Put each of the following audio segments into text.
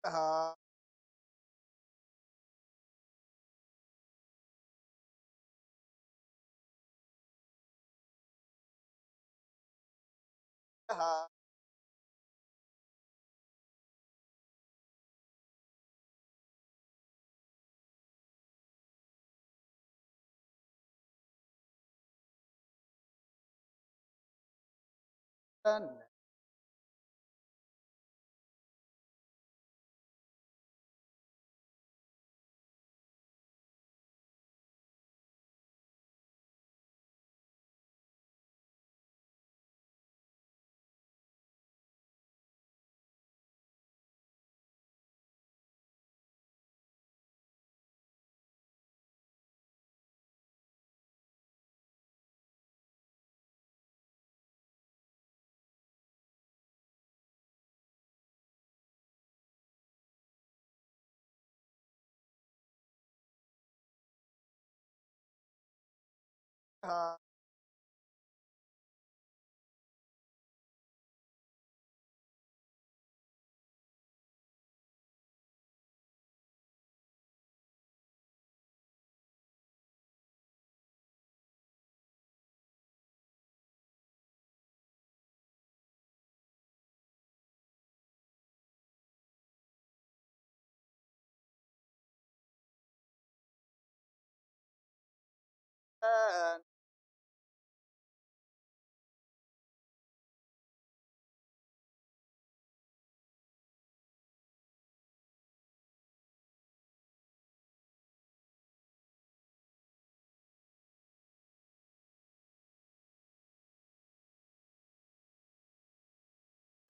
ها. ها. ها.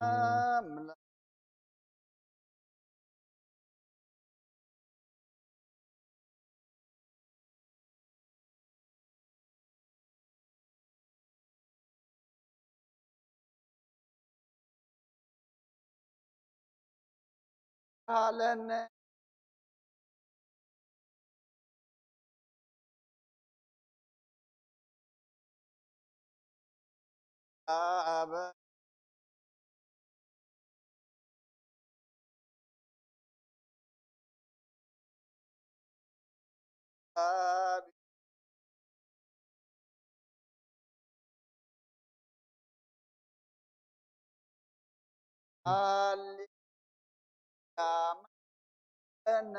ኣምላኽ። ሃለነ። ኣበ። ኣቢ። ኣሊ። ኣመና።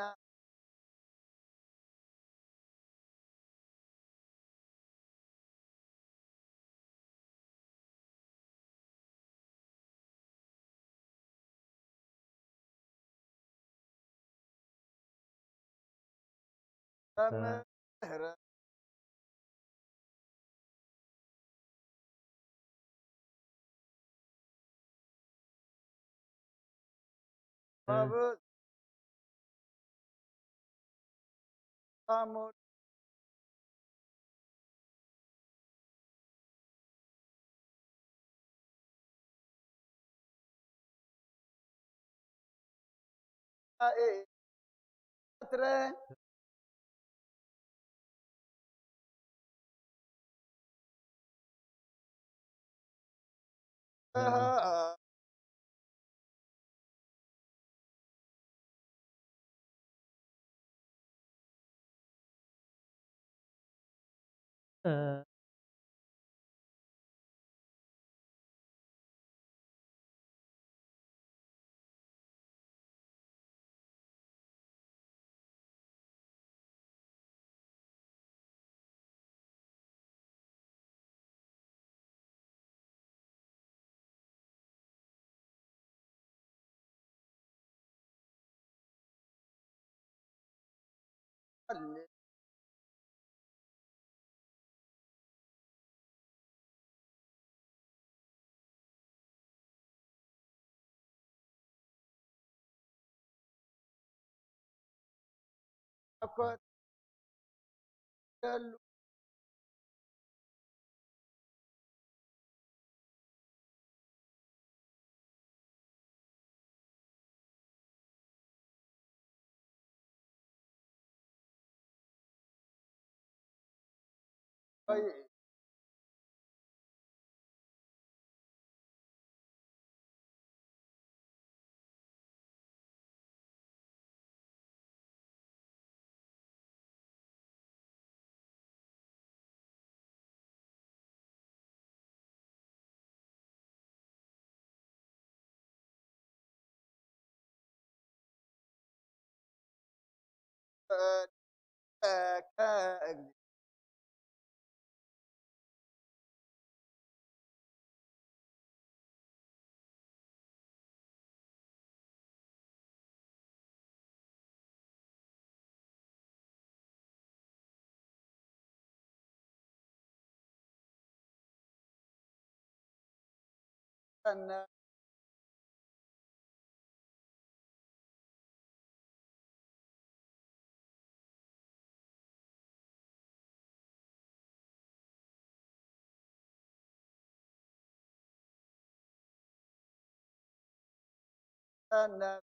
መምህር። እ። መምህር። ሳሙኤል። ክብለካ ኣምላኽ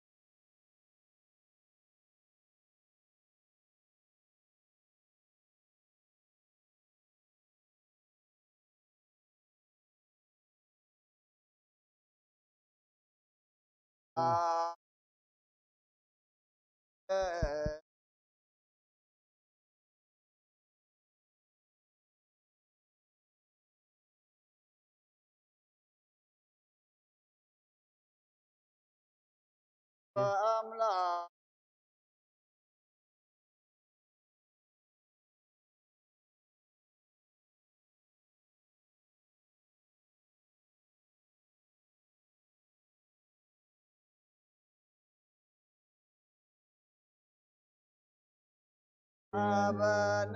ኣበን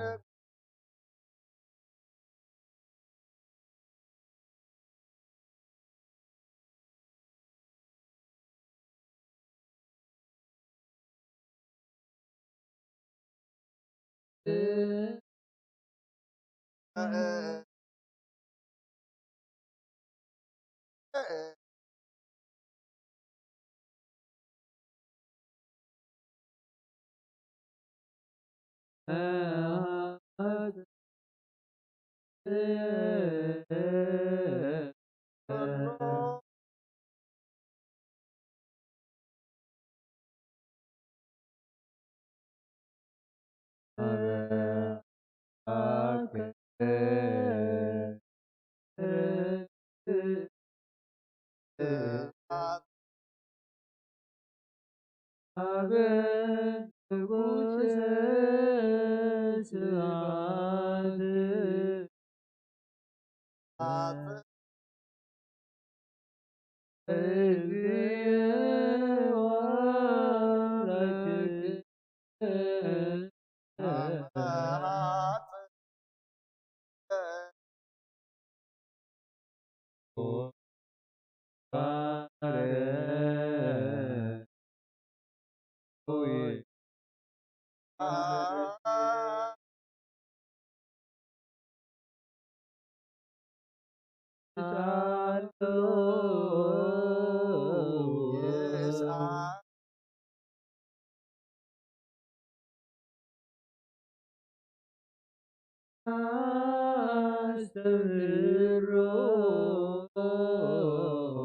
ኣስተምህሮ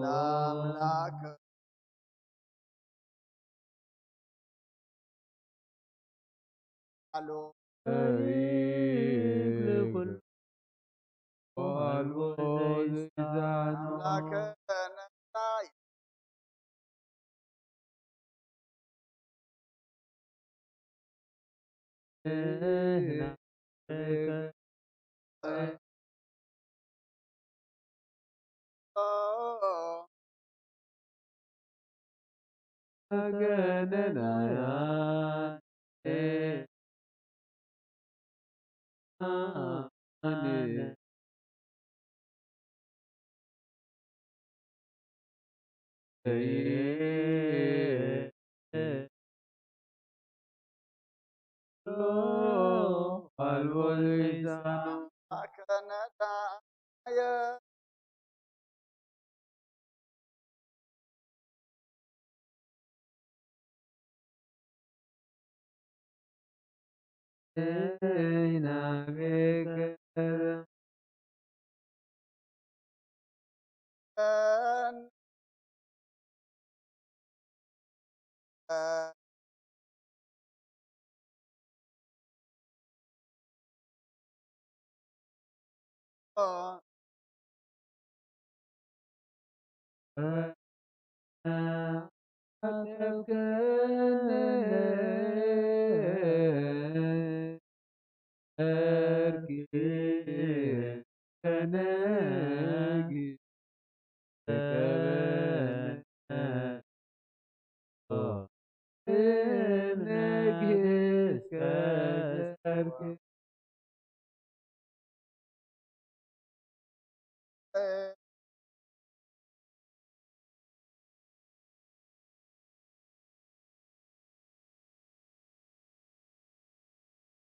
ለኣምላክ ኣሉ ለኩሉ ኣልቦ ዘይሳኖ ኣምላክ ነታይ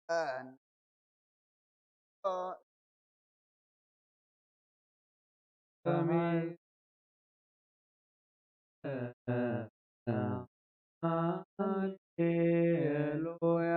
ኣሜን። ሃሌሉያ።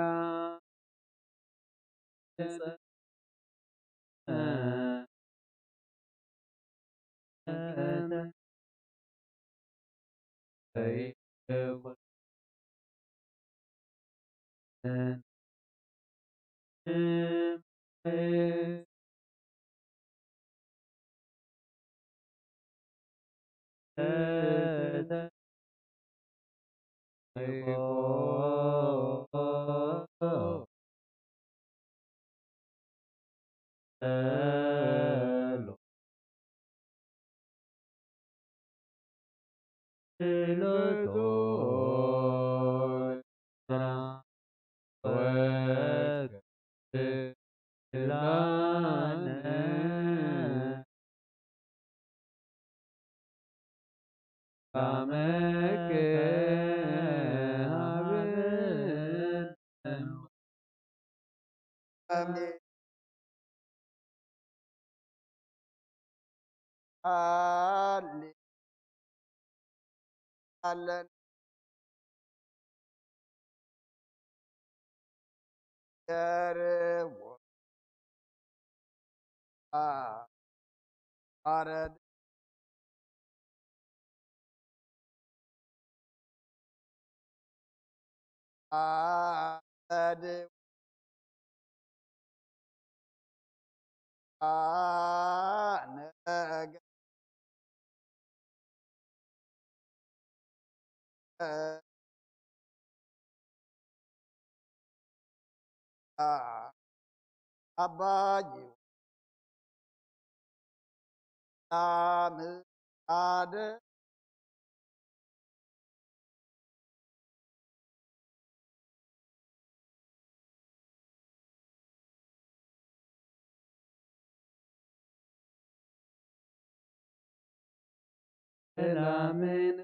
ኣሜን። ሃሌ-፣ ሃሌ-፣ ገርዎ። ኣ-፣ ኣረድ-፣ ኣረድ-፣ ኣነገ-፣ ኣባይ ናምኣደ ሰላምነ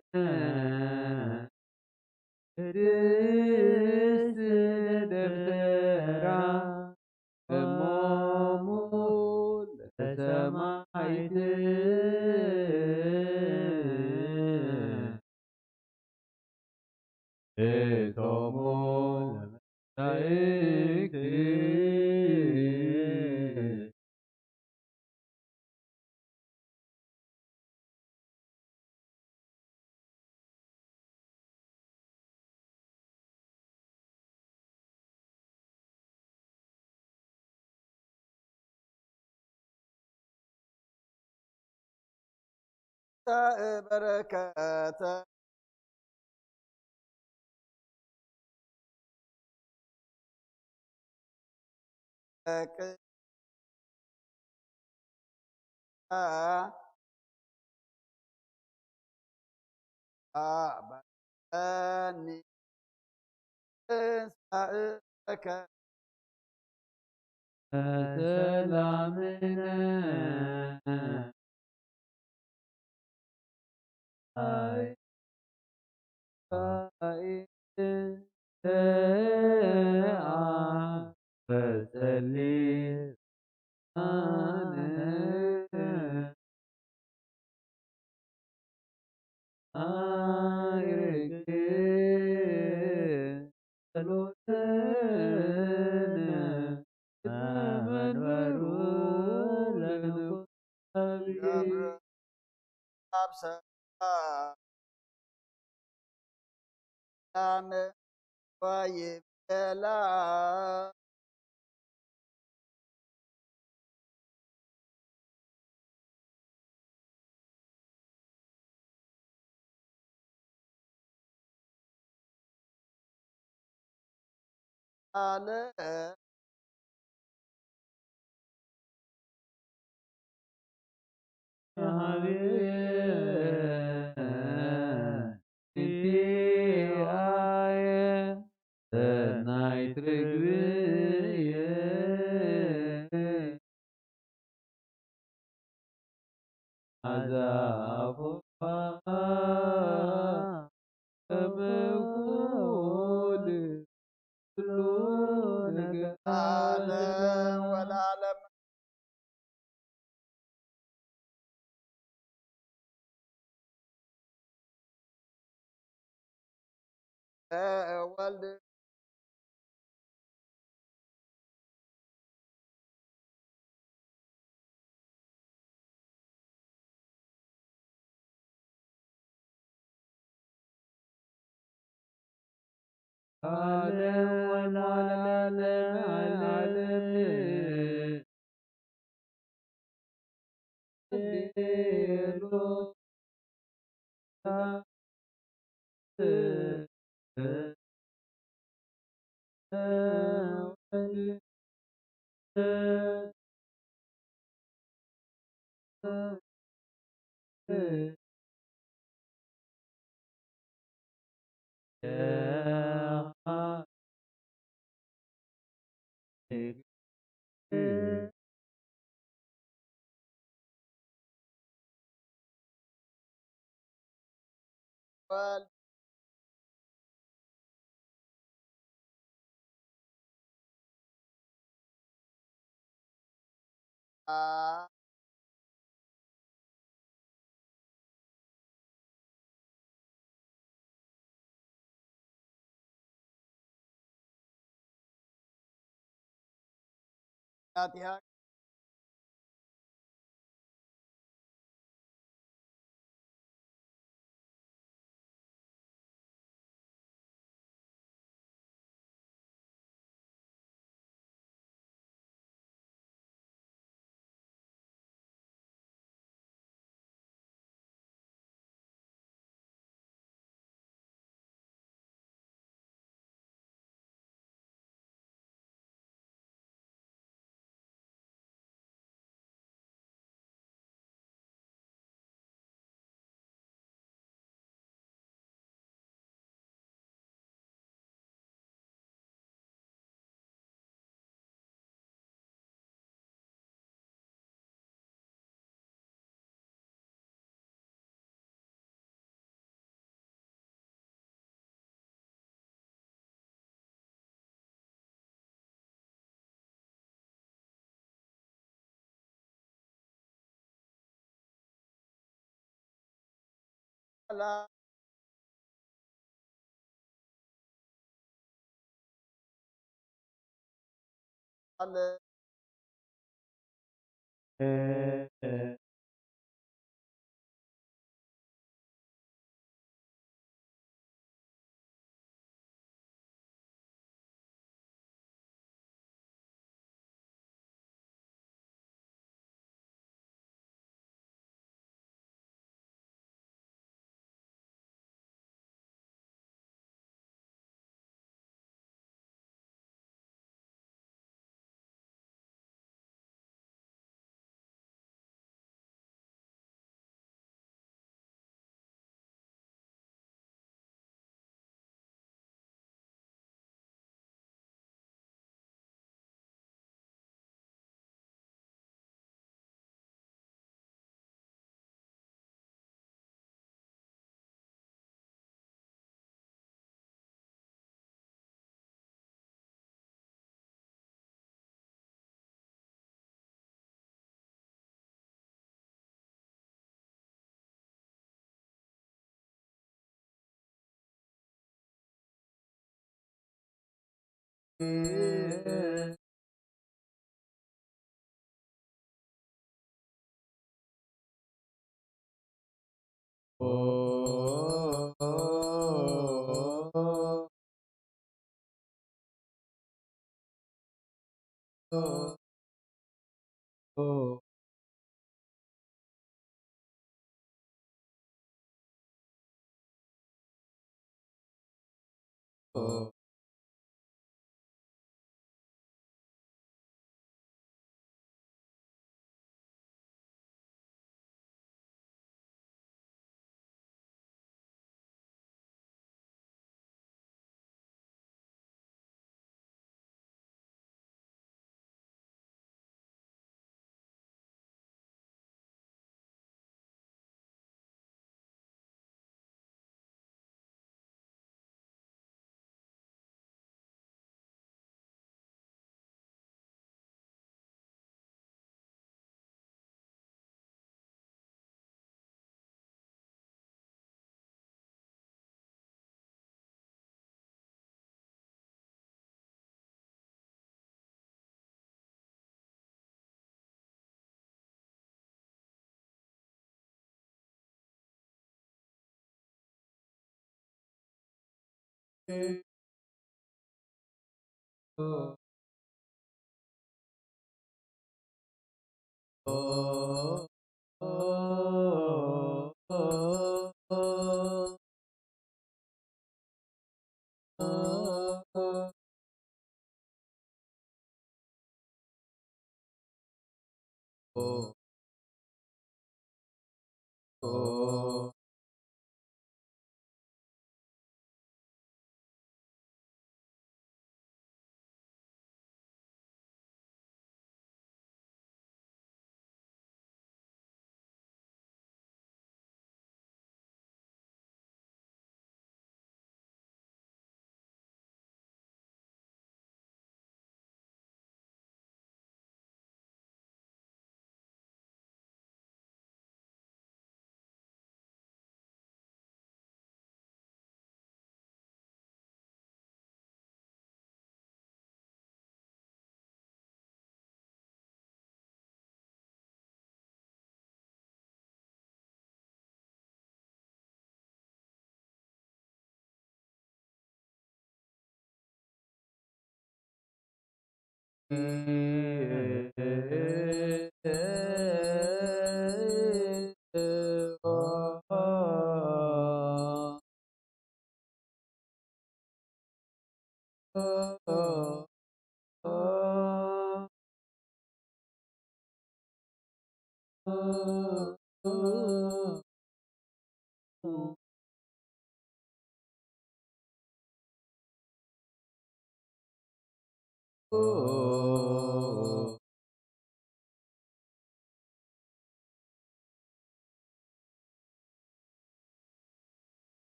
ቅድስት ደብተራ እሞሙ ለሰማዕት እቶሙ ለመላእክት በረከተ ደቂ ኣባኒ ትንሳኤከ ሰላምነ ኣይ ወልድ ዓለም ወለዓለመ ዓለም።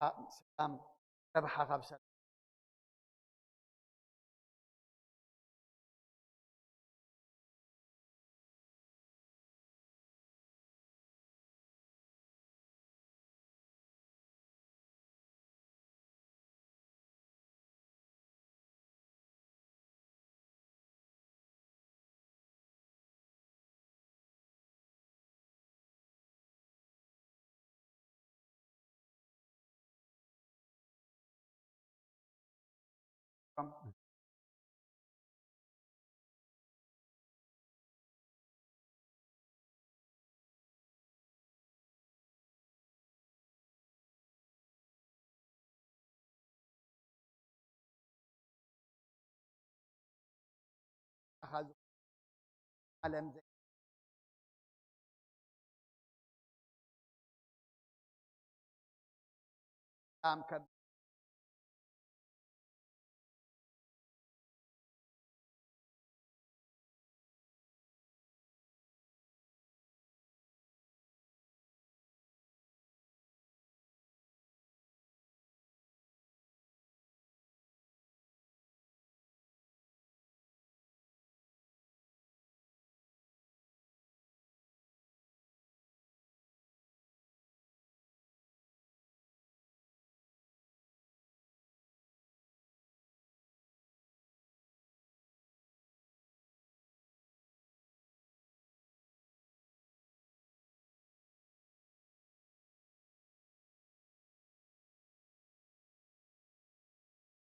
ሰላም፣ ረብሓ ካብ ሰላም። ዓለም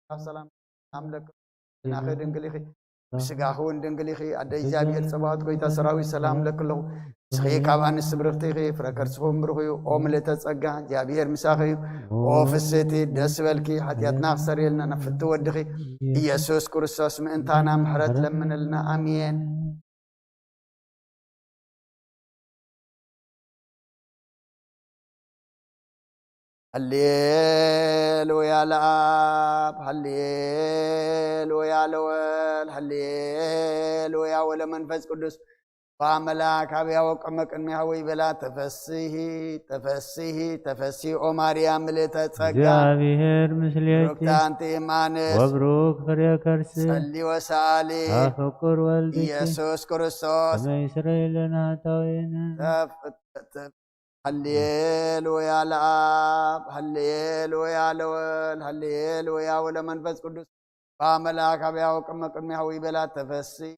ኣብ ሰላም ኣምለክ ናኸ ድንግል ኢኺ፣ ብስጋኺ እውን ድንግል ኢኺ። ኣደ እግዚኣብሔር ጸባኦት፣ ጎይታ ሰራዊት፣ ሰላም ለኪ ኣለኹ። ንስኺ ካብ ኣንስቲ ብርኽቲ ኢኺ፣ ፍረ ከርስኺ እውን ብሩኽ እዩ። ኦ ምልእተ ጸጋ፣ እግዚኣብሔር ምሳኺ እዩ። ኦ ፍስህቲ፣ ደስ በልኪ፣ ሓጢኣትና ክሰርየልና ናብ ፍቲ ወድኺ ኢየሱስ ክርስቶስ ምእንታና ምሕረት ለምንልና። ኣሜን። ሃሌሉያ ለኣብ፣ ሃሌሉያ ለወልድ፣ ሃሌሉያ ወለመንፈስ ቅዱስ። በአምላክ አብያ ወቆመ ቅድሚያ ወይ በላ፣ ተፈስሂ፣ ተፈስሂ፣ ተፈስሂ ኦ ማርያም ምልእተ ጸጋ፣ እግዚኣብሔር ምስሌኪ፣ ብሩክቲ አንቲ እም አንስት፣ ወብሩክ ፍሬ ከርሲ፣ ጸሊ ወሰአሊ፣ አፍቁር ወልድኪ፣ ኢየሱስ ክርስቶስ። ከመ ይስረይ ለነ ኃጣውኢነ። ተፍ-፣ ተፍ-፣ ሃሌሉያ ለአብ፣ ሃሌሉያ ለወልድ፣ ሃሌሉያ ወለመንፈስ ቅዱስ። በአምላክ አብያ ወቆመ ቅድሚያ ወይ በላ፣ ተፈስሂ፣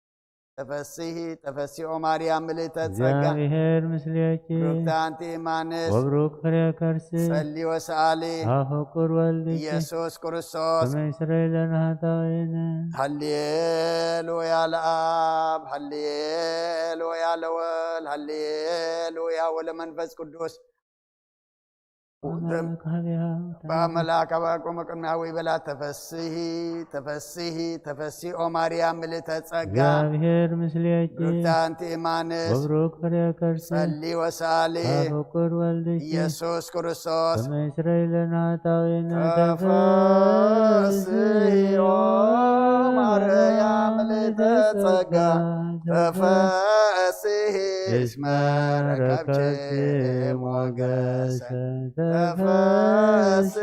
ተፈስሂ፣ ተፈስሂ ኦ ማርያም ምልእተ ጸጋ፣ እግዚኣብሔር ምስሌኪ፣ ብሩክቲ አንቲ እም አንስት፣ ወብሩክ ፍሬ ከርሲ፣ ጸሊ ወሰአሊ፣ አፍቁር ወልድኪ፣ ኢየሱስ ክርስቶስ። ከመ ይስረይ ለነ ኃጣውኢነ። ሃሌሉያ ለአብ፣ ሃሌሉያ ለወልድ፣ ሃሌሉያ ወለመንፈስ ቅዱስ። በአምላክ አብያ በአምላክ አብያ ቆመ ቅድሚያ ወይ በላ፣ ተፈስሂ፣ ተፈስሂ፣ ተፈስሂ ኦ ማርያም ምልእተ ጸጋ፣ እግዚኣብሔር ምስሌኪ፣ ብሩክቲ አንቲ እም አንስት፣ ወብሩክ ፍሬ ከርሲ፣ ጸሊ ወሰአሊ፣ አፍቁር ወልድኪ፣ ኢየሱስ ክርስቶስ። ከመ ይስረይ ለነ ኃጣውኢነ። ተፈስሂ ኦ ማርያም ምልእተ ጸጋ፣ ተፈስሂ እስመ ረከብኪ ሞገሰ፣ ተፈስሂ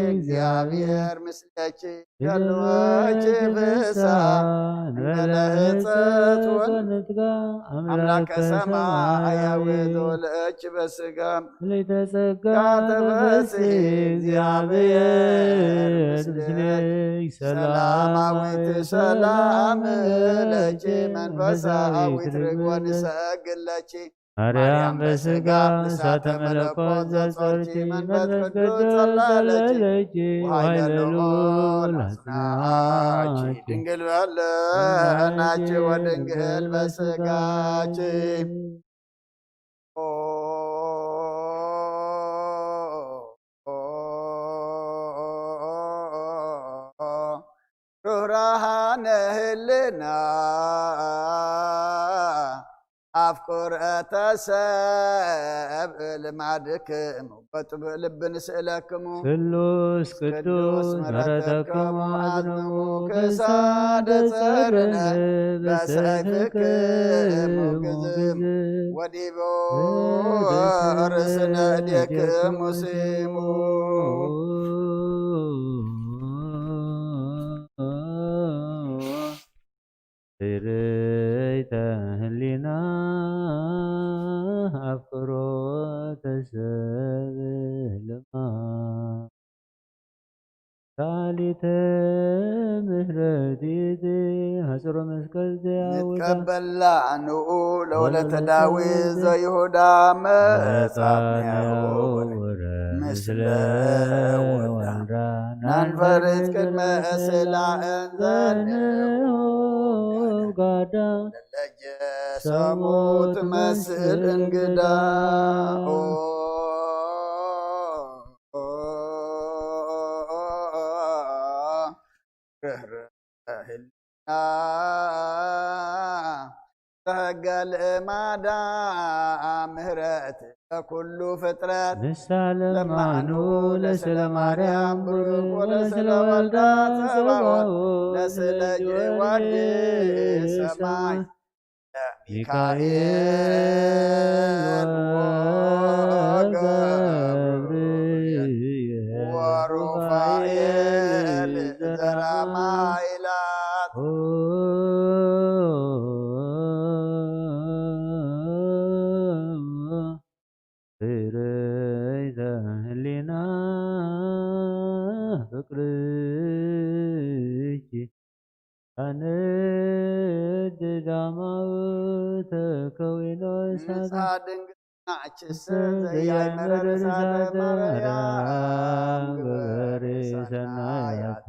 እግዚአብሔር ምስሌኪ፣ ያለወች ፍስሐ እንበለ ሕጸት ወንትጋ፣ አምላከ ሰማያዊ ተወልደኪ በስጋ። ምልዕተ ጸጋ ተፈስሒ እግዚአብሔር ምስሌኪ፣ ሰላማዊት ሰላም ለኪ፣ መንፈሳዊት ርግቦ ንሰግድ ለኪ። ማርያም በስጋ እሳተ መለኮት ዘጾርኪ፣ መንፈስ ቅዱስ ጸለለኪ፣ ወኃይለ ልዑል አጽንዓኪ። ድንግል በልናኪ ወድንግል በስጋኪ። ሩህራሃነ ህልና አፍቁረተ ሰብ ልማድክሙ በጥቡዕ ልቢ ንስእለክሙ። ስሉስ ቅዱስ ቅዱስ ምሕረተክሙ ምሕረተክሙ አጽንሙ አጽንሙ ክሳደ ክሳደ ጸርነ ጸርነ በሰይፍክሙ በሰይፍክሙ ግዝም ግዝም ወዲቦ ወዲቦ ርእስነ ርእስነ እዴክሙ እዴክሙ ስሙ። ስሙ። ኣፍቅሮተ ሰብ ልማድ። ሳሊተ ምህረት ይእቲ፣ ሐጽሮ መስቀል ዘያውዳ። ንትቀበላ ንኡ ለወለተ ዳዊት ዘይሁዳ መጻት ነውረ ምስለ ወዳ። ናንፈርስ ቅድመ ስላ እንዘንው ጋዳ። ለጀ ሰሙ ትመስል እንግዳ። ርህርህ ህልና ተገል ማዳ ምህረት ለኩሉ ፍጥረት። ንሳ ለማኑ ለስለ ማርያም ብሩክ ወለስለ ወልዳ ጸባኦት ለስለ ጊዮርጊስ ሰማይ ሚካኤል ወገብርኤል ወሩፋኤል ዘራማይላት። ፍርይተ ህሊና ፍቅርኪ ኣነድ ዳማዊ ተከዊኖ እሳት። ንጻ ድንግልና ችሰ ዘያይመረ ዘያይመረ እሳተ እሳተ ማርያም ማርያም ግበሪ ግበሪ ሰናያተ። ሰናያተ።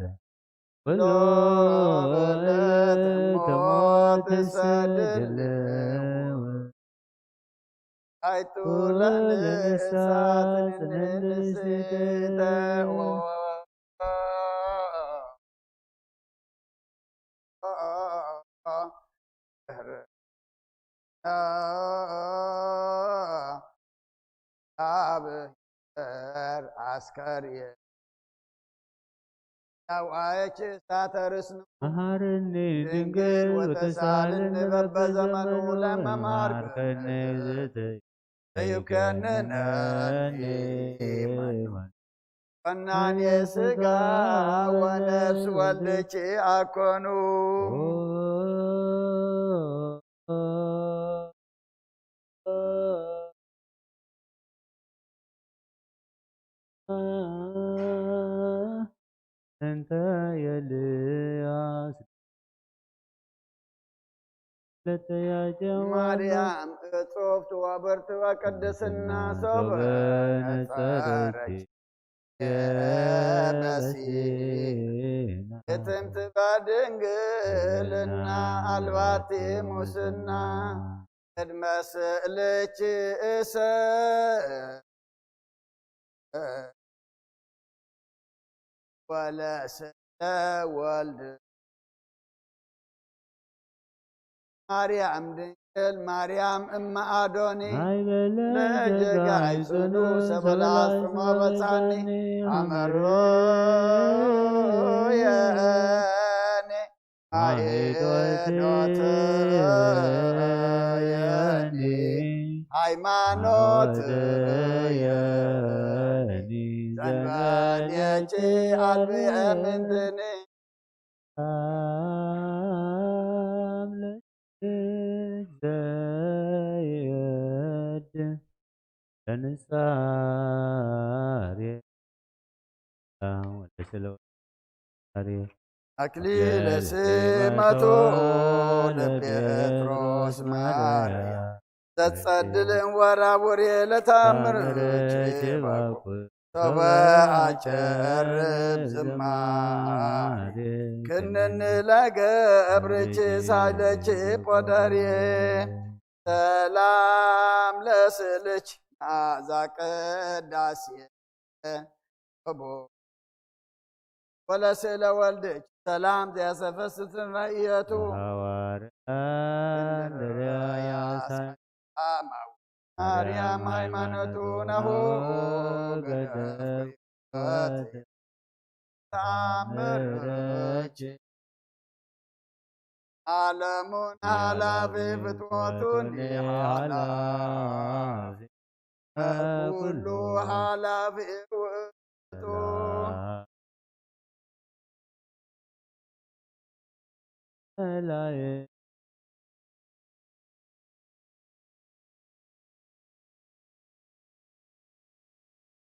ኩሎ ኩሎ ዕለት ዕለት ሞት ሞት ትሰድድ ትሰድድ። ኣይቱ ለንሳ ለንሳ ንስተ ኣብ በር ኣስከር የ-፣ ኣውኣየች እሳተ ርስኑ መሃርኒ ድንግል ድንግል ወተሳልኒ ወተሳልኒ በበዘመኑ በበዘመኑ ለመማር መሃርከኒ ዘተ ዘይከንነኒ ማንም። ፈናን የስጋ ወነፍስ ወልድኪ ኣኮኑ። እንተ የልያስ ለተያጀዋ ማርያም እጹብ ትወብርት ወቅድስና ሶበ ሶበ ነጸረች ነጸረች የበሲና የትምት በድንግልና አልባቲ ሙስና ቅድመ ስእልኪ እሰ ወለስለ ወልድ ማርያም ድንግል ማርያም እመ ኣዶኒ ናይ በለ ለጀጋይ ጀጋይ ጽኑ ጽኑ ሰበላ ሰበላ አስጥሞ በጻኒ በጻኒ አመሮ የኔ ማይዶት የኒ ሃይማኖት የኒ ዘንበል የቺ አልብየ ምንትኒ አምልክ ዘይወድ ለንጻሬ ወለስለ አክሊለ ሲመቶ ለጴጥሮስ ማርያ ዘትጸድልን ወራውሬ ለታምር ችባኩ ሶበ አጨርብ ዝማሬ ክንኒ ለገብርኪ ሳይለኪ ቆደሬ ሰላም ለስእልኪ ናዛ ቅዳሴ ወለስእለ ወልድኪ ሰላም ዘያሰፈስትን ረእየቱ ሐዋርያ እንድርያስ ማርያም ሃይማኖቱ ነሁ ገደፍኩ ተአምርኪ ዓለሙን ኃላፊ ፍጥረቱን ኃላፊ ኩሉ ኃላፊ ውእቱ።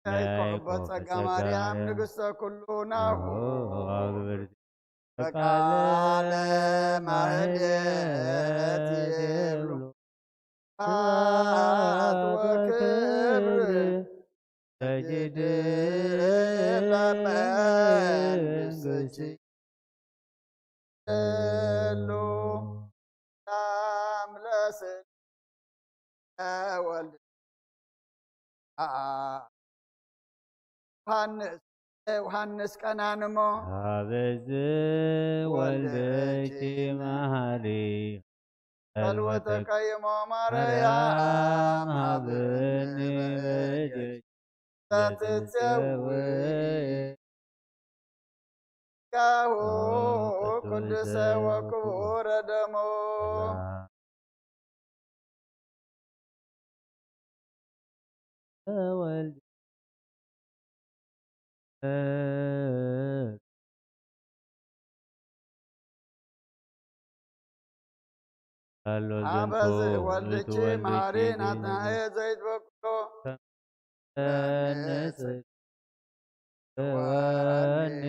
ያዕቆብ በጸጋ ማርያም ንግሥተ ኩሉ ናሁ። ኣግብርቲ በቃለ ማህሌት ይብሉ። ስብሐት ወክብር ተጅድ ለመንግሥቲ ሉ ላም ለስለ ወልድ አ-፣ ዮሐንስ፣ ዮሐንስ ቀናንሞ። ሀበዝ ወልደኪ መሐሪ ከልወተቀይሞ ማርያም ሀብኒ በእጅኪ ተትጼዊ ያሁ ቅዱሰ ወክቡረ ደሞ። ተወልድ ኣሎ ኣበዝ ዝንቱ ወልድኪ ውእቱ መሐሪ ወልድኪ ናትናኤ ዘይትበቅሎ ተነስ ወኒ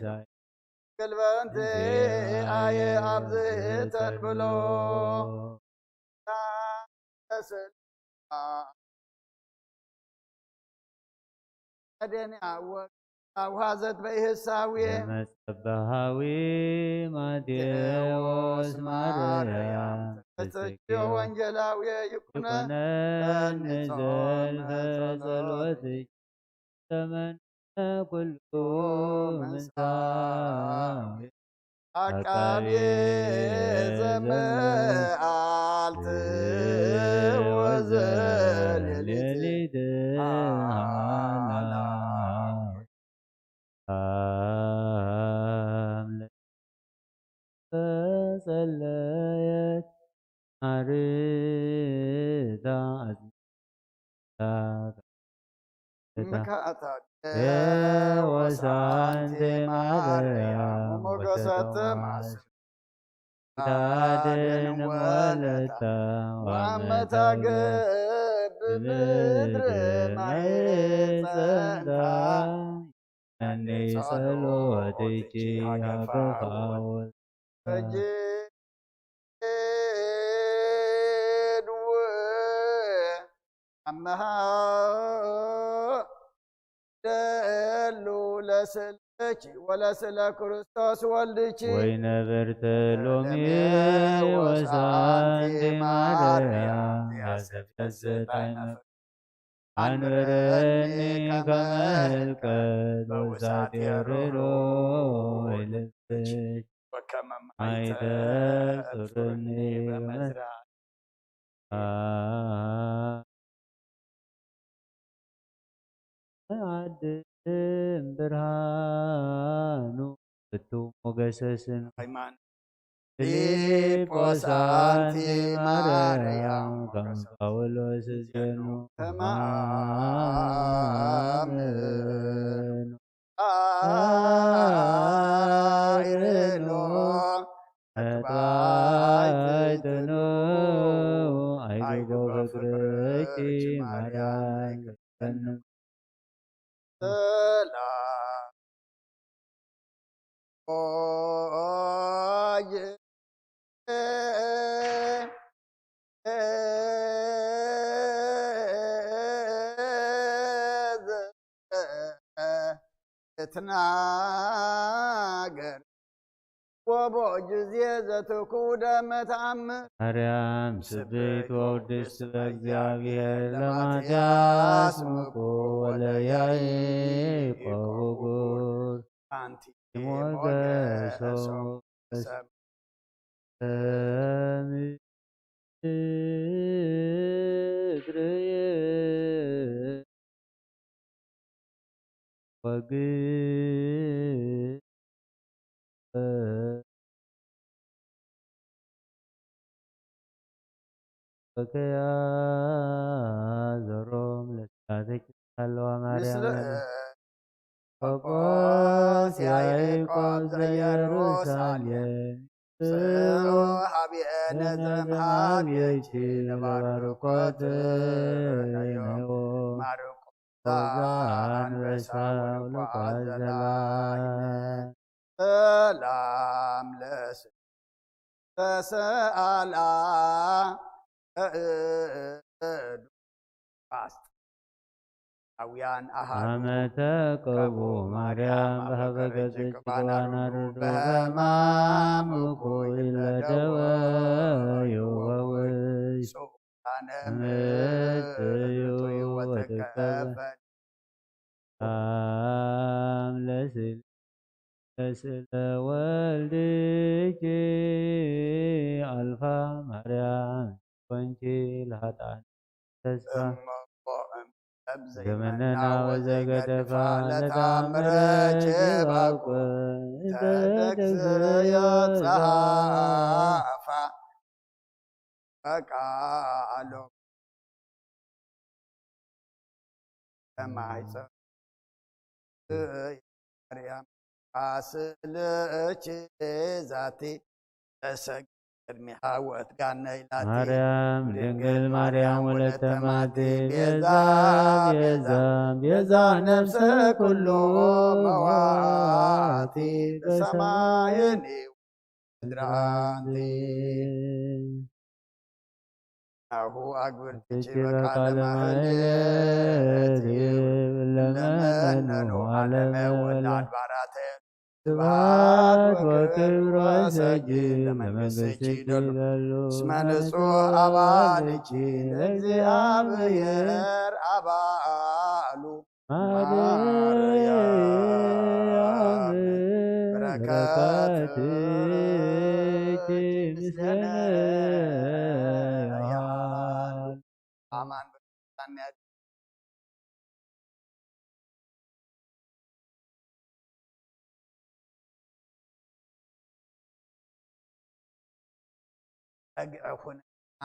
ሳይ ግልበንቲ ኣየ ኣብዚ ተንብሎ። ቀደንያ ወ-፣ ኣውሃዘት በይህሳውየ መጸበሃዊ ማቴዎስ ማርያም ተስክዮ ወንጌላውየ ይኩነ ይኩነኒ ዘልፈ ጸሎትኪ ተመነ ኩሉ ምንሳዊ አቃቤ ዘመዓልት ወዘሌሊት አምላክ አምልክ ጸለየት ማርታ አጽንታ እምካ ኣታ ወሳንቲ ማርያም ሞገሰት ማስ ታድን ወለታ ወመታገብ ምድር ማይ ጸንታ እኒ ጸሎትኪ ሃገፋውል እጅ ድወ አመሃ ደሉ ለስለኪ ወለስለ ክርስቶስ ወልድኪ ወይነ በርተ ሎሚ ወሳንቲ ማርያም ያሰብተስት አይመ አንብረኒ ከመ ህልቀት በውሳት የርሮ ልብሽ ወከመ ማይተ ማይተ ጽሩኒ ጽሩኒ በመዝራ በመዝራ ዓድም ብርሃኑ እቱ ሞገሰስን ሃይማኖት ፊልጶስ አንቲ ማርያም ከም ጳውሎስ ዝገኑ ከማምን አይርኖ መጥባይትኑ አይግቦ ፍቅርኪ ማርያም ይፈኑ ሰላም ኦየ እትናገር ወቦ ጊዜ ዘትኩደ መተአምር ማርያም ስብሕት ወውድስት በእግዚአብሔር ለማትያስ ምቁ ወለያዕቆብ ውጉዝ አንቲ ሞገሶ ሞገሶ ሰብ ምድርየ ወግበ ወከያ ዘሮም ለስላሴ ኣለዋ ማርያም ምስለ ቆጶስ ያዕቆብ ዘኢየሩሳሌም ስብሐ ሀብየ ነዘምሃብ ይእቲ ለባርኮት ነዮ ማርቆስ ዛንበሳ ወልኳ ዘላይነ ሰላም ለስ ተሰኣላ እዱ ፋስጥ ኣውያን ኣሃዱ ኣመተ ቀቡ ማርያም በሀበ ገጽ ጭዋና ርዱ በህማም እኩይ ለደወዩ ወውይ ሱልጣነ ምትዩ ምትዩ ወትከፈል ወትከፈል። አም ለስል ለስለ ወልድኪ አልፋ ማርያም ኮንኪ ለኃጥኣን ተስፋ እመቦ እም ሰብ ዘይመና ዘመነና ወዘገደፋ ወዘገደፋ ለታምረኪ ለታምረኪ ባኮ ባኮ ተደግስዮ ተደግስዮ ጸሃፋ በቃ ኣሎ ተማይጸ ማርያም ኣስልች ዛቲ ተሰግ ቅድሚኻ ወትጋነ ኢላቲ ማርያም ድንግል ማርያም ወለተ ማቲ ቤዛ ቤዛ ቤዛ ነፍሰ ኩሉ መዋቲ በሰማይን ምድራንቲ ናሁ ኣግብርትኪ በቃለ ማህሌት ለመነኑ ዓለመ ወላ አድባራተ ስብሐት ወክብር ወሰጅድ ለመንግስትኪ ይደሉ እስመ ንጹሕ አባልኪ ለእግዚአብሔር አባሉ ማርያም በረከትኪ ምስለነ ይሃሉ። አማን በረከታን ያድል። ጸግዒ ኩነና።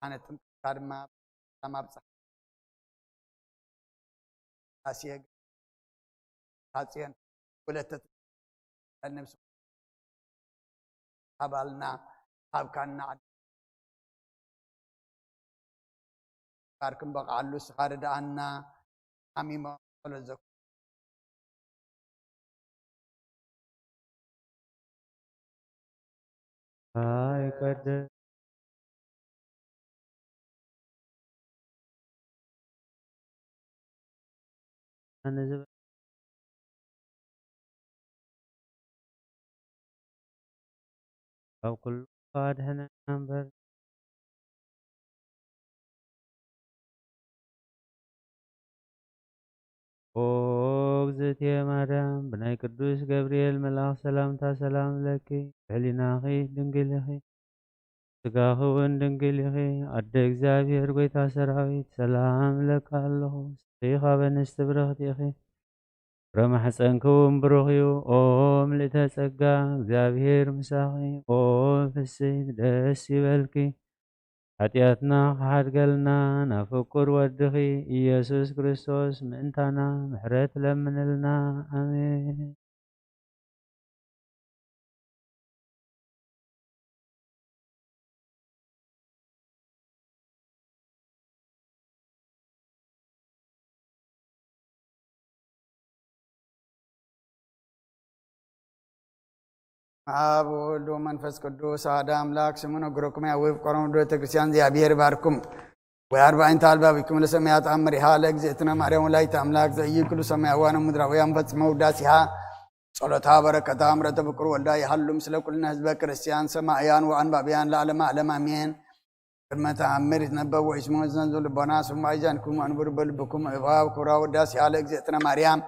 ኣነ ጥምቀትካ ድማ ብሰላም ኣብጽሓ። ኣስየግ ኣጽዮን ወለተ ነብስ ሃባልና ሃብካና ዓዲ ባርክን በቕዓሉ እስኻ ርድኣና ሓሚሞ ጸሎት ዘኩ ኣይቀድም ኣነ ዝብል ካብ ኩሉ ኣድሕነና እምበር። ኦ እግዝእትየ ማርያም፣ ብናይ ቅዱስ ገብርኤል መልኣኽ ሰላምታ ሰላም እብለኪ። ብሕሊናኺ ድንግል ኢኺ፣ ስጋኺ እውን ድንግል ኢኺ። ኣደ እግዚኣብሔር፣ ጐይታ ሰራዊት፣ ሰላም እብለኪ ኣለኹ። ንስኺ ካብ ኣንስቲ ብርኽቲ ኢኺ፣ ፍረ ማሕፀንኪ እውን ብሩኽ እዩ። ኦ ምልእተ ጸጋ፣ እግዚኣብሔር ምሳኺ። ኦ ፍስሕቲ ደስ ይበልኪ፣ ሓጢኣትና ክሓድገልና ናብ ፍቁር ወድኺ ኢየሱስ ክርስቶስ ምእንታና ምሕረት ለምንልና። ኣሜን። ኣብ ወወልድ ወመንፈስ ቅዱስ ኣሐደ ኣምላክ ስሙ ነግረኩም ያዊ ፍቀሮም ወደ ቤተክርስቲያን እግዚኣብሔር ይባርኩም። ወአርባዕንተ አልባቢኩም ለሰማያት አምሪሃ ለእግዝእትነ ማርያም ወላዲተ አምላክ ዘኢይክሉ ሰማያውያን ወምድራውያን ፈጽመው ውዳሴሃ ጸሎታ በረከታ ምሕረተ ፍቁር ወልዳ ይሃሉ ምስለ ኩልነ ህዝበ ክርስቲያን ሰማዕያን ወአንባብያን ለዓለመ ዓለም አሜን። ቅድመ ተአምር ይትነበብ ወይስሙ ዘንዙ ልቦና ስሙ አይዛንኩም አንብሩ በልብኩም እባብ ክብራ ወዳሴሃ ለእግዝእትነ ማርያም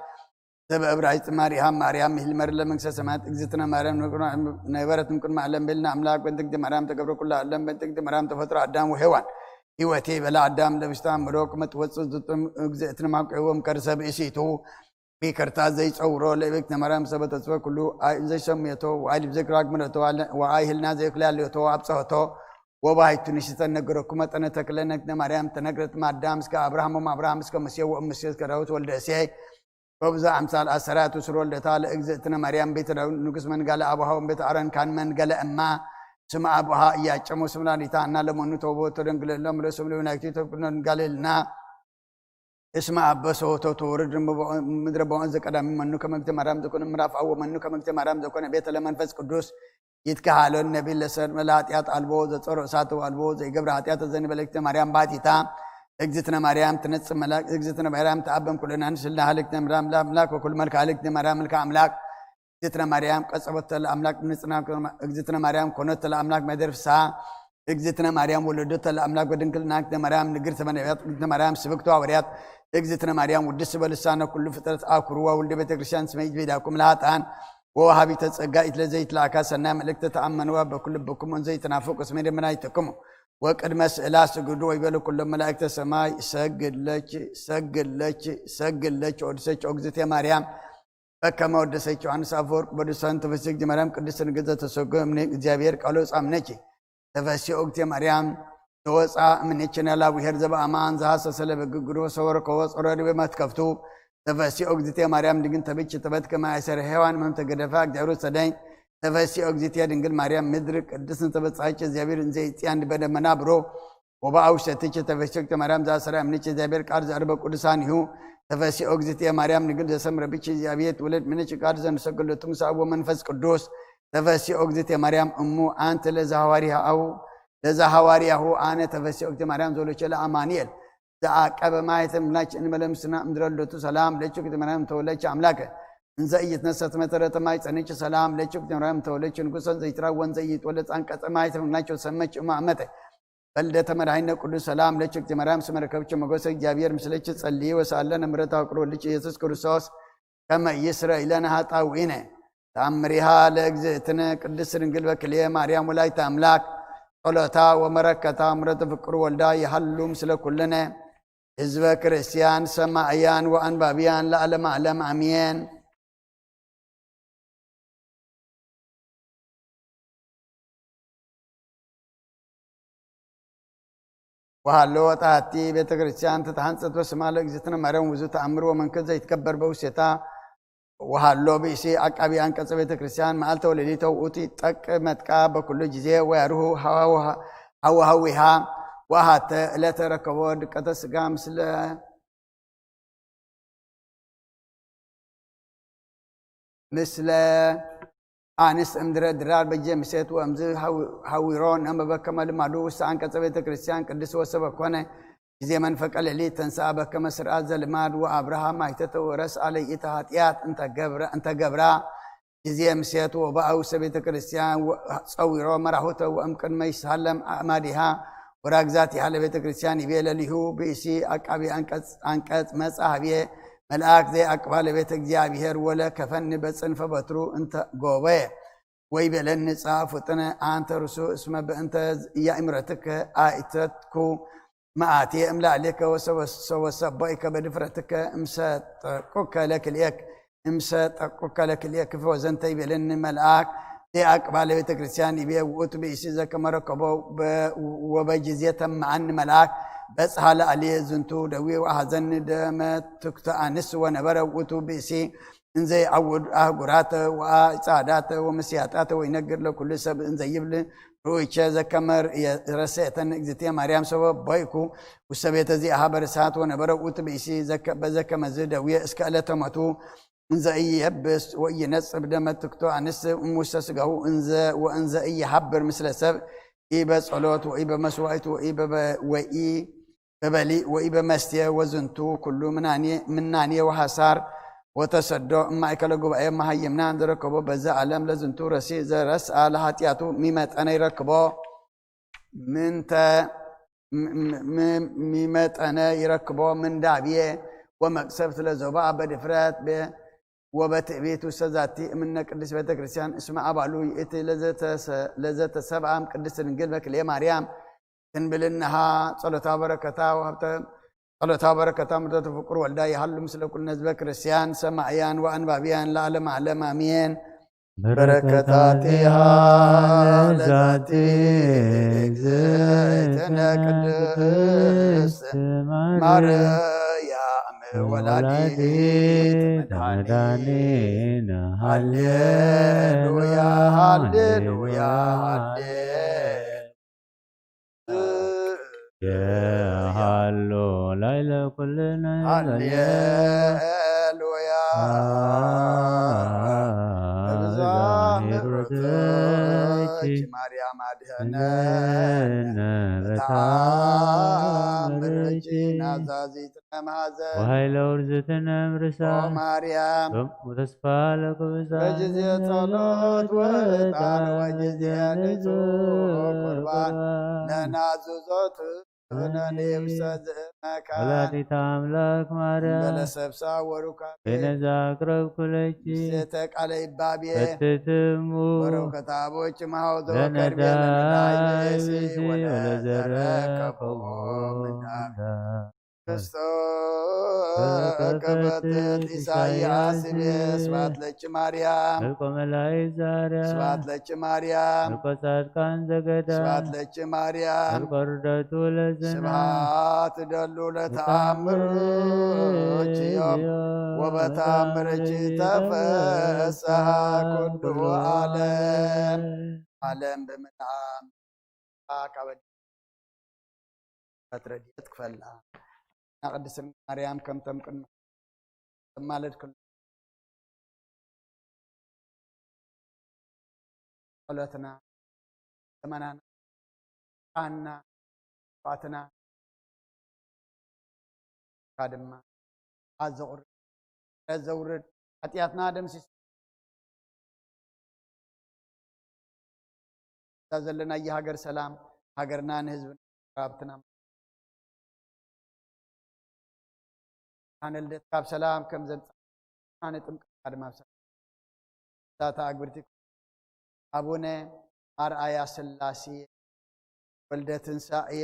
ዘበእብራይስጥ ማርያም ማርያም ይህልመር ለመንግስተ ሰማያት እግዝእትነ ማርያም ነበረት እምቅድመ ዓለም ቤልና አምላክ በእንተ እግዝእትነ ማርያም ተገብረ ኩሉ ዓለም በእንተ እግዝእትነ ማርያም ተፈጥሮ አዳም ወሔዋን ህይወቴ በላ አዳም ለብስታ ምሮ ክመት ወፅእ ዝጥም እግዝእትነ ማብቅዕዎም ከርሰ ብእሲቱ ይቅርታ ዘይጸውሮ ለእግዝእትነ ማርያም ሰበ ተጽፈ ኩሉ አይ ዘይሰምየቶ ወአይ ልብዘግራ ግምረቶ ወአይ ህልና ዘይክላለዮቶ አብጸሆቶ ወባይቱ ንሽተ ነገረኩ መጠነ ተክለ ነግነ ማርያም ተነግረት ማዳም እስከ አብርሃም ወም አብርሃም እስከ ሙሴ ወእም ሙሴ እስከ ዳዊት ወልደ እሴይ በብዛ አምሳል አሰራት ስር ወልደታ ለእግዝእትነ ማርያም ቤተ ዳዊት ንጉስ መንጋለ አቡሃ ወም ቤተ አረን ካን መንገለ እማ ስም አቡሃ እያጨሞ ስም ላሊታ እና ለመኑ ተውቦ ተደንግለሎም ለስም ለውናይቱ ተብቅኖ ድንጋሌልና እስመ አበሰ ወተውረድ ምድረ በውዖን ዘቀዳሚ መኑ ከመ እግዝእተ ማርያም ዘኮነ ምዕራፍ አወ መኑ ከመ እግዝእተ ማርያም ዘኮነ ቤተ ለመንፈስ ቅዱስ ይትከሃሎን ነቢል ለሰብ ለኃጢአት አልቦ ዘጸሮ እሳት አልቦ ዘይገብረ ኃጢአት ዘንበለ እግዝእተ ማርያም ባቲታ እግዝእትነ ማርያም ትነጽእ መላእክት እግዝእትነ ማርያም ተአበም ኩለና ንስልና ሀልክተ ምራም ለአምላክ ወኩል መልክ ሀልክተ ማርያም መልክ አምላክ እግዝእትነ ማርያም ቀጸበተ ለአምላክ ንጽና እግዝእትነ ማርያም ኮነተ ለአምላክ መደር ፍስሐ እግዝእትነ ማርያም ወለደተ ለአምላክ በድንግልና እግዝእትነ ማርያም ንግርተ በነቢያት እግዝእትነ ማርያም ስብክተ ሐዋርያት እግዝእትነ ማርያም ውድስ በልሳነ ኩሉ ፍጥረት አኩርዋ ውልደ ቤተ ክርስቲያን ስመ ኢትቤዳኩም ለሃጣን ወወሃቢተ ጸጋ ኢትለዘይትለአካ ሰናይ መልእክተ ተአመንዋ በኩል ልብኩም ዘይትናፍቁ ስመ ደመናይትክሙ ወቅድመ ስእላ ስግዱ ወይበሉ ኩሎም መላእክተ ሰማይ ሰግለች ሰግለች ሰግለች ወድሰች ኦግዝእትየ ማርያም በከመ ወደሰች ዮሐንስ አፈወርቅ በዱሳን ተፈሲክ ጀመሪያም ቅድስት ንግዘ ተሰጎ እምነ እግዚአብሔር ቃሎ ጻምነች ተፈሲ ኦግዝእትየ ማርያም ተወፃ እምኔችነ ላብሔር ዘበአማን ዘሐሰሰ ለበግግዶ ሰወር ከወ ጾረ ድቤ መትከፍቱ ተፈሲ ኦግዝእትየ ማርያም ድግን ተብች ተበት ከመ አይሰረ ሔዋን መም ተገደፋ እግዚአብሔር ሰደኝ ተፈሲ ኦግዝእትየ ድንግል ማርያም ምድር ቅድስት እንተበጻች እግዚአብሔር እንዘ ይጽያን በደመና ብሮ ወበአውሸትች ተፈሲ ኦግዝእትየ ማርያም ዘአሰረ እምኔች እግዚአብሔር ቃል ዘአርበ ቅዱሳን ይሁ ተፈሲ ኦግዝእትየ ማርያም ድንግል ዘሰምረ ብች እግዚአብሔር ትውለድ ምንች ቃል ዘንሰግለቱ ምሳብ ወመንፈስ ቅዱስ ተፈሲ ኦግዝእትየ ማርያም እሙ አንቲ ለዘሐዋርያሁ ለዘሐዋርያሁ አነ ተፈሲ ኦግዝእትየ ማርያም ዘሎቼ ለአማኑኤል ዘአቀበ ማየተ ምናች እንበለ ምስና እምድረ ልደቱ ሰላም ለቹ እግዝእትየ ማርያም ተወለች አምላከ እንዘ ኢይትነሰት መተረተ ማይ ጸኒች ሰላም ለቹ እግዝእትየ ማርያም ተወለች ንጉሰን ዘይትራወን ዘይትወለድ አንቀጸ ማየተ ምናቸው ሰመች እማ አመተ በልደተ መድኃኒነ ቅዱስ ሰላም ለቹ እግዝእትየ ማርያም ስመ ረከብች ሞገሰ እግዚአብሔር ምስለች ጸልዪ ወሳለነ ምሕረተ አቅሮ ልጅ ኢየሱስ ክርስቶስ ከመ ይስረይ ለነ ኃጣውኢነ ተአምሪሃ ለእግዝእትነ ቅድስት ድንግል በክልኤ ማርያም ወላዲተ አምላክ ጸሎታ ወመረከታ ምሕረተ ፍቅሩ ወልዳ ይሃሉ ምስለ ኩልነ ህዝበ ክርስቲያን ሰማዕያን ወአንባብያን ለዓለመ ዓለም አሜን። ወሃሎ ወጣቲ ቤተ ክርስቲያን ተተሐንጸት በስማ ለእግዝእትነ ማርያም ውዙ ተአምር ወመንክር ዘይትከበር በውሴታ ወሃሎ ብእሲ አቃቢ አንቀጸ ቤተ ክርስቲያን መዓልተ ወሌሊተ ውእቱ ይጠቅ መጥቃ በኩሉ ጊዜ ወያርሁ ሐዋውሃ- ሐዋሃዊሃ ወአሃተ ዕለተ ረከቦ ድቀተ ስጋ ምስለ ምስለ አንስ እምድረ ድራር በጀ ምሴት ወእምዝ ሐዊሮ ነመበ ከመ ልማዱ ውስተ አንቀጸ ቤተ ክርስቲያን ቅድስ ወሰበ ኮነ ጊዜ መንፈቀ ሌሊት ተንሥአ በከመ ስርዓት ዘልማድ ወአብርሃ ማይተተ ወረስአ ለይእተ ኃጢአት እንተ ገብራ ጊዜ ምሴት ወበአውሰ ቤተ ክርስቲያን ጸዊሮ መራሁተ ወእምቅድመ ይሳለም አእማዲሃ ወራግዛቲሃ ለቤተ ክርስቲያን ይቤ ለሊሁ ብእሲ አቃቢ አንቀጽ መጽሐፍየ መልአክ ዘይአቅባ ለቤተ እግዚአብሔር ወለ ከፈኒ በጽንፈ በትሩ እንተ ጎበየ ወይ ቤለኒ ጻ ፍጥነ አንተ ርሱ እስመ በእንተ ኢያእምረትከ አይተትኩ መዓትየ እምላዕሌከ ወሰወሰቦይከ በድፍረትከ እምሰጠቁከ ለክልኤክ እምሰጠቁከ ለክልኤክ ክፈ ወዘንተ ይቤለኒ መልአክ። አቅባለ ቤተ ክርስቲያን ይቤ ውእቱ ብእሲ ዘከመረከቦ ወበጊዜ ተመዓኒ መልአክ በጽሐ ለአልየ ዝንቱ ደዊ ወአሐዘኒ ደመ ትኩተ አንስ ወነበረ ውእቱ ብእሲ እንዘ ይዐውድ አህጉራተ ወአዕጻዳተ ወምስያጣተ ወይነግር ለኩሉ ሰብ እንዘ ይብል ርእይቼ ዘከመር ረሰየተን እግዝእትየ ማርያም ሰበብ ቦይኩ ውስተ ቤተ ዚአሃ በርሳት ወነበረ ውእቱ ብእሲ በዘከመዝ ደውየ እስከ ዕለተ ሞቱ እንዘ ኢየብስ ወኢይነጽብ ደመ ትክቶ አንስ እሙስተ ስጋሁ ወእንዘ ኢይሃብር ምስለ ሰብ ኢበጸሎት ወኢበመስዋዕት ወኢበሊእ ወኢበመስቴ ወዝንቱ ኩሉ ምናኔ ወሐሳር ወተሰዶ እማእከለ ጉባኤ መሃይምናን ዘረከቦ በዛ ዓለም ለዝንቱ ረሲ ዘረስአ ለኃጢአቱ ሚመጠነ ይረክቦ ምንተ ሚመጠነ ይረክቦ ምንዳብየ ወመቅሰፍት ለዞባ በድፍረት ወበትዕቢት ውስተ ዛቲ እምነ ቅድስት ቤተ ክርስቲያን እስመ አባሉ ይእቲ ለዘተሰብአም ቅድስት ድንግል በክልኤ ማርያም ትንብልናሃ ጸሎታ በረከታ ወሀብተ ጸሎታ በረከታ ምርተቱ ፍቅር ወልዳ ይሃሉ ምስለ ኩልነ ህዝበ ክርስቲያን ሰማዕያን ወአንባብያን ለዓለም ዓለም አሜን። በረከታቲሃ ለዛቲ እግዝእትነ ቅድስት ማርያም ወላዲት መድኃኒነ ሃሌሉያ ሃሌሉያ ሃሌሉያ። የሃሎ ላይለ ኩልነ ሃሌሉያ። ብዛ ምሕረትኪ ማርያም ኣድሕነነ፣ በተኣምርኪ ናዛዚትነ ማሕዘን፣ ወሃይለ ውርዝትነ እምርሳ ኦ ማርያም፣ ወተስፋ ለኩብዛ በጊዜ ጸሎት ወዕጣን ወጊዜ ንጹሕ ቁርባን ነናዝዞት ነንብሰ ዝእመካ ወላዲተ ኣምላክ ማርያም በለሰብሳ ወሩካቤ በይነዛ ኣቅረብኩለኪ ምስተ ቃለ ይባቤ ፈትትሙ በረከታ ቦች ማውዞ ለነዳ ከርቤ ለነዳይ ብእሲ ብእሲ ወለዘረከቦ ወለዘረከቦ ምንዳ ምንዳ ክርስቶስ ከፈትት ኢሳያስ ይቤ ስብሐት ለኪ ማርያም መልኮ መላእክት ዛርያ ስብሐት ለኪ ማርያም መልኮ ጻድቃን ዘገዳ ስብሐት ለኪ ማርያም መልኮ ርደቱ ለዘና ስብሐት ደሉ ለተኣምርኪ ዮም ወበተኣምርኪ ተፈስሐ ኩሉ ዓለም። ዓለም ብምልኣ ካብ ረድኤት ክፈላ እና ቅድስት ማርያም ከምቶም ቅድሚ ተማለድ ክሉ ጸሎትና ለመናና ጣና ፋትና ድማ ኣዘቑር ዘውርድ ሓጢኣትና ደምሲስ እዛ ዘለናዮ ሃገር ሰላም ሃገርና ንህዝብና ራብትና ኣነ ልደት ካብ ሰላም ከም ዘምጻ ኣነ ጥምቀት ድማ ኣብ ሰላም ዛታ ኣግብርቲ ኣቡነ ኣርኣያ ስላሴ ወልደ ትንሳኤ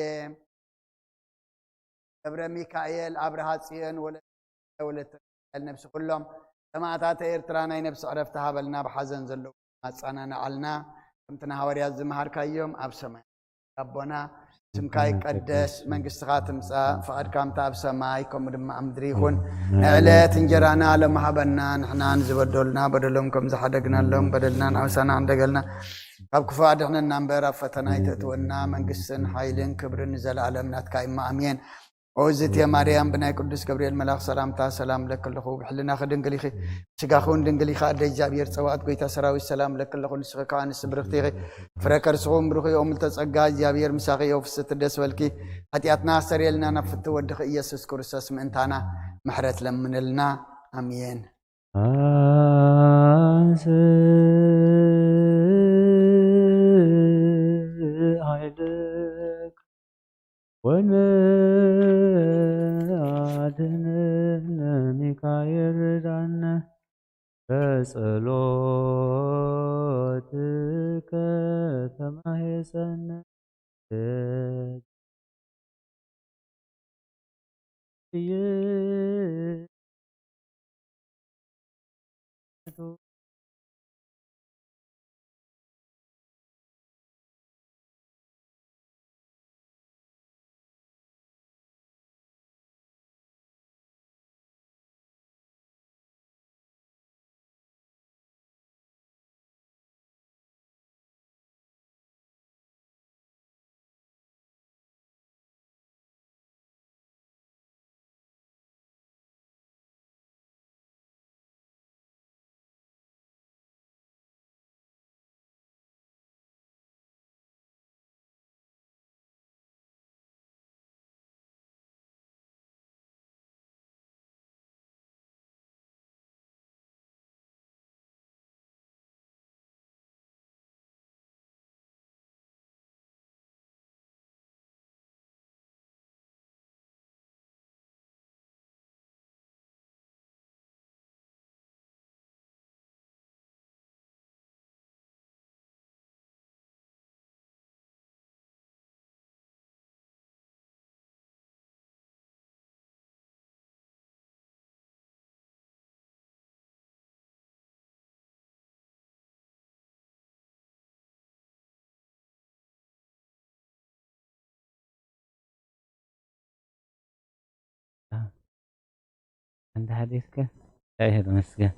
ገብረ ሚካኤል ኣብርሃ ጽዮን ወለ ወለተ ሚካኤል ነብሲ ኩሎም ሰማዕታተ ኤርትራ ናይ ነብሲ ዕረፍቲ ሃበልና ብሓዘን ዘለዉ ኣጻናንዓልና ከምቲ ንሃዋርያት ዝመሃርካዮም ኣብ ሰማይ ኣቦና ስምካ ይቀደስ መንግስትኻ ትምጻእ ፍቓድካ ምታ ኣብ ሰማይ ከምኡ ድማ ኣብ ምድሪ ይኹን ንዕለት እንጀራና ሎም ሃበና ንሕናን ዝበደሉና በደሎም ከም ዝሓደግናሎም በደልና ንዓውሳና እንደገልና ካብ ክፉ ኣድሕነና እምበር ኣብ ፈተና ይተእትወና መንግስትን ሓይልን ክብርን ንዘለኣለም ናትካ ይማ ኣሜን ኦዝት የማርያም ብናይ ቅዱስ ገብርኤል መልኣኽ ሰላምታ ሰላም ለክልኹ ብሕልናኺ ድንግል ኢኺ ስጋኹን ድንግል ኢኻ ኣደ እግዚኣብሔር ጸዋዕት ጎይታ ሰራዊት ሰላም ለክልኹ ንስኺ ከዓ ንስብርኽቲ ኢኺ ፍረ ከርስኹም ብሩኽ እዮም ልተጸጋ እግዚኣብሔር ምሳኺ እዮም ፍስቲ ደስ በልኪ ሓጢኣትና ኣስተርየልና ናብ ፍቲ ወድኺ ኢየሱስ ክርስቶስ ምእንታና ምሕረት ለምንልና ኣሜን ኣንስ ኃይልክ ወነአድነነ ሚካኤል ርዳነ በጸሎትከ ተማሄጸነ እንተ ሓዲስከ እግዚኣብሔር ይመስገን።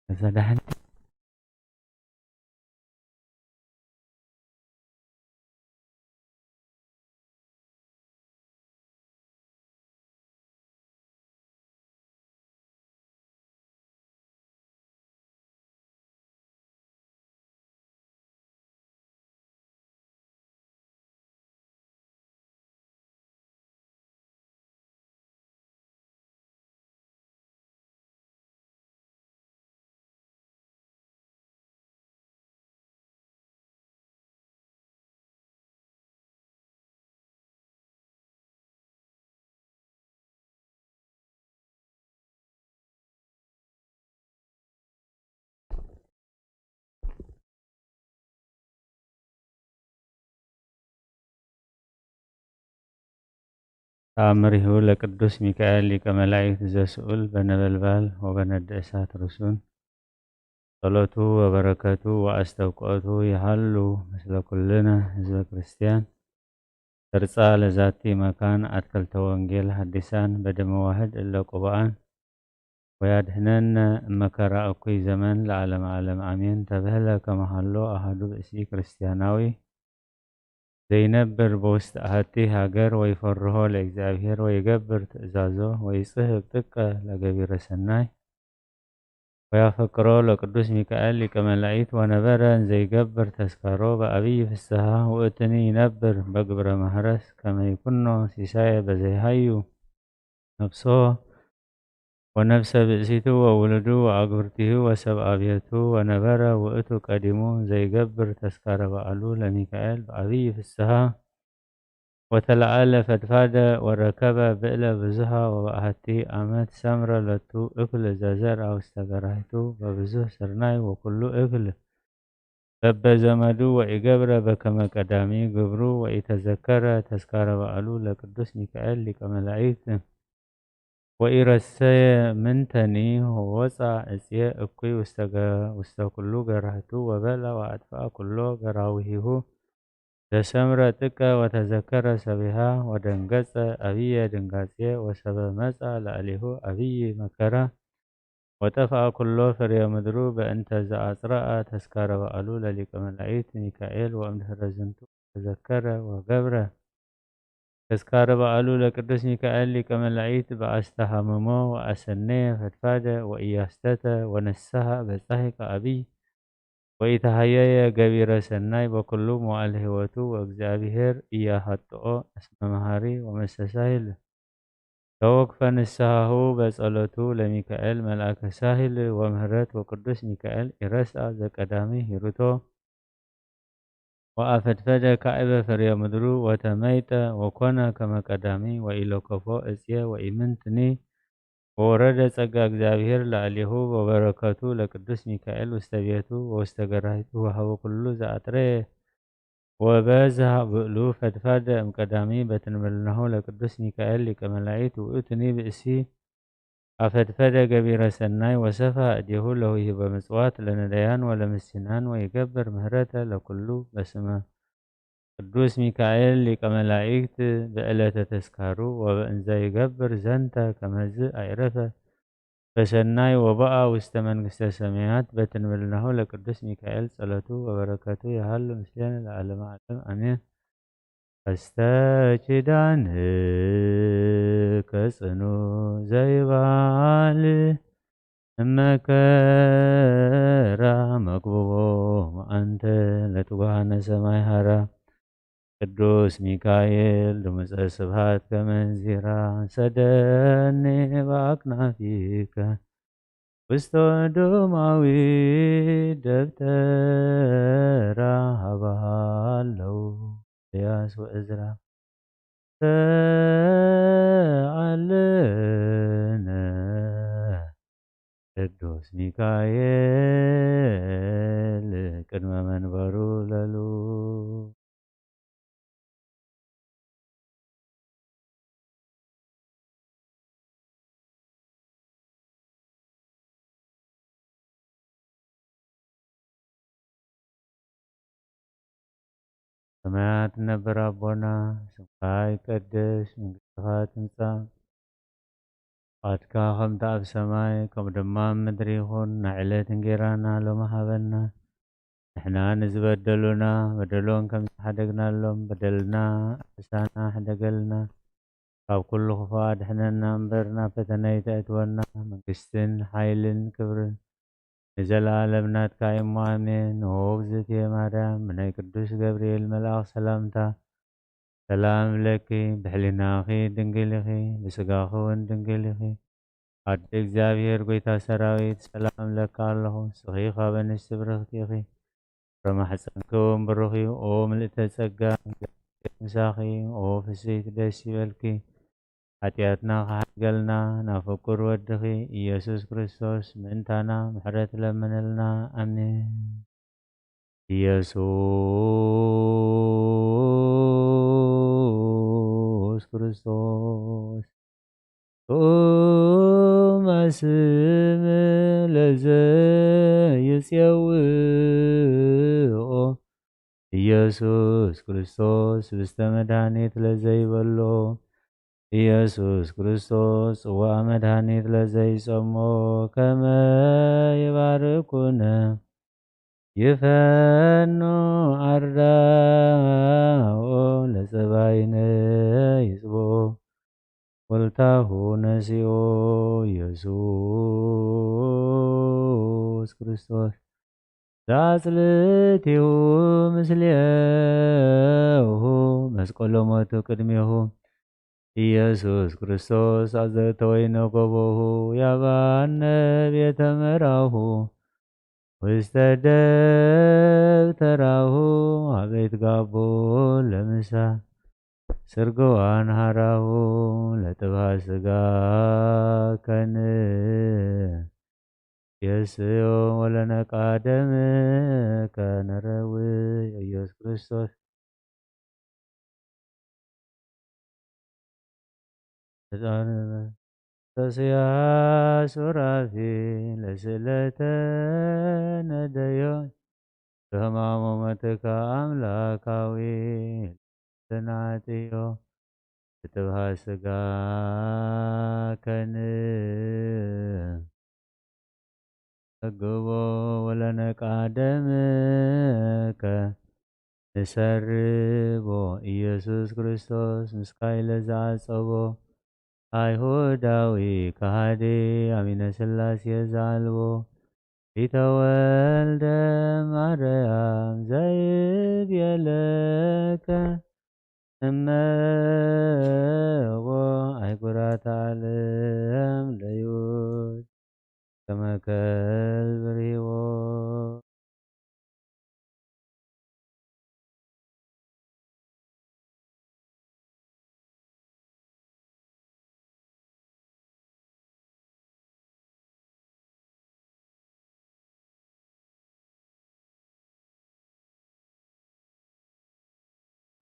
እዛ ዳሕንቲ ተአምሪሁ ለቅዱስ ሚካኤል ሊቀ መላእክት ዘስኡል በነበልባል ወበነደ እሳት ርሱን። ጸሎቱ ወበረከቱ ወአስተብቅኦቱ ይሃሉ ምስለ ኩልነ ህዝበ ክርስቲያን። ተርጻ ለዛቲ መካን አትክልተ ወንጌል ሐዲሳን በደመ ዋህድ እለ ቅቡአን ወያድህነነ እመከራ እኩይ ዘመን ለዓለመ ዓለም አሜን። ተብህለ ከመሃሎ አሃዱ ብእሲ ክርስቲያናዊ ዘይነብር በውስጥ አሃቲ ሃገር ወይፈርሆ ለእግዚአብሔር ወይገብር ትእዛዞ ወይጽህብ ጥቀ ለገቢረ ሰናይ ወያፈቅሮ ለቅዱስ ሚካኤል ሊቀ መላእክት ወነበረ እንዘይገብር ተስካሮ በአብይ ፍስሃ ውእትኒ ይነብር በግብረ ማህረስ ከመይኩኖ ሲሳየ በዘይሃዩ ነፍሶ ወነፍሰ ብእሲቱ ወውሉዱ ወአግብርቲሁ ወሰብአ ቤቱ ወነበረ ውእቱ ቀዲሙ ዘይገብር ተስካረ በዓሉ ለሚካኤል በአብይ ፍስሃ ወተለዓለ ፈድፋደ ወረከበ ብዕለ ብዙሃ ወበአሐቲ አመት ሰምረ ለቱ እክል ዘዘርአ ውስተ ገራህቱ በብዙህ ስርናይ ወኩሉ እክል በበዘመዱ ወኢገብረ በከመ ቀዳሚ ግብሩ ወኢተዘከረ ተስካረ በዓሉ ለቅዱስ ሚካኤል ሊቀ መላእክት ወኢረሰየ ምንተኒ ወወፃ እፅየ እኩይ ውስተ ገ-፣ ውስተ ኩሉ ገራህቱ ወበልዐ ወአጥፍአ ኩሎ ገራውሂሁ ዘሰምረ ጥቀ ወተዘከረ ሰቢሃ ወደንገጸ አብየ ድንጋጼ ወሰበ መጻ ለአሊሁ አብይ መከራ ወጠፍአ ኩሎ ፍሬ ምድሩ በእንተ ዘአጽረአ ተስካረ በዓሉ ለሊቀ መላእክት ሚካኤል ወእምድህረ ዝንቱ ተዘከረ ወገብረ ተስካረ በዓሉ ለቅዱስ ሚካኤል ሊቀ መላእክት በአስተሃመሞ ወአሰነየ ፈድፋደ ወኢያስተተ ወነስሐ በጻሂ ከአብይ ወኢተሃየየ ገቢረ ሰናይ በኩሉ መዋዕል ህይወቱ ወእግዚአብሔር ኢያሃጥኦ እስመ መሃሪ ወመስተሳሂል ተወክፈ ንስሐሁ በጸሎቱ ለሚካኤል መልአከ ሳሂል ወምህረት ወቅዱስ ሚካኤል ኢረስአ ዘቀዳሚ ሂሩቶ ወአፈድፈደ ካዕበ ፍሬ ምድሩ ወተመይጠ ወኮነ ከመ ቀዳሚ ወኢለኮፎ እጽየ ወኢምንትኒ ወወረደ ጸጋ እግዚአብሔር ለአሊሁ ወበረከቱ ለቅዱስ ሚካኤል ውስተ ቤቱ ወውስተ ገራሂቱ ወሀበ ኩሉ ዘአጥረየ ወበዝሃ ብእሉ ፈድፋደ እምቀዳሚ በትንብልናሁ ለቅዱስ ሚካኤል ሊቀ መላእክት ውእቱኒ ብእሲ አፈድፈደ ገቢረ ሰናይ ወሰፋ እዴሁ ለውሂበ ምጽዋት ለነዳያን ወለምስኪናን ወይገብር ምህረተ ለኩሉ በስመ ቅዱስ ሚካኤል ሊቀ መላእክት በዕለተ ተስካሩ ወበእንዘ ይገብር ዘንተ ከመዝ አይረፈ በሰናይ ወበአ ውስተ መንግስተ ሰማያት በትንብልናሁ ለቅዱስ ሚካኤል ጸሎቱ ወበረከቱ ይሃሉ ምስሌነ ለዓለመ ዓለም አሜን። ቀስተ ኪዳንከ ጽኑ ዘይባል እመከራ መግብቦ አንተ ለትጓሃነ ሰማይ ሃራ ቅዱስ ሚካኤል ድምፀ ስብሐት ከመንዚራ ሰደኒ በአክናፊከ ውስተ ዶማዊ ደብተራ ሀበሃለው ኤልያስ ወእዝራ ተአልነ ቅዱስ ሚካኤል ቅድመ መንበሩ ለሉ ሰማያት ነበር አቦና፣ ስምካ ይቀደስ፣ መንግስትኻ ትምጻእ፣ ፍቓድካ ከምቲ ኣብ ሰማይ ከምኡ ድማ ኣብ ምድሪ ይኹን። ናይ ዕለት እንጌራና ሎሚ ሃበና። ንሕና ንዝበደሉና በደሎም ከም ዝሓደግናሎም በደልና ኣበሳና ሕደገልና። ካብ ኩሉ ክፉእ ኣድሕነና እምበር ናብ ፈተነ ኣይተእትወና። መንግስትን ሓይልን ክብርን ንዘለኣለም ናትካ እሞ ኣሜን። ኦ እግዝእትየ ማርያም፣ ብናይ ቅዱስ ገብርኤል መልኣኽ ሰላምታ ሰላም ለኪ፣ ብሕሊናኺ ድንግል ኢኺ፣ ብስጋኺ እውን ድንግል ኢኺ። ኣደ እግዚኣብሔር፣ ጎይታ ሰራዊት፣ ሰላም እብለኪ ኣለኹ። ንስኺ ካብ ኣንስቲ ብርኽቲ ኢኺ፣ ፍረ ማሕፀንኪ እውን ብሩኽ እዩ። ኦ ምልእተ ጸጋ፣ እግዚኣብሔር ምሳኺ እዩ። ኦ ፍስሕቲ፣ ደስ ይበልኪ፣ ሓጢኣትና ክሓድገልና ናብ ፍቁር ወድኺ ኢየሱስ ክርስቶስ ምእንታና ምሕረት ለምንልና። ኣሜን። ኢየሱስ ክርስቶስ ጡመ ስም ለዘይጼውኦ፣ ኢየሱስ ክርስቶስ ስብስተ መድኃኒት ለዘይበሎ፣ ኢየሱስ ክርስቶስ ጽዋእ መድኃኒት ለዘይጸሞ፣ ከመ ይባርኩነ ይፈኑ ኣርዳኦ ለጸባይነ ይጽቦ። ኮልታሁ ነሲኦ ኢየሱስ ክርስቶስ ዛጽልቲሁ ምስሌሁ መስቀሎ ሞቱ ቅድሜሁ ኢየሱስ ክርስቶስ ኣዘተወይነ ጎቦሁ ያባነ ቤተ መራሁ ውስተ ደብተራሁ አቤት ጋቦ ለምሳ ስርግዋን ሃራሁ ለጥብሃ ስጋ ከን የስዮ ወለነቃደም ከነረዊ ኢየሱስ ክርስቶስ ተስያ ሱራፊ ለስእለተ ነደዮ ብህማሙ መትካ ኣምላካዊ ተናጥዮ ብጥብሃ ስጋ ከን እግቦ ወለነቃደምከ ንሰርቦ ኢየሱስ ክርስቶስ ምስካይ ለዝዓጸቦ ኣይሁዳዊ ከሃዲ ኣሚነ ስላሴ ዘኣልቦ ኢተወልደ ማርያም ዘይብየለከ እመዎ ኣይጉራት ዓለም ለዩት ከመ ከልብ ርሂዎ።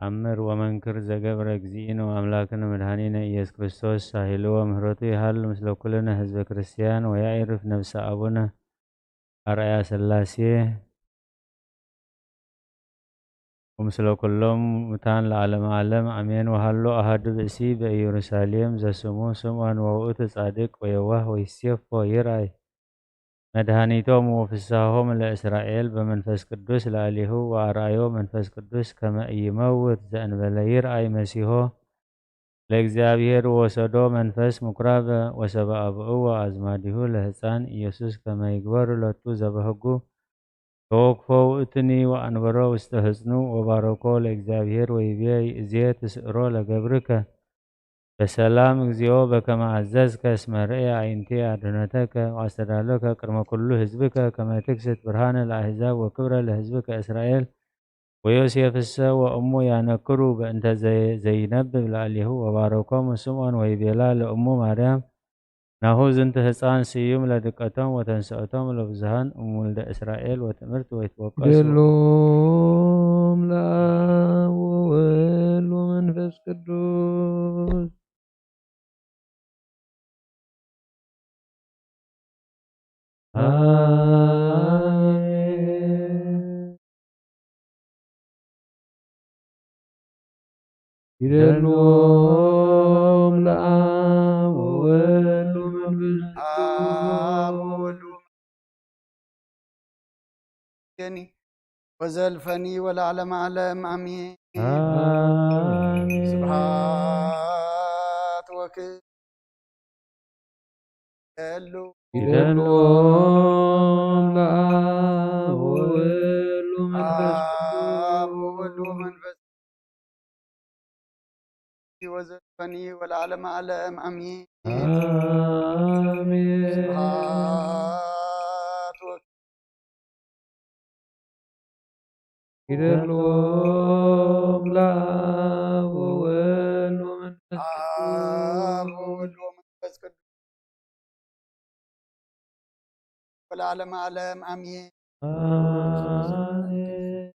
አምር ወመንክር ዘገብረ እግዚእነ ወአምላክነ መድኃኒነ ኢየሱስ ክርስቶስ ሳህልዎ ምህረቱ ይሃሉ ምስለ ኩልነ ህዝበ ክርስቲያን ወያኢርፍ ነብሰ አቡነ አርአያ ሥላሴ ወምስለ ኩሎም ሙታን ለዓለመ ዓለም አሜን። ወሃሎ አሐዱ ብእሲ በኢየሩሳሌም ዘስሙ ስምዖን ወውእቱ ጻድቅ ወየዋህ ወይሴፎ ይርአይ መድኃኒቶም ወፍስሐሆም ለእስራኤል በመንፈስ ቅዱስ ለአሊሁ ወአርአዮ መንፈስ ቅዱስ ከመ ኢይመውት ዘእንበለ ይርአይ መሲሖ ለእግዚአብሔር ወሰዶ መንፈስ ምኩራብ ወሰበ አብኡ ወአዝማዲሁ ለህፃን ኢየሱስ ከመ ይግበሩ ለቱ ዘበህጉ ተወክፎ ውእቱኒ ወአንበሮ ውስተ ህፅኑ ወባረኮ ለእግዚአብሔር ወይቤ ይእዜ ትስዕሮ ለገብርከ በሰላም እግዚኦ በከመ አዘዝከ እስመ ርእየ አዕይንትየ አድህኖተከ ወአስተዳለከ ቅድመ ኩሉ ህዝብከ ከመ ትክስት ብርሃነ ለአሕዛብ ወክብረ ለህዝብከ እስራኤል ወዮሴፍሰ ወእሙ ያነክሩ በእንተ ዘ-፣ ዘይነብብ ለአሊሁ ወባረኮሙ ስምዖን ወይቤላ ለእሙ ማርያም ናሁ ዝንቱ ህፃን ስዩም ለድቀቶም ወተንስኦቶም ለብዙሃን እምውልደ እስራኤል ወትእምርት ወይትወቀሱ። ይደሎም ለአብ ወወልድ ወመንፈስ ቅዱስ። አሜን። ይደሎም ለአብ ወወልድ ይእዜኒ ወዘልፈኒ ወለዓለመ ዓለም ኣሜን። ኣሜን። ስብሐት ወክብር ይደሉ ይደልዎም ለአብ ወወልድ ወመንፈስ አብ ቅዱስ ወወልድ ወመንፈስ ወዘልፈኒ ወለዓለመ ዓለም አሜን። አሜን። ስብሐት ወክብር ይደልዎም ለአብ ወወልድ ወመንፈስ አብ ቅዱስ ወወልድ ወመንፈስ ቅዱስ ወለዓለመ ዓለም አሜን። አሜን።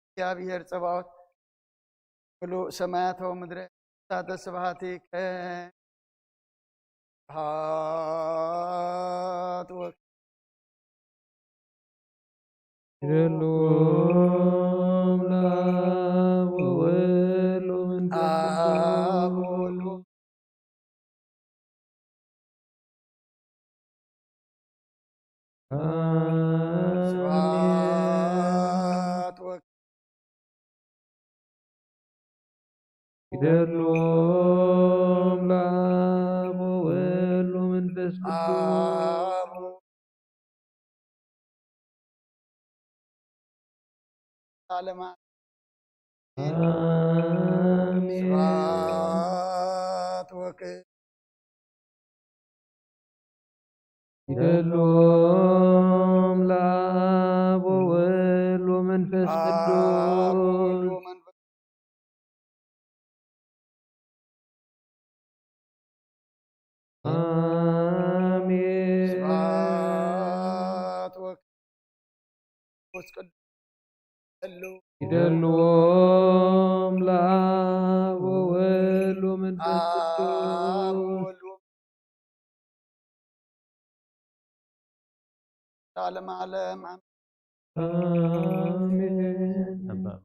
እግዚኣብሔር ጸባኦት ምሉእ ሰማያት ወምድረ እሳተ ስብሐቲከ ስብሐት ወ- ይደልዎም ለአብ ወወልድ ወመንፈስ አብ ቅዱስ ወወልድ ወ- አሜን። ስብሐት ወ- ይደልዎም ለአብ ወወልድ ወመንፈስ ቅዱስ አብ ወ- ዓለማ አሜን። ስብሐት ወክብር ይደልዎም ለአብ ወወልድ ወመንፈስ አብ ቅዱስ ወወልድ ወመንፈስ አሜን። ስብሐት ወክብር ቅዱስ ህሉ ይደልዎም ለአብ ወወልድ ወመንፈስ አብ ቅዱስ ወወልድ ወመንፈስ ለዓለመ ዓለም አሜን። አሜን።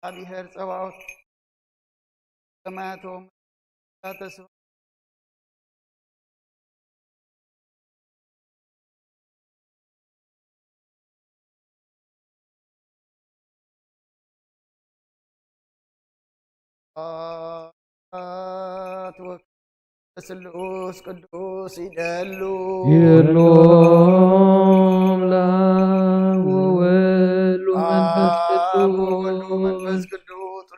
እግዚኣብሔር ጸባኦት ሰማያቶም ተስፋ ስብሐት ወክብር ስሉስ ቅዱስ ይደሉ ይደልዎም ለአብ ወወልድ ወመንፈስ አብ ወወልድ ወመንፈስ ቅዱስ ቅዱስ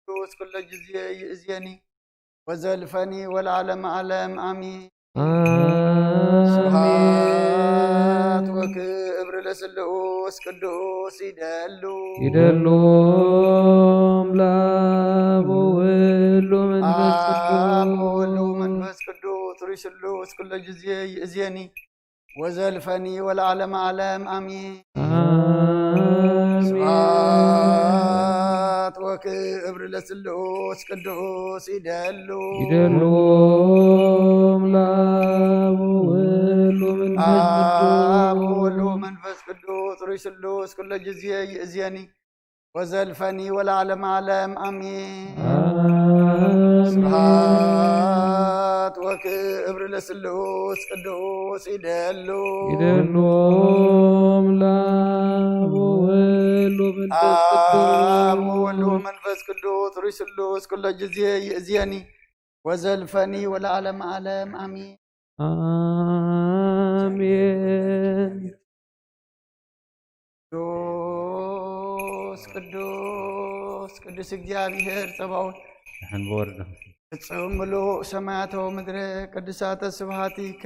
ርዩስ ኩለ ጊዜ ይእዜኒ ወዘልፈኒ ወለዓለመ ዓለም አሜን። ስብሐት አሜን። ወክብር ለስሉስ ቅዱስ ይደሉ ይደልዎም ለአብ ወወልድ ወመንፈስ አብ ወወልድ ቅዱስ ወመንፈስ ቅዱስ ርዩስ ስሉስ ኩለ ጊዜ ይእዜኒ ወዘልፈኒ ወለዓለመ ዓለም አሜን። አሜን። ስብሐት ወክብር ለስሉስ ቅዱስ ይደሉ ይደልዎም ለአብ ወወልድ ወመንፈስ አብ ወወልድ ቅዱስ ወመንፈስ ቅዱስ ርዩስ ስሉስ ኩለ ጊዜ ይእዜኒ ወዘልፈኒ ወለዓለመ ዓለም አሜን። አሜን። ስብሐት ወክብር ለስሉስ ቅዱስ ይደሉ ይደልዎም ለአብ ወወልድ ወመንፈስ አብ ቅዱስ ወወልድ ወመንፈስ ቅዱስ ርዩስ ስሉስ ኩለ ጊዜ ይእዜኒ ወዘልፈኒ ወለዓለመ ዓለም አሜን። አሜን። ቅዱስ ቅዱስ ቅዱስ እግዚኣብሔር ጸባኦት ንሕን ብወርድ ፍጹም ምሉእ ሰማያት ወምድሪ ቅዱሳተ ስብሐቲከ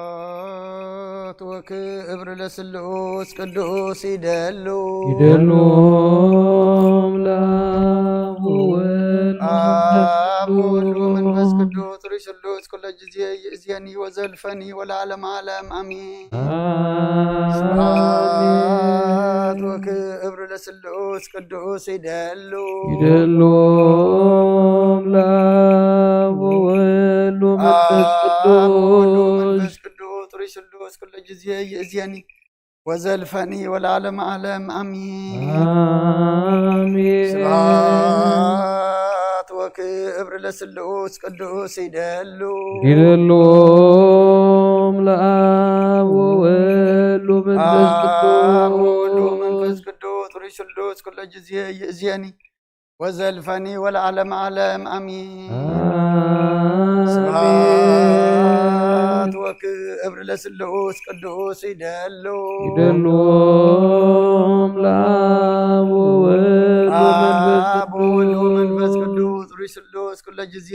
ስብሐት ወክብር ለስሉስ ቅዱስ ይደሉ። ይደሉ ለአብ ወወልድ አብ ወወልድ ወመንፈስ ወመንፈስ ቅዱስ ሩይ ስሉስ ኩለ ጊዜ ይእዜኒ ወዘልፈኒ ወለዓለመ ዓለም አሜን። አሜን። ስብሐት ወክብር ለስሉስ ቅዱስ ይደሉ። ይደሉ ለአብ ወወልድ ወመንፈስ አብ ወወልድ ቅዱስ ወመንፈስ ቅዱስ ሩይ ስሉስ ኩለ ጊዜ ይእዜኒ ወዘልፈኒ ወለዓለመ ዓለም አሜን። አሜን። ስብሐት ወክብር ለስሉስ ቅዱስ ይደሉ። ይደሎም ለአብ ወወልድ ወመንፈስ አብ ወወልድ ቅዱስ ወመንፈስ ቅዱስ ሩይ ስሉስ ኩለ ጊዜ ይእዜኒ ወዘልፈኒ ወለዓለመ ዓለም አሜን። አሜን። ስብሐት ወክብር ለስሉስ ቅዱስ ይደሉ። ይደሎም ለአብ ወወልድ ወመንፈስ አብ ወወልድ ወመንፈስ ቅዱስ ቅዱስ ሩይ ስሉስ ኩለ ጊዜ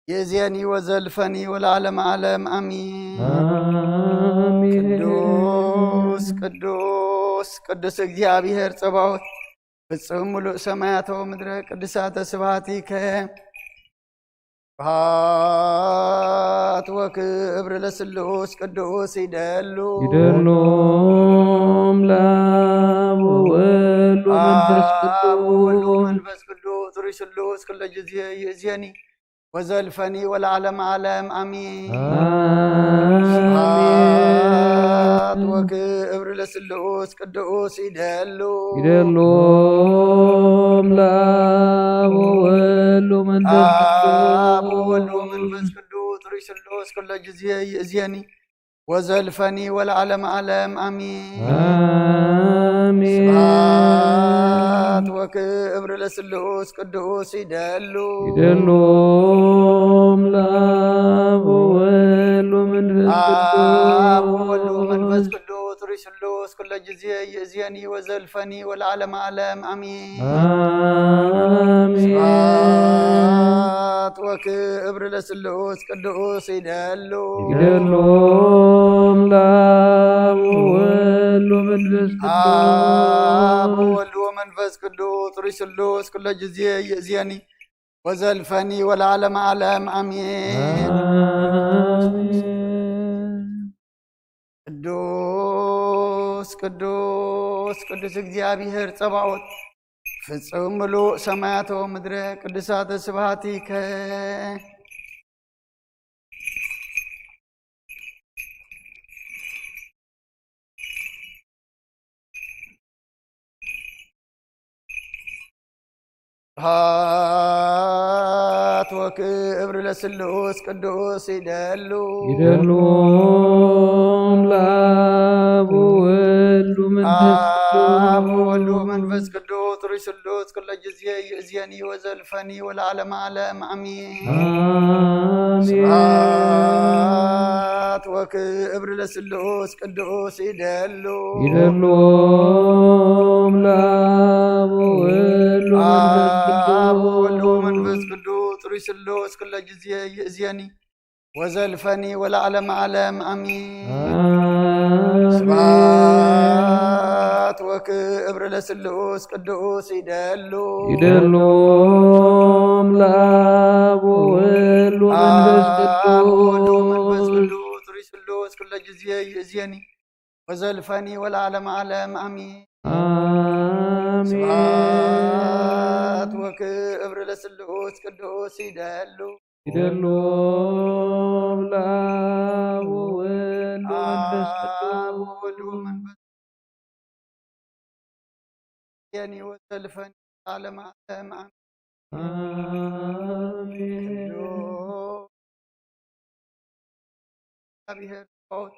ይእዜኒ ወዘልፈኒ ወለዓለመ ዓለም አሜን። አሜን። ቅዱስ ቅዱስ ቅዱስ እግዚአብሔር ጸባኦት ፍጹም ምሉእ ሰማያተ ወምድረ ቅዱሳተ ስብሐቲከ። ስብሐት ወክብር ለስሉስ ቅዱስ ይደሉ። ይደሎም ለአብ ወወልድ ወመንፈስ አብ ወወልድ ቅዱስ ወመንፈስ ቅዱስ ሩይ ስሉስ ኩለ ጊዜ ይእዜኒ ወዘልፈኒ ወለዓለመ ዓለም አሜን። አሜን። ስብሐት ወክብር ለስሉስ ቅዱስ ይደሉ። ይደሎም ለአብ ወወልድ ወመንፈስ አብ ቅዱስ ወወልድ ወመንፈስ ቅዱስ ሩይ ስሉስ ኩለ ጊዜ ይእዜኒ ወዘልፈኒ ወለዓለመ ዓለም አሜን። አሜን። ስብሐት ወክብር ለስሉስ ቅዱስ ይደሉ። ይደሎም ለአብ ወወልድ ወመንፈስ አብ ወወልድ ቅዱስ ወመንፈስ ቅዱስ ሩይ ስሉስ ኩለ ጊዜ ይእዜኒ ወዘልፈኒ ወለዓለመ ዓለም አሜን። አሜን። ስብሐት ወክብር ለስሉስ ቅዱስ ይደሉ። ይደሎም ለአብ ወወልድ ወመንፈስ አብ ቅዱስ ወወልድ ወመንፈስ ቅዱስ ሩይ ስሉስ ኩለ ጊዜ ይእዜኒ ወዘልፈኒ ወለዓለመ ዓለም አሜን። አሜን። ቅዱስ ቅዱስ ቅዱስ እግዚአብሔር ጸባኦት ፍጹም ምሉእ ሰማያተ ወምድረ ቅዱሳተ ስብሐቲከ። ስብሐት ወክብር ለስሉስ ቅዱስ ይደሉ። ይደሎም ለአብ ወወልድ ወመንፈስ አብ ወወልድ ቅዱስ ወመንፈስ ቅዱስ ሩይ ስሉስ ኩለ ጊዜ ይእዜኒ ወዘልፈኒ ወለዓለመ ዓለም አሜን። አሜን። ስብሐት ወክብር ለስሉስ ቅዱስ ይደሉ። ይደሎም ለአብ ወወልድ ወመንፈስ አብ ወወልድ ወመንፈስ ቅዱስ ቅዱስ ሩይ ስሉስ ኩለ ጊዜ ይእዜኒ ወዘልፈኒ ወለዓለመ ዓለም አሜን። አሜን። ስብሐት ወክብር ለስሉስ ቅዱስ ይደሉ። ይደሎም ለአብ ወወልድ ወመንፈስ አብ ወወልድ ወመንፈስ ቅዱስ ቅዱስ ሩይ ስሉስ ኩለ ጊዜ ይእዜኒ ወዘልፈኒ ወለዓለመ ዓለም አሜን። አሜን። ስብሐት ወክብር ለስሉስ ቅዱስ ይደሉ። ይደሎም ለአብ ወወልድ ወመንፈስ አብ ቅዱስ ወወልድ ወመንፈስ የኒ ወዘልፈኒ ለዓለመ ዓለም አሜን። አሜን። ቅዱስ እግዚአብሔር ጸባኦት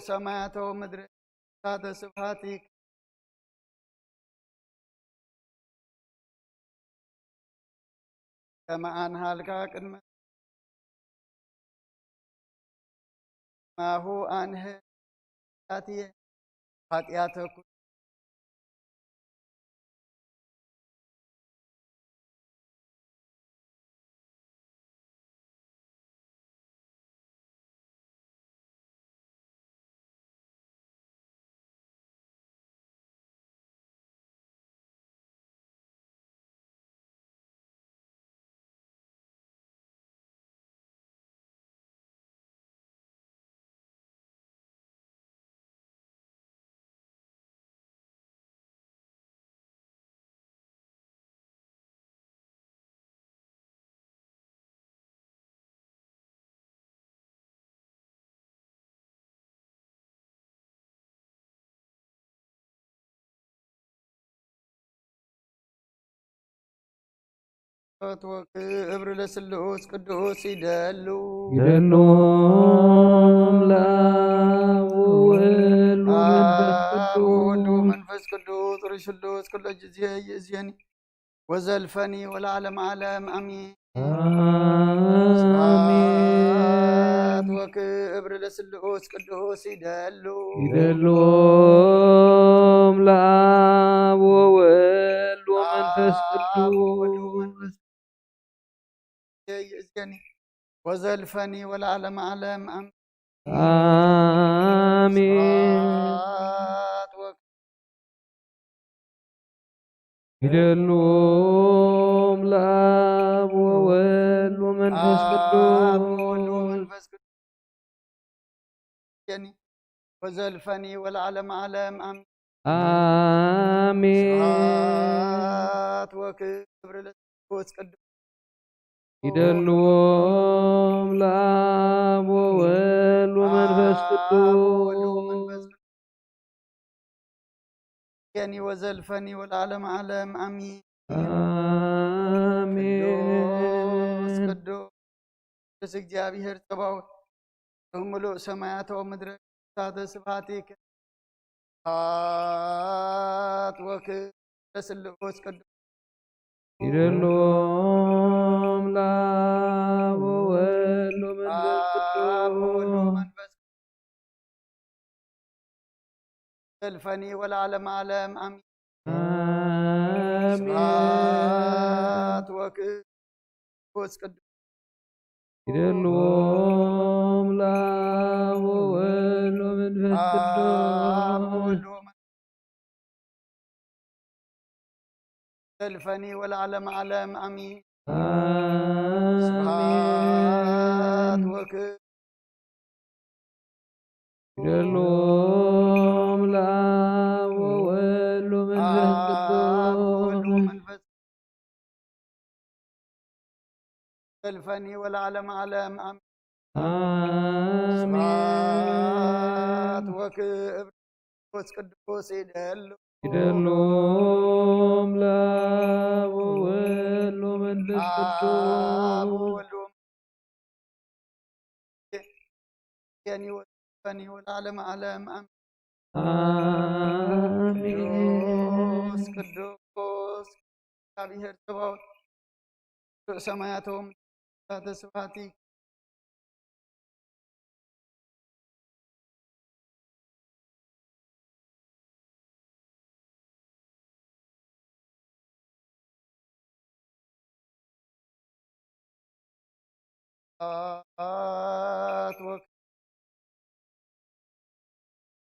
ሰማያተ ወምድረ ቅዱሳተ ስብሐቲከ። ከመ አንሃልካ ቅድመ ማሁ አንህ ኃጢአትየ ኃጢአተ ኩሉ ወክብር ለስሉስ ቅዱስ ይደሉ። ይደሎም ለአብ ወወልድ ወመንፈስ አብ ወወልድ ቅዱስ። ወመንፈስ ቅዱስ ርሽ ስሉስ ኩሎ ጊዜ ይእዜኒ ወዘልፈኒ ወለዓለም ዓለም አሚን። አሜን። ስብሐት ወክብር ለስሉስ ቅዱስ ይደሉ። ይደሎም ለአብ ወወልድ ወመንፈስ አብ ወወልድ ቅዱስ። ወመንፈስ ይእዜኒ ወዘልፈኒ ወለዓለም ዓለም አም-፣ አሜን። ስብሐት ወክ-፣ ይደሎም ለአብ ወወልድ ወመንፈስ አብ ወወልድ ቅዱስ። ወመንፈስ ቅዱስ። የኒ ወዘልፈኒ ወለዓለም ዓለም አም-፣ አሜን። ስብሐት ወክብር ለመንፈስ ቅዱስ። ይደልዎም ለአብ ወወልድ ወመንፈስ አብ ወወልድ ወመንፈስ ቅዱስ። ቅዱስ። የኒ ወዘልፈኒ ወለዓለም ዓለም አሚን። አሜን። ቅዱስ ቅዱስ ቅዱስ እግዚአብሔር ጸባኦት ምሉእ ሰማያት ወምድረ እሳተ ስብሐቲከ። ስብሐት ወክብር ለስሉስ ቅዱስ። ይደሎም ለአብ ወወልድ ወመንፈስ አብ ወወልድ ቅዱስ። ወመንፈስ ዘልፈኒ ወለዓለም ዓለም አሚን። አሜን። ስብሐት ወክብር መንፈስ ቅዱስ። ይደልዎም ለአብ ወወልድ ወመንፈስ አብ ቅዱስ። ወወልድ ወመንፈስ ዘልፈኒ ወለዓለም ዓለም አሚን። አሜን። ስብሐት ወክብር ይደልዎም ለአብ ወወልድ ወመንፈስ አብ ወወልድ ቅዱስ። ወመንፈስ ዘልፈኒ ወለዓለም ዓለም አሜን። አሜን። ስብሐት ወክብር መንፈስ ቅዱስ ይደሉ። ይደልዎም ለአብ ወወልድ ወመንፈስ አብ ቅዱስ። ወወልድ ወመንፈስ የኒ ወዘልፈኒ ወለዓለም ዓለም አሜን። አሜን። ቅዱስ ቅዱስ እግዚአብሔር ጸባኦት ርእሰ ሰማያቶም ተስፋቲ አት ወክ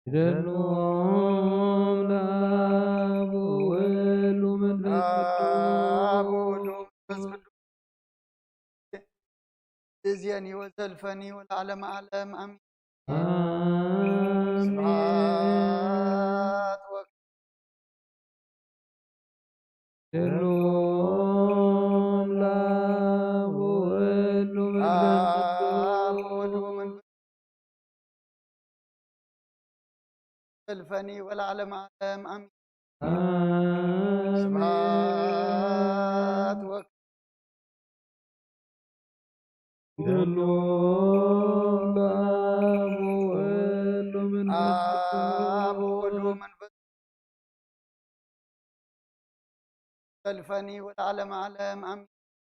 ይደልዎም ለአብ ወወልድ ወመንፈስ አብ ቅዱስ። ወወልድ ወመንፈስ ቅዱስ። እዝየኒ ወዘልፈኒ ወለዓለመ ዓለም አሜን። አሜን። ስብሐት ወክ ይደልዎም ለአብ ወወልድ ወመንፈስ አብ ቅዱስ። ወወልድ ወመንፈስ ዘልፈኒ ወለዓለመ ዓለም አሜን። አሜን። ስብሐት ወክ ይደልዎም ለአብ ወወልድ ወመንፈስ አብ ቅዱስ። ወወልድ ወመንፈስ ዘልፈኒ ወለዓለመ ዓለም አሜን።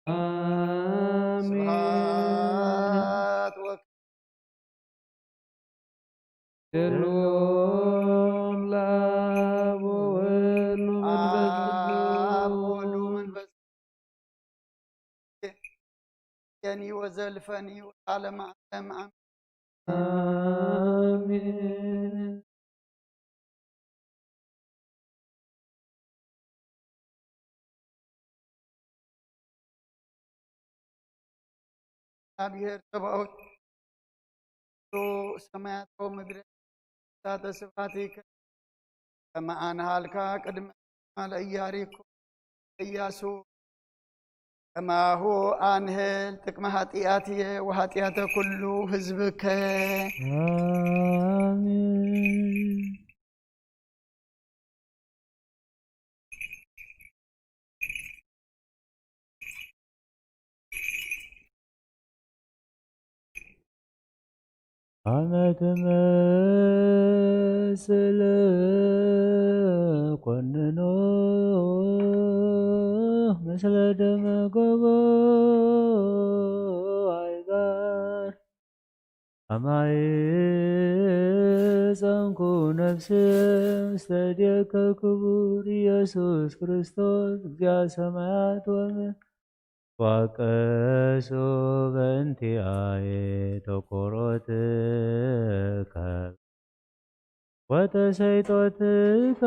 አሜን። ስብሐት ወክ ይደልዎም ለአብ ወወልድ ወመንፈስ አብ ወወልድ ቅዱስ። ወመንፈስ የኒ ወዘልፈኒ ወለዓለመ ዓለም አሜን። አሜን። እግዚአብሔር ጸባኦት ሰማያት ወምድር እሳተ ስብሐቲከ ከመ አንሃልካ ቅድመ ለኢያሪኮ ኢያሱ ከማሁ አንህል ጥቅመ ኃጢአትየ ወኃጢአተ ኩሉ ሕዝብከ። አሜን። ኣመ ትመጽእ ኮንኖ ምስለ ደመ ጎቦ ኣይጋር። ኣማይ ጸንኩ ነፍስ ምስተ እዴከ ክቡር ኢየሱስ ክርስቶስ እግዚኣ ሰማያት ወምድር። ዋቀሱ በእንቲኣየ ተቆሮትከ ወተሰይጦትከ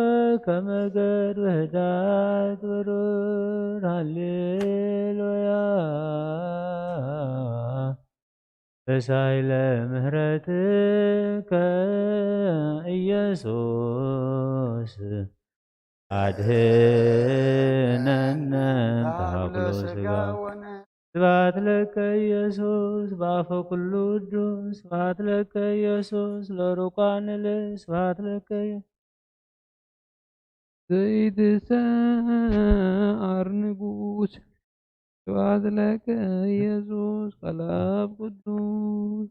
ከመ ገድ ብህዳት ብሩር። ሃሌሉያ። ተሳይለ ምህረትከ ኢየሱስ ኣድህነነ። ተሃብሎ ስጋ ወነ። ስብሐት ለከ ኢየሱስ በአፈ ኩሉ ውዱስ። ስብሐት ለከ ኢየሱስ ለሩቃን ልብ። ስብሐት ለከ ኢየ-፣ ዘይትሰዓር ንጉስ። ስብሐት ለከ ኢየሱስ ቃል አብ ቅዱስ።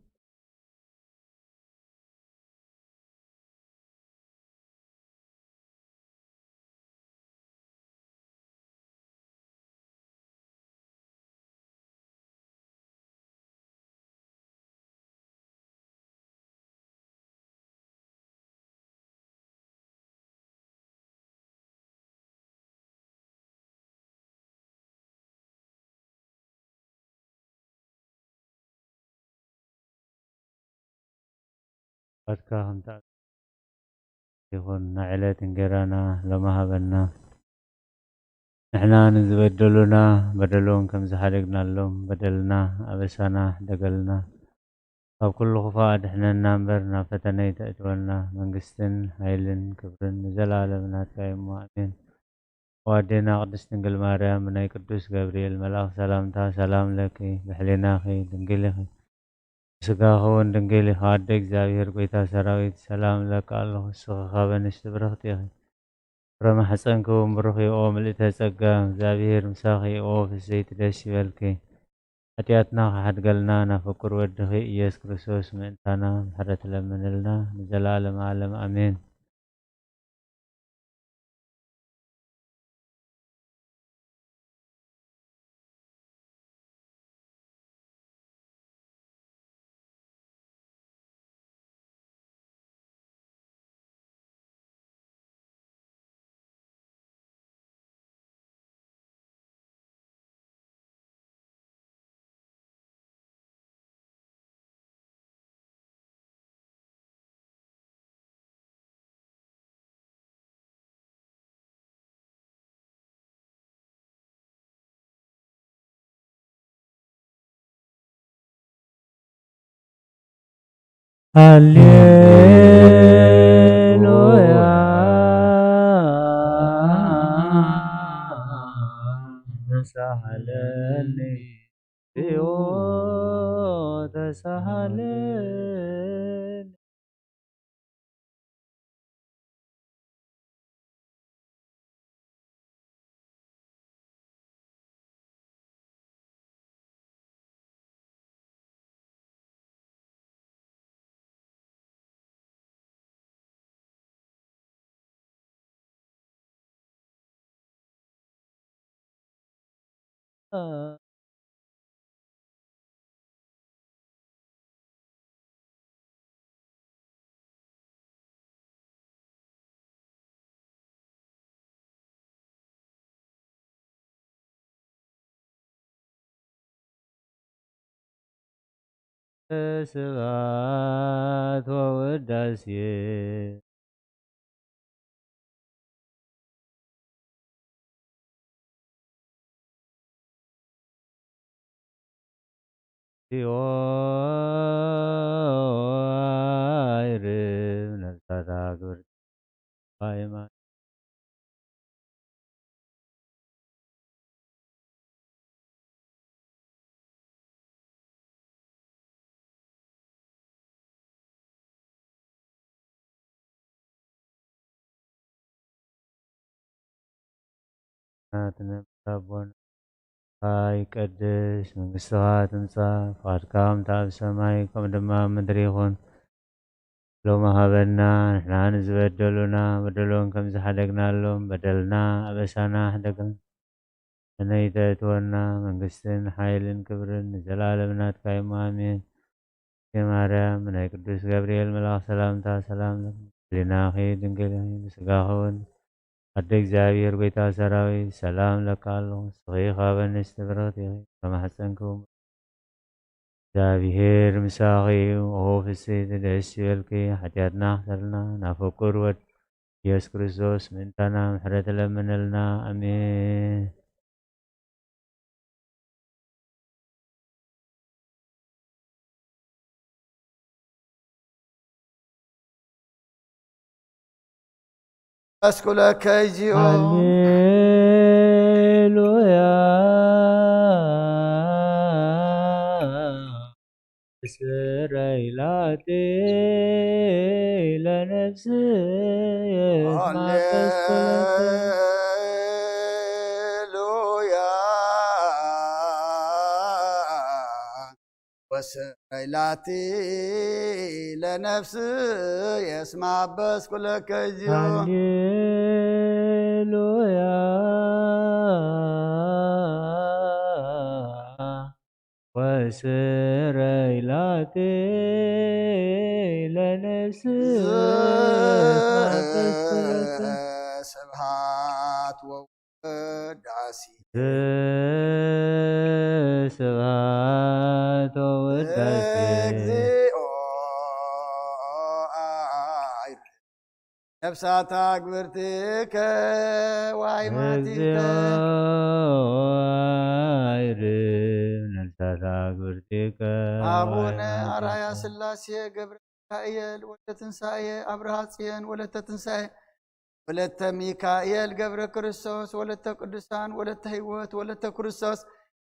ናትካ ከም ትኣዝዝ ይኹን፣ ንዕለት እንጌራና ሎሚ ሃበና። ንሕና ንዝበደሉና በደሎም ከም ዝሓደግናሎም በደልና ኣበሳና ሕደገልና። ካብ ኩሉ ክፉእ ኣድሕነና እምበር ናብ ፈተነ ኣይተእትወና። መንግስትን ሓይልን ክብርን ንዘለኣለም ናትካ እዩ እሞ፣ ኣሜን። ኣዴና ቅድስት ድንግል ማርያም ብናይ ቅዱስ ገብርኤል መልኣኽ ሰላምታ ሰላም ለኪ፣ ብሕሊናኺ ድንግል ኢኺ፣ ብስጋኺ እውን ድንግል ኢኺ፣ ኣደ እግዚኣብሔር ጐይታ ሰራዊት ሰላም እለኪ ኣለኹ። ንስኺ ካብ ኣንስቲ ብርኽቲ ኢኺ፣ ፍረ ማሕፀንኪ እውን ብሩኽ እዩ። ኦ ምልእተ ጸጋ፣ እግዚኣብሔር ምሳኺ እዩ። ኦ ፍስሕቲ ደስ ይበልኪ፣ ሓጢኣትና ክሓድገልና ናብ ፍቁር ወድኺ ኢየሱስ ክርስቶስ ምእንታና ምሕረት ለምንልና ንዘለኣለም ዓለም ኣሜን። ሃሌሉያ ተሳሃለኒ። ዮ ተሳሃለኒ። ስብሐት ወውዳሴ። ይርብ ነፍሳታ ግብር ሃይማኖት። ናትነ ኣቦና ሆይ፣ ይቀደስ መንግስትኻ ትምጻእ፣ ፍቓድካ ከምቲ ኣብ ሰማይ ከምኡ ድማ ኣብ ምድሪ ይኹን። ሎሚ ሃበና፣ ንሕና ንዝበደሉና በደሎም ከም ዝሓደግናሎም በደልና ኣበሳና ሕደገልና። ሰነይ ተእትወና፣ መንግስትን ሓይልን ክብርን ንዘለኣለም ናትካ እዩ። ኣሜን። እየ ማርያም፣ ናይ ቅዱስ ገብርኤል መልኣኽ ሰላምታ ሰላም ለኪ። ህሊናኺ ድንግል ኢኺ፣ ብስጋኺ እውን ኣደ እግዚኣብሔር ጎይታ ሰራዊት ሰላም ለካ ኣለኹ። ንስኺ ካብ ኣንስቲ ብርኽቲ ኢኺ፣ ከማሕፀንኪ እውን እግዚኣብሔር ምሳኺ እዩ። ኦ ፍስሕቲ ደስ ይበልኪ፣ ሓጢኣትና ክሰርልና ናብ ፍቁር ወድ ኢየሱስ ክርስቶስ ምእንታና ምሕረት ለምነልና። ኣሜን። መስኩለከ እግዚኦ። ሃሌሉያ። እስረይላቴ ለነፍስየ እስማ መስኩለከ። ሃሌሉያ። ወስረይላቲ ለነፍስየ እስማ በስኩለከ እግዚኦ። ሃሌሉያ። ወስረይላቲ ለነፍስየ እስማ በስኩለከ። ስብሐት ወ ቅዳሴ። ስብሐት ወውዳሴ። እግዚኦ። ነፍሳት ኣግብርቲከ ዋይ ማቲከ። እግዚኦ። ነፍሳት ኣግብርቲከ አቡነ ዋይ ማቲከ። አራያ ስላሴ ገብረ ሚካኤል ወልደ ትንሳኤ አብርሃ ጽዮን ወለተ ትንሳኤ ወለተ ሚካኤል ገብረ ክርስቶስ ወለተ ቅዱሳን ወለተ ህይወት ወለተ ክርስቶስ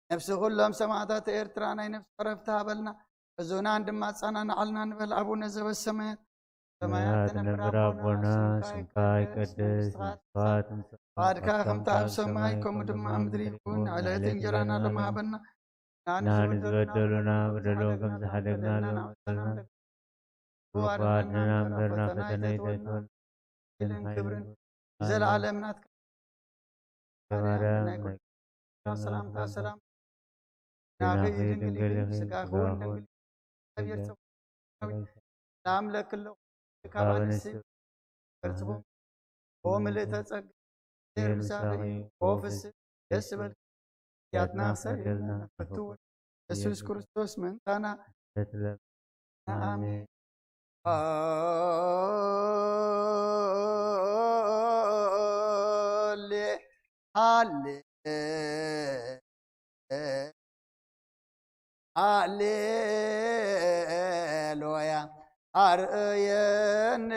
ነፍሲ ኩሎም ሰማዕታት ኤርትራ ናይ ነፍሲ ዕረፍቲ ሃበልና። ሕዙናን ድማ ኣጸናንዓልና ንበል። ኣቡነ ዘበሰማያት ሰማያት ትነብር ኣቦና፣ ስምካ ይቀደስ፣ መንግስትኻ ትምጻእ፣ ፍቓድካ ከምቲ ኣብ ሰማይ ከምኡ ድማ ኣብ ምድሪ ይኹን። ዕለት እንጀራና ሎሚ ሃበና። ንሕና ንዝበደሉና በደሎም ከም ዝሓደግናሎም በደልና ወኣድሕነና እምበር ናብ ፈተና ኣይተእትወና። ክብርን ዘለዓለም ናትካ። ማርያም ናይ ሰላምታ ሰላም ናኺ ድንግል ኢኺ፣ ስጋኺ እውን ድንግል። እግዚኣብሔር ጸባኦት ሰላም ለኪ ኣለኹ፣ ካብ ኣንስቲ በርጽቦ ኦ ምልእተ ጸጋ ምሳኺ ኦ ፍስህ ደስ ይበልኪ። ያትና ክሰርየልና ፍትው ኢየሱስ ክርስቶስ ምእንታና። ኣሜን። ሃሌ ሃሌ ሃሌሉያ። ኣርእየኒ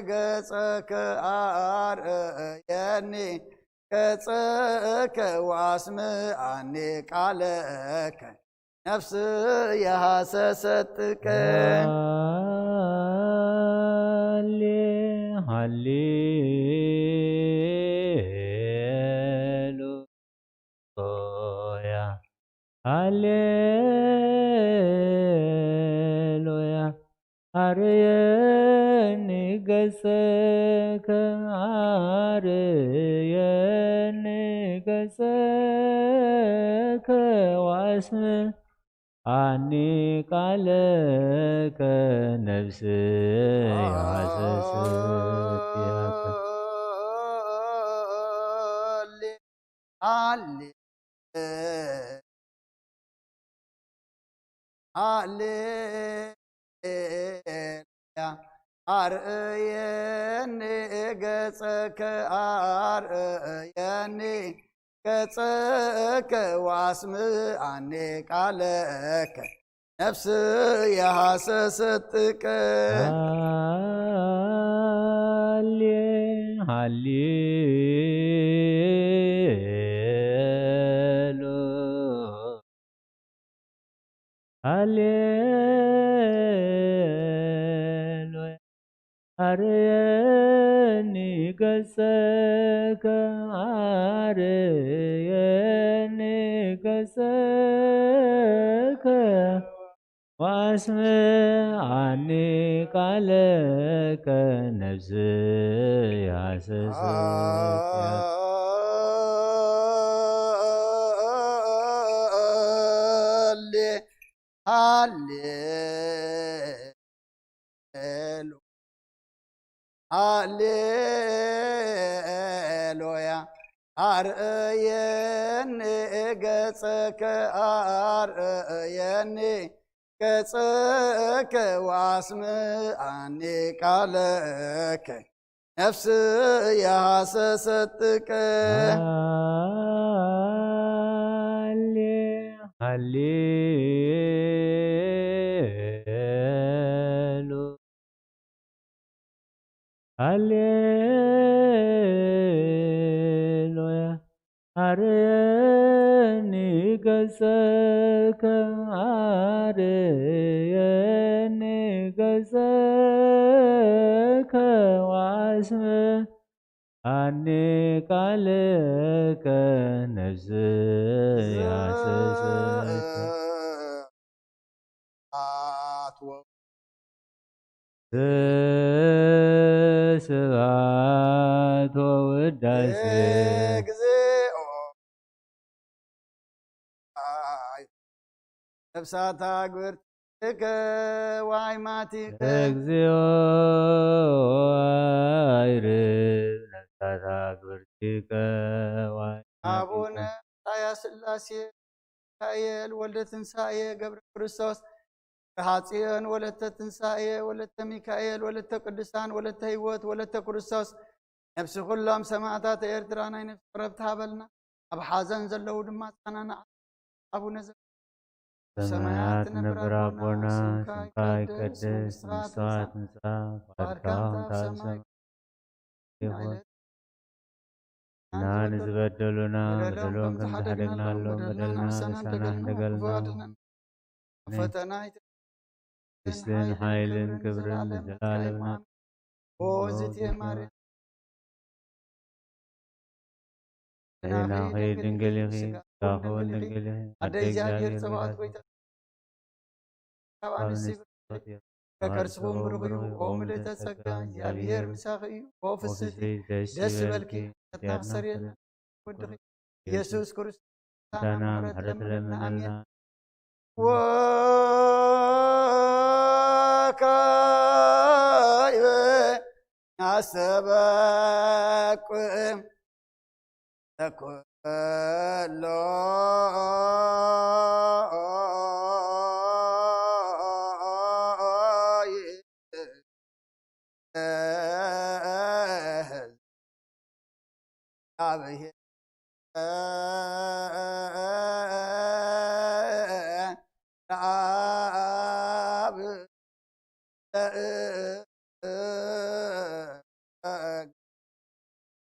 ገጸከ ኣርእየኒ ገጸከ ወኣስምዓኒ ቃለከ ነፍስየ ሃሰሰትከ። ሃሌ ሃሌ ሉያ ሃሌሉያ። ኣርእየኒ ገጸከ ኣርእየኒ ገጸከ ወኣስምዓኒ ቃለከ ነፍስየ ሃሰሰት ያከ። ሃሌ ሃሌሉያ። ኣርእየኒ ገጸከ ኣርእየኒ ገጸከ ወኣስምዓኒ ቃለከ ነፍስየ ሃሰሰትከ። ሃሌ ሃሌሉያ ሃሌሉያ። ኣርእየኒ ገጸከ ኣርእየኒ ገጸከ وأسمعني قالك نفسي حسست ሃሌ ሃሌ ሃሌሉያ። ኣርእየኒ ገጸከ፣ ኣርእየኒ ገጸከ፣ ወኣስምዓኒ ቃለከ፣ ነፍስየ ሃሰሰትከ። ሃሌ-፣ ሃሌሉ-፣ ሃሌሉያ። ኣርየኒ ገጸከ፣ ኣርየኒ ገጸከ፣ ወኣስምዓኒ ቃልከ፣ ነፍስየ ሃሰሰትከ። ስብሐት ወ-፣ ስብሐት ወውዳሴ። እግዚኦ። ነፍሳት ኣግብርቲከ ዋይማቲከ። እግዚኦ። ኣይርብ ነፍሳት ኣግብርቲከ ዋይማቲከ። ኣቡነ ኣያ ስላሴ ሚካኤል ወልደ ትንሳኤ ገብረ ክርስቶስ፣ ብርሃ ጽዮን ወለተ ትንሳኤ፣ ወለተ ሚካኤል፣ ወለተ ቅዱሳን፣ ወለተ ህይወት፣ ወለተ ክርስቶስ፣ ነፍሲ ኩሎም ሰማዕታት ኤርትራ ናይ ነፍሲ ዕረፍቲ ሃበልና። ኣብ ሓዘን ዘለዉ ድማ ኣጽናንዓ። ኣቡነ ዘ-፣ ሰማያት ንነብር ኣቦና፣ ስምካ ይቀደስ፣ መንግስትኻ ትምጻእ፣ ፍቓድካ ኣብ ሰማይ ይኹን። ንዝበደሉና በደሎም ከም ዝሓደግናሎም በደልና ንሕና ንሕደገልና። ፈተና ኣይተ-፣ መንግስትን ሓይልን ክብርን ንዘለዓለም። ኦዝቲ ማርያም፣ ዜናኺ ድንግል ኢኺ፣ ስጋኺ እውን ድንግል ኢኺ፣ ኣደ ኣደ እግዚኣብሔር እግዚኣብሔር ጸባኦት ሆይ፣ ካብ ኣንስቲ ብርኽቲ፣ ከከርስኹም ብሩኽ እዩ። ኦ ምልእተ ጸጋ፣ እግዚኣብሔር ምሳኺ እዩ። ኦ ፍስሕቲ፣ ደስ ይበልኪ፣ ኃጢአትና ስተሰርየልና ወድኺ ኢየሱስ ክርስቶስ፣ ምሕረት ለምንልና። ወካይበ ናስተበቁ ተኩሎ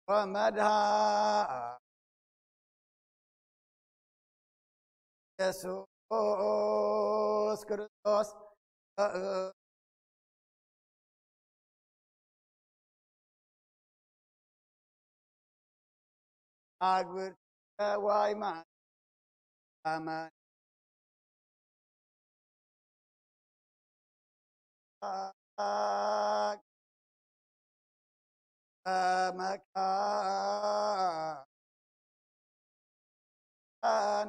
ወመድኃ ኢየሱስ ክርስቶስ። ኣግብር ዋይ ማይ ኣማን። መካን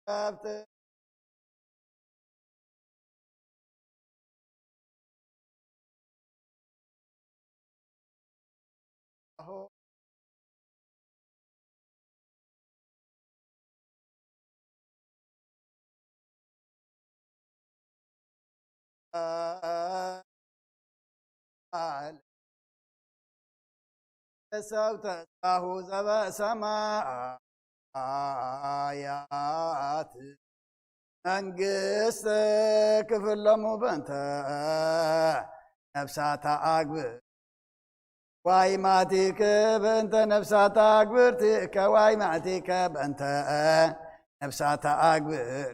ከብት ቃል ሰው ተስፋሁ ዘበሰማያት መንግስት ክፍሎሙ በንተ ነፍሳታ ኣግብር ዋይ ማቲከ በእንተ ነፍሳታ ኣግብርቲከ ዋይ ማቲከ በእንተ ነፍሳታ ኣግብር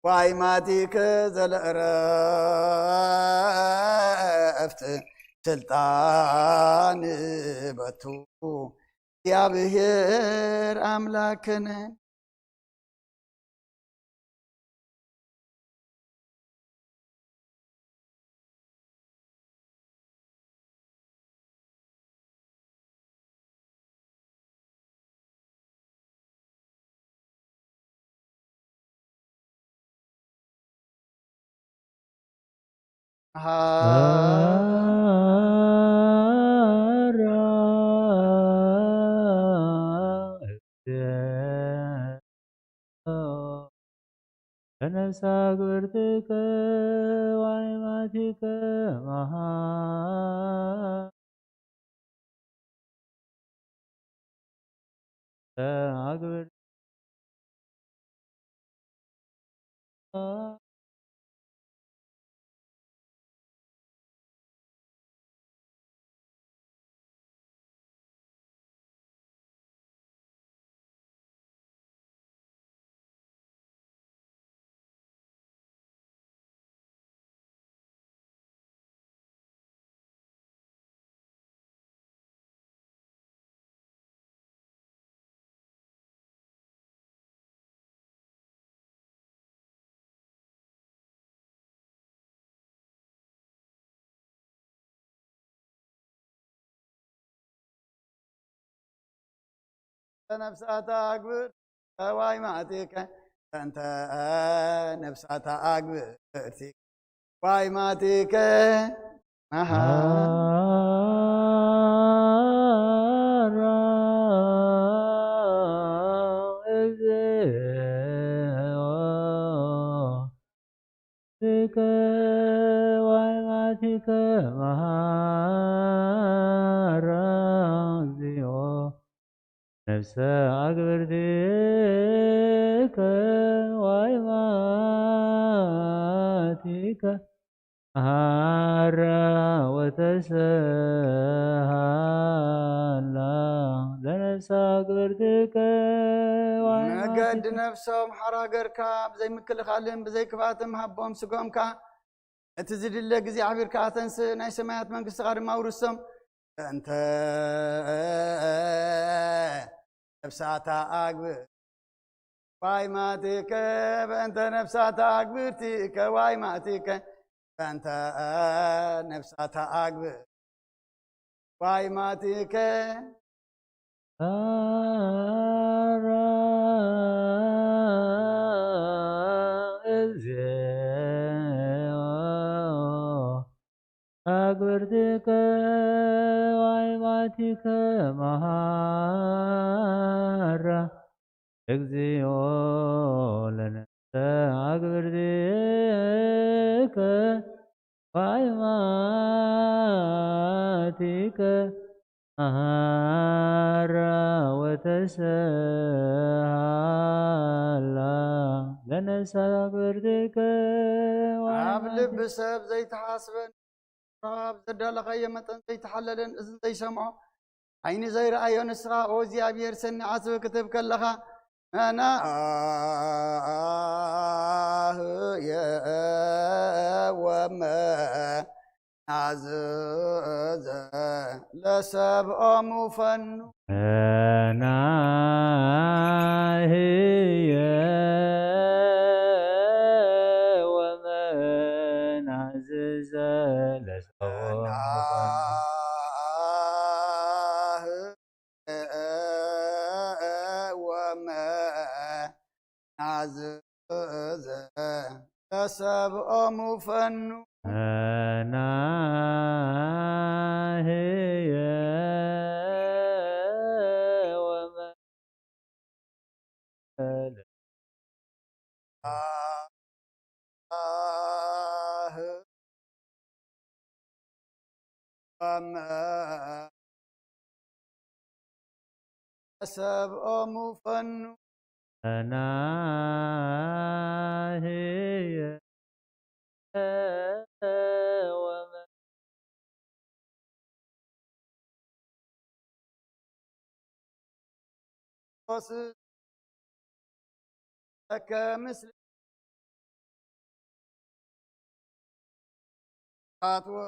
ዋይ ማቲከ ዘለእረፍት ስልጣን በቱ እግዚኣብሔር ኣምላክነ። ለነፍሳ ግብርትከ ዋይማቲከ መሃ አግብር ነፍሳታ ኣግብር ዋይ ማእቲከ እንተ ነፍሳታ ኣግብርቲ ዋይ ማእቲከ መሃራ እግዚኦ ቲከ ዋይ ማቲከ መሃራ እግዚኦ ነፍሰ ኣግብርቲከ ዋይ ማቲከ መሃራ ወተሰሃላ ለነፍሰ ኣግብርቲከ ዋይ መገዲ ማቲከ ነፍሶም ሓራ ገርካ ብዘይ ምክልኻልን ብዘይ ክፍኣትን ሃቦም ስጎምካ እቲ ዝድለ እግዚኣብሔር ከኣ ተንስእ ናይ ሰማያት መንግስትኻ ድማ ኣውርሶም። በእንተ ነፍሳታ ኣግብር ዋይ ማቲከ በእንተ ነፍሳታ ኣግብርቲከ ዋይ ማቲከ በእንተ ነፍሳታ ኣግብር ዋይ ማቲከ ራ እግዚኦ ኣግብርቲከ ዋይ ማቲከ መሃራ እግዚኦ ለነፍሰ ኣግብርቲከ ዋይ ማቲከ መሃራ ወተሰሃላ ለነፍሰ ኣግብርቲከ ዋይ ኣብ ማቲከ ልቢ ሰብ ዘይተሓስበን ረሃብ ዘዳለኻዮ መጠን ዘይተሓለለን እዝን ዘይሰምዖ ዓይኒ ዘይረኣዮ ንስኻ ኦ እግዚኣብሔር ሰኒ ዓስቢ ክትብ ከለኻ መናህየ ወመናዝዘ ለሰብኦሙ ፈኑ ናህየ ወመናዝዘ ለሰብኦሙ ፈኑ ናህየ ወመናዝዘ ለሰብኦሙ ፈኑ ናህየ ወመ ሰብኦሙ ፈኑ ናህየ ወመ ኦስ ለከ ምስለ ኣትወ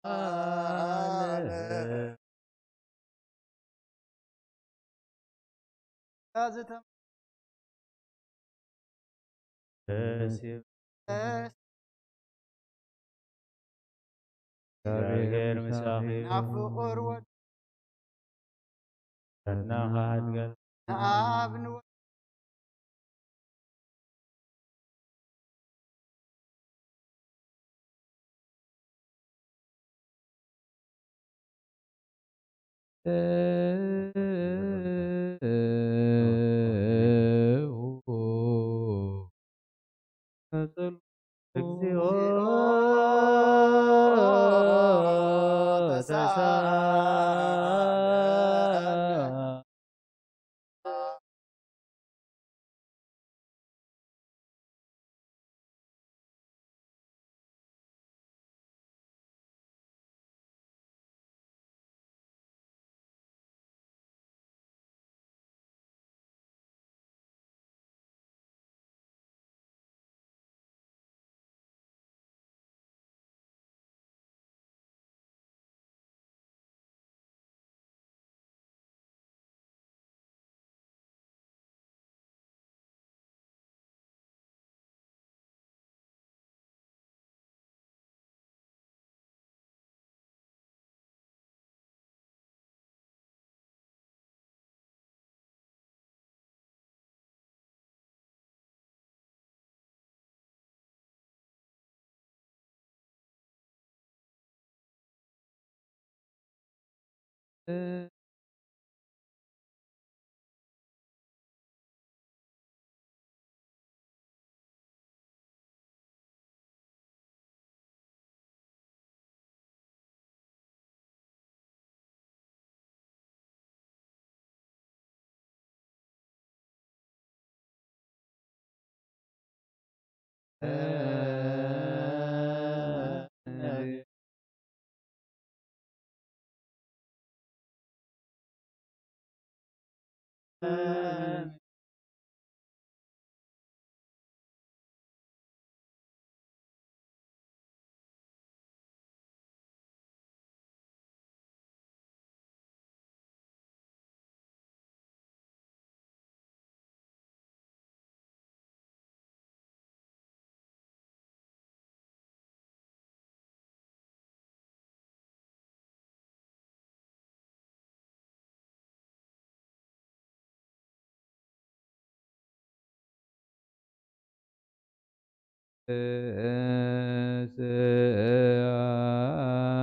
ኣለ። ደስ ይበል። እግዚኣብሔር ምሳኺ ይኹን። ናብ ፍቑር ወድ- ፈተናኻ ኣድገል። ንኣብ ንወ- እግዚኦ ተሳሃለ።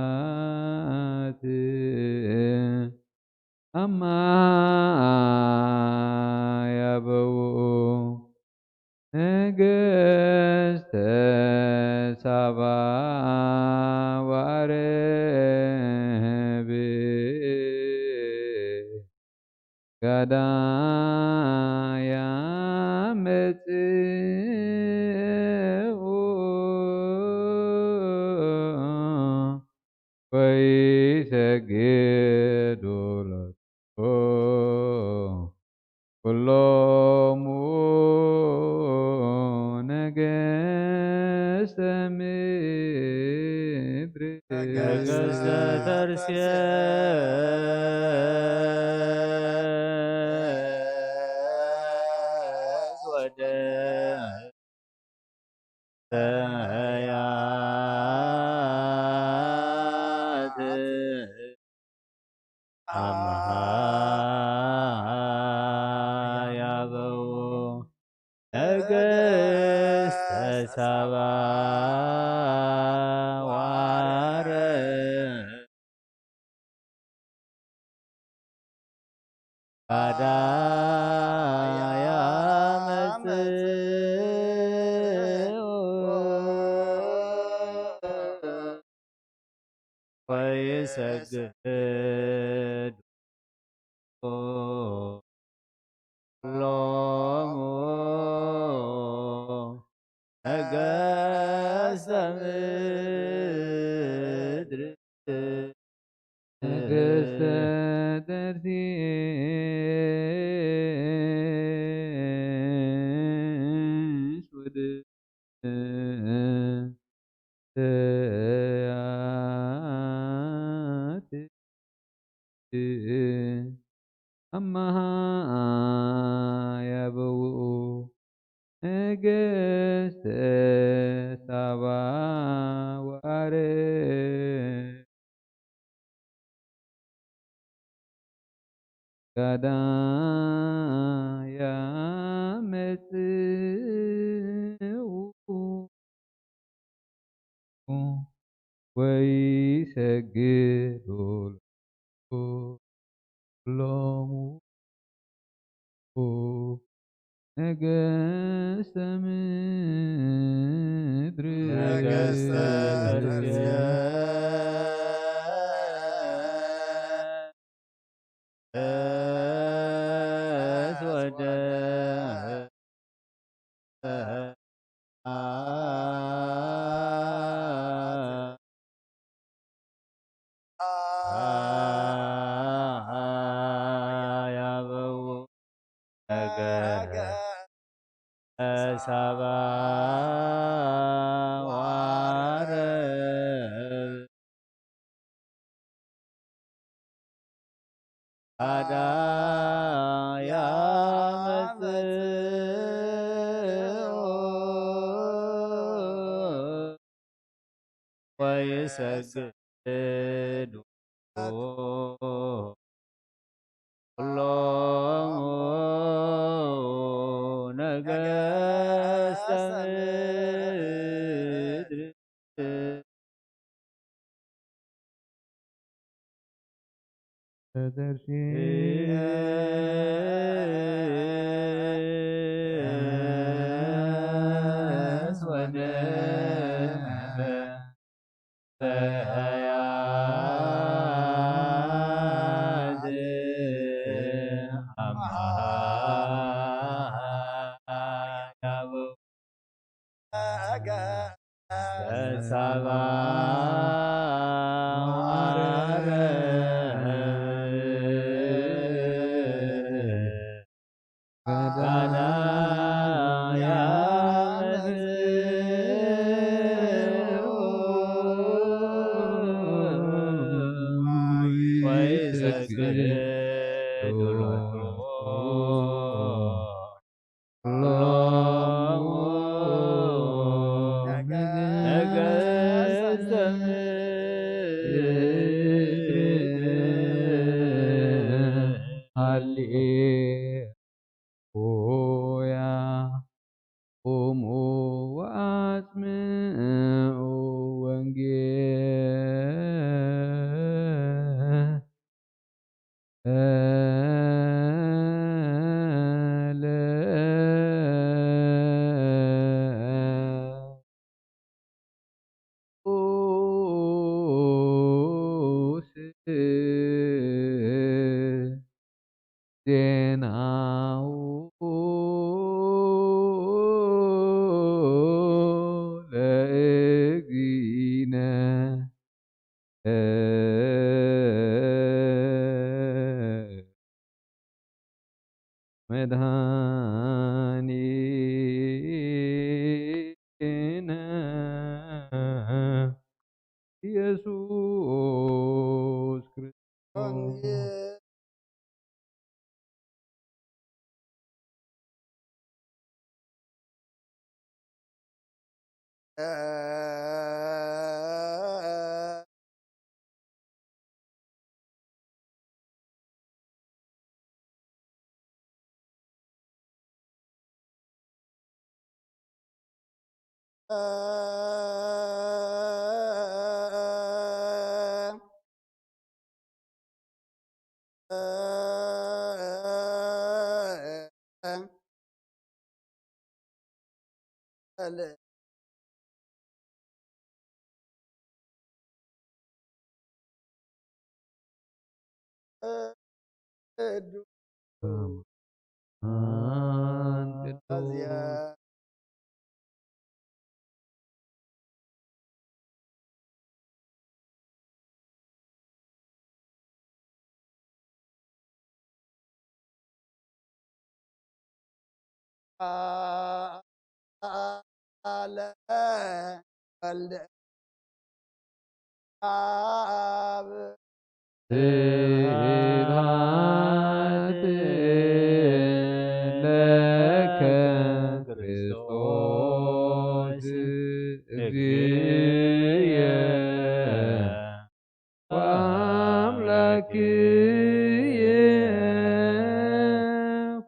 ስዓት ኣማ ያበው ነገስተ ሳባ ወአረብ ጋዳ ያመጽኡ ወይሰግዱ ሎቱ ኩሎሙ ነገስተ ምድር። ነገስተ ተርሴስ ወደ ሰማያት አምሃ ያበው ነገስተ ሳባ ወአረብ ባዳ ያመጽኡ ወይሰግዱ ሎሙ ነገስተ ምድር። ነገስተ ተርሴስ ወደ ሰማያት ኣማሃ ያበውኡ ነገስተ ሳባ ወኣረ ጋዳ ያመጽኡ ወይሰግዱ ሎሙ ነገስተ ምድሪ ነገስተ ምድሪ። ሳባ ወዓረብ ኣዳ ያመጽኡ ወይሰግዱ ኩሎሙ ነገስተ ምድሪ። ተደርሲ ወደ ሃሌሉያ። ቁሙ ወኣጽምዑ ወንጌለ ዜናሁ ለእግዚእነ መድኃኒነ ኢየሱስ ክርስቶስ። ቃለ ወልድ ኣብ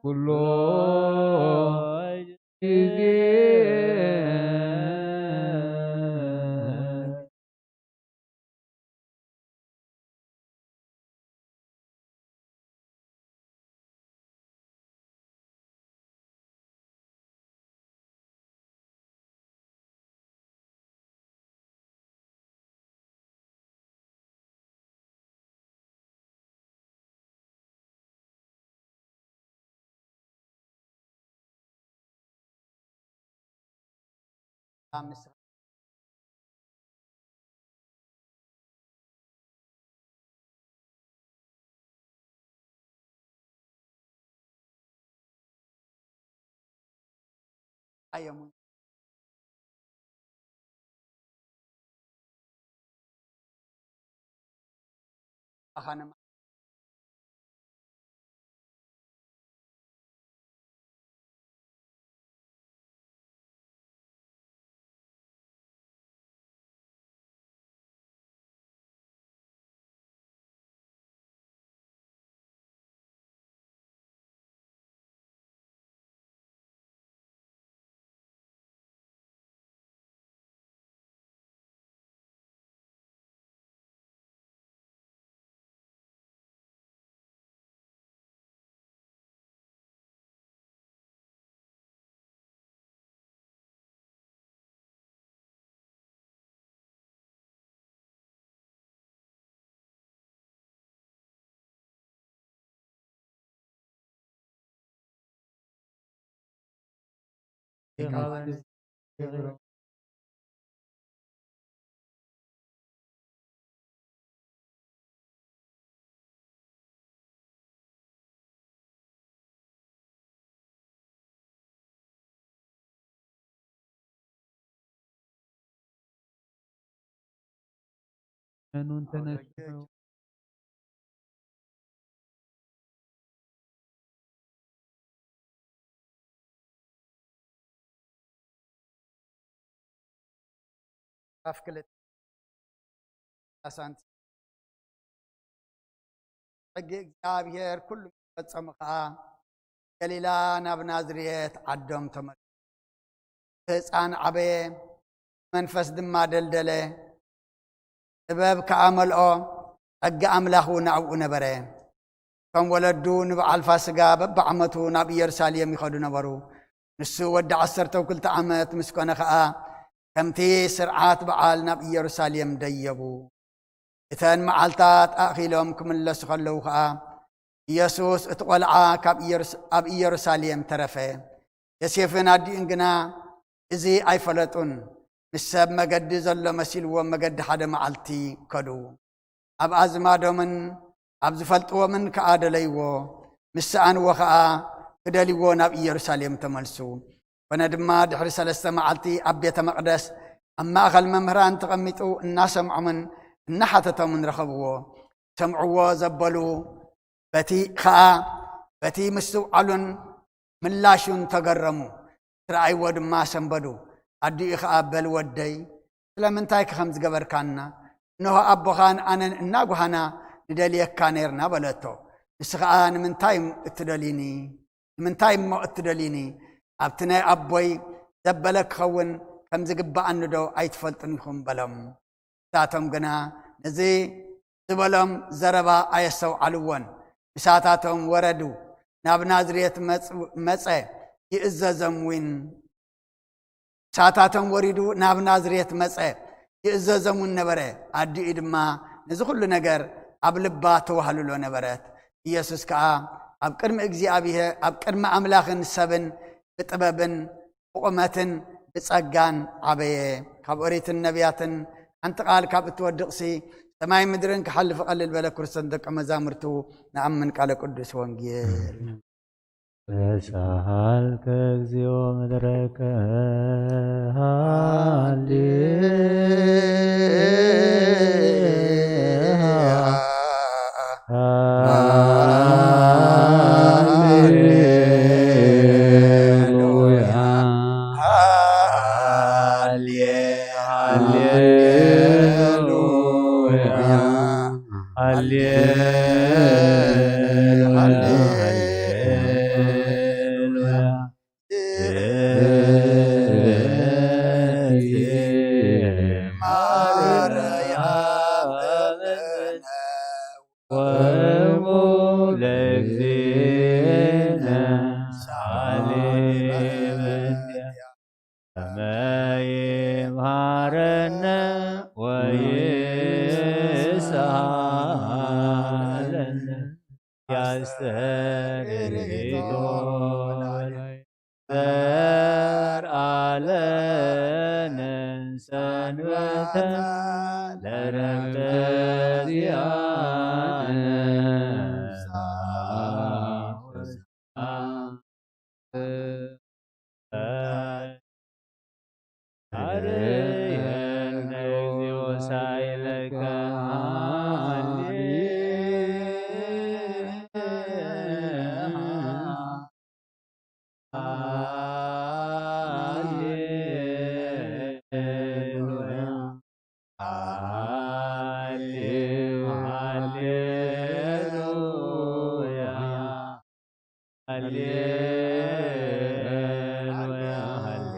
ኩሎ ግዜ። ኣዮም ኣኻነ ኣፍ ክልተ ኣሳንቲ ሕጊ እግዚኣብሔር ኩሉ ፈጸሙ ኸኣ ገሊላ ናብ ናዝሬት ዓዶም ተመልሱ። ህፃን ዓበየ፣ መንፈስ ድማ ደልደለ፣ ጥበብ ከኣ መልኦ፣ ጸጋ ኣምላኽ እውን ኣብኡ ነበረ። ከም ወለዱ ንበዓል ፋስጋ በብዓመቱ ናብ ኢየሩሳሌም ይኸዱ ነበሩ። ንሱ ወዲ ዓሰርተ ክልተ ዓመት ምስ ኮነ ኸኣ ከምቲ ስርዓት በዓል ናብ ኢየሩሳሌም ደየቡ። እተን መዓልታት ኣኺሎም ክምለሱ ከለዉ ኸኣ ኢየሱስ እቲ ቆልዓ ካብ ኢየሩስ- ኣብ ኢየሩሳሌም ተረፈ። ዮሴፍን ኣዲኡን ግና እዚ ኣይፈለጡን። ምስ ሰብ መገዲ ዘሎ መሲልዎም መገዲ ሓደ መዓልቲ ከዱ። ኣብ ኣዝማዶምን ኣብ ዝፈልጥዎምን ከኣ ደለይዎ። ምስ ሰኣንዎ ከኣ ክደልይዎ ናብ ኢየሩሳሌም ተመልሱ። ኮነ ድማ ድሕሪ ሰለስተ መዓልቲ ኣብ ቤተ መቕደስ ኣብ ማእኸል መምህራን ተቐሚጡ እናሰምዖምን እናሓተቶምን ረኸብዎ። ሰምዕዎ ዘበሉ በቲ ኸኣ በቲ ምስትውዓሉን ምላሹን ተገረሙ። ትረኣይዎ ድማ ሰንበዱ። ኣዲኡ ኸኣ በል ወደይ ስለምንታይ ከ ከም ዝገበርካና? እንሆ ኣቦኻን ኣነን እናጓሃና ንደልየካ ነይርና በለቶ። ንስ ኸኣ ንምንታይ እትደልዩኒ? ንምንታይ እሞ እትደልዩኒ? ኣብቲ ናይ ኣቦይ ዘበለ ክኸውን ከም ዝግብኣኒ ዶ ኣይትፈልጡን ኢኹም? በሎም። ንሳቶም ግና ነዚ ዝበሎም ዘረባ ኣየስተውዓልዎን። ምሳታቶም ወረዱ። ናብ ናዝሬት መጽ- መጸ ይእዘዞም እውን። ምሳታቶም ወሪዱ ናብ ናዝሬት መጸ ይእዘዞም እውን ነበረ። ኣዲኡ ድማ ነዚ ኩሉ ነገር ኣብ ልባ ተዋህልሎ ነበረት። ኢየሱስ ከኣ ኣብ ቅድሚ እግዚኣብሔር ኣብ ቅድሚ ኣምላኽን ሰብን ብጥበብን ብቑመትን ብጸጋን ዓበየ። ካብ ኦሪትን ነቢያትን ሓንቲ ቃል ካብ እትወድቕሲ ሰማይ ምድርን ክሓልፍ ቀልል በለ። ክርስቶስ ደቀ መዛሙርቱ ንኣምን ቃለ ቅዱስ ወንጌል። ተሳሃልከ እግዚኦ ምድረከ ሃሌ ሃሌሉያ ሃሌ ሃሌሉያ ሃሌ ወሙ ለእግዚእነ ሳሌ በእንቲአ ከመ ይምሃረነ ወይስሃለነ ያስተርእዮ ዘርአ ለነ ሰንበተ ለረፍተ ዚአነ። አርየነ እግዚኦ ሳይለከ ሃሌ ሃሌሉያ ሃሌ ሃሌሉያ ሃሌሉያ ሃሌ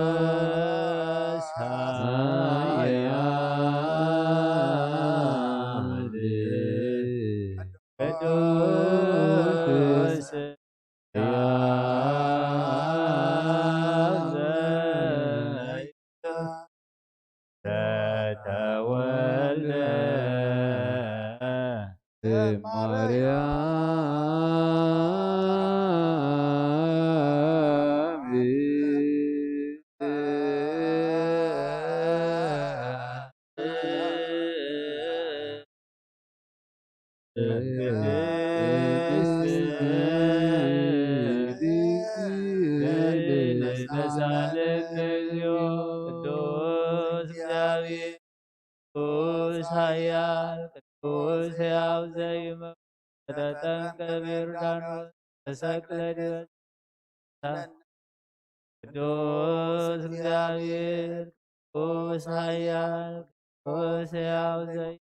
ቅዱስ ኃያል ቅዱስ ኃያል ዘተወልደ እማርያም ቅድስት ተሳለን እግዚኦ። ቅዱስ እግዚአብሔር ቅዱስ ኃያል ቅዱስ ሕያው ዘይመውት ተጠምቀ በዮርዳኖስ ተሰቅለ ዲበ ቅዱስ እግዚአብሔር ቅዱስ ኃያል ቅዱስ ሕያው ዘይ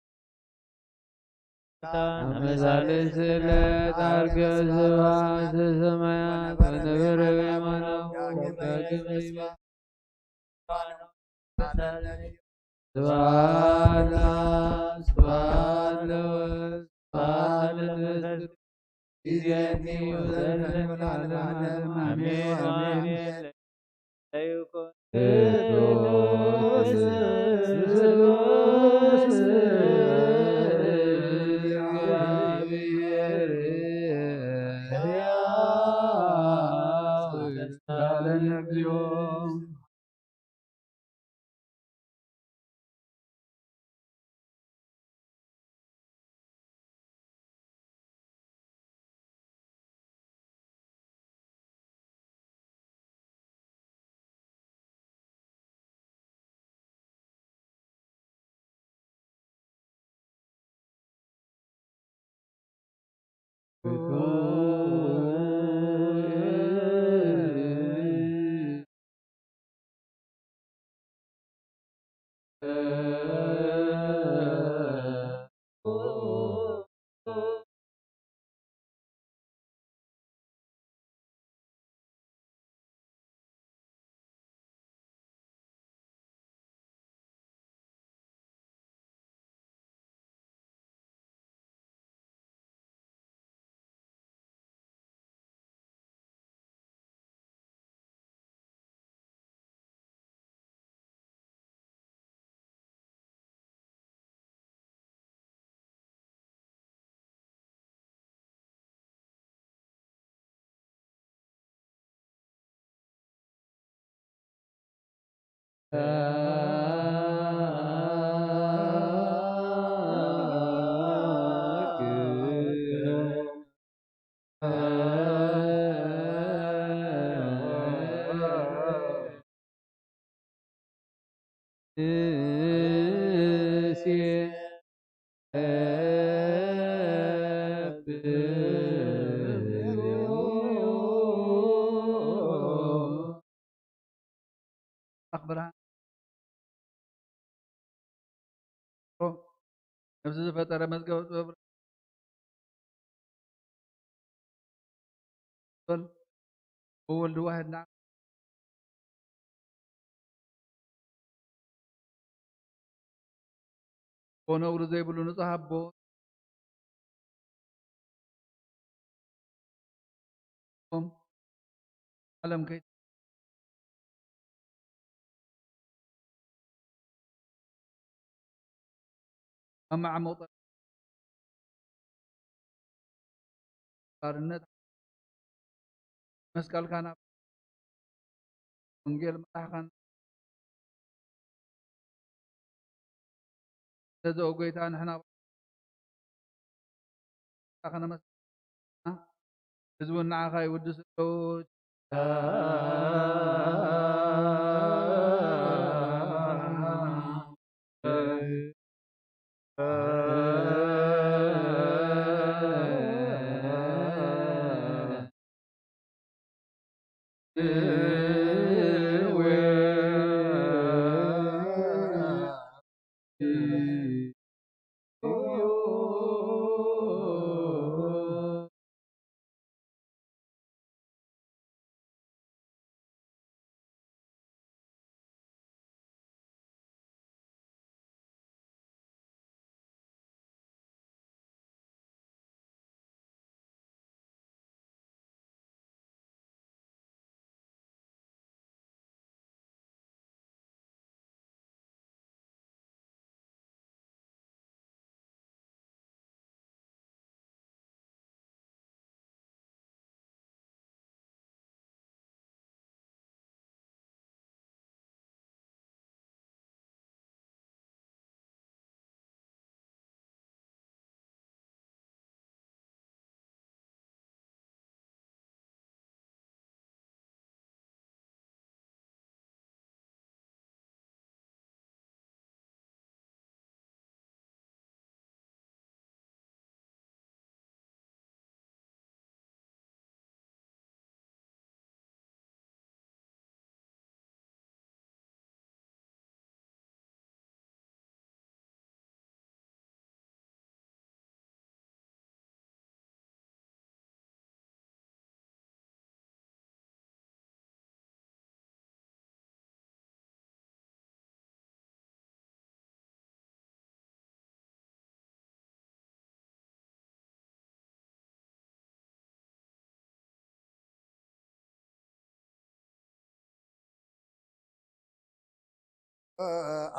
አመሳልስት ለታርገ ስብሐት ሰማያት ወነበረ በየማናሁ ዳግመ ይመ ስብሐት ለአብ፣ ስብሐት ለወልድ፣ ስብሐት ለመንፈስ ቅዱስ፣ ይእዜኒ ወዘልዓለመ ዓለም። አሜን፣ አሜን። ቅዱስ ስሉስ እግዚአብሔር ሕያው ተሳለን እግዚኦ። ኣኽብራ ነፍሲ ዝፈጠረ መዝገበ ጥበብ በል። ብወልድ ዋሕድ ንዓ ኮ ነውሪ ዘይብሉ ንጹሕ ኣቦ ዓለም ከይ ኣብ መዓሙቕ ባርነት መስቀልካ ናብ ወንጌል መራሕኻን ስለዚ ኦ ጎይታ ንሕና ከነመስግና ህዝቡን ንዓኻ ይውድስ ኣለዉ።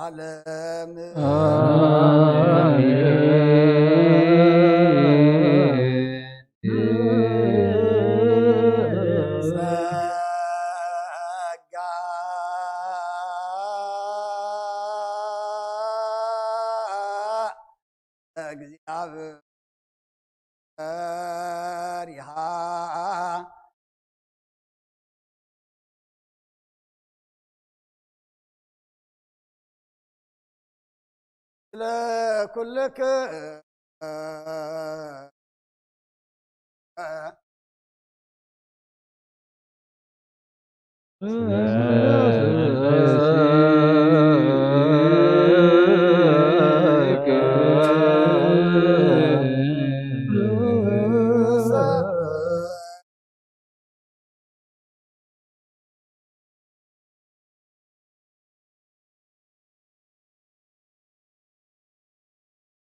ዓለም። ጸጋ እግዚኣብሔር ይሃ ለኩልክ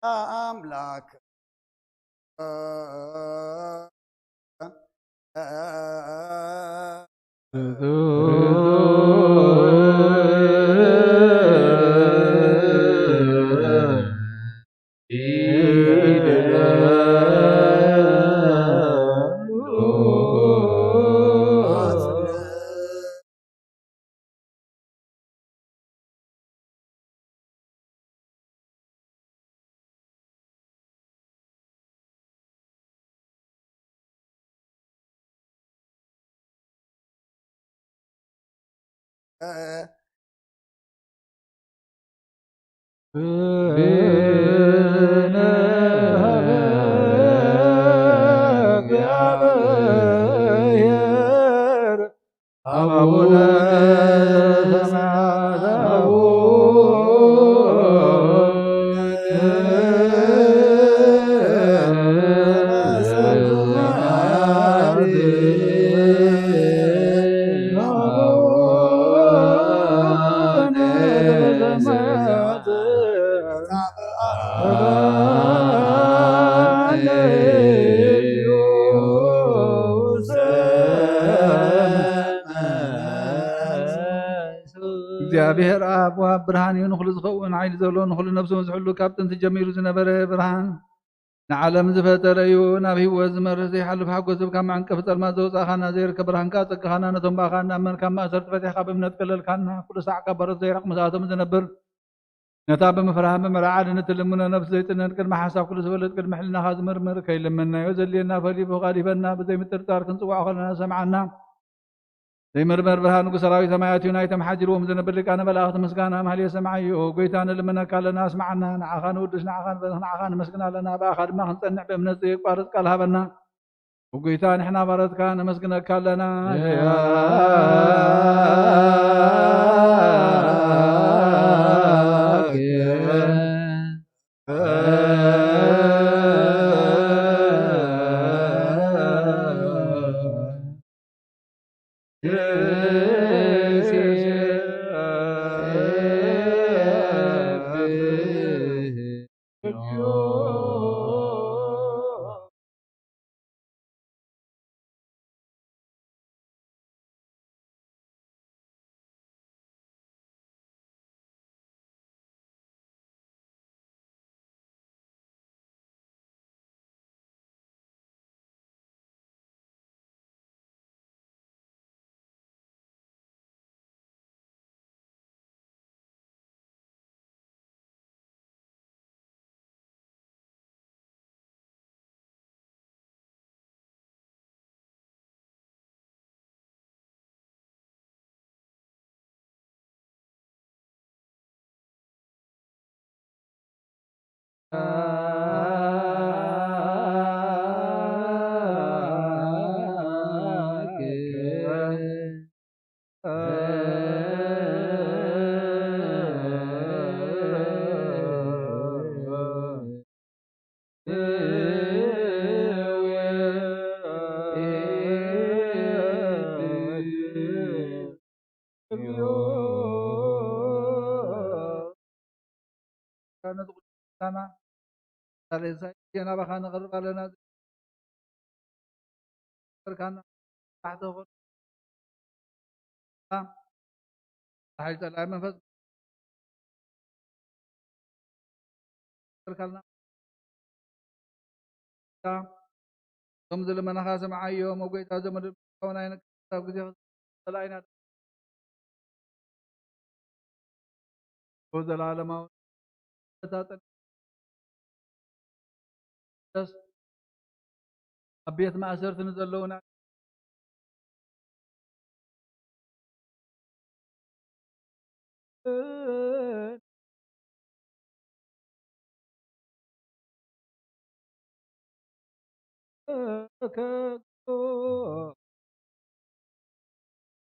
ኣምላክ እግዚኣብሔር ኣብ ወሃብ ብርሃን እዩ። ንኹሉ ዝኸውን ሓይሊ ዘለዎ፣ ንኹሉ ነፍሱ ዝሕሉ፣ ካብ ጥንቲ ጀሚሩ ዝነበረ ብርሃን፣ ንዓለም ዝፈጠረ እዩ። ናብ ህይወት ዝመርህ ዘይሓልፍ ሓጎስ ዝህብካ፣ መዐንቀፊ ጸልማት ዘውጻእካና፣ ዘይርከብ ብርሃንካ ኣጸጋኻና፣ ነቶም ብኣኻ እናመንካ ማእሰርቲ ፈቲሕካ ብእምነት ቀለልካና። ኩሉ ሳዕ ካብ ባሮት ዘይራቕ ምስኣቶም ዝነብር፣ ነታ ብምፍርሃን ብምርዓድ ንትልምኖ ነፍሲ ዘይጥነን፣ ቅድሚ ሓሳብ ኩሉ ዝፈልጥ፣ ቅድሚ ሕልናኻ ዝምርምር፣ ከይልመናዮ ዘድልየና ፈልዩ ብፍቓድ ይበና። ብዘይምጥርጣር ክንጽውዖ ከለና ዝሰምዓና ዘይምርመር ብርሃን ንጉስ ሰራዊት ሰማያት እዩ። ናይቶም ሓዲርዎም ዝነብር ሊቃነ መላእኽቲ ምስጋና ማህሌ ሰማይ እዩ። ጎይታ ንልምነካ ኣለና፣ ኣስምዓና። ንዓኻ ንውድስ፣ ንዓኻ ንበርኽ፣ ንዓኻ ነመስግን ኣለና። ብኣኻ ድማ ክንጸንዕ ብእምነት ዘየቋርጽ ቃል ሃበና። ጎይታ ንሕና ባሮትካ ነመስግነካ ኣለና። ነዚ ኩሉ ዕላማ ሳሌሳይ ግዜ ናባኻ ነቕርብ ኣለና። ዝከርካና ታሕቲ ኾን ሓይል ጸላኢ መንፈስ ከልካልና። እቶም ዝልመናኻ ስምዓዮ፣ እሞ ጎይታ ዘመድ ናይ ክሳብ ግዜ ጸላኢና ዘላለማዊ ተታጠል ደስ ኣብ ቤት ማእሰርቲ ንዘለዉና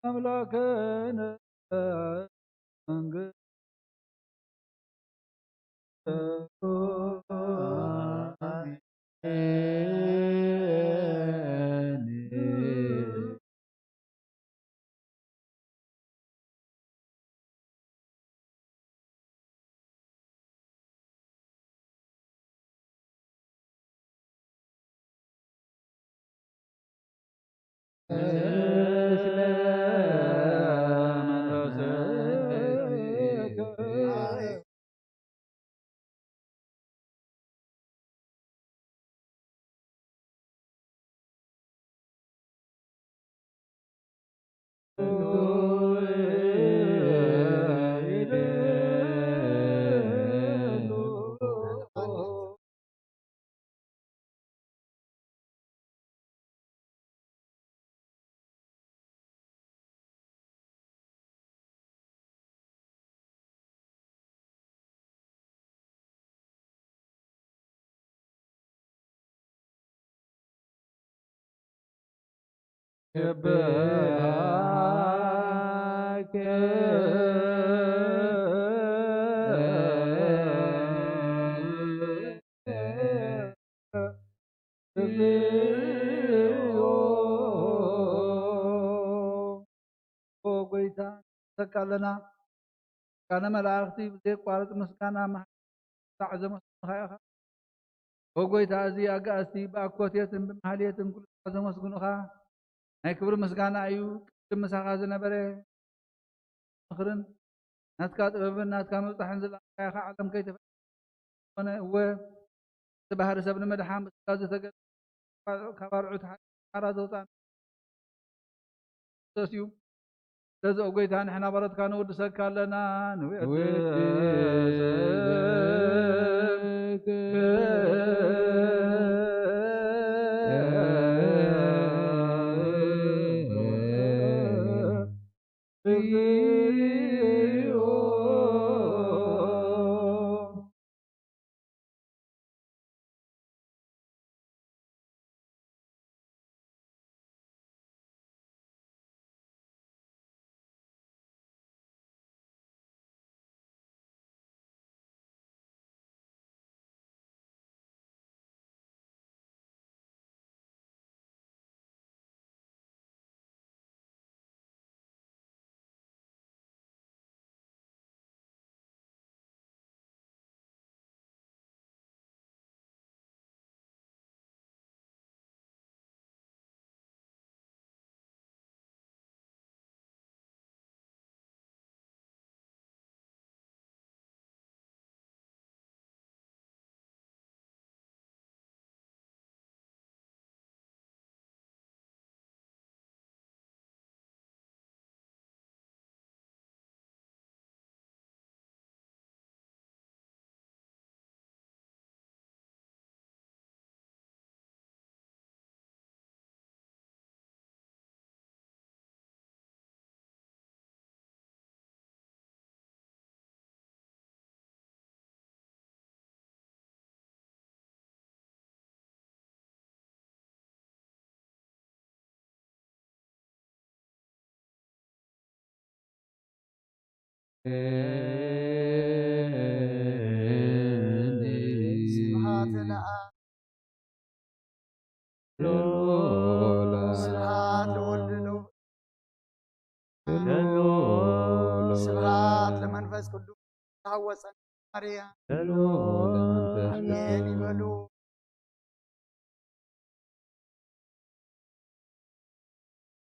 ኣምላክነ መንግስት ኦ ጎይታ ንሰካ ኣለና። ካነ መላእኽቲ ብዘየቋርጥ ምስጋና መሓ- ሳዕ ዘመስግኑኻ ኢኻ። ኦ ጎይታ፣ እዚ ኣጋእዝቲ ብኣኮቴትን ብማህሌትን ኩሉ ሳዕ ዘመስግኑኻ ናይ ክብሪ ምስጋና እዩ። ቅድም ምሳኻ ዝነበረ ምኽርን ናትካ ጥበብን ናትካ ምብጻሕን ዝለኣኻ ኢኻ። ዓለም ከይተፈ- ኮነ። እወ፣ እቲ ባህሪ ሰብ ንምድሓን ብስጋ ዝተገ-፣ ካብ ኣርዑት ሓራ ዘውፃእና ክርስቶስ እዩ። ስለዚ፣ ኦ ጎይታ፣ ንሕና ባሮትካ ንውድሰካ ኣለና፣ ንውዕድ ስብሐት ለአብ ስብሐት ለወልድ ለወ-፣ ስብሐት ለመንፈስ ቅዱስ። ታወፀን ማርያም ኣሜን ይበሉ።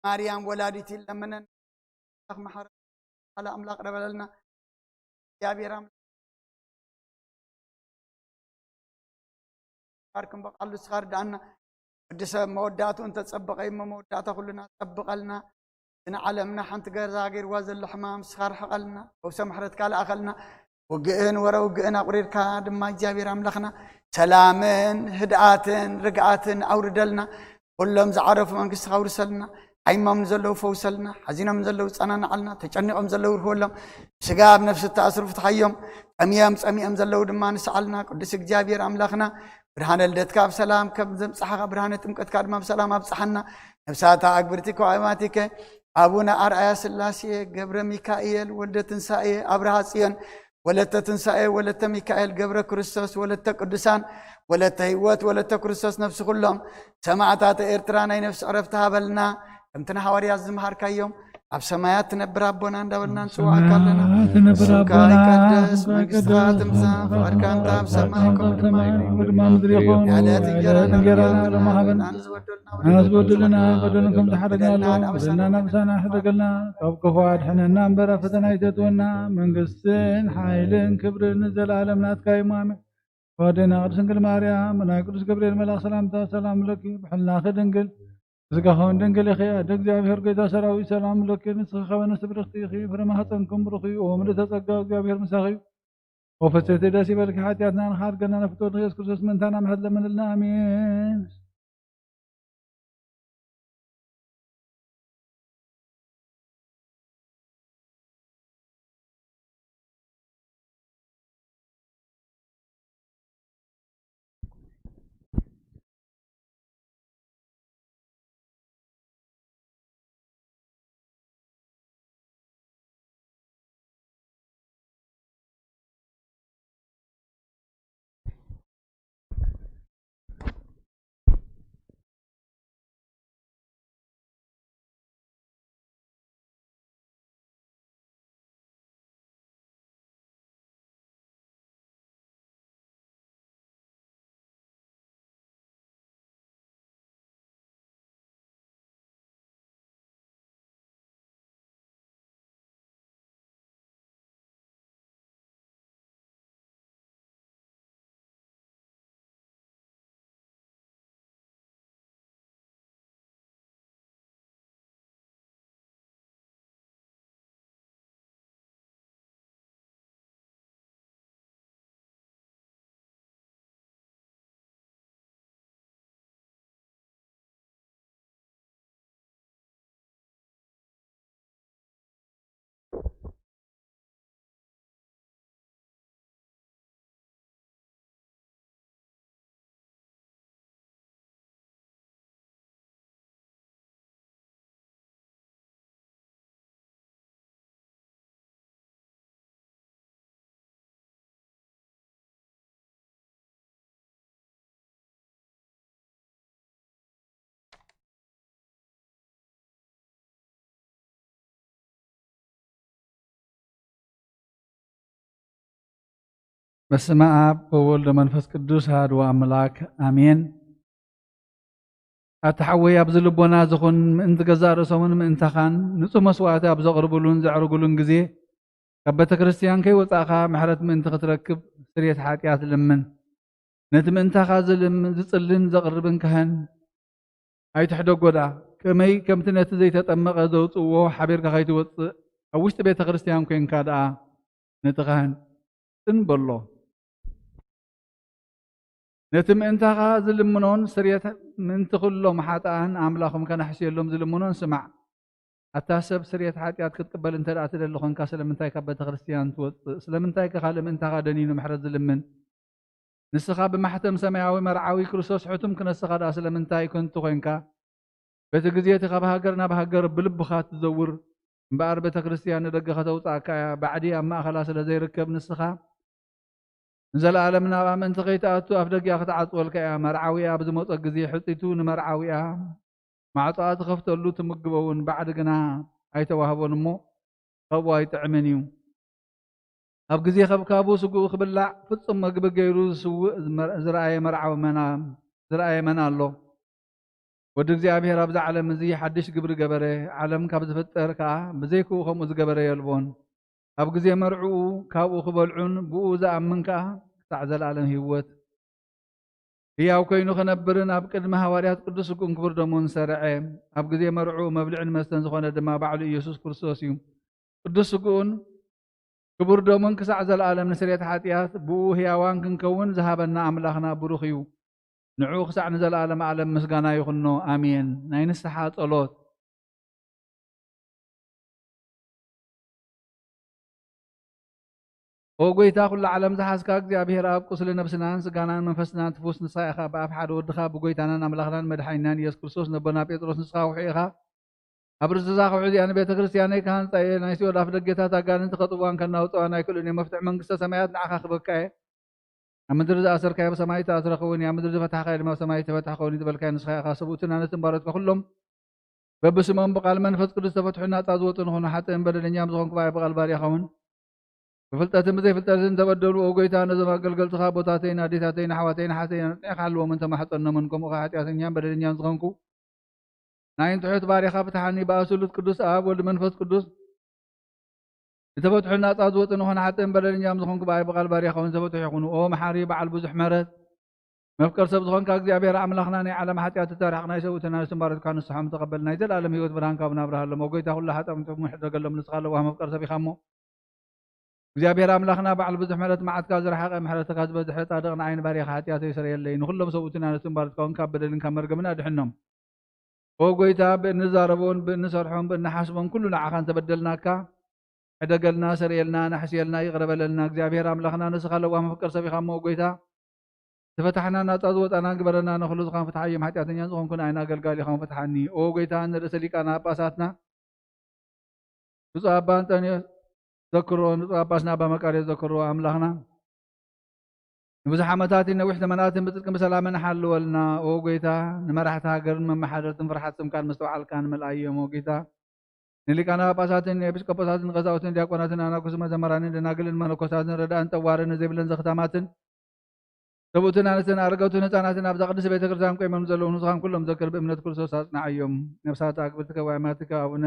ማርያም ወላዲት ይለምነን። ኣምላኽ መሓረ፣ ቃል ኣምላኽ ረበለልና። እግዚኣብሔር ኣምላኽ ባርክን በቃሉ ስኻር ዳኣና። ወዲ ሰብ መወዳእቱ እንተጸበቐ እሞ መወዳእታ ኩልና ጸብቐልና። ንዓለምና ሓንቲ ገዛ ገይርዋ ዘሎ ሕማም ስኻር ሕቐልና። ፈውሰ ምሕረትካ ለኣኸልና። ውግእን ወረ ውግእን ኣቑሪርካ ድማ እግዚኣብሔር ኣምላኽና ሰላምን ህድኣትን ርግኣትን ኣውርደልና። ኩሎም ዝዓረፉ መንግስትኻ ኣውርሰልና። ሓይሞም ዘለዉ ፈውሰልና። ሓዚኖም ዘለዉ ጸናንዓልና። ተጨኒቖም ዘለዉ ርህወሎም። ስጋ ኣብ ነፍሲ እተኣስሩ ፍትሓዮም። ጠምዮም ጸሚኦም ዘለዉ ድማ ንስዓልና። ቅዱስ እግዚኣብሔር ኣምላኽና ብርሃነ ልደትካ ኣብ ሰላም ከም ዘምጽሓኻ ብርሃነ ጥምቀትካ ድማ ብሰላም ኣብጽሓና። ነፍሳታ ኣግብርቲ ከዋማቲከ ኣቡነ ኣርኣያ ስላሴ፣ ገብረ ሚካኤል፣ ወልደ ትንሳኤ፣ ኣብርሃ ጽዮን፣ ወለተ ትንሳኤ፣ ወለተ ሚካኤል፣ ገብረ ክርስቶስ፣ ወለተ ቅዱሳን፣ ወለተ ህይወት፣ ወለተ ክርስቶስ፣ ነፍሲ ኩሎም ሰማዕታተ ኤርትራ ናይ ነፍሲ ዕረፍቲ ሃበልና። ከምቲ ንሃዋርያት ዝመሃርካዮም ኣብ ሰማያት ትነብር ኣቦና እንዳበልና ንጽውዓካ ኣለና። ሰማያት ትነብር ስምካ ኣቦና፣ ይቀደስ፣ ስምካ መንግስትኻ ይቀደስ፣ ትምጻእ፣ መንግስትኻ ፍቓድካ ትምጻእ፣ ከምታ ኣብ ሰማይ ፍቓድካ ከምኡ ኣብ ድማ ሰማይ ይኹን። ከምኡ ድማ ኣብ ምድሪ ይኹን። የዕለት የዕለት እንጀራና እንጀራና ሎሚ ሃበና። ንበደልና ንበደልና በደልና ከም ዝሓደግና በደልና በደልና ንበደልና ንበሳና ሕደገልና፣ ካብ ክፉ ኣድሕነና እምበር ኣብ ፈተና ኣይተእትወና። መንግስትን ሓይልን ክብርን ንዘለኣለም ናትካ እዩ። ኣሜን። ወደና ቅድስት ድንግል ማርያም፣ ናይ ቅዱስ ገብርኤል መልኣክ ሰላምታ ሰላም ለኪ፣ ብሕልናኺ ድንግል፣ ስጋኺ እውን ድንግል ኢኺ። ኣደ እግዚኣብሔር፣ ጎይታ ሰራዊት፣ ሰላም ለኪ፣ ንስኺ ከበነ ስብርኽቲ ኢኺ፣ ፍረ ማህፀንኩም ብሩኽ እዩ። ኦ ምልእተ ጸጋ፣ እግዚኣብሔር ምሳኺ እዩ። ኦ ፍጽሕቲ፣ ደስ ይበልኪ፣ ሓጢኣትና ንኻድገና፣ ንፍትወት ኢየሱስ ክርስቶስ ምእንታና ምሕረት ለምንልና። ኣሜን። በስመ ኣብ ወወልድ ወመንፈስ ቅዱስ ኣሐዱ ኣምላክ ኣሜን። ኣታ ሓወይ፣ ኣብዚ ልቦና ዝኹን ምእንቲ ገዛእ ርእሶምን ምእንታኻን ንጹህ መስዋዕቲ ኣብ ዘቕርብሉን ዘዕርጉሉን ግዜ፣ ካብ ቤተ ክርስቲያን ከይወጻእካ ምሕረት ምእንቲ ክትረክብ ስርየት ሓጢኣት ልምን። ነቲ ምእንታኻ ዝልም-፣ ዝጽልን ዘቕርብን ካህን ኣይትሕደጎ ደኣ፣ ከመይ ከምቲ ነቲ ዘይተጠመቐ ዘውጽእዎ ሓቢርካ ከይትወጽእ፣ ኣብ ውሽጢ ቤተ ክርስቲያን ኮንካ ደኣ ነቲ ካህን ጽን በሎ። ነቲ ምእንታኻ ዝልምኖን ስርየት ምእንቲ ኩሎም ሓጥኣን ኣምላኾም ከነሕስየሎም ዝልምኖን ስማዕ። ኣታ ሰብ፣ ስርየት ሓጢኣት ክትቅበል እንተ ደኣ ትደሊ ኾንካ፣ ስለምንታይ ካብ ቤተ ክርስቲያን ትወጽእ? ስለምንታይ ከ ካልእ ምእንታኻ ደኒኑ ምሕረት ዝልምን? ንስኻ ብማሕተም ሰማያዊ መርዓዊ ክርስቶስ ሕቱም ክነስኻ ደኣ ስለምንታይ ከንቱ ኾንካ? በቲ ግዜ እቲ ካብ ሃገር ናብ ሃገር ብልብኻ ትዘውር እምበኣር፣ ቤተ ክርስቲያን ንደገ ከተውጽኣካ እያ። ባዕዲ ኣብ ማእኸላ ስለ ዘይርከብ፣ ንስኻ ንዘለኣለም ናብኣ ምእንቲ ከይትኣቱ ኣፍ ደጊኣ ክትዓጽወልካ እያ። መርዓዊኣ ኣብ ዝመጾ ግዜ ሕጺቱ ንመርዓዊኣ ማዕጾኣ ትኸፍተሉ፣ ትምግቦ እውን ባዕዲ ግና ኣይተዋህቦን እሞ፣ ካብኡ ኣይጥዕምን እዩ። ኣብ ግዜ ከብካቡ ስግኡ ክብላዕ ፍጹም መግቢ ገይሩ ዝስውእ ዝመር-፣ ዝረኣየ መርዓዊ መና-፣ ዝረኣየ መን ኣሎ? ወዲ እግዚኣብሔር ኣብዚ ዓለም እዚ ሓድሽ ግብሪ ገበረ፣ ዓለም ካብ ዝፍጠር ከኣ ብዘይክኡ ከምኡ ዝገበረ የልቦን። ኣብ ግዜ መርዕኡ ካብኡ ክበልዑን ብኡ ዝኣምን ከኣ ክሳዕ ዘለኣለም ህይወት ህያው ኮይኑ ክነብርን ኣብ ቅድሚ ሃዋርያት ቅዱስ ስግኡን ክቡር ደሙን ሰርዐ። ኣብ ግዜ መርዕኡ መብልዕን መስተን ዝኾነ ድማ ባዕሉ ኢየሱስ ክርስቶስ እዩ። ቅዱስ ስግኡን ክቡር ደሙን ክሳዕ ዘለኣለም ንስርየት ሓጢኣት ብኡ ህያዋን ክንከውን ዝሃበና ኣምላኽና ብሩኽ እዩ። ንዕኡ ክሳዕ ንዘለኣለም ዓለም ምስጋና ይኹኖ። ኣሜን። ናይ ንስሓ ጸሎት። ኦ ጎይታ፣ ኩሉ ዓለም ዝሓዝካ እግዚኣብሔር ኣብ፣ ቁስሊ ነብስናን ስጋናን መንፈስናን ትፉስ ንስኻ ኢኻ። ብኣፍ ሓደ ወድኻ ብጎይታናን ኣምላኽናን መድሓኒናን ኢየሱስ ክርስቶስ ነቦና ጴጥሮስ ንስኻ ውሑ ኢኻ። ኣብ ርእሲ እዛ ከውሒ እዚኣ ንቤተ ክርስቲያነይ ክሃንጻ እየ። ናይ ሲኦል ኣፍ ደገታት ኣጋንንቲ ከጥዋን ከናውጸዋን ኣይክእሉን እዮም። መፍትሒ መንግስተ ሰማያት ንዓኻ ክበካ እየ። ኣብ ምድሪ ዝኣሰርካዮ ኣብ ሰማይ ዝተኣስረ ክኸውን እዩ። ኣብ ምድሪ ዝፈታሕካዮ ድማ ኣብ ሰማይ ዝተፈትሐ ክኸውን እዩ ዝበልካዮ ንስኻ ኢኻ። ሰብኡትን ኣንስትን ባሮትካ ኩሎም በብስሞም ብቃል መንፈስ ቅዱስ ዝተፈትሑ ናጻ ዝወጡ ንኾኑ። ሓጥእን በደለኛም ዝኾንኩ ብኣይ ብቃል ባርያኻ እውን ብፍልጠትን ብዘይፍልጠትን ዝተበደሉ፣ ኦ ጎይታ፣ ነዞም ኣገልገልትኻ ኣቦታተይን ኣዴታተይን ኣሕዋተይን ኣሓተይን ኣጽኒዕካ ሓልዎምን ተማሕጸኖምን። ከምኡ ኸዓ ሓጢኣተኛን በደለኛን ዝኾንኩ ናይን ትሑት ባርያኻ ፍትሓኒ። ብኣብ ስሉስ ቅዱስ ኣብ፣ ወልድ መንፈስ ቅዱስ ዝተፈትሑ ናጻ ዝወጡ ንኾነ። ሓጥእን በደለኛም ዝኾንኩ ብኣይ ብቃል ባርያኻ እውን ዝተፈትሑ ይኹኑ። ኦ መሓሪ በዓል ብዙሕ ምሕረት፣ መፍቀር ሰብ ዝኾንካ እግዚኣብሔር ኣምላኽና፣ ናይ ዓለም ሓጢኣት እተርሕቕ፣ ናይ ሰብኡትን ኣንስትን ባሮትካ ንስሖም ተቐበል። ናይ ዘለኣለም ህይወት ብርሃን ካብ ናብርሃሎም። ኦ ጎይታ፣ ኩሉ ሓጢኣቶም ሕደገሎም፣ ንስኻ ለዋህ መፍቀር ሰብ ኢኻ እሞ። እግዚኣብሔር ኣምላኽና፣ በዓል ብዙሕ ምሕረት፣ መዓትካ ዝረሓቐ፣ ምሕረትካ ዝበዝሐ፣ ጻድቕ ንዓይን ባርያኻ ሓጢኣተይ ስረየለይ፣ ንኹሎም ሰብኡትን ኣንስትን ባሮትካ እውን ካብ በደልን ካብ መርገምን ኣድሕኖም። ኦ ጎይታ፣ ብእንዛረቦን ብእንሰርሖን ብእንሓስቦን ኩሉ ንዓኻ እንተበደልናካ፣ ሕደገልና፣ ስረየልና፣ ናሕስየልና፣ ይቕረ በለልና። እግዚኣብሔር ኣምላኽና፣ ንስኻ ለዋህ መፍቀር ሰብ ኢኻ እሞ፣ ኦ ጎይታ፣ ዝፈታሕና ናጻ ዝወጣና ግበረና። ንኹሉ ዝኾን ፍትሓዮም፣ ሓጢኣተኛን ዝኾንኩ ንዓይን ኣገልጋሊኻን ፍትሓኒ። ኦ ጎይታ፣ ንርእሰ ሊቃነ ጳጳሳትና ብፁዕ ኣባ እንጠንዮስ ዘክሮ፣ ንፁዕ ኣባ ስና ኣባ መቃርዮስ ዘክሮ። ኣምላኽና ንብዙሕ ዓመታትን ነዊሕ ዘመናትን ብጽድቅን ብሰላምን ሓልወልና። ኦ ጎይታ፣ ንመራሕቲ ሃገርን መመሓደርትን ፍርሓት ስምካን ምስትውዓልካን ምልኣዮም። ኦ ጎይታ፣ ንሊቃነ ጳጳሳትን ንኤጲስቆጶሳትን ቀሳውስትን ዲያቆናትን ኣናኩስ መዘመራንን ደናግልን መነኮሳትን ረዳእን ጠዋርን ዘይብለን ዘኽታማትን ሰብኡትን ኣንስትን ኣረገውትን ህፃናትን ኣብዛ ቅድስቲ ቤተ ክርስቲያን ቆይሞም ዘለዉ ንስኻን ኩሎም ዘክር ብእምነት ክርስቶስ ኣጽንዓዮም። ነፍሳት ኣክብርቲ ከዋይማትካ ኣቡነ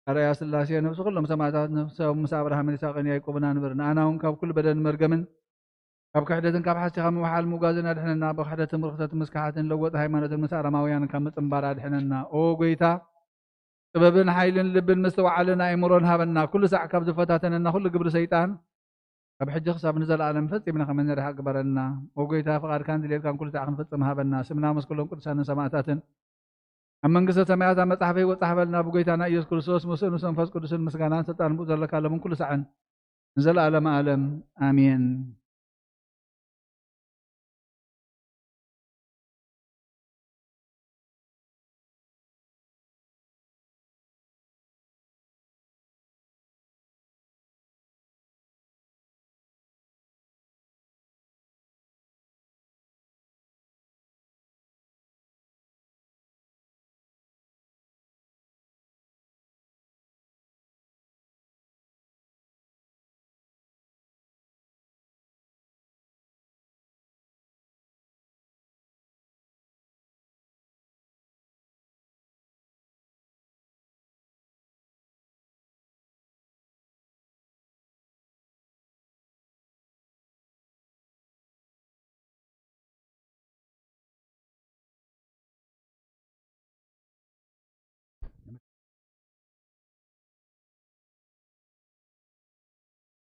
ኣርኣያ ስላሴ፣ ነፍሲ ኩሎም ሰማዕታት ነፍሶም ምስ ኣብርሃምን ይስሐቅን ያዕቆብን ኣንብር። ንኣና እውን ካብ ኩሉ በደልን መርገምን ካብ ክሕደትን ካብ ሓሲኻ ምውሓል ምውጋዝን ኣድሕነና። ብክሕደትን ብርክሰትን ምስ ከሓትን ለወጥ ሃይማኖትን ምስ ኣረማውያን ካብ ምጽንባር ኣድሕነና። ኦ ጎይታ፣ ጥበብን ሓይልን ልብን ምስትውዓልን ኣእምሮን ሃበና። ኩሉ ሳዕ ካብ ዝፈታተነና ኩሉ ግብሪ ሰይጣን ካብ ሕጂ ክሳብ ንዘለኣለም ፈጺምና ከም እንርሕቕ ግበረና። ኦ ጎይታ፣ ፍቓድካን ድሌትካን ኩሉ ሳዕ ክንፍጽም ሃበና። ስምና ምስ ኩሎም ቅዱሳንን ሰማዕታትን ኣብ መንግስተ ሰማያት ኣብ መጽሓፈ ህይወት ጻሕፈልና። ብጎይታና ኢየሱስ ክርስቶስ ምስኡ ምስ መንፈስ ቅዱስን ምስጋናን ስልጣን ብኡ ዘለካ ሎምን ኩሉ ሳዕን ንዘለኣለመ ዓለም ኣሜን።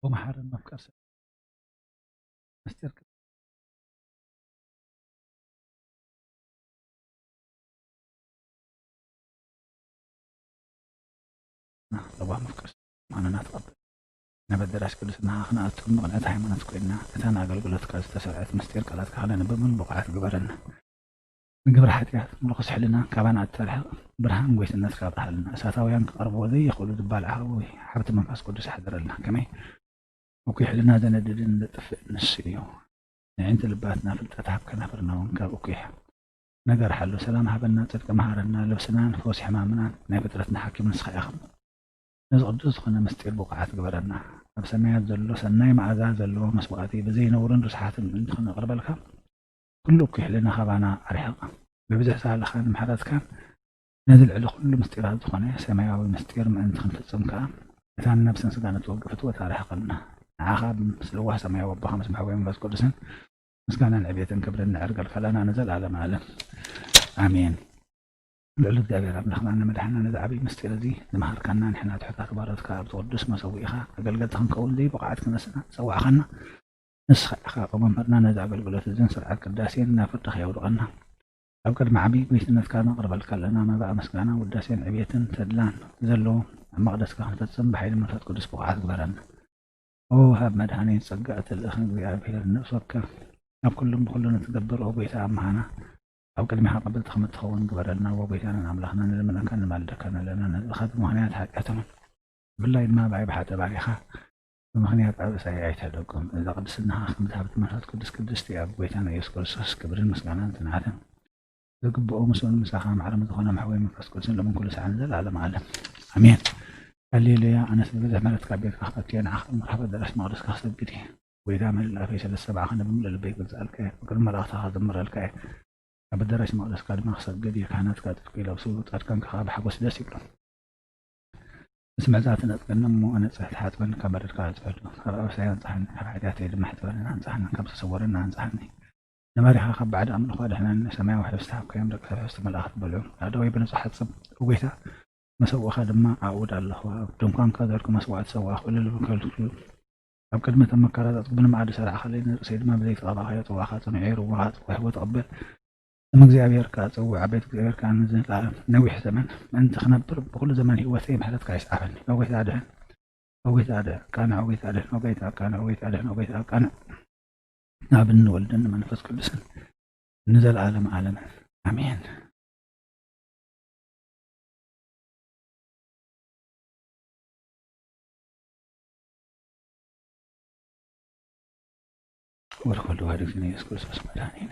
ወመሓረን መፍቀር ሰብ ምስጢር ለዋህ መፍቀር ሰብ ማንና ተቐበል። ናብ ኣዳራሽ ቅድስና ክንኣቱ ብመቕንዕቲ ሃይማኖት ኮይንና፣ እታ ንኣገልግሎትካ ዝተሰርዐት ምስጢር ቃላትካ ክነንብብ እውን ብቑዓት ግበረና። ንግብሪ ሓጢኣት ምርኩስ ሕልና ካባና እተርሕቕ፣ ብርሃን ጎይትነትካ ኣብርሃልና። እሳታውያን ክቐርብዎ ዘይኽእሉ ዝባልዓዊ ሃብቲ መንፈስ ቅዱስ ኣሕድረልና። ከመይ እኩይ ሕልና ዘነድድን ዘጥፍእ ንሱ እዩ። ንዕንቲ ልባትና ፍልጠት ሃብ፣ ከናፍርና እውን ካብ እኩይ ነገር ሓሉ። ሰላም ሃበና፣ ጽድቂ መሃረና፣ ልብስናን ፈውሲ ሕማምናን ናይ ፍጥረትና ሓኪም ንስኻ ኢኻ። ነዚ ቅዱስ ዝኾነ ምስጢር ብቑዓት ግበረና። ኣብ ሰማያት ዘሎ ሰናይ መኣዛ ዘለዎ መስዋእቲ ብዘይ ነውርን ርስሓትን ምእንቲ ክነቕርበልካ፣ ኩሉ እኩይ ሕልና ካባና ኣርሕቕ። ብብዝሒ ሳህልኻን ምሕረትካን ነዚ ልዕሊ ኩሉ ምስጢራት ዝኾነ ሰማያዊ ምስጢር ምእንቲ ክንፍጽም ከኣ፣ እታ ንነብስን ስጋን እትወግእ ፍትወት ኣርሕቐልና። ንዓኻ ምስ ለዋህ ሰማያዊ ኣቦኻ ምስ መሕወይ መንፈስ ቅዱስን ምስጋናን ዕቤትን ክብርን ነዕርገልካ ኣለና ንዘለኣለም ዓለም። ኣሜን። ልዑል እግዚኣብሔር ኣምላኽና ንመድሓና ነዚ ዓብዪ ምስጢር እዚ ዝመሃርካና ንሕና ትሑታት ባሮትካ ኣብቲ ቅዱስ መሰዊእኻ ኣገልገልቲ ክንከውን ዘይብቑዓት ክነስና ዝጸዋዕኻና ንስኻ ኢኻ። እሞ መምህርና ነዚ ኣገልግሎት እዝን ስርዓት ቅዳሴን ናብ ፍርድኻ የውድቐና። ኣብ ቅድሚ ዓብዪ ጎይትነትካ ነቕርበልካ ኣለና መባእ ምስጋና ውዳሴን ዕቤትን ተድላን ዘለዎ ኣብ መቕደስካ ክንፈጽም ብሓይሊ መንፈስ ቅዱስ ብቑዓት ግበረና። ኦ ወሃብ መድኃኒት ጸጋ እትልእኽ እግዚኣብሔር ነፍሲ ወከፍ ኣብ ኩሉን ብኹሉን እትገብር ኦ ጎይታ ኣምሃና ኣብ ቅድሚኻ ቅብልቲ ከም እትኸውን ግበረልና። ኦ ጎይታናን ኣምላኽና ንልምነካን ንማልደካን ኣለና ነዚ ኻብ ምኽንያት ሓጢኣቶም ብፍላይ ድማ ብኣይ ብሓጠ ባሪኻ ብምኽንያት ኣብ እሳይ ኣይትሕደጎም። እዛ ቅድስናኻ ከም ዝሃብቲ መንፈስ ቅዱስ ቅድስቲ ኣብ ጎይታና ኢየሱስ ክርስቶስ ክብርን ምስጋናን ጽንዓትን ዝግብኦ ምስኡን ምሳኻ ማዕረ ዝኾነ መሕወይ መንፈስ ቅዱስን ለምን ኩሉ ሰዓን ዘላለም ዓለም ኣሜን። ሃሌሉያ። ኣነስ ብብዝሒ ምሕረትካ ቤትካ ክኣቱ እየ፣ ንዓኻ ምርካብ ኣዳራሽ መቕደስካ ክሰግድ እየ። ጎይታ መላእ ኣፈይ ሰለስተ ሰብዓ ክንዲ ብምሉእ ልበይ ክግዛእልካ እየ። ኣብ ቅድሚ መላእኽትኻ ክዝምረልካ እየ። ኣብ ኣዳራሽ መቕደስካ ድማ ክሰግድ እየ። ካህናትካ ጽድቂ ይለብሱ፣ ጻድቃንካ ከኣ ብሓጎስ ደስ ይብሎም። ምስ መዛቲ ነጽገኒ እሞ ኣነጽህ፣ ተሓጽበኒ ካብ በደልካ ኣጽህዶ። ካብ ኣበሳይ ኣንጽሃኒ፣ ካብ ሓጢኣተይ ድማ ሕጸበኒ፣ ኣንጽሃኒ፣ ካብ ዝተሰወረኒ ኣንጽሃኒ። ንባሪኻ ካብ ባዕዲ ኣምልኾ ኣድሕነኒ፣ ሰማያዊ ሕብስቲ ሃብካዮም፣ ደቂ ሰብ ሕብስቲ መላእኽቲ በልዑ። ኣእዳወይ ብንጹሕ ሓጽብ፣ ኦ ጎይታ፣ መሰውእኻ ድማ ኣእውድ ኣለኹ። ኣብ ድንኳንካ ዘርግ መስዋእቲ ሰዋእኹ፣ እልል በሉ ከልክሉ። ኣብ ቅድሚ እቶም መካራታት ብንመዓዲ ሰራዕኻለይ፣ ንርእሰይ ድማ ብዘይቲ ቀባእካዮ፣ ጽዋዕኻ ጽኑዕ እዩ፣ ርቡኻ ጽዋዕዎ ተቐበል። ስም እግዚኣብሔር ከኣ ጽውዕ፣ ኣብ ቤት እግዚኣብሔር ከኣ ንዘለኣለም ነዊሕ ዘመን ምእንቲ ክነብር፣ ብኹሉ ዘመን ህይወተይ ምሕረትካ ይስዓበኒ። ኦ ጎይታ ኣድሕን፣ ኦ ጎይታ ኣድሕን፣ ቃንዕ፣ ኦ ጎይታ ኣድሕን፣ ኦ ጎይታ ቃንዕ፣ ኦ ጎይታ ኣድሕን፣ ኦ ጎይታ ቃንዕ። ኣብን ወልድን መንፈስ ቅዱስን ንዘለኣለም ዓለምን ኣሜን። ወልድ ወልድ ዋሕድ እግዚእነ ኢየሱስ ክርስቶስ መድኃኒነ።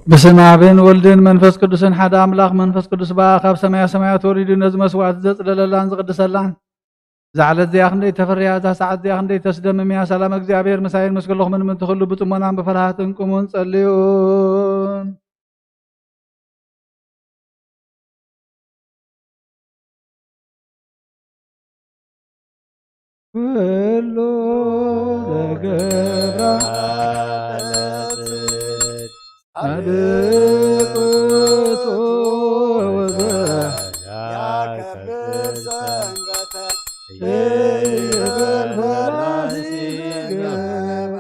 ብስም ኣብን ወልድን መንፈስ ቅዱስን ሓደ ኣምላኽ። መንፈስ ቅዱስ በኣ ካብ ሰማያ ሰማያት ወሪዱ ነዚ መስዋዕቲ ዘጽለለላን ዝቕድሰላን። እዛ ዕለት እዚኣ ክንደይ ተፈርያ፣ እዛ ሰዓት እዚኣ ክንደይ ተስደምም እያ። ሰላም እግዚኣብሔር ምሳይን ምስ ኩልኹምን ምእንቲ ኩሉ ብጽሞናን ብፍርሃትን ቁሙን ጸልዩን። ኩሉ ዘገብራ ጻድቅ ውእቱ ወዘያከብር ሰንበተ ይበል ፈራሲ ገብረ።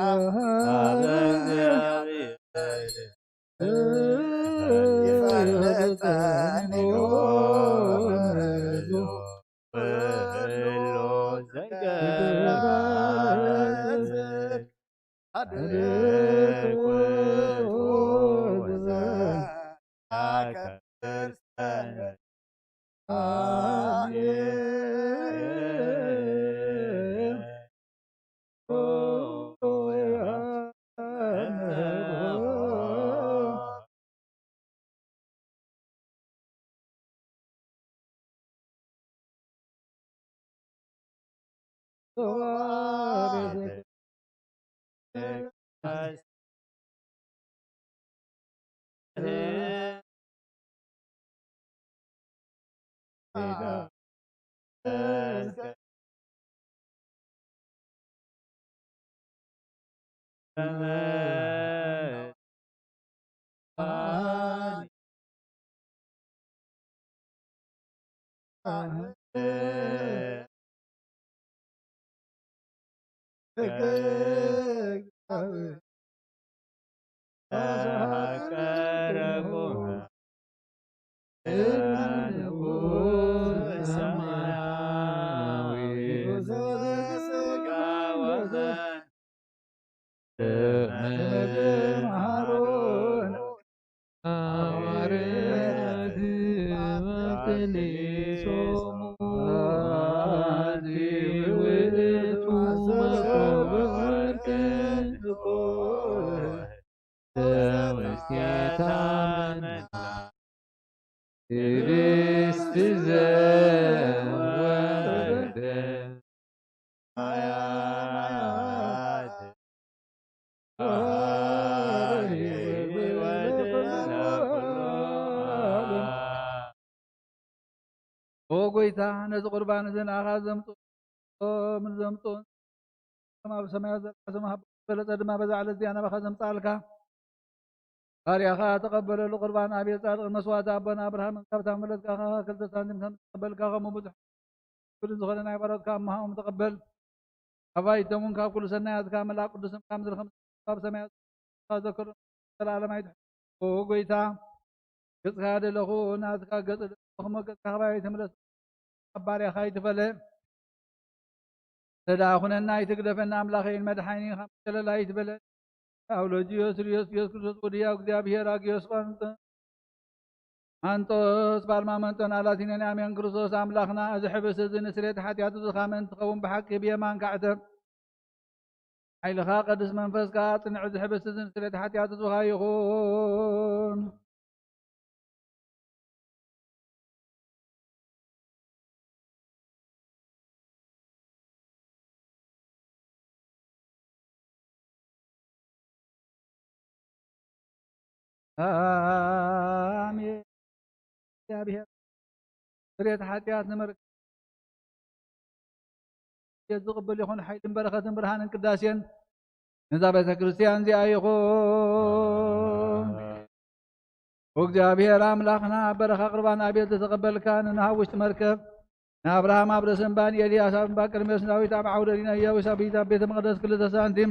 ኦ ጎይታ፣ ነዚ ቁርባን እዚ ንኣኻ ዘምጽኦምን ዘምጽኡን ኣብ ሰማያት ዘለኻ ስምኻ ዝበለጸ ድማ በዛ ዕለት እዚኣ ናባኻ ዘምጽኣልካ ባርያኻ ተቐበለሉ። ቁርባን ኣቤል ጻድቕ መስዋዕቲ ኣቦና ኣብርሃምን ካብታ መለትካ ክልተ ሳንቲም ከም ዝተቐበልካ ከምኡ ብዙሕ ክብርን ዝኾነ ናይ ባሮትካ እምሃኦም ተቐበል። ኣባይቶም እውን ካብ ኩሉ ሰናያትካ መልኣክ ቅዱስም ካብ ምድሪ ከም ካብ ሰማያት ዘከሩ ዘላለማይ ትሕት። ኦ ጎይታ፣ ገጽካ ደለኹ፣ ናትካ ገጽ ደለኹ፣ እሞ ገጽካ ካባይ ትምለስ፣ ኣብ ባርያኻ ኣይትፈለ። ተዳ ኩነና ኣይትግደፈና፣ ኣምላኸይን መድሓኒን ካብ ሸለል ኣይትበለ። ኣውሎጅዮስ ርዮስ ኢየሱስ ክርስቶስ ወድያ እግዚኣብሔር ኣግዮስ ቋንጠ ማንጦስ ባርማመንጦን ኣላቲነን ኣሜን። ክርስቶስ ኣምላኽና፣ እዚ ሕብስ እዚ ንስሬት ሓጢኣት እዚ ኻመ እንትኸውን ብሓቂ ብየማን ካዕተብ ሓይልኻ ቅዱስ መንፈስካ ጽንዕ ዝሕብስ እዚ ንስሬት ሓጢኣት ዝኻ ይኹን። ኣሜን። እግዚኣብሔር ስርየት ሓጢኣት ንመርገም ዝቕበል ይኹን። ሓይልን በረኸትን ብርሃንን ቅዳሴን ነዛ ቤተ ክርስቲያን እዚኣ ይኹን። እግዚኣብሔር ኣምላኽና በረኻ ቁርባን ኣቤል ዝተቐበልካ ንንሃብ ውሽጢ መርከብ ንኣብርሃም ኣብ ርእሲ እምባ ንኤልያስ ኣብ እምባ ቅድሚዮስ ንዳዊት ኣብ ዓውደ ዲና ኢያቡስ ኣብ ቤተ መቕደስ ክልተ ሳንቲም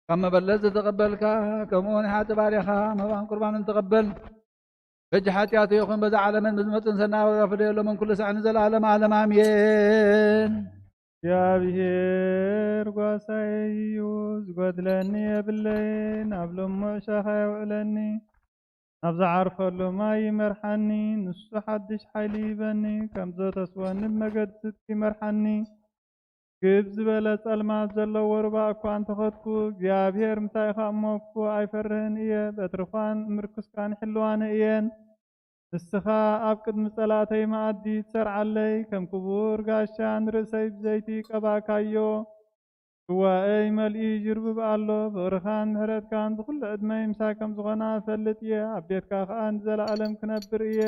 ካብ መበለት ዝተቐበልካ ከምኡ ንሓጢ ባርያኻ መባን ቁርባንን ተቐበል። በጃ ሓጢኣቱ ይኹን በዛ ዓለምን ብዝመጽእን ሰናይ ወረዳ ፍደየሎምን ኩሉ ሳዕ ንዘለዓለም ዓለም ኣሜን። እግዚኣብሔር ጓሳይ እዩ፣ ዝጎድለኒ የብለይን። ኣብ ልሙዕ ሻኻ የውዕለኒ፣ ናብ ዝዓርፈሉ ማይ ይመርሓኒ። ንሱ ሓድሽ ሓይሊ ይህበኒ፣ ከም ዘተስወኒ ብመገዲ ጽድቂ ይመርሓኒ። ግብ ዝበለ ጸልማት ዘለዎ ሩባ እኳ እንተኸድኩ፣ እግዚኣብሔር ምሳይ ከኣ እሞ ክፉእ ኣይፈርህን እየ። በትርኻን ምርኩስካን ይሕልዋኒ እየን። ንስኻ ኣብ ቅድሚ ጸላእተይ መኣዲ ትሰርዓለይ፣ ከም ክቡር ጋሻ ንርእሰይ ብዘይቲ ቀባእካዮ። ጽዋኤይ መሊኡ ይጅርብብ ኣሎ። ፍቕርኻን ምሕረትካን ብኹሉ ዕድመይ ምሳይ ከም ዝኾና እፈልጥ እየ። ኣብ ቤትካ ከኣ ንዘለኣለም ክነብር እየ።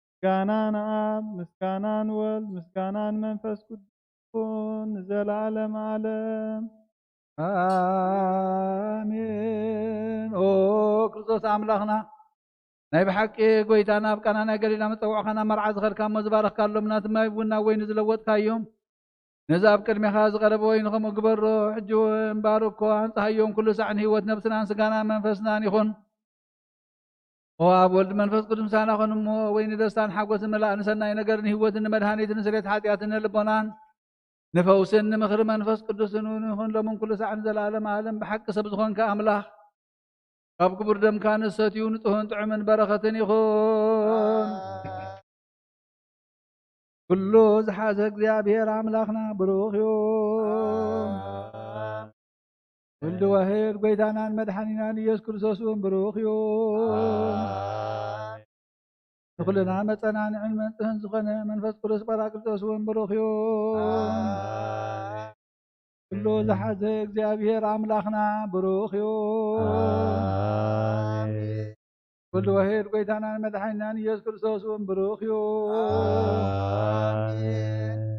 ምስጋና ንኣብ፣ ምስጋና ንወልድ፣ ምስጋና ንመንፈስ ቅዱስ ይኹን ንዘለኣለም ዓለም። ኣሜን። ኦ ክርስቶስ ኣምላኽና፣ ናይ ብሓቂ ጎይታና፣ ኣብ ቃና ናይ ገሊላ መጸውዕኻና መርዓ ዝኸድካ እሞ ዝባረኽካሎም ናቲ ማይ እውን ናብ ወይኒ ዝለወጥካዮም፣ ነዚ ኣብ ቅድሜኻ ዝቐረበ ወይኒ ከምኡ ግበሮ። ሕጂ እውን ባርኮ፣ ኣንጽሃዮም፣ ኩሉ ሳዕ ንህይወት ነብስናን ስጋናን መንፈስናን ይኹን። ኦ ኣብ ወልድ መንፈስ ቅዱስ ምሳና ኹን እሞ፣ ወይኒ ደስታን ሓጎስን መላእ ንሰናይ ነገርን ህይወትን ንመድሃኒትን ንስሬት ሓጢኣትን ንልቦናን ንፈውስን ንምኽሪ መንፈስ ቅዱስን እውን ይኹን ሎምን ኩሉ ሳዕን ዘለኣለም ዓለም። ብሓቂ ሰብ ዝኾንካ ኣምላኽ፣ ካብ ክቡር ደምካ ንሰትዩ ንጹህን ጥዑምን በረኸትን ይኹን። ኩሉ ዝሓዘ እግዚኣብሔር ኣምላኽና ብሩኽ እዩ። ወልድ ዋሕድ ጎይታናን መድሓኒናን ኢየሱስ ክርስቶስ እውን ብሩኽ እዩ። ንኹልና መጸናንዕን መንጽህን ዝኾነ መንፈስ ቅዱስ ጳራቅሊጦስ እውን ብሩኽ እዩ። ኩሉ ዝሓዘ እግዚኣብሔር ኣምላኽና ብሩኽ እዩ። ኩሉ ወሄድ ጎይታናን መድሓኒናን ኢየሱስ ክርስቶስ እውን ብሩኽ እዩ።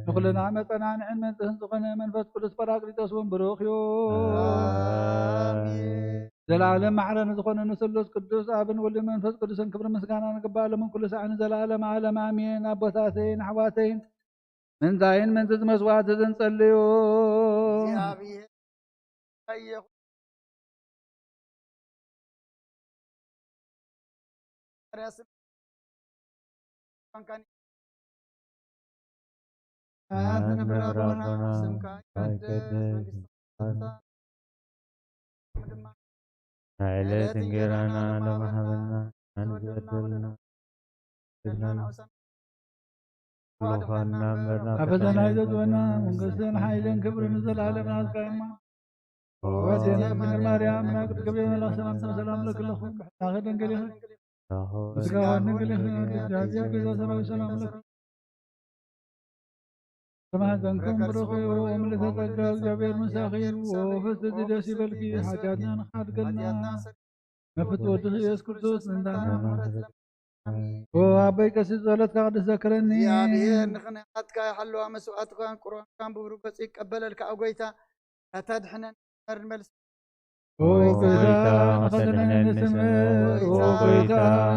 ንኹልና መጸናንዕን መንጽህን ዝኾነ መንፈስ ቅዱስ ጳራቅሊጦስ እውን ብሩኽ እዩ። ዘለዓለም ማዕረ ንዝኾነ ንስሉስ ቅዱስ ኣብን ወልድን መንፈስ ቅዱስን ክብሪ ምስጋና ንግባእ ሎምን ኩሉ ሳዕን ዘለዓለም ዓለም ኣሜን። ኣቦታተይን ኣሕዋተይን ምንታይን ምንትዝ መስዋዕቲ ዝንጸልዩ እግዚኣብሔር ኣየኹ። ዕለት እንጌራና ሎሚ ሃበና፣ ንዝበደልና በደልና፣ ኣበሳና እምበርና ኣበሳና ይዘዝወና፣ መንግስትን ሓይልን ክብርን ንዘለዓለም ናትካ እማ። ወዜና ድንግል ማርያም፣ ናይ ቅዱስ ገብርኤል መልኣክ ሰላምታ፣ ሰላም ለኪ ለኹ፣ ብሕታኺ ድንግል ኢኺ፣ ብስጋኺ ድንግል ኢኺ፣ እግዚኣብሔር ጌታ ሰራዊት ሰላም ለኪ። ተማህፀንኩም ብሩኽ እዩ፣ ምልዕተ ጸጋ፣ እግዚኣብሔር ምሳኺ እዩ። ፍስቲ ደስ ይበልኪ፣ ሓጢኣትና ንኻድገልና። መፍት ወድኺ ኢየሱስ ክርስቶስ ምእንታና። ኦ ኣቦይ ቀሲስ ጸሎትካ ቅዱስ ዘክረኒ። እግዚኣብሔር ንኽንያትካ ይሓልዋ መስዋዕትካን ቁርባንካን ብብሩህ ገጹ ይቀበለልካ። ኣብ ጎይታ ከተድሕነን ንመር ንመልስ። ኦ ጎይታ ንኸተድሕነኒ ስምር። ኦ ጎይታ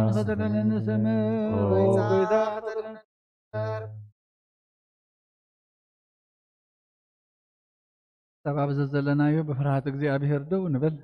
ንኸተድሕነኒ ስምር። ኦ ጎይታ ንኸተድሕነኒ ስምር። ኣብ ዘዘለናዮ ብፍርሃት እግዚኣብሔር ደው ንበል።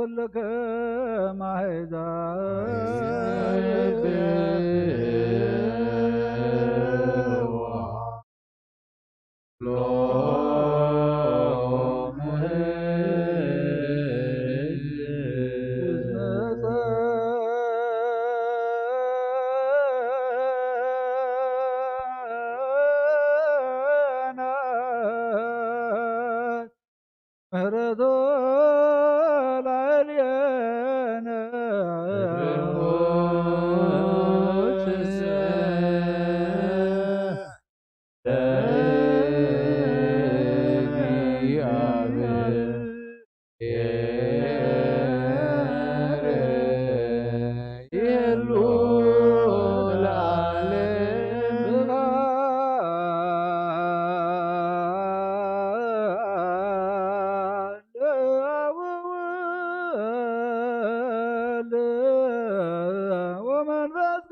ኩልክም ኣሕዛብ ምሕረቱ ላዕሌነ ወወልድ ወመንፈስ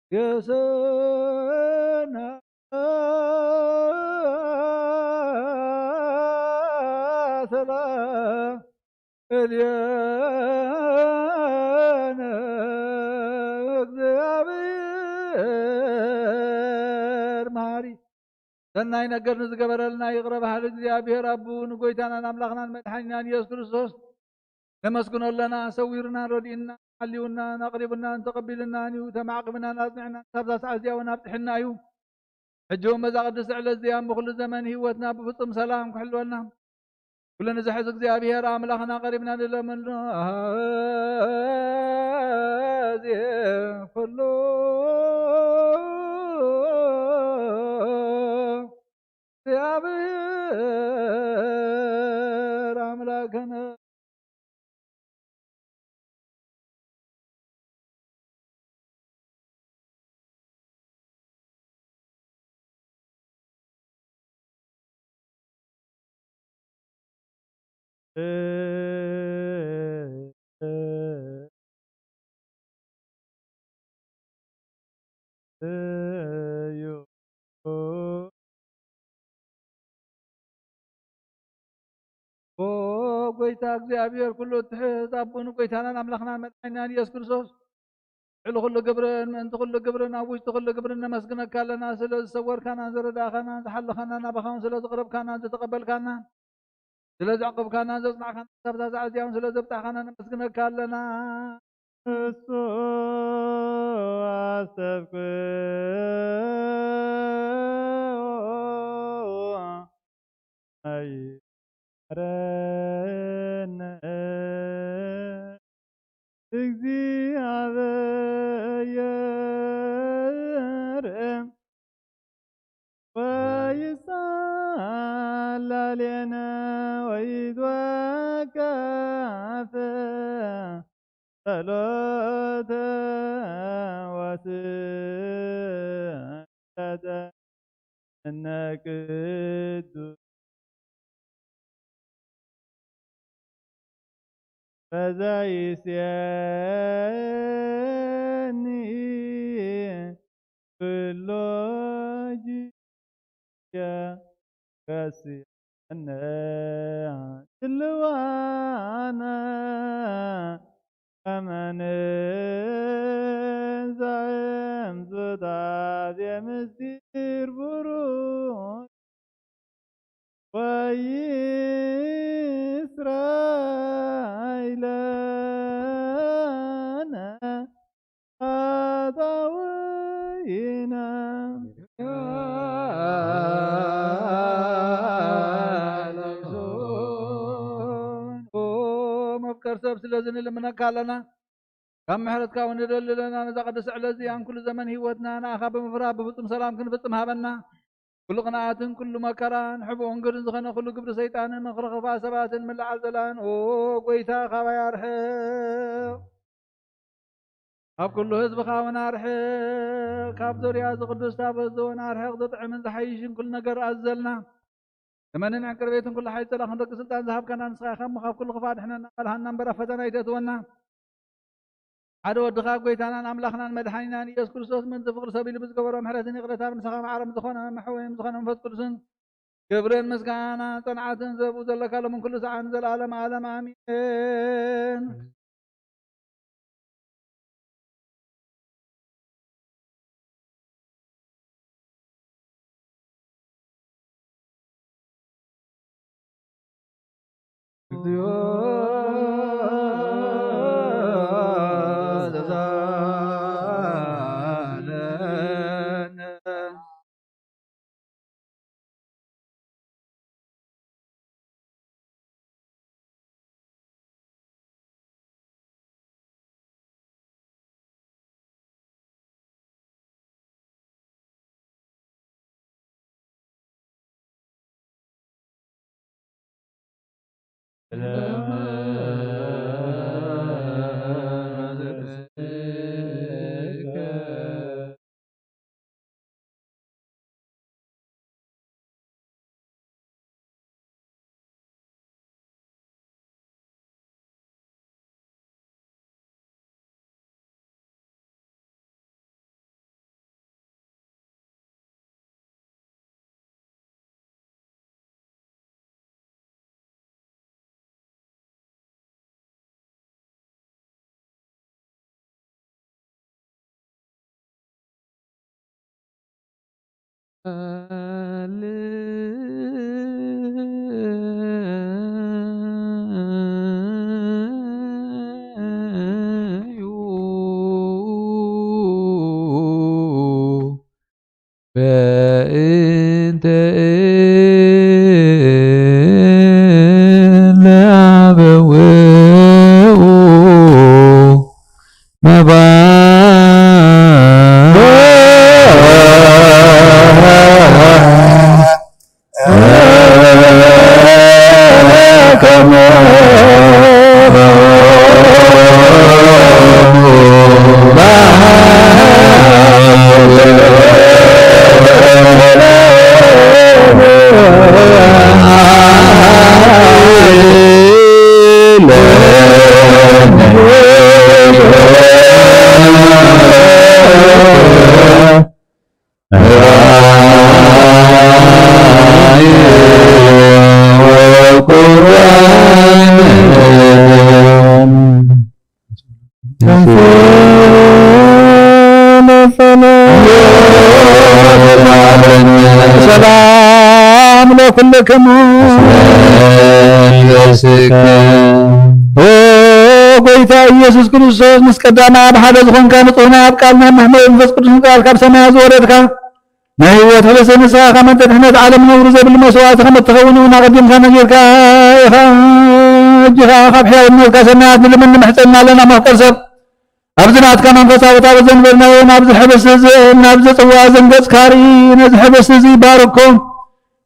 ቅዱስ ሰናይ ነገር ንዝገበረልና ይቕረ በሃሊ እግዚኣብሔር ኣቦኡ ንጎይታናን ኣምላኽናን መድሓኒናን ኢየሱስ ክርስቶስ ነመስግኖ ኣለና። ሰዊሩናን ረዲኡናን ሓልዩናን ኣቕሪቡናን ተቐቢሉናን እዩ። ተማዕቂቡናን ኣጽኒዕናን ካብዛ ሰዓት እዚኣ እውን ኣብጽሕና እዩ። ሕጂ እውን በዛ ቅድስቲ ዕለት እዚኣ እሞ ኩሉ ዘመን ህይወትና ብፍጹም ሰላም ክሕልወልና ኩሉ ንዝሕዝ እግዚኣብሔር ኣምላኽና ቀሪብና ንለምኖ። እዚ ኩሉ እግዚኣብሔር ኣምላኽና እዩ። ኦ ጎይታ እግዚኣብሔር ኩሉ እትሕዝ ኣቦን ጎይታናን ኣምላኽናን መድሓኒናን ኢየሱስ ክርስቶስ፣ ልዕሊ ኩሉ ግብርን ምእንቲ ኩሉ ግብርን ኣብ ውሽጢ ኩሉ ግብርን ነመስግነካ ኣለና። ስለ ዝሰወርካናን ዝረዳእካናን ዝሓለኻናን ናባኻ እውን ስለ ዝቕረብካናን ዝተቐበልካናን ስለ ዘዕቆብካናን ዘጽናዕካናን ካብዛ ሰዓት እዚኣ እውን ስለ ዘብጻሕካና ነመስግነካ ኣለና። እሱ ኣሰብኩ ኣይመረነ እግዚኣብሔር ወይሳላሌነ ወይትወከፍ ጸሎተ ወስእለተ እነ ቅዱስ በዘይሴኒ ኩሎ ጊዜ ከስየነ ድልዋነ ከመ ንዛም ሱታፌ ምስጢር ቡሩክ ወይስራይ ለነ ኃጣውኢነ። ኦ መፍቀር ሰብ፣ ስለዚ ንልምነካ ኣለና። ካብ ምሕረትካ እውን ንደሊ ኣለና። ነዛ ቅድስቲ ዕለት እዚኣን ኩሉ ዘመን ህይወትና ንኣኻ ብምፍራህ ብፍጹም ሰላም ክንፍጽም ሃበና። ኩሉ ቅንኣትን ኩሉ መከራን ሕቡእን ግርን ዝኾነ ኩሉ ግብሪ ሰይጣንን ምኽሪ ክፉኣት ሰባትን ምልዓል ዘላን፣ ኦ ጎይታ፣ ካባይ ኣርሕቕ። ካብ ኩሉ ህዝብኻ እውን ኣርሕቕ። ካብ ዙርያ እዚ ቅዱስ ታቦት እዚ እውን ኣርሕቕ። ዝጥዕምን ዝሓይሽን ኩሉ ነገር ኣዘልና። ዘመንን ዕንቅርቤትን ኩሉ ሓይሊ ጸላእትን ደቂ ስልጣን ዝሃብካና ንስኻ ኢኻ እሞ፣ ካብ ኩሉ ክፋእ ኣድሕነና፣ ኣልሃና እምበር ኣብ ፈተና ኣይተእትወና። ሓደ ወድኻ ጎይታናን ኣምላኽናን መድሓኒናን ኢየሱስ ክርስቶስ ምእንቲ ፍቕሪ ሰብ ኢሉ ብዝገበሮ ምሕረትን ይቕረታን ምሳኻ ማዕረ ምስ ዝኾነ መሕወይን ዝኾነ መንፈስ ቅዱስን ክብርን ምስጋና ጽንዓትን ዘብኡ ዘለካ ሎምን ኩሉ ሰዓን ዘለዓለም ዓለም ኣሜን። እግዚኦ ዘዛለነ። በእንተ እለ አበውኡ መባ ሰላም ለኩልክሙ። ኦ ጎይታ ኢየሱስ ክርስቶስ፣ ምስ ቀዳማ ኣብ ሓደ ዝኾንካ፣ ንጹህና ኣብ ቃልና መሕመሪ መንፈስ ቅዱስ ቃል ካብ ሰማያት ዝወረድካ፣ ናይ ህይወት ህብስቲ ንስኻ ኸም ድሕነት ዓለም ነውሪ ዘብሉ መስዋእቲ ከም እትኸውን እውን ኣቐዲምካ ነጊርካ ኢኻ። ሕጂ ኸኣ ካብ ሕያውነትካ ሰማያት ንልምን ንምሕጸን ኣለና። መፍቀር ሰብ፣ ኣብዚ ናትካ መንፈሳዊ ታቦት ዘንበርናዮ፣ ናብዚ ሕብስቲ እዚ፣ ናብዚ ጽዋ እዚ ንገጽካ ርኢ፣ ነዚ ሕብስቲ እዚ ባርኮ፣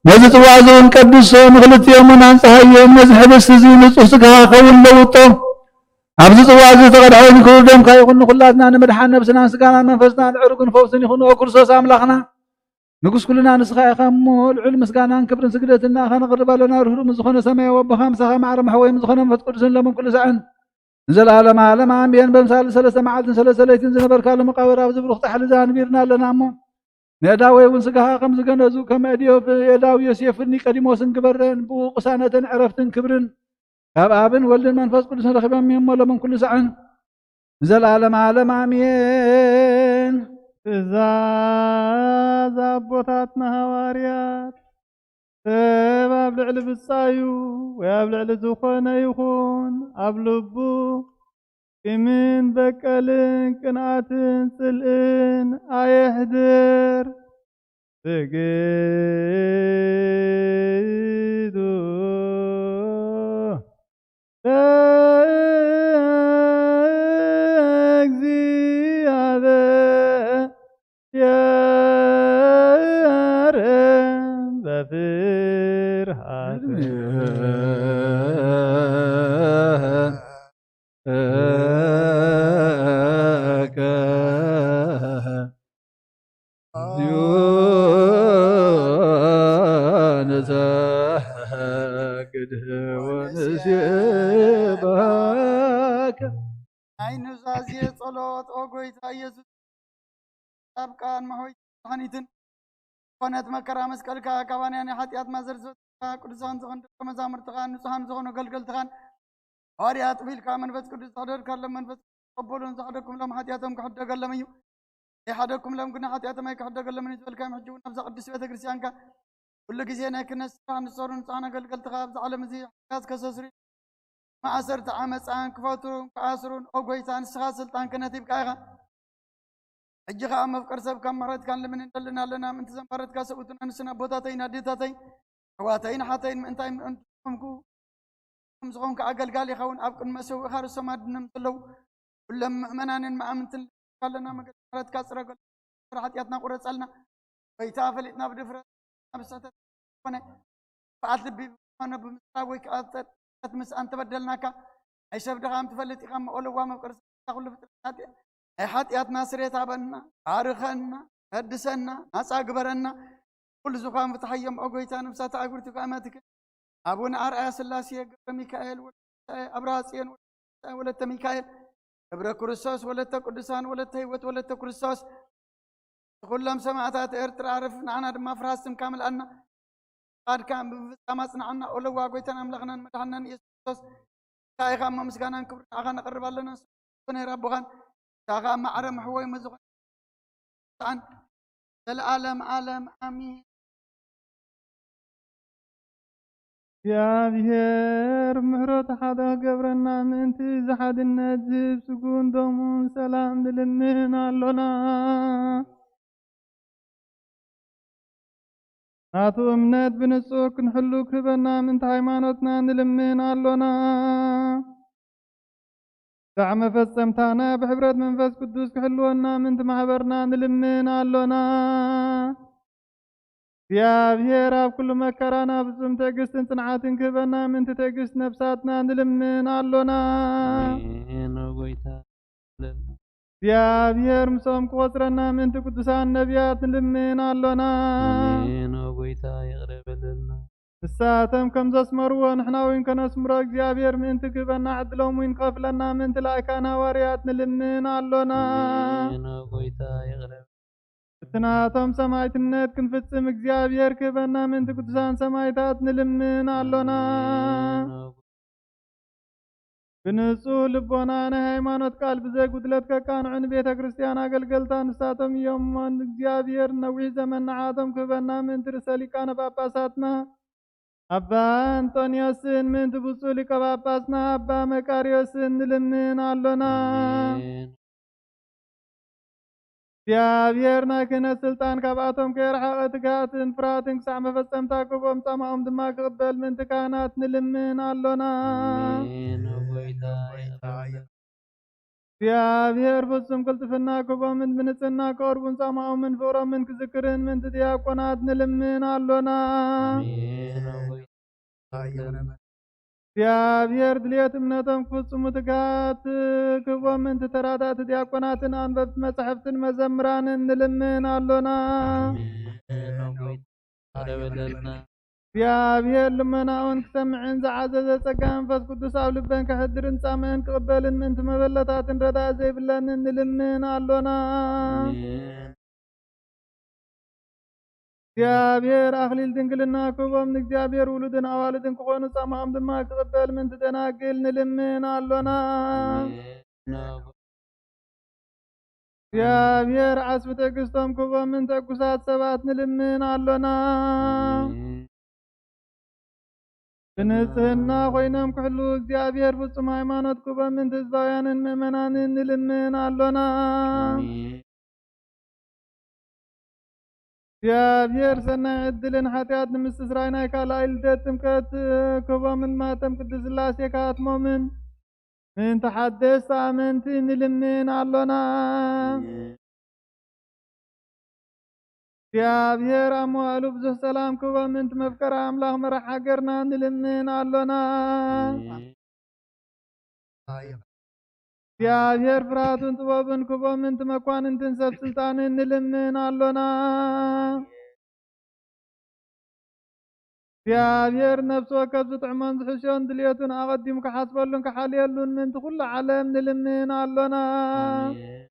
ነዚ ጽዋ እዚ እውን ቀድሶ፣ ንኽልቲኦም እውን ኣንጽሃዮም። ነዚ ሕብስቲ እዚ ንጹህ ስጋኻ ክኸውን ለውጦ። ኣብዚ ጽዋ እዚ ዝተቐድሐ ኮይኑ ክቡር ደምካ ይኹን፣ ንኹላትና ንምድሓን ነብስናን ስጋናን መንፈስናን ዕርቅን ፈውስን ይኹን። ኦ ክርስቶስ ኣምላኽና፣ ንጉስ ኩልና ንስኻ ኢኻ እሞ፣ ልዑል ምስጋናን ክብርን ስግደትን ንኣኻ ነቕርብ ኣለና። ርህሩህ ምስ ዝኾነ ሰማያዊ ኣቦኻ፣ ምሳኻ ማዕረ መሕወይ ምስ ዝኾነ መንፈስ ቅዱስን ለምን ኩሉ ሳዕን ንዘለዓለመ ዓለም ኣሜን። በምሳሌ ሰለስተ መዓልትን ሰለስተ ለይትን ዝነበርካሉ መቃብር ኣብዚ ብሩኽ ጻሕሊ እዚ ኣንቢርና ኣለና እሞ፣ ንእዳወይ እውን ስጋኻ ከም ዝገነዙ፣ ከም እድዮ የዳው ዮሴፍን ኒቆዲሞስን ግበረን። ብኡ ቅሳነትን ዕረፍትን ክብርን ካብ ኣብን ወልድን መንፈስ ቅዱስን ረኺቦም እዮም እሞ፣ ለምን ኩሉ ሳዕን ንዘለዓለመ ዓለም ኣሜን። ትእዛዝ ኣቦታትና ሃዋርያት፣ ሰብ ኣብ ልዕሊ ብጻዩ ወይ ኣብ ልዕሊ ዝኾነ ይኹን ኣብ ልቡ ቂምን በቀልን ቅንኣትን ጽልእን ኣየሕድር። ስግዱ ለእግዚኣብሔር በፍርሃት ንሰግድ ወንሴባከ። ናይ ኑዛዜ ጸሎት። ኦ ጎይታ ኢየሱስ፣ ኣብ ቃል መሕወይትን መድሓኒትን ዝኾነት መከራ መስቀልካ፣ ካባና ናይ ሓጢኣት ማዘር ዝበጽሐካ ቅዱሳን ዝኾኑ ደቀ መዛሙርትኻን ንጹሃን ዝኾኑ ኣገልገልትኻን ሃዋርያት ኣጥቢልካ፣ መንፈስ ቅዱስ ዝሕደርካሎም፣ መንፈስ ቅዱስ ተቐበሉን ዝሓደግኩምሎም ሓጢኣቶም ክሕደገሎም እዩ። ዘይሓደግኩምሎም ግን ሓጢኣቶም ኣይክሕደገሎምን እዩ ዝበልካዮም፣ ሕጂ እውን ኣብዛ ቅድስት ቤተ ክርስቲያንካ ኩሉ ግዜ ናይ ክህነት ስራሕ ንዝሰሩ ንጹሃን ኣገልገልትኻ ኣብዚ ዓለም እዚ ሓጢኣት ከሰስሩ፣ ማእሰርቲ ዓመፃን ክፈትሩን ክኣስሩን፣ ኦ ጎይታ፣ ንስኻ ስልጣን ክህነት ሂብካ ኢኻ። ሕጂ ኸዓ መፍቀር ሰብ ካብ ምሕረትካ ንልምን ንደልን ኣለና። ምእንቲ ዘምባረትካ ሰብኡትን ኣንስትን ኣቦታተይን ኣዴታተይን ኣሕዋተይን ኣሓተይን ምእንታይ ምእንቲ ዝኾንኩ ከም ዝኾንኩ ኣገልጋሊ ይኸውን ኣብ ቅድሚ መሰውእኻ ርእሶም ኣድኖም ዘለዉ ኩሎም ምእመናንን መኣምንትን ኣለና። መገዲ ምሕረትካ ጽረገሉ፣ ሓጢኣትና ቁረጸልና። ጎይታ፣ ፈሊጥና ብድፍረት ናብ ስሕተት ኮነ፣ ክፍኣት ልቢ ብኮነ ብምስራብ ወይ ከዓ ጸድቀት ምስ ኣንተበደልናካ፣ ናይ ሰብ ድኻም ትፈልጥ ኢኻ እሞ፣ ኦለዋ መፍቀር ስጋ ኩሉ ፍጥረት ሓጢ-፣ ናይ ሓጢኣትና ስሬት ሃበና፣ ባርኸና፣ ቀድሰና፣ ናጻ ግበረና። ኩሉ ዝኻም ፍትሓዮም፣ ኦ ጎይታ፣ ነፍሳት ኣግብርቲካ ኣማትክን ኣቡነ ኣርኣያ ስላሴ፣ ገብረ ሚካኤል፣ ወልደ ትንሳኤ፣ ኣብርሃ ጽዮን፣ ወልደ ትንሳኤ፣ ወለተ ሚካኤል፣ ገብረ ክርስቶስ፣ ወለተ ቅዱሳን፣ ወለተ ህይወት፣ ወለተ ክርስቶስ፣ ንኹሎም ሰማእታት ኤርትራ ኣረፍ፣ ንዓና ድማ ፍርሃት ስምካ ምልኣና። ፍቓድካ ብምፍጻም ኣጽንዓና። ኦለዋ ጎይታን ኣምላኽናን መድሓንናን ኢየሱስ ክርስቶስ፣ ንስኻ ኢኻ እሞ ምስጋናን ክብርን ንዓኻ ነቕርብ ኣለና። ንሱ ነይር ኣቦኻን፣ ንስኻ ኸኣ ማዕረ መሕወይ መዝኾን ሰዓን ዘለዓለም ዓለም ኣሜን። እግዚኣብሔር ምሕረቱ ሓደ ክገብረና ምእንቲ እዚ ሓድነት ዝህብ ስጉን ደሙን ሰላም ንልምን ኣሎና። ናቱ እምነት ብንጹር ክንሕሉ ክህበና ምእንቲ ሃይማኖትና ንልምን ኣሎና። ዳዕ መፈጸምታና ብሕብረት መንፈስ ቅዱስ ክሕልወና ምእንቲ ማሕበርና ንልምን ኣሎና። እግዚኣብሔር ኣብ ኩሉ መከራና ፍጹም ትዕግስትን ጽንዓትን ክህበና ምእንቲ ትዕግስቲ ነፍሳትና ንልምን ኣሎና። ኣሜን። ኦ ጎይታ፣ ይቕረ በለልና። እግዚኣብሔር ምስኦም ክቖጽረና ምእንቲ ቅዱሳን ነቢያት ንልምን ኣሎና። ኣሜን። ኦ ጎይታ፣ ይቕረ በለልና። ንሳቶም ከም ዘስመርዎ ንሕና እውን ከነስምሮ እግዚኣብሔር ምእንቲ ክህበና ዕድሎም እውን ክኸፍለና ምእንቲ ላእካን ሃዋርያት ንልምን ኣሎና። ኣሜን። ኦ ጎይታ፣ ይቕረ በል። እቲ ናቶም ሰማዕትነት ክንፍጽም እግዚኣብሔር ክህበና ምእንቲ ቅዱሳን ሰማዕታት ንልምን ኣሎና። ኣሜን። ኦ ብንጹህ ልቦና ናይ ሃይማኖት ቃል ብዘይ ጉድለት ከቃንዑ ንቤተ ክርስቲያን ኣገልገልታ ንሳቶም እዮም እሞ፣ እግዚኣብሔር ነዊሕ ዘመን ንዓቶም ክህበና ምእንቲ ርእሰ ሊቃነ ጳጳሳትና ኣባ እንጦንዮስን ምእንቲ ብፁዕ ሊቀ ጳጳስና ኣባ መቃርዮስን ንልምን ኣሎና። ኣሜን። እግዚኣብሔር ናይ ክህነት ስልጣን ካብኣቶም ከየርሓቐ ትግሃትን ፍርሃትን ክሳዕ መፈጸምታ ክህቦም ጻማኦም ድማ ክቕበል ምእንቲ ካህናት ንልምን ኣሎና። ኣሜን። ኦ ጎይታ፣ እግዚኣብሔር ፍጹም ቅልጥፍና ክህቦምን ብንጽህና ክቐርቡን ጻማኦምን ፍቕሮምን ክዝክርን ምእንቲ ዲያቆናት ንልምን ኣሎና። ኣሜን። ኦ ጎይታ፣ እግዚኣብሔር ድልየት እምነቶም ክፍጽሙ ትግሃት ክህቦም ምእንቲ ተራዳእቲ ዲያቆናትን ኣንበብቲ መጻሕፍትን መዘምራንን ንልምን ኣሎና። ኣሜን። ኦ ጎይታ፣ ይቕረ በለልና። እግዚኣብሔር ልመናኡን ክሰምዕን ዝዓዘዘ ጸጋ መንፈስ ቅዱስ ኣብ ልበን ከሕድርን ጻምእን ክቕበልን ምእንቲ መበለታትን ረዳኢ ዘይብለንን ንልምን ኣሎና። ኣሜን። እግዚኣብሔር ኣኽሊል ድንግልና ክህቦም ንእግዚኣብሔር ውሉድን ኣዋልድን ክኾኑ ጻማኦም ድማ ክቕበል ምእንቲ ደናግል ንልምን ኣሎና። ኣሜን። እግዚኣብሔር ዓስቢ ትዕግስቶም ክህቦም ምእንቲ ዕጉሳት ሰባት ንልምን ኣሎና። ኣሜን። ብንጽህና ኮይኖም ክሕልዉ እግዚኣብሔር ፍጹም ሃይማኖት ክህቦም ምእንቲ ህዝባውያንን ምእመናንን ንልምን ኣሎና። ኣሜን። እግዚኣብሔር ሰናይ ዕድልን ሓጢኣት ንምስትስራይ ናይ ካልኣይ ልደት ጥምቀት ክህቦምን ማተም ቅድስት ሥላሴ ክሃትሞምን ምእንቲ ሓደስቲ ኣመንቲ ንልምን ኣሎና። እግዚኣብሔር ኣብ መዋእሉ ብዙሕ ሰላም ክህቦም ምእንቲ መፍቀሪ ኣምላኽ መራሕ ሃገርና ንልምን ኣሎና። እግዚኣብሔር ፍርሃቱን ጥበቡን ክህቦም ምእንቲ መኳንንትን ሰብ ስልጣንን ንልምን ኣሎና። እግዚኣብሔር ነፍሲ ወከፍ ዝጥዕሞን ዝሕሾን ድልየቱን ኣቐዲሙ ክሓስበሉን ክሓልየሉን ምእንቲ ኩሉ ዓለም ንልምን ኣሎና። ኣሜን።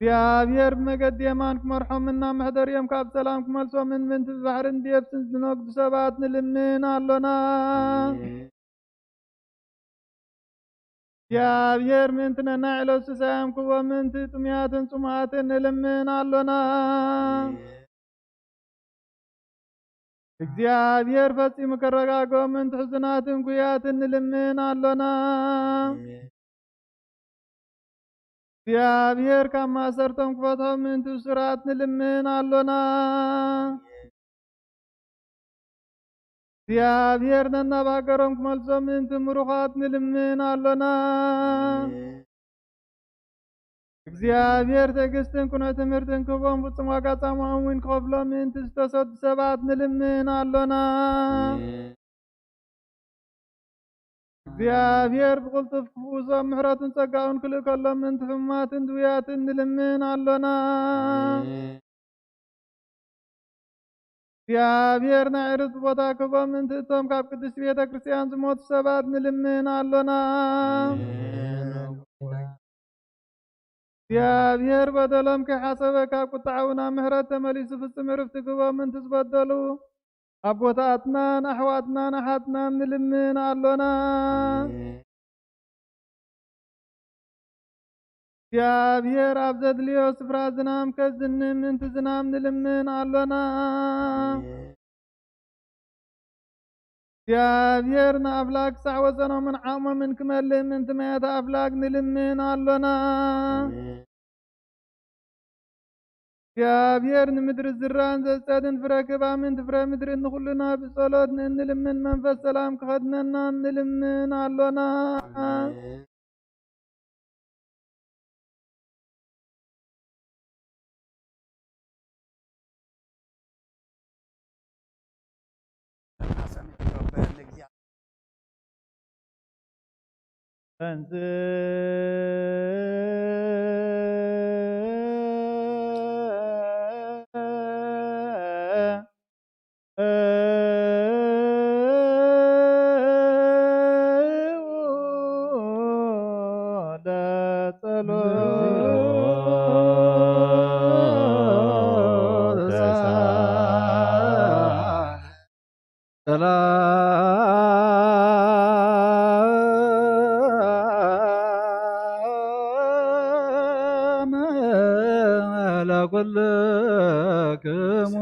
እግዚኣብሔር ብመገዲ የማን ክመርሖምን ናብ መሕደሪኦም ካብ ሰላም ክመልሶምን ምእንቲ ብባሕርን ብየብስን ዝነግዱ ሰባት ንልምን ኣሎና። ኣሜን። እግዚኣብሔር ምእንቲ ነናይ ዕለት ስሳዮም ክቦ ምእንቲ ጥሙያትን ጽሙኣትን ንልምን ኣሎና። እግዚኣብሔር ፈጺሙ ከረጋግኦም ምእንቲ ሕዙናትን ጉያትን ንልምን ኣሎና። እግዚኣብሔር ካብ ማእሰርቶም ክፈትሖም ምእንቲ እሱራት ንልምን ኣሎና። እግዚኣብሔር ነናብ ሃገሮም ክመልሶም ምእንቲ ምሩኻት ንልምን ኣሎና። እግዚኣብሔር ትዕግስትን ቅኑዕ ትምህርትን ክህቦም ፍጹም ዋጋ ጻማኦም እውን ክኸፍሎም ምእንቲ ዝተሰዱ ሰባት ንልምን ኣሎና። እግዚኣብሔር ብቕልጡፍ ክፍውሶም ምሕረቱን ጸጋኡን ክልእከሎም ምእንቲ ሕሙማትን ድውያትን ንልምን ኣሎና። እግዚኣብሔር ናይ ዕርፍቲ ቦታ ክህቦም ምእንቲ እቶም ካብ ቅድስቲ ቤተ ክርስቲያን ዝሞቱ ሰባት ንልምን ኣሎና። እግዚኣብሔር በደሎም ከይሓሰበ ካብ ቁጥዓኡ ናብ ምሕረት ተመሊሱ ፍጹም ዕርፍቲ ክህቦም ምእንቲ ዝበደሉ ኣቦታትናን ኣሕዋትናን ኣሓትናን ንልምን ኣሎና። እግዚኣብሔር ኣብ ዘድልዮ ስፍራ ዝናም ከዝንም ምእንቲ ዝናም ንልምን ኣሎና። እግዚኣብሔር ንኣፍላግ ክሳዕ ወሰኖምን ዓቕሞምን ክመልእ ምእንቲ ማያት ኣፍላግ ንልምን ኣሎና። እግዚኣብሔር ንምድሪ ዝራን ዘጸድን ፍረ ክህባ ምእንቲ ፍረ ምድሪ ንኹልና ብጸሎት ንእንልምን መንፈስ ሰላም ክኸድነና ንልምን ኣሎና። ኩልክሙ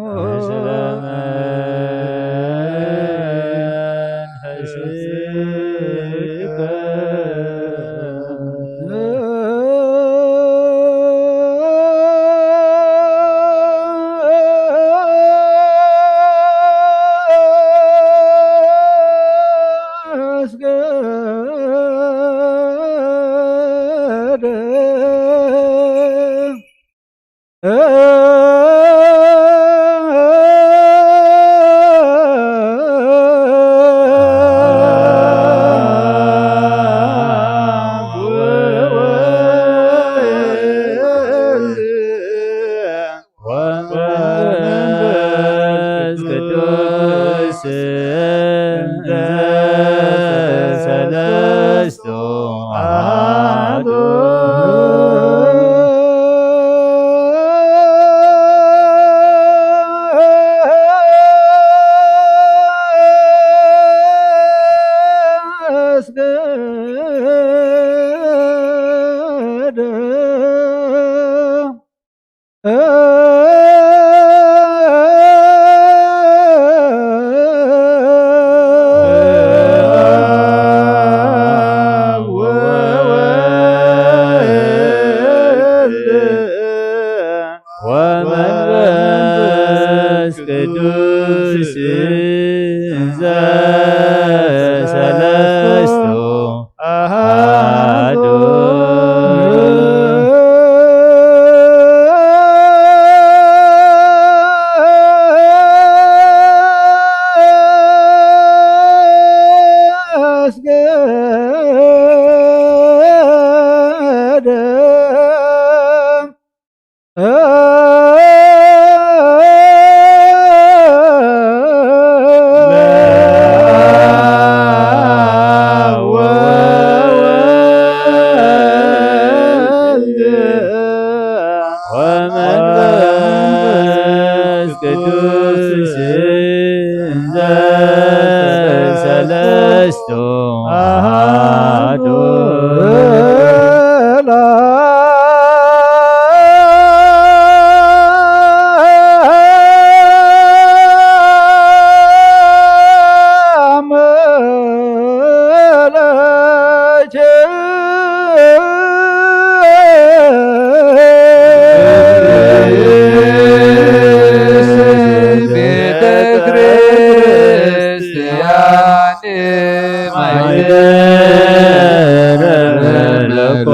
ወመንፈስ ቅዱስ እንዘ ሰለስቱ አሐዱ። ወመንፈስ ቅዱስ እንዘ ሰለስቱ አሐዱ። ቤተ ክርስቲያን ማይደረ መለኮ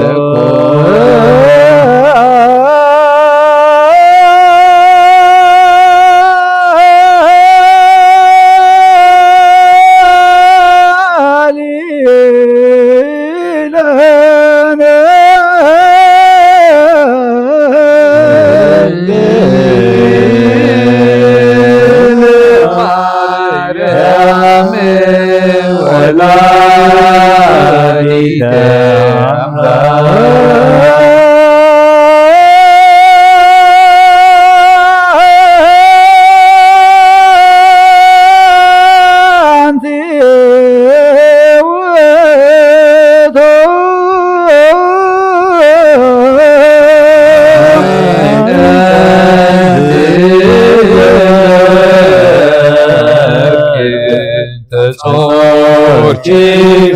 ተጾርኪ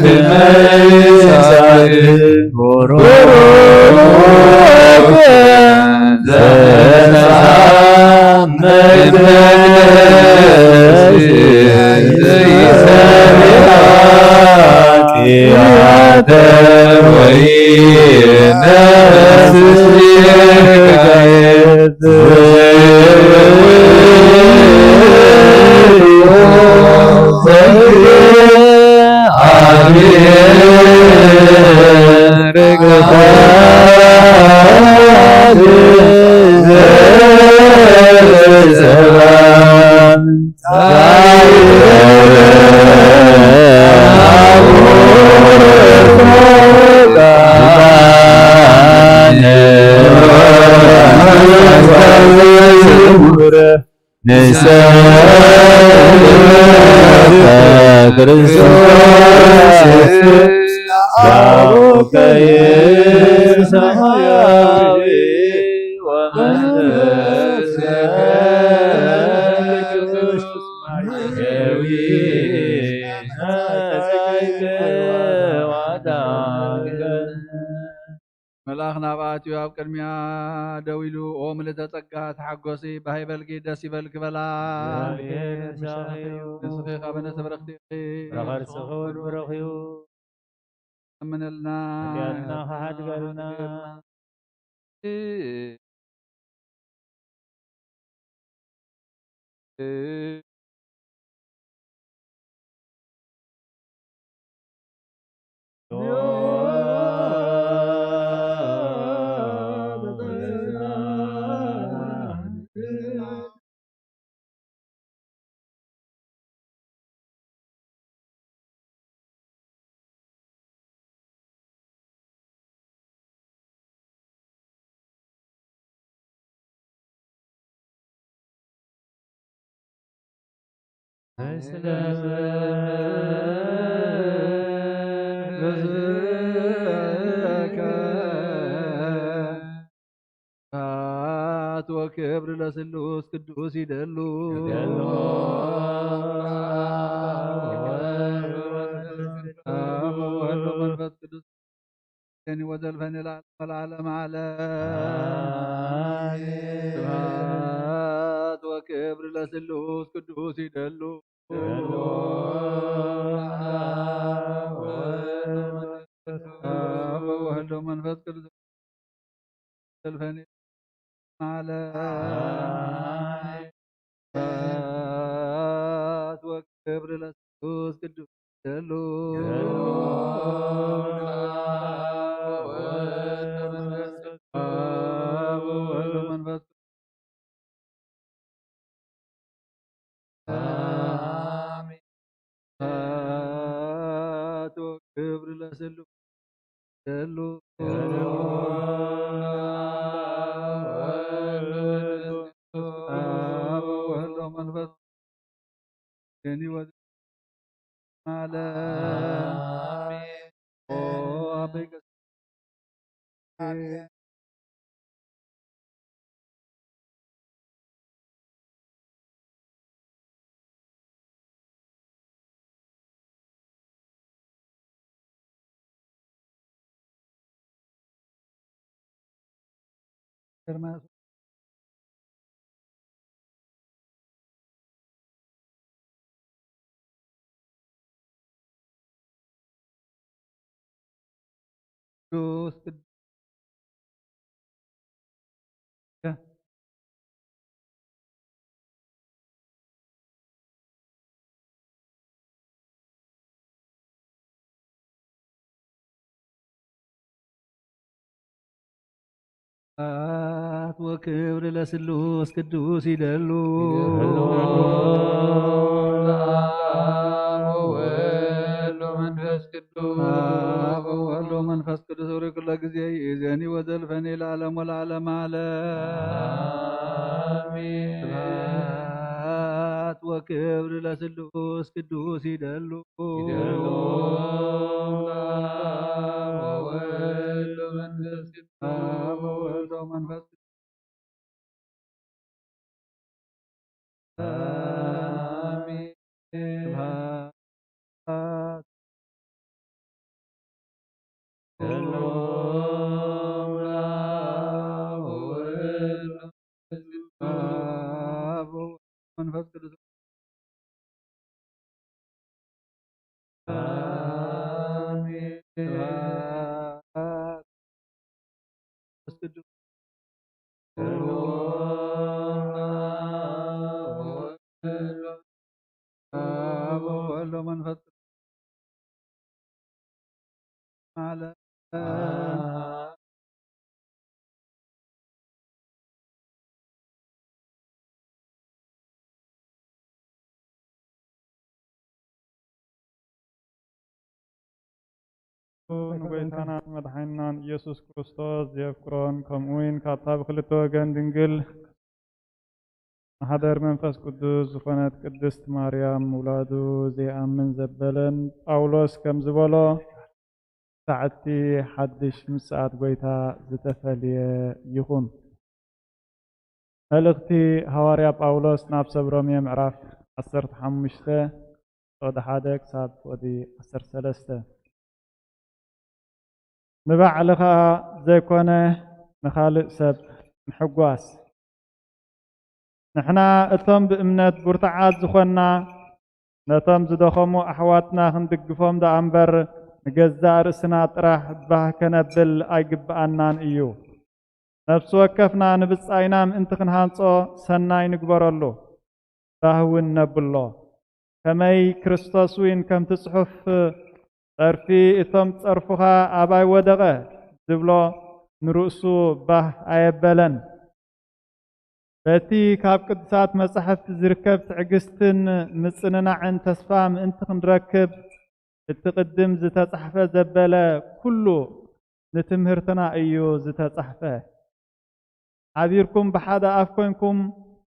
ብመይሳት ቡሩክ ዘነሳ መግነዝ ዘይሰብያ ኪያተ ወይ ነስጋየት መልኣኽ ናብ ኣትዩ ኣብ ቅድሚያ ደው ኢሉ፣ "ኦ ምልእተ ጸጋ፣ ተሓጎሲ፣ ባህ ይበልኪ፣ ደስ ይበልኪ" በላ። ንስኺ ኸኣ በነተ ብርኽቲ ኢኺ። ፍረ ከርስኺ እውን ብሩኽ እዩ። ለምነልና። ሓጢኣትና ክሓድገልና። ስብሐት ወክብር ለስሉስ ቅዱስ ይደሉ። ይደሉ። አብ ወወልድ ወመንፈስ ቅዱስ። ወዘልፈኒ ለዓለመ ለዓለም ዓለም። አሜን። ስብሐት ወክብር ለስሉስ ቅዱስ ይደሉ። ይደሉ። አብ ወወልድ ወመንፈስ ቅዱስ። ዘልፈኒ ዓለም። አሜን። ስብሐት ወክብር ለስሉስ ቅዱስ ይደሉ። አብ ወወልድ ወመንፈስ ቅዱስ። አሜን። ስብሐት ወክብር ለስሉስ ይደሉ። አብ ወወልድ ወመንፈስ ቅዱስ። ዓለም። አሜን። ኦ አበይ ቀስ-፣ ኤርምያስ ቅዱስ ቅዱስ ስብሐት ወክብር ለስሉስ ቅዱስ ይደሉ። ይደሉ። ለአብ ወወልድ ወመንፈስ ቅዱስ። አብ ወወልድ ወመንፈስ ቅዱስ። ወደ ኩለ ጊዜ ይእዜኒ ወዘልፈኒ ለዓለም ወለዓለም ዓለም። አሜን። ስብሐት ወክብር ለስሉስ ቅዱስ ይደሉ። ይደሉ። ለአብ ወወልድ ወመንፈስ ቅዱስ። አብ ወወልድ ወመንፈስ ቅዱስ። አሜን። ስብሐት መንፈስ ቅዱስ። አሜን። ስብሐት መንፈስ ቅዱስ። አብ ወወልድ ወመንፈስ ቅዱስ። ማለት ንጎይታናን መድሓኒናን ኢየሱስ ክርስቶስ ዘየፍቅሮን፣ ከምኡ እውን ካብታ ብክልተ ወገን ድንግል ማሕደር መንፈስ ቅዱስ ዝኾነት ቅድስት ማርያም ምውላዱ ዘይኣምን ዘበለን ጳውሎስ ከም ዝበሎ፣ ሳዕቲ ሓድሽ ምጽኣት ጎይታ ዝተፈልየ ይኹን። መልእኽቲ ሃዋርያ ጳውሎስ ናብ ሰብ ሮሜ ምዕራፍ ዓሰርተ ሓሙሽተ ፍቕዲ ሓደ ክሳብ ፍቕዲ ዓሰርተ ሰለስተ። ንባዕልኻ ዘይኮነ ንኻልእ ሰብ ምሕጓስ። ንሕና እቶም ብእምነት ብርቱዓት ዝኾንና፣ ነቶም ዝደኸሙ ኣሕዋትና ክንድግፎም ደኣ እምበር፣ ንገዛእ ርእስና ጥራሕ ባህ ከነብል ኣይግብኣናን እዩ። ነፍሲ ወከፍና ንብጻይና ምእንቲ ክንሃንጾ ሰናይ ንግበረሉ፣ ባህ እውን ነብሎ። ከመይ ክርስቶስ እውን ከምቲ ጽሑፍ፣ "ጸርፊ እቶም ጸርፉኻ ኣባይ ወደቐ" ዝብሎ፣ ንርእሱ ባህ ኣየበለን። በቲ ካብ ቅዱሳት መጻሕፍቲ ዝርከብ ትዕግስትን ምጽንናዕን ተስፋ ምእንቲ ክንረክብ፣ እቲ ቅድም ዝተጻሕፈ ዘበለ ኩሉ ንትምህርትና እዩ ዝተጻሕፈ። ሓቢርኩም ብሓደ ኣፍ ኮይንኩም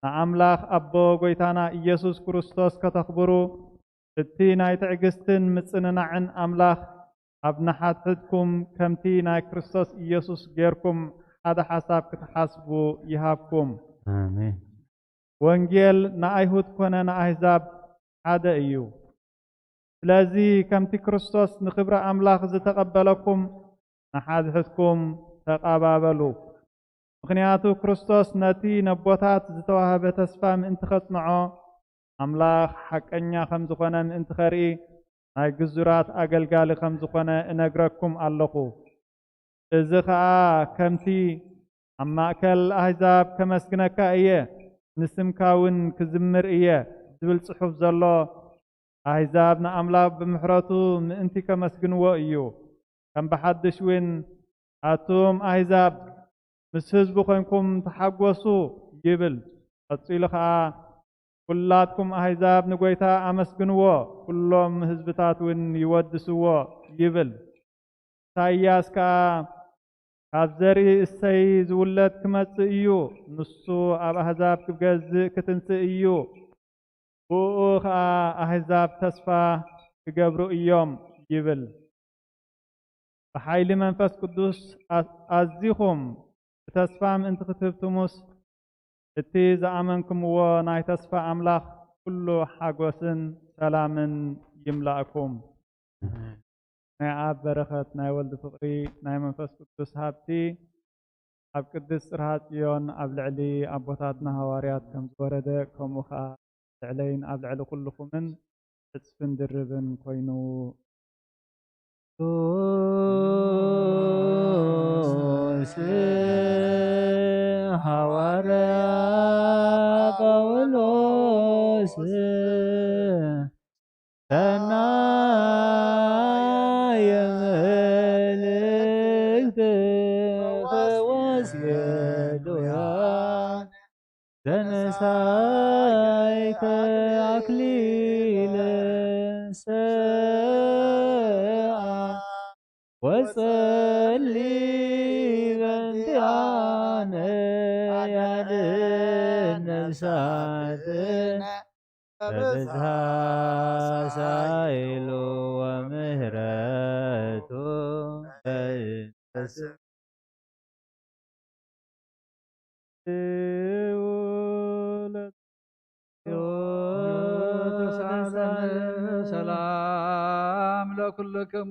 ንኣምላኽ ኣቦ ጐይታና ኢየሱስ ክርስቶስ ከተኽብሩ፣ እቲ ናይ ትዕግስትን ምጽንናዕን ኣምላኽ ኣብ ንሓድሕድኩም ከምቲ ናይ ክርስቶስ ኢየሱስ ጌርኩም ሓደ ሓሳብ ክትሓስቡ ይሃብኩም። ኣሜን። ወንጌል ንኣይሁድ ኮነ ንኣህዛብ ሓደ እዩ። ስለዚ ከምቲ ክርስቶስ ንኽብሪ ኣምላኽ ዝተቐበለኩም ንሓድሕድኩም ተቐባበሉ። ምኽንያቱ ክርስቶስ ነቲ ነቦታት ዝተዋህበ ተስፋ ምእንቲ ኸጽንዖ፣ ኣምላኽ ሓቀኛ ከም ዝኾነ ምእንቲ ኸርኢ፣ ናይ ግዙራት ኣገልጋሊ ከም ዝኾነ እነግረኩም ኣለኹ። እዚ ኸኣ ከምቲ "ኣብ ማእከል ኣህዛብ ከመስግነካ እየ፣ ንስምካ እውን ክዝምር እየ" ዝብል ጽሑፍ ዘሎ፣ ኣህዛብ ንኣምላኽ ብምሕረቱ ምእንቲ ከመስግንዎ እዩ። ከም ብሓድሽ እውን "ኣቱም ኣህዛብ፣ ምስ ህዝቡ ኮይንኩም ተሓጎሱ" ይብል። ቀጺሉ ኸኣ "ኩላትኩም ኣህዛብ ንጎይታ ኣመስግንዎ፣ ኩሎም ህዝብታት እውን ይወድስዎ" ይብል። ኢሳይያስ ከኣ "ካብ ዘርኢ እሰይ ዝውለድ ክመጽእ እዩ፣ ንሱ ኣብ ኣህዛብ ክገዝእ ክትንስእ እዩ፣ ብእኡ ኸኣ ኣህዛብ ተስፋ ክገብሩ እዮም" ይብል። ብሓይሊ መንፈስ ቅዱስ ኣ-፣ ኣዚኹም ብተስፋ ምእንቲ ክትህብትሙስ፣ እቲ ዝኣመንኩምዎ ናይ ተስፋ ኣምላኽ ኩሉ ሓጎስን ሰላምን ይምላእኩም። ናይ ኣብ በረኸት፣ ናይ ወልድ ፍቕሪ፣ ናይ መንፈስ ቅዱስ ሃብቲ ኣብ ቅድስት ጽርሃ ጽዮን ኣብ ልዕሊ ኣቦታትና ሃዋርያት ከም ዝወረደ፣ ከምኡ ኸኣ ልዕለይን ኣብ ልዕሊ ኩልኹምን ዕጽፍን ድርብን ኮይኑ። ቅዱስ ሃዋርያ ጳውሎስ ሰናየ መልእክት ወስየሉያ ዘነሳይከ ኣክሊለ ሰኣ ወጸሊ በንቲኣነ ያድን ነፍሳትነ በብዝሃ ሳይሉ ወምህረቱ በእንተ ስም ሰላም ለኩልክሙ።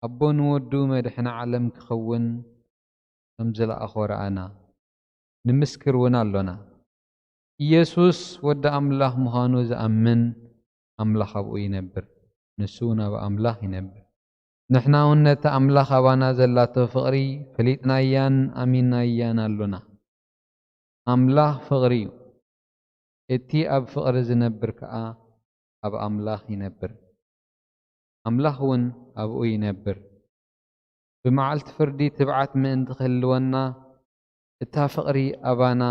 ኣቦ ንወዱ መድሕኒ ዓለም ክኸውን ከም ዝለኣኾ ረኣና፣ ንምስክር እውን ኣሎና። ኢየሱስ ወዲ ኣምላኽ ምዃኑ ዝኣምን ኣምላኽ ኣብኡ ይነብር፣ ንሱ እውን ኣብ ኣምላኽ ይነብር። ንሕና እውን ነቲ ኣምላኽ ኣባና ዘላቶ ፍቕሪ ፈሊጥናያን ኣሚንናያን ኣሎና። ኣምላኽ ፍቕሪ እዩ። እቲ ኣብ ፍቕሪ ዝነብር ከኣ ኣብ ኣምላኽ ይነብር፣ ኣምላኽ እውን ኣብኡ ይነብር። ብመዓልቲ ፍርዲ ትብዓት ምእንቲ ክህልወና፣ እታ ፍቕሪ ኣባና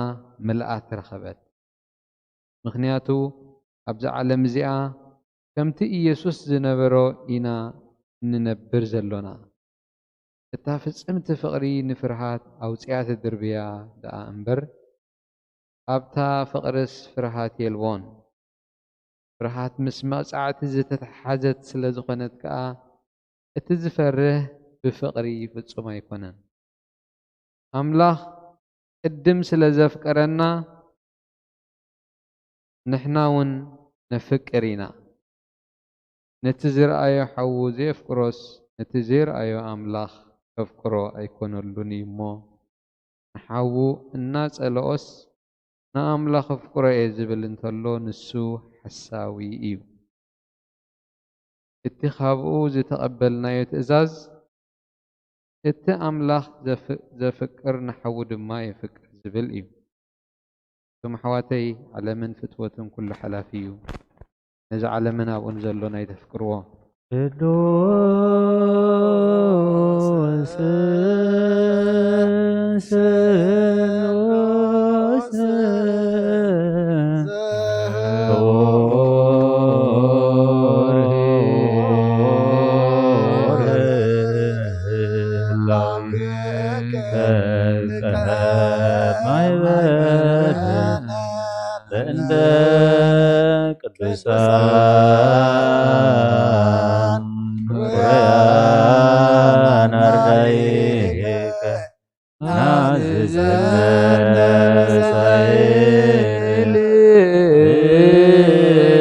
ምልኣት ረኸበት። ምኽንያቱ ኣብዛ ዓለም እዚኣ ከምቲ ኢየሱስ ዝነበሮ ኢና እንነብር ዘሎና። እታ ፍጽምቲ ፍቕሪ ንፍርሃት ኣውጺኣ ትድርብያ ደኣ እምበር፣ ኣብታ ፍቕርስ ፍርሃት የልቦን። ፍርሃት ምስ መቕጻዕቲ ዝተተሓሓዘት ስለ ዝኾነት ከኣ፣ እቲ ዝፈርህ ብፍቕሪ ፍጹም ኣይኮነን። ኣምላኽ ቅድም ስለ ዘፍቀረና፣ ንሕና እውን ነፍቅር ኢና። ነቲ ዝረኣዮ ሓዉ ዘየፍቅሮስ፣ ነቲ ዘይረኣዮ ኣምላኽ ከፍቅሮ ኣይኮነሉን እዩ እሞ፣ ንሓዉ እናጸልኦስ፣ ንኣምላኽ ኣፍቅሮ እየ ዝብል እንተሎ፣ ንሱ ሓሳዊ እዩ። እቲ ካብኡ ዝተቐበልናዮ ትእዛዝ፣ እቲ ኣምላኽ ዘፍ-፣ ዘፍቅር ንሓዉ ድማ የፍቅር ዝብል እዩ። እቶም ኣሕዋተይ፣ ዓለምን ፍትወትን ኩሉ ሓላፊ እዩ። ነዚ ዓለምን ኣብኡ ንዘሎ ናይ ተፍቅርዎ። ቅዱስ ስሉስ ክቡር ህላዌከ ከማይ በርህ በእንተ ቅዱሳን ክቡራን ኣርዳኢከ ናዝዘነ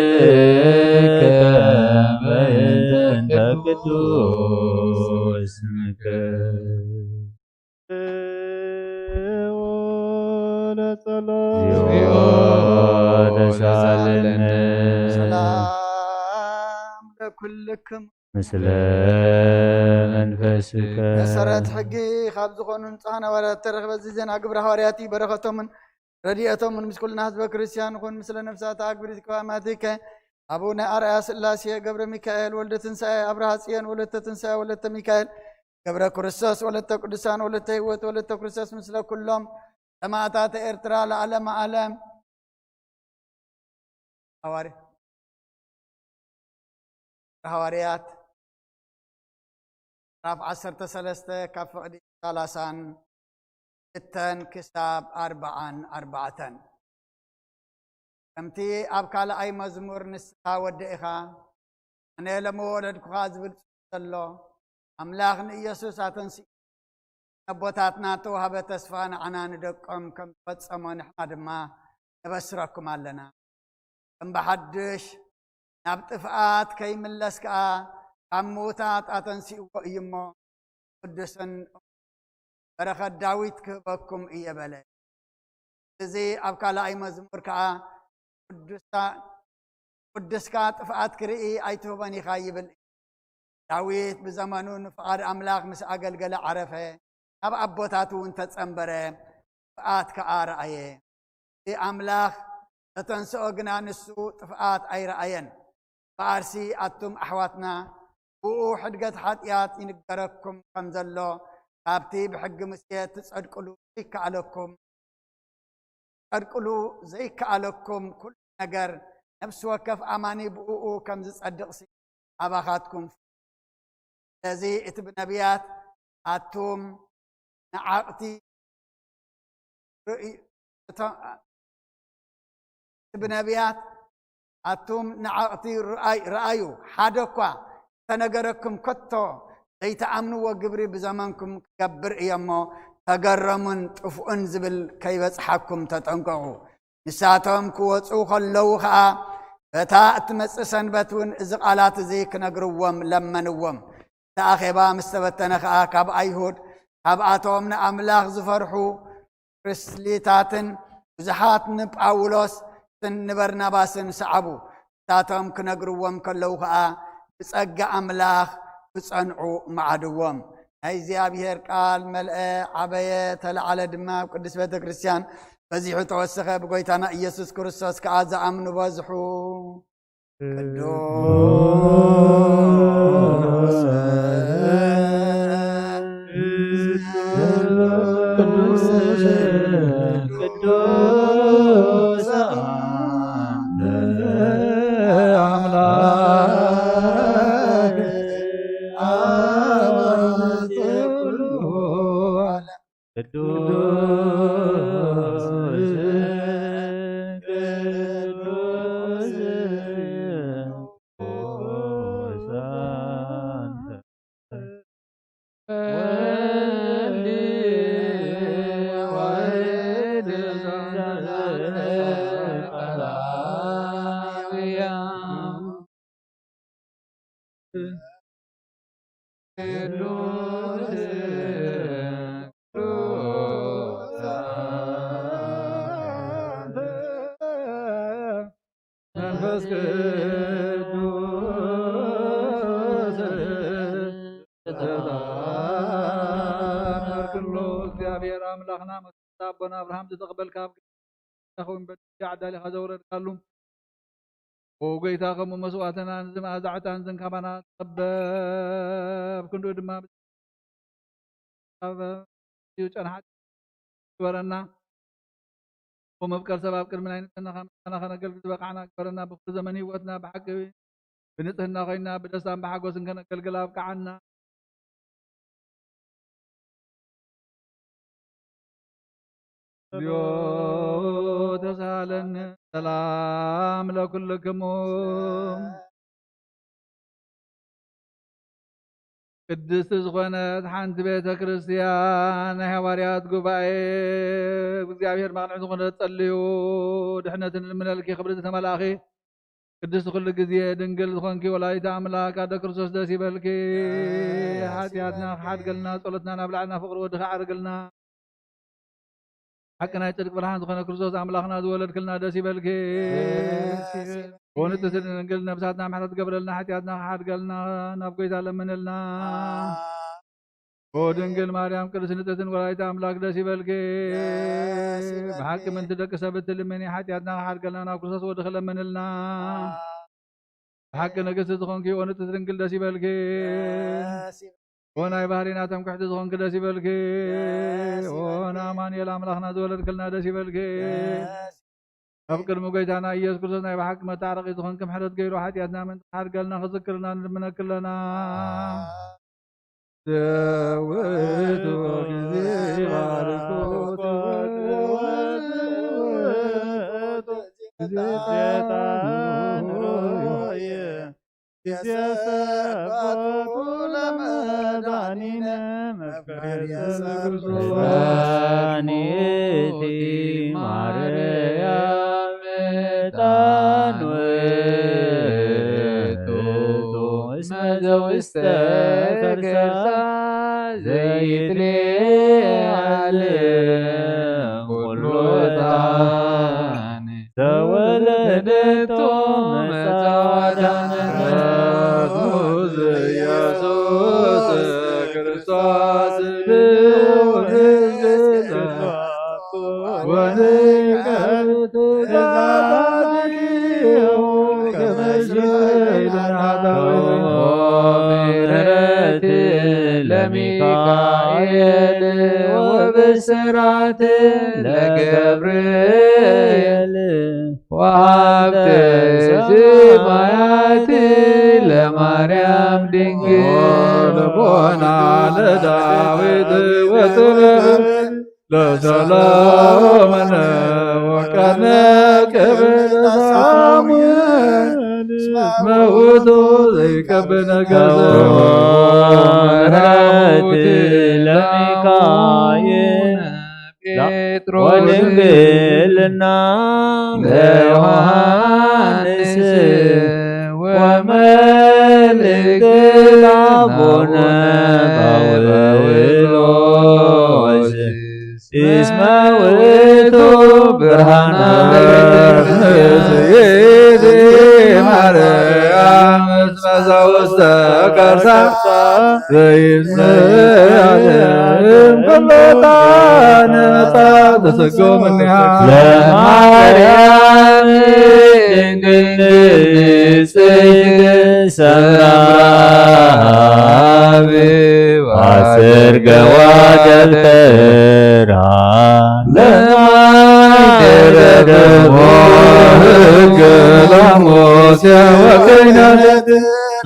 ሳይልከ በእንተ ቅዱስ ስምከ። እግዚኦ ተሳለነ። ሰላም ለኩልክም። ምስለ መንፈስከ። መሰረት ሕጊ ካብ ዝኾኑ ንጹሓን ሃዋርያት ተረኽበ። እዚ ዜና ግብረ ሃዋርያት እዩ። በረኸቶምን ረድኤቶምን ምስ ኩልና ህዝበ ክርስቲያን ይኹን። ምስለ ነፍሳት ኣግብሪት ከዋማቲከ ኣቡነ ኣርኣያ ስላሴ፣ ገብረ ሚካኤል፣ ወልደ ትንሳኤ፣ ኣብርሃ ጽዮን፣ ወለተ ትንሳኤ፣ ወለተ ሚካኤል፣ ገብረ ክርስቶስ፣ ወለተ ቅዱሳን፣ ወለተ ህይወት፣ ወለተ ክርስቶስ፣ ምስለ ኩሎም ሰማዕታተ ኤርትራ ለዓለመ ዓለም። ሃዋርያ-፣ ሃዋርያት ምዕራፍ ዓሰርተ ሰለስተ ካብ ፍቕዲ ሰላሳን ክልተን ክሳብ ኣርባዓን ኣርባዕተን። ከምቲ ኣብ ካልኣይ መዝሙር፣ ንስኻ ወደ ኢኻ፣ ኣነ ለመወለድኩኻ ዝብል ጽሑፍ ዘሎ፣ ኣምላኽ ንኢየሱስ ኣተንሲኡ ነቦታትና እተዋህበ ተስፋ ንዓና ንደቆም ከም ዝፈጸሞ ንሕና ድማ ነበስረኩም ኣለና። ከም ብሓድሽ ናብ ጥፍኣት ከይምለስ ከኣ ካብ ምዉታት ኣተንሲእዎ እዩ እሞ፣ ቅዱስን በረኸት ዳዊት ክህበኩም እየ በለ። እዚ ኣብ ካልኣይ መዝሙር ከኣ፣ ቅዱሳ-፣ ቅዱስካ ጥፍኣት ክርኢ ኣይትህቦን ኢኻ ይብል። ዳዊት ብዘመኑ ንፍቓድ ኣምላኽ ምስ ኣገልገለ ዓረፈ፣ ናብ ኣቦታቱ እውን ተጸንበረ፣ ጥፍኣት ከኣ ረኣየ። እቲ ኣምላኽ ዘተንስኦ ግና ንሱ ጥፍኣት ኣይረኣየን። ብኣርሲ ኣቱም ኣሕዋትና፣ ብኡ ሕድገት ሓጢኣት ይንገረኩም ከም ዘሎ፣ ካብቲ ብሕጊ ሙሴ ትጸድቅሉ ዘይከኣለኩም፣ ትጸድቅሉ ዘይከኣለኩም ኩሉ ነገር፣ ነፍሲ ወከፍ ኣማኒ ብእኡ ከም ዝጸድቕሲ ኣባኻትኩም። ስለዚ እቲ ብነቢያት ኣቱም ነዓቕቲ ርእዩ፣ እቶም፣ እቲ ብነቢያት ኣቱም ነዓቕቲ ርኣይ-፣ ረኣዩ፣ ሓደ እኳ ተነገረኩም፣ ከቶ ዘይተኣምንዎ ግብሪ ብዘመንኩም ክገብር እየ እሞ፣ ተገረሙን ጥፍኡን ዝብል ከይበጽሓኩም ተጠንቀቑ። ንሳቶም ክወጹ ከለዉ ኸኣ፣ በታ እትመጽእ ሰንበት እውን እዚ ቃላት እዚ ክነግርዎም ለመንዎም። እቲ ኣኼባ ምስ ተበተነ ኸኣ፣ ካብ ኣይሁድ፣ ካብኣቶም ንኣምላኽ ዝፈርሑ ፍርስሊታትን ብዙሓት ንጳውሎስን ንበርናባስን ሰዓቡ። ንሳቶም ክነግርዎም ከለዉ ኸኣ፣ ብጸጋ ኣምላኽ ክጸንዑ መዓድዎም። ናይ እግዚኣብሔር ቃል መልአ፣ ዓበየ፣ ተለዓለ ድማ ኣብ ቅድስት ቤተ ክርስቲያን በዚሑ ተወሰኸ። ብጎይታና ኢየሱስ ክርስቶስ ከኣ ዝኣምኑ በዝሑ። ቅዱስ ቅዱስ ቅዱስ አንተ አምላክ አብ ኩሉ ዓለም። ቅዱስ ቅዱስ ቅዱስ አንተ ወልድ ወዋሕድ ዘእንበለ አልአዊ ቅዱስ ቅዱስ አንተ መንፈስ ቅዱስ ተባረክ ኩሉ። እግዚኣብሔር ኣምላኽና፣ መሰል ኣቦና ኣብርሃም ዝተቐበልካ ኣብ ገዛኻ እውን በቲ ዓዳሊኻ ዘውረድካሉ፣ ኦ ጎይታ፣ ከምኡ መስዋዕትና ነዚ መኣዛ ዕጣን ዘንካባና ተቐበል። ክንድኡ ድማ ኣብ እዩ ጨንሓት ግበረና። ኦ መፍቀር ሰብ፣ ኣብ ቅድሚ ናይ ንጽህናኻ ምስጋና ከነገልግል ዝበቃዕና ግበረና። ብኩሉ ዘመን ህይወትና ብሓቂ ብንጽህና ኮይና ብደስታን ብሓጎስን ከነገልግል ኣብቅዓና። እግዚኦ ተሳሃለኒ። ሰላም ለኩልክሙ። ቅድስቲ ዝኾነት ሓንቲ ቤተ ክርስቲያን ናይ ሃዋርያት ጉባኤ፣ እግዚኣብሔር መቕንዒ ዝኾነት ጸልዩ ድሕነትን ንምነልኪ። ክብርቲ ተመላእኺ ቅድስቲ ኩሉ ግዜ ድንግል ዝኾንኪ ወላዲተ ኣምላክ ኣደ ክርስቶስ ደስ ይበልኪ። ሓጢኣትና ክሓድገልና፣ ጸሎትና ናብ ላዕልና፣ ፍቕሪ ወድኺ ዓርግልና። ሓቂ ናይ ጽድቂ ብርሃን ዝኾነ ክርስቶስ ኣምላኽና ዝወለድክልና ደስ ይበልኪ። ደስ ይበልኪ። ኦ ንጽሕቲ ድንግል ነብሳትና ምሕረት ገብረልና፣ ሓጢኣትና ክሓድገልና ናብ ጎይታ ለምንልና። ኦ ድንግል ማርያም ቅድስት ንጽሕትን ወላዲተ ኣምላክ ደስ ይበልኪ። ደስ ይበልኪ። ብሓቂ ምንቲ ደቂ ሰብ እትልምኒ፣ ሓጢኣትና ክሓድገልና ናብ ክርስቶስ ወድኺ ለምንልና። ብሓቂ ንግስቲ ዝኾንኪ ኦ ንጽሕቲ ድንግል ደስ ይበልኪ። ደስ ይበልኪ። ኦ ናይ ባህሪና ትምክሕቲ ዝኾንኪ ደስ ይበልኪ። ደስ ኦ ይበልኪ። ንኣማኑኤል ኣምላኽና ዝወለድክልና ደስ ይበልኪ። ደስ ኣብ ቅድሚ ጎይታና ኢየሱስ ክርስቶስ ናይ ብሓቂ መታረቒ ዝኾንኪ፣ ምሕረት ገይሩ ሓጢኣትና ምእንቲ ክሓድገልና ክዝክርና ንልምነኪ ኣለና። ዘውቱ ጊዜ ባርኮት ወዘውቱ ጊዜ ጣኑ ሮየ ጊዜ ሰባቱ ለመድኃኒነ መፍቀሬ ኢየሱስ ክርስቶስ። መድኃኒቲ ማርያም ዕጣን ውእቱ እስመ ዘውስተ ከርሳ ዘይትሌዓል ኩሉ ዕጣን። ተወለደቶ መጻ ወዳነ ኢየሱስ ክርስቶስ ብውህድ ወንቀቱ ዳዲሁ ከመ ይደናታዊ ምሕረት ለሚካኤል ወብስራት ለገብርኤል ወሀብተ ሰማያት ለማርያም ድንግል። ወልቦና ለዳዊት ወጥበብ ለሰሎሞን ወቀነ ክብር ለሳሙኤል እስመ ውእቱ ዘይቀብ ነገሥት። ምሕረት ለሚካኤል ጴጥሮስ ወድንግልና ለዮሐንስ ወመልእክት ለአቡነ ባውሎስ እስመ ውእቱ ብርሃን ምስሌኪ ማርያም እስመ ዘውስተ ከርሳ ዘይስዓልም ከሎ ጣነ መጻ ተሰጎ እምኔሃ። ለማርያም ድንግል ንጽሕት ሰላም ረሃብ ዋስር ገዋ ገብተራ ለማይደረገቦ ህገ ላሞስያ ወከይናት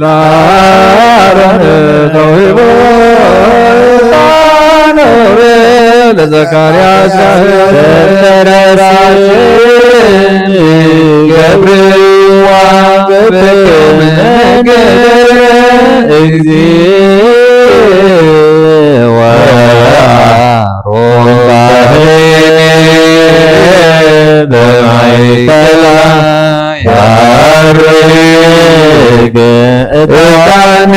ላረነ ተውሂቦ ጣነውረ ለዘካርያስ ተረራሽ ገብርዋ በመንገደ እግዚእ ወሮባህሌ በማይከላ ያርግ እጣን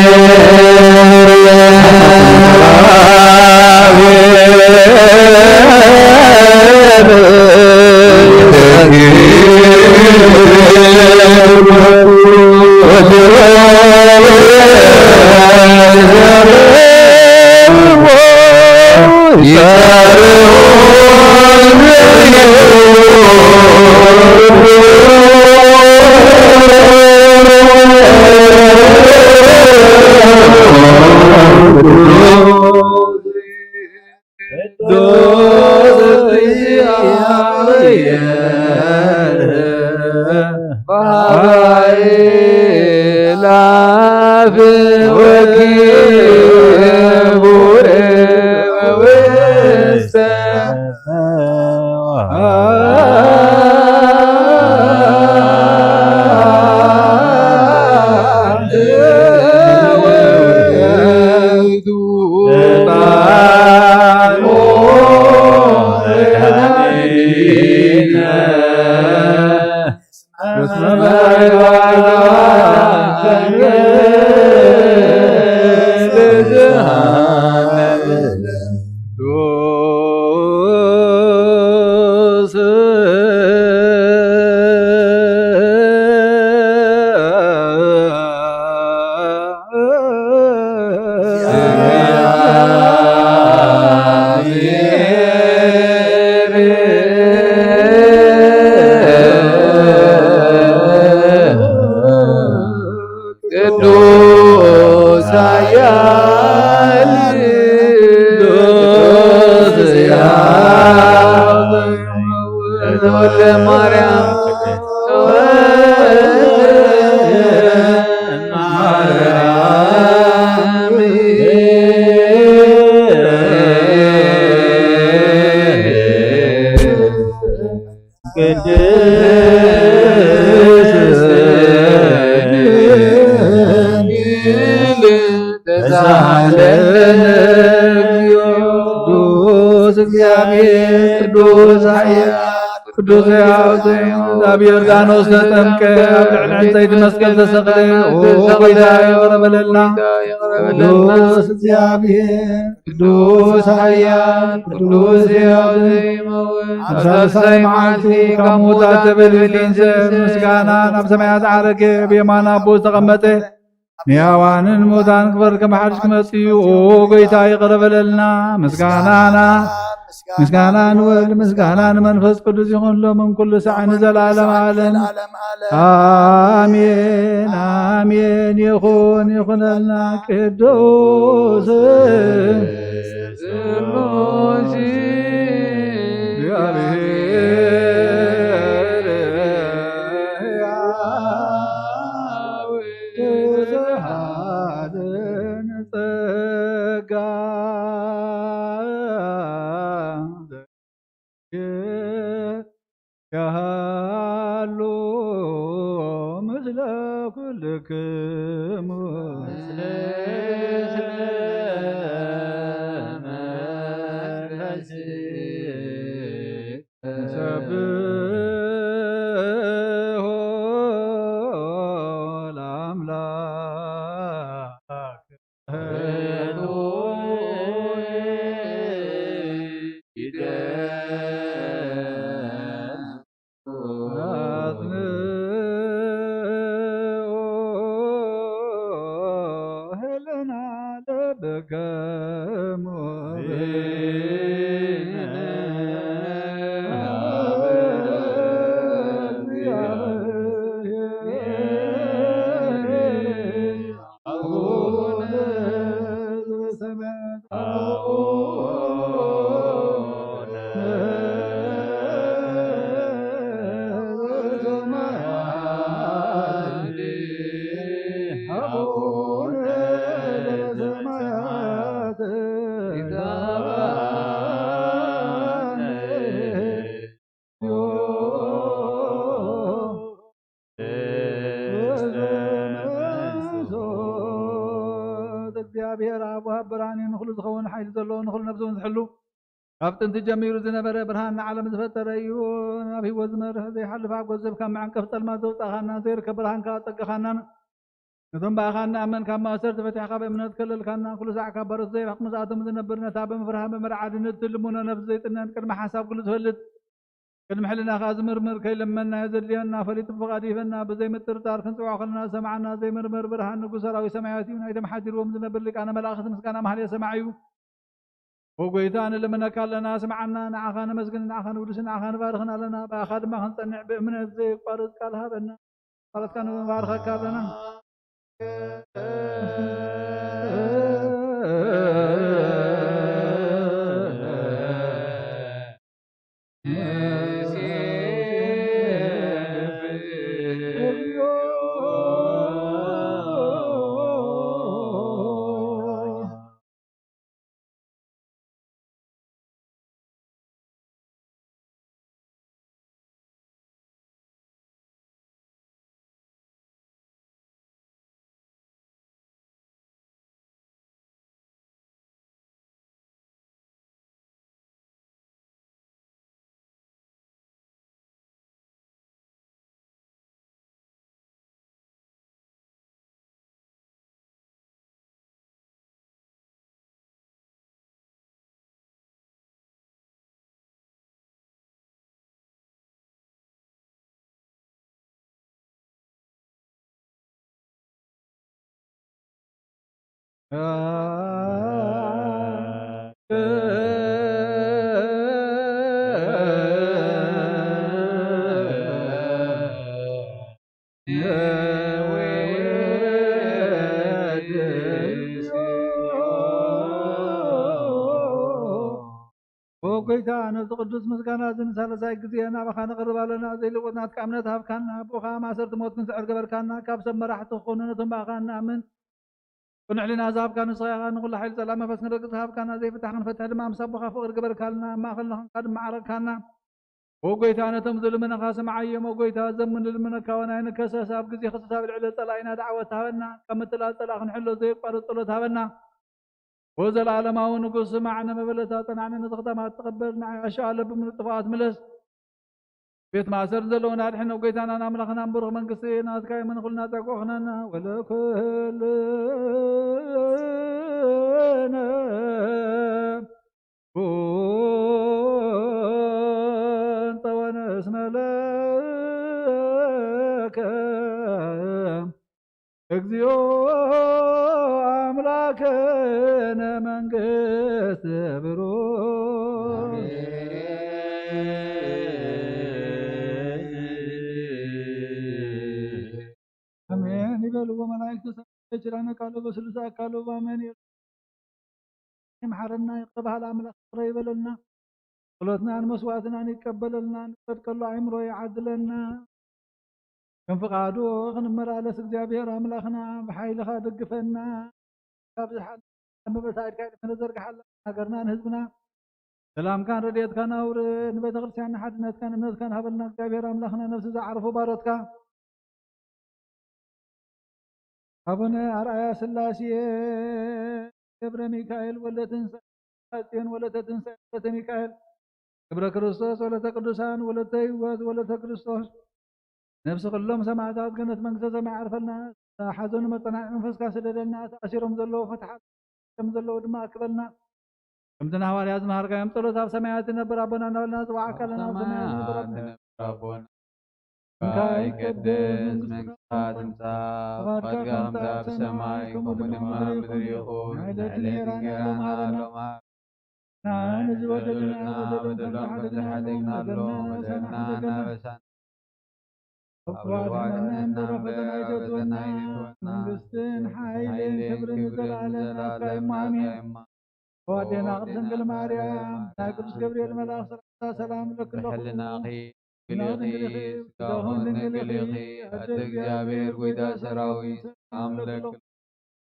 ቅዱስ እግዚአብሔር በኃይል አፍ ወክቡር ውስተ ቅዱስ ኃያል ቅዱስ ሕያው ተወልደ ማርያም ቅድስት ድንግል ተሳሃለነ እግዚኦ። ቅዱስ እግዚአብሔር ቅዱስ ኃያል ቅዱስ ሕያው ዘእግዚአብሔር ዮርዳኖስ ተጠምቀ፣ ኣብ ልዕሊ ዕንፀይቲ መስቀል ተሰቕለ። ኦ ጎይታ ይቕረ በለልና። ቅዱስ እግዚአብሔር ቅዱስ ኃያል ቅዱስ ሕያው ዘይመውት፣ ኣብ ሳልሳይ መዓልቲ ካብ ምዉታት ተፈልዩ ዝተንስአ፣ ምስጋና ናብ ሰማያት ዓረገ፣ ብየማን ኣቦ ዝተቐመጠ፣ ንሕያዋንን ሙታን ክፈርድ ከም ሓድሽ ክመጽእ እዩ። ኦ ጎይታ ይቕረ በለልና። ምስጋናና ምስጋና ንወልድ ምስጋና ንመንፈስ ቅዱስ ይኹን ሎምን ኩሉ ሳዕ ንዘለዓለም ዓለም። ኣሜን ኣሜን። ይኹን ይኹነልና። ቅዱስ ስሉስ እግዚአብሔር ጸጋ ያሃሉ ምስለ ኩልክሙ። ከሙ እግዚኣብሔር ኣብ ወሃብ ብርሃን እዩ፣ ንኹሉ ዝኸውን ሓይሊ ዘለዎ፣ ንኹሉ ነብሱ እውን ዝሕሉ፣ ካብ ጥንቲ ጀሚሩ ዝነበረ ብርሃን ንዓለም ዝፈጠረ እዩ። ናብ ህይወት ዝመርሕ ዘይሓልፍ ኣጎዘብ ካብ መዐንቀፍ ጸልማት ዘውጻእኻና፣ ዘይርከብ ብርሃን ከኣ ኣጸገኻና። ነቶም ብኣኻ እንኣምን ካብ ማእሰርቲ ፈቲሕኻ ብእምነት ከለልካና፣ ኩሉ ሳዕ ካብ ባሮት ዘይርሕቕ ምስኣቶም ዝነብር፣ ነታ ብምፍርሃ ብምርዓድ ንእትልምኖ ነብሲ ዘይጥነን ቅድሚ ሓሳብ ኩሉ ዝፈልጥ፣ ቅድሚ ሕልናኻ ዝምርምር፣ ከይለመንናዮ ዘድልየና ፈሊጡ ብፍቓዱ ይህበና፣ ብዘይ ምጥርጣር ክንጽውዖ ከለና ዝሰምዓና ዘይምርመር ብርሃን ንጉስ ሰራዊት ሰማያት እዩ። ናይቶም ሓዲርዎም ዝነብር ሊቃነ መላእኽቲ ምስጋና ማህሌ ሰማዕ እዩ። ኦ ጎይታ ንልምነካ ኣለና፣ ስምዓና፣ ንዓኻ ነመስግን፣ ንዓኻ ንውድስን፣ ንዓኻ ንባርኽን ኣለና። ብኣኻ ድማ ክንጸንዕ ብእምነት ዘየቋርጽ ቃል ሃበና። ቃላትካ ንባርኸካ ኣለና። ኦ ጎይታ፣ ነዚ ቅዱስ ምስጋና እዚ ንሳልሳይ ግዜ ናባኻ ነቕርብ ኣለና። ዘይልወጥ ናትካ እምነት ሃብካና፣ ብኡ ኸኣ ማእሰርቲ ሞት ክንስዕር ገበርካና። ካብ ሰብ መራሕቲ ክኾኑ ነቶም ብኣኻ እንኣምን ቅኑዕ ሕሊና ዝሃብካ ንስኻ ኢኻ። ንኹሉ ሓይሊ ጸላም መንፈስ ክንረግጽ ሃብካና፣ ዘይፍታሕ ክንፈትሕ ድማ ምስ ኣቦኻ ፍቕሪ ገበርካልና። ኣብ ማእኸልና ኾንካ ድማ ዓረቕካና። ኦ ጎይታ፣ ነቶም ዝልምነኻ ስምዓዮም። ኦ ጎይታ፣ ዘም ንልምነካ ወናይ ንከሰስ። ኣብ ግዜ ክስስ ኣብ ልዕሊ ጸላኢና ደዓወት ሃበና። ካብ ምትላል ጸላኢ ክንሕሎ ዘየቋርጽ ጸሎት ሃበና። ኦ ዘለዓለማዊ ንጉስ፣ ስማዕ፣ ንመበለታ ጸናዕኒ፣ ነቲ ክታማት ተቐበል፣ ንዓይ ኣሻ ለብም ንጥፉኣት ምለስ። ቤት ማእሰር ዘለዉና ኣድሕን፣ ኦ ጎይታናን ኣምላኽናን፣ ብሩኽ መንግስቲ ናትካ እዩ፣ ንኹልና ጸግዑ ኹነና። ወለኩልነ ኩን ጸወነ እስመ ለከ እግዚኦ አምላክነ መንግስት ብሩክ። አሜን ይበልዎ መላእክት ሰማይ ኪዳነ ቃሉ በስሉስ አካሉ በአሜን ይበል። ይምሓረና ይቕረ በሃል ኣምላኽ ይቕረ ይበለልና። ጸሎትናን መስዋዕትናን ይቀበለልና። ንጸድቀሉ ኣእምሮ ይዓድለና። ከም ፍቓዱ ክንመላለስ እግዚኣብሔር ኣምላኽና ብሓይልኻ ደግፈና። ካብ ዝሓል መበሳይድካ ኢድካ ንዘርግሓላ ሃገርና ንህዝብና ሰላምካን ረድኤትካን ኣውርድ። ንቤተ ክርስቲያን ንሓድነትካን እምነትካን ሃበልና እግዚኣብሔር ኣምላኽና። ነፍሲ ዝዓረፉ ባሮትካ ኣቡነ ኣርኣያ ስላሴ ገብረ ሚካኤል ወልደ ትንሳኤ ጽዮን ወለተ ትንሳኤ ወለተ ሚካኤል ክብረ ክርስቶስ ወለተ ቅዱሳን ወለተ ህይወት ወለተ ክርስቶስ ነፍሲ ኩሎም ሰማዕታት ገነት መንግስተ ሰማይ ዓርፈልና። ሓዘኑ መጸናንዒ መንፈስካ ስደደልና። ተኣሲሮም ዘለዉ ፍትሓ፣ ዘለዉ ድማ ኣክበልና። ከምቲ ንሃዋርያት ዝመሃርካዮም ጸሎት ኣብ ሰማያት ትነብር ኣቦና እናበልና ንጽውዓካ ኣለና። ኣብ ሰማያት ዝነብር ኣቦና። ኣቦና ይትቀደስ፣ መንግስትኻ ትምጻእ፣ ፍቓድካ ከምታ ብሰማይ ከምኡ ድማ ኣብ ምድሪ ይኹን። ንዕለት እንጀራና ሎሚ ሃበና። ንዓና ዝበደሉና በደሎም ከም ዝሓደግና በደልና በደልና በሳና ኣብ ልዋድና እንተረፈተና ኣይተትወና። መንግስትን ሓይልን ክብርን ንዘለዓለም ናትካ እዩ። ኣሜን። ኣዴና ቅድስት ድንግል ማርያም፣ ናይ ቅዱስ ገብርኤል መልኣኽ ሰላምታ ሰላም እብለኪ ኣለኹ። ብሕልናኺ ድንግል ኢኺ፣ ብስጋኺ እውን ድንግል ኢኺ። ኣደ እግዚኣብሔር፣ ጐይታ ሰራዊት፣ ሰላም እብለኪ።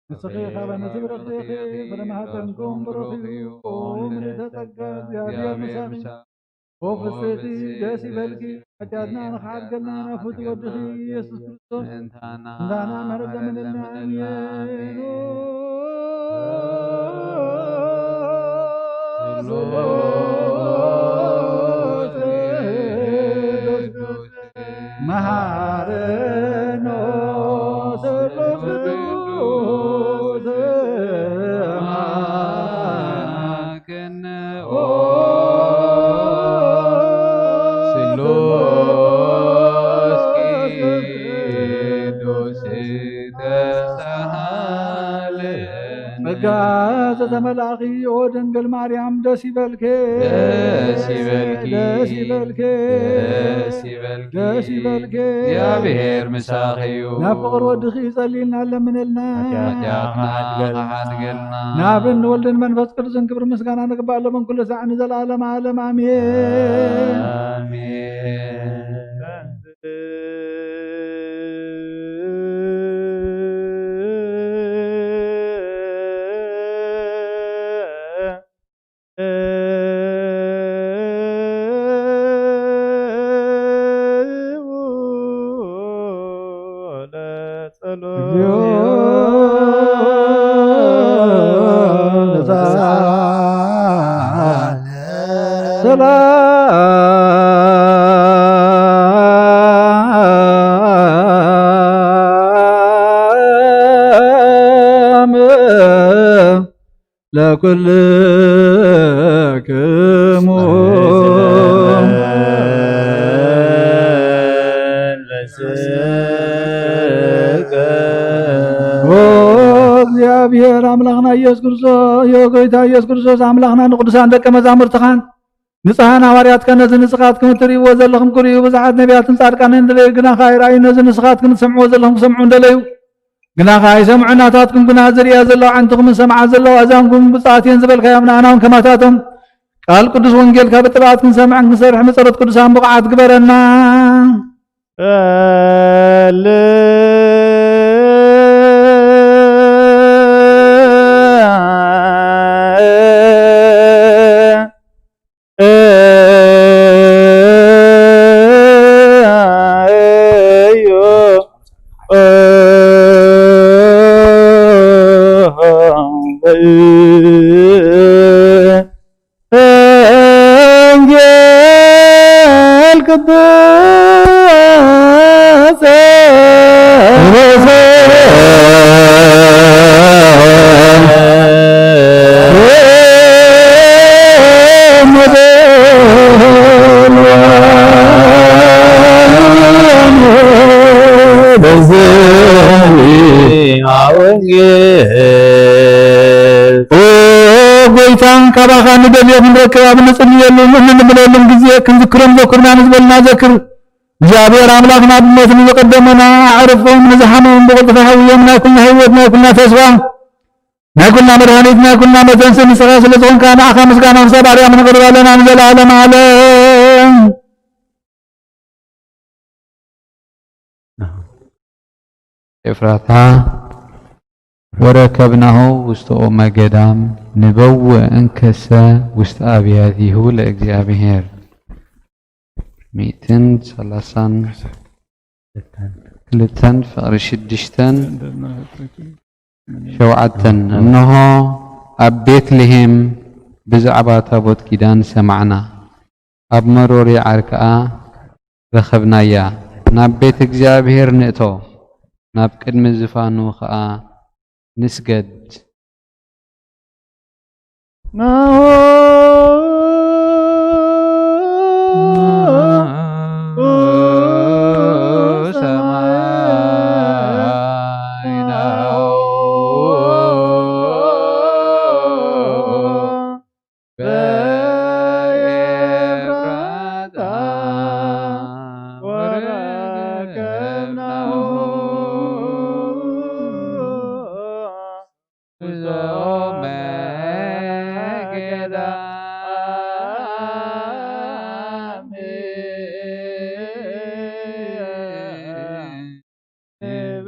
ንስኺ ካብ ኣንስቲ ብርኽቲ ኢኺ፣ ፍረ ማህፀንኩም ብሩኽ እዩ። ኦ ምልእተ ጸጋ፣ እግዚኣብሔር ምሳኺ። ኦ ፍጽሕቲ፣ ደስ ይበልኪ፣ ሓጢኣትና ንኽሓድገልና ናብ ፍቱ ወድኺ ኢየሱስ ክርስቶስ ምእንታና ምሕረት ለምንልና። ኣሜን። መሃረኖ ስሉስ ቅዱስ ስሉስ ቅዱስ ተሳሃለነ። ጸጋ ዘተመላእኺ ኦ ድንግል ማርያም ደስ ይበልኪ፣ ደስ ይበልኪ፣ ደስ ይበልኪ፣ ደስ ይበልኪ፣ ደስ ይበልኪ። እግዚኣብሔር ምሳኺ እዩ። ናብ ፍቕሪ ወድኺ ጸልይልና ለምንልና። ሓጢኣትና ሓድገልና። ናብ ወልድን መንፈስ ቅዱስን ክብሪ ምስጋና ንግባእ ሎምን ኩሉ ሳዕ ንዘለዓለም ዓለም ኣሜን። ኣሜን። ሰላም ለኩልክሙ። ኦ እግዚኣብሔር ኣምላኽና ኢየሱስ ክርስቶስ፣ ዮ ጎይታ ኢየሱስ ክርስቶስ ኣምላኽና ንቅዱሳን ደቀ መዛሙርትኻን ንጽሓን ሃዋርያትካ ነዚ ንስኻትኩም እትርእይዎ ዘለኹም ክርእዩ ብዙሓት ነቢያትን ጻድቃንን እንደለዩ፣ ግና ከኣ ኣይረኣዩ። ነዚ ንስኻትኩም እትሰምዕዎ ዘለኹም ክሰምዑ እንደለዩ፣ ግና ከኣ ኣይሰምዑ። ናታትኩም ግና ዝርእያ ዘለዋ ኣዕንትኹምን ዝሰምዓ ዘለዋ ኣእዛንኩም ብፅዓት እየን ዝበልካዮም ንኣና እውን ከማታቶም ቃል ቅዱስ ወንጌልካ ብጥብዓት ክንሰምዕን ክንሰርሕን ብጸሎት ቅዱሳን ብቑዓት ግበረና። ወንጌል ቅዱስ ወንጌል። ኦ ጎይታ፣ ካባኻ ንደልዮ ክንረክብ ኣብ እንጽልየሉን እንንብለሉን ግዜ ክንዝክሮም ዘኩርና ንዝበልና ዘክር። እግዚኣብሔር ኣምላኽና ብሞት ንዝቐደሙና ኣዕርፎም፣ ንዝሓመሙ ብቕልጡፍ ሓውዮም፣ ናይ ኩልና ህይወት፣ ናይ ኩልና ተስፋ፣ ናይ ኩልና መድሃኒት፣ ናይ ኩልና መተንስእ ንስኻ ስለ ዝኾንካ ንዓኻ ምስጋና ክሳብ ኣርያም ነቕርብ ኣለና ንዘለዓለም ዓለም። ኤፍራታ ወረከብናሁ ውስተ ኦመ ገዳም ንበውእ እንከሰ ውስተ አብያቲሁ ለእግዚአብሔር። ሚእትን ሰላሳን ክልተን ፍቕሪ ሽዱሽተን ሸውዓተን። እንሆ ኣብ ቤትልሔም ብዛዕባ ታቦት ኪዳን ሰማዕና፣ ኣብ መሮር ይዓር ከኣ ረኸብናያ። ናብ ቤት እግዚኣብሔር ንእቶ፣ ናብ ቅድሚ ዝፋኑ ኸኣ ንስገድ። ናሆ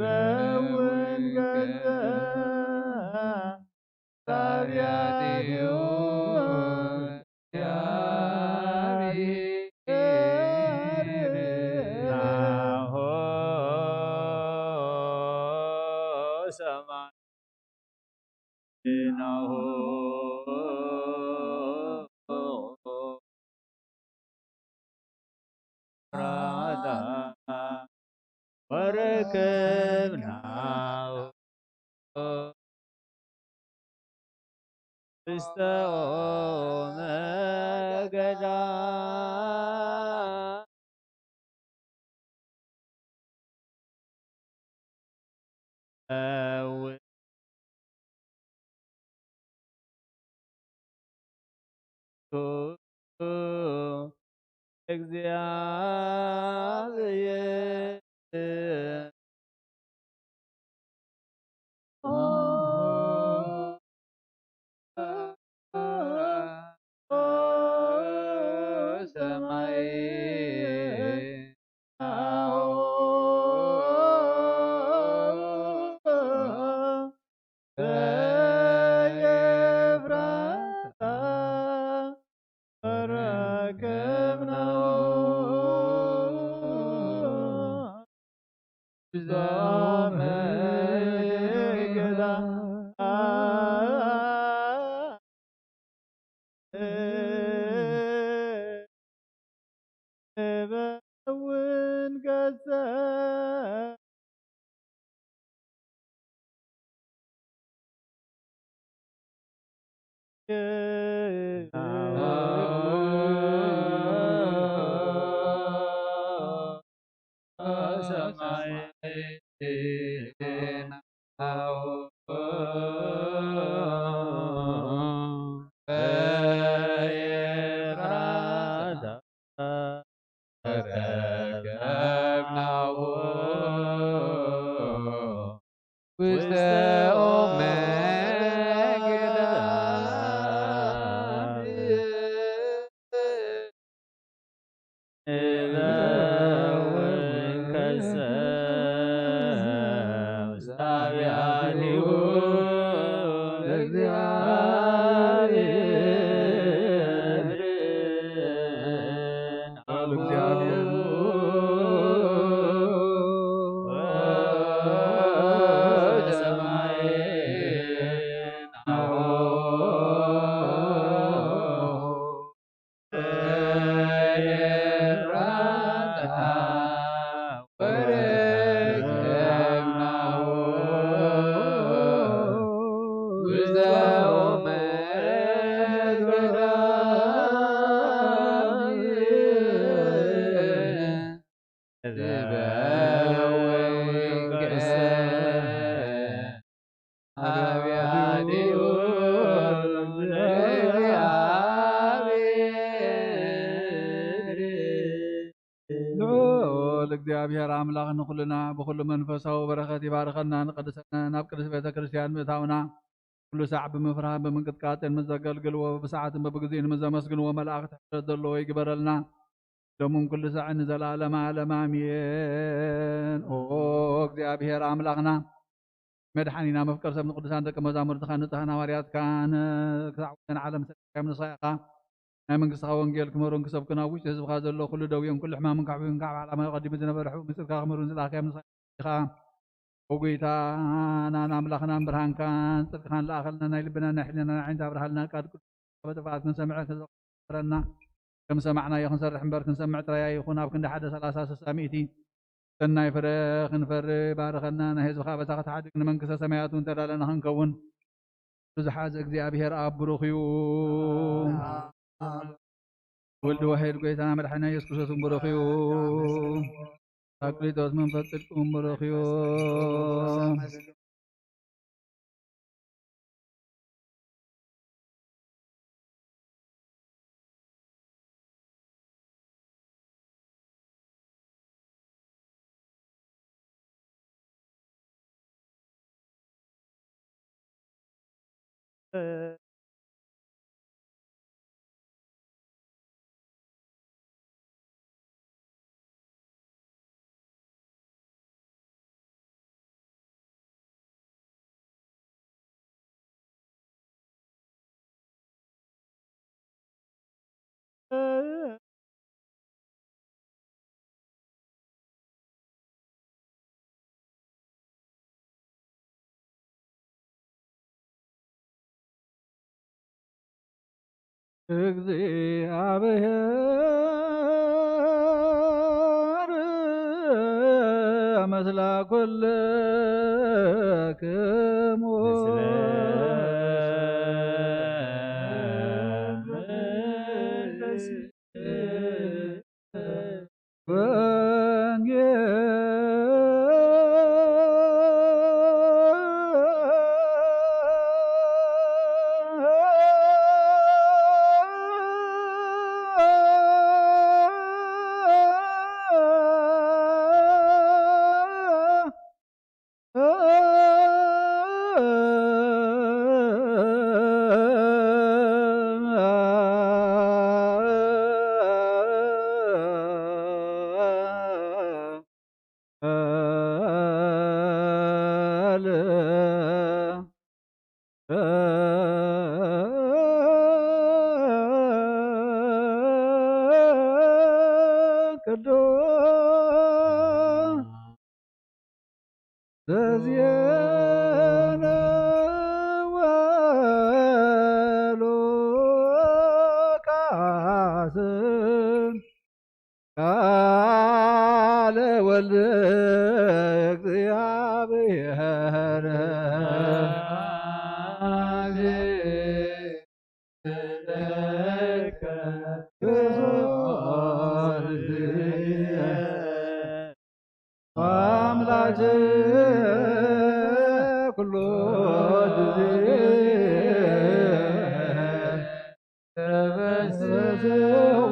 በውን ገጸ ሳብያቲሁ ናሆ ሰማይ ናሆ ራዳ ወረከብናሁ ውስተ ኦመ ገዳም። እግዚአብሔር ሰማይ በኤፍራታ ረከብናሁ ዛመ ገዳ በውን ገጸ ሰማይ ልዑል እግዚኣብሔር ኣምላኽ ንኹልና ብኹሉ መንፈሳዊ በረኸት ይባርኸና፣ ንቐድሰና፣ ናብ ቅድስት ቤተ ክርስቲያን ምእታውና፣ ኩሉ ሳዕ ብምፍራህን ብምንቅጥቃጥን ምስ ዘገልግልዎ፣ ብሰዓትን በብግዜኡ ምስ ዘመስግንዎ መላእኽቲ ሕብረት ዘለዎ ይግበረልና። ሎምን ኩሉ ሳዕን ንዘለዓለመ ዓለም ኣሜን። ኦ እግዚኣብሔር ኣምላኽና መድሓኒና መፍቀር ሰብ ንቅዱሳን ደቂ መዛሙርትኻ ንጽሃን ሃዋርያትካን ክሳዕ ወሰን ዓለም ሰዲድካዮም ንስኻ ኢኻ። ናይ መንግስትኻ ወንጌል ክምህሩን ክሰብኩን ኣብ ውሽጢ ህዝብኻ ዘሎ ኩሉ ደውዮን ኩሉ ሕማምን ካዕብዩን ካብ ዓላማ ቀዲሙ ዝነበረ ሕቡእ ምስጢርካ ክምህሩን ዝለኣኽካዮም ንስኻ ኢኻ። ኦ ጎይታናን ኣምላኽናን ብርሃንካን ጽድቅኻን ለኣኸልና፣ ናይ ልብና ናይ ሕሊናና ዓይንት ኣብርሃልና፣ ቃል ቅዱስ በጥፍኣት ክንሰምዕ ክዘክረና፣ ከም ሰማዕናዮ ክንሰርሕ እምበር ክንሰምዕ ጥራይ ኣይኹን፣ ኣብ ክንዲ ሓደ ሰላሳ ስሳ ሚእቲ ሰናይ ፍረ ክንፈሪ ባርኸና፣ ናይ ህዝብኻ በታ ክትሓድግ ንመንግስተ ሰማያት እውን ተዳለና ክንከውን ብዙሓ እግዚኣብሔር ኣብ ብሩኽ እዩ። ወልድ ዋሕድ ጎይታና መድሓኒና ኢየሱስ ክርስቶስ እውን ብሩኽ እዩ። ጳራቅሊጦስ መንፈስ ጽድቂ እውን ብሩኽ እዩ። እግዚኣብሔር ምስለ ኩልክሙ። ቅዱስ ዘዜነ ወሉቃስ ቃለ ወልድ እግዚአብሔር። አምላክ ኩሉ ጊዜ ተበሰው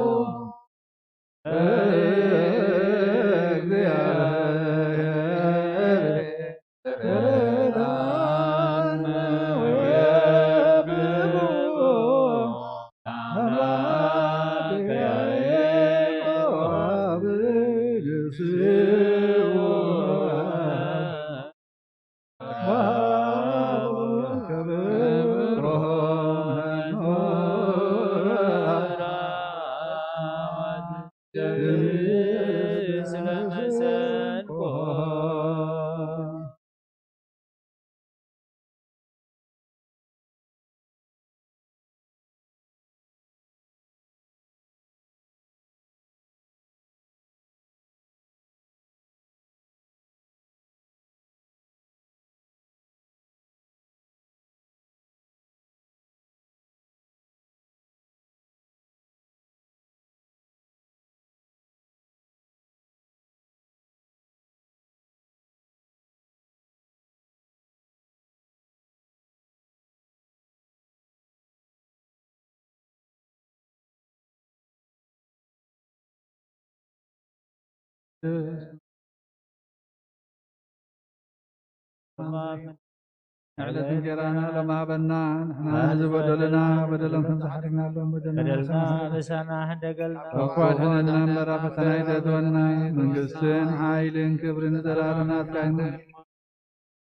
ዕለት እንጀራና ሎሚ ሃበና፣ ንሕና ንዝበደሉና በደሎም ከም ዝሓደግናሎም በደልና በደልና ንሰማሕ። ንሰማሕ እንደገልና። እኳ ድሕነና እምበር ኣብ ፈተና ኣይተእትወና፣ መንግስትን ሓይልን ክብርን ንዘለኣለም ናትካ እዩ።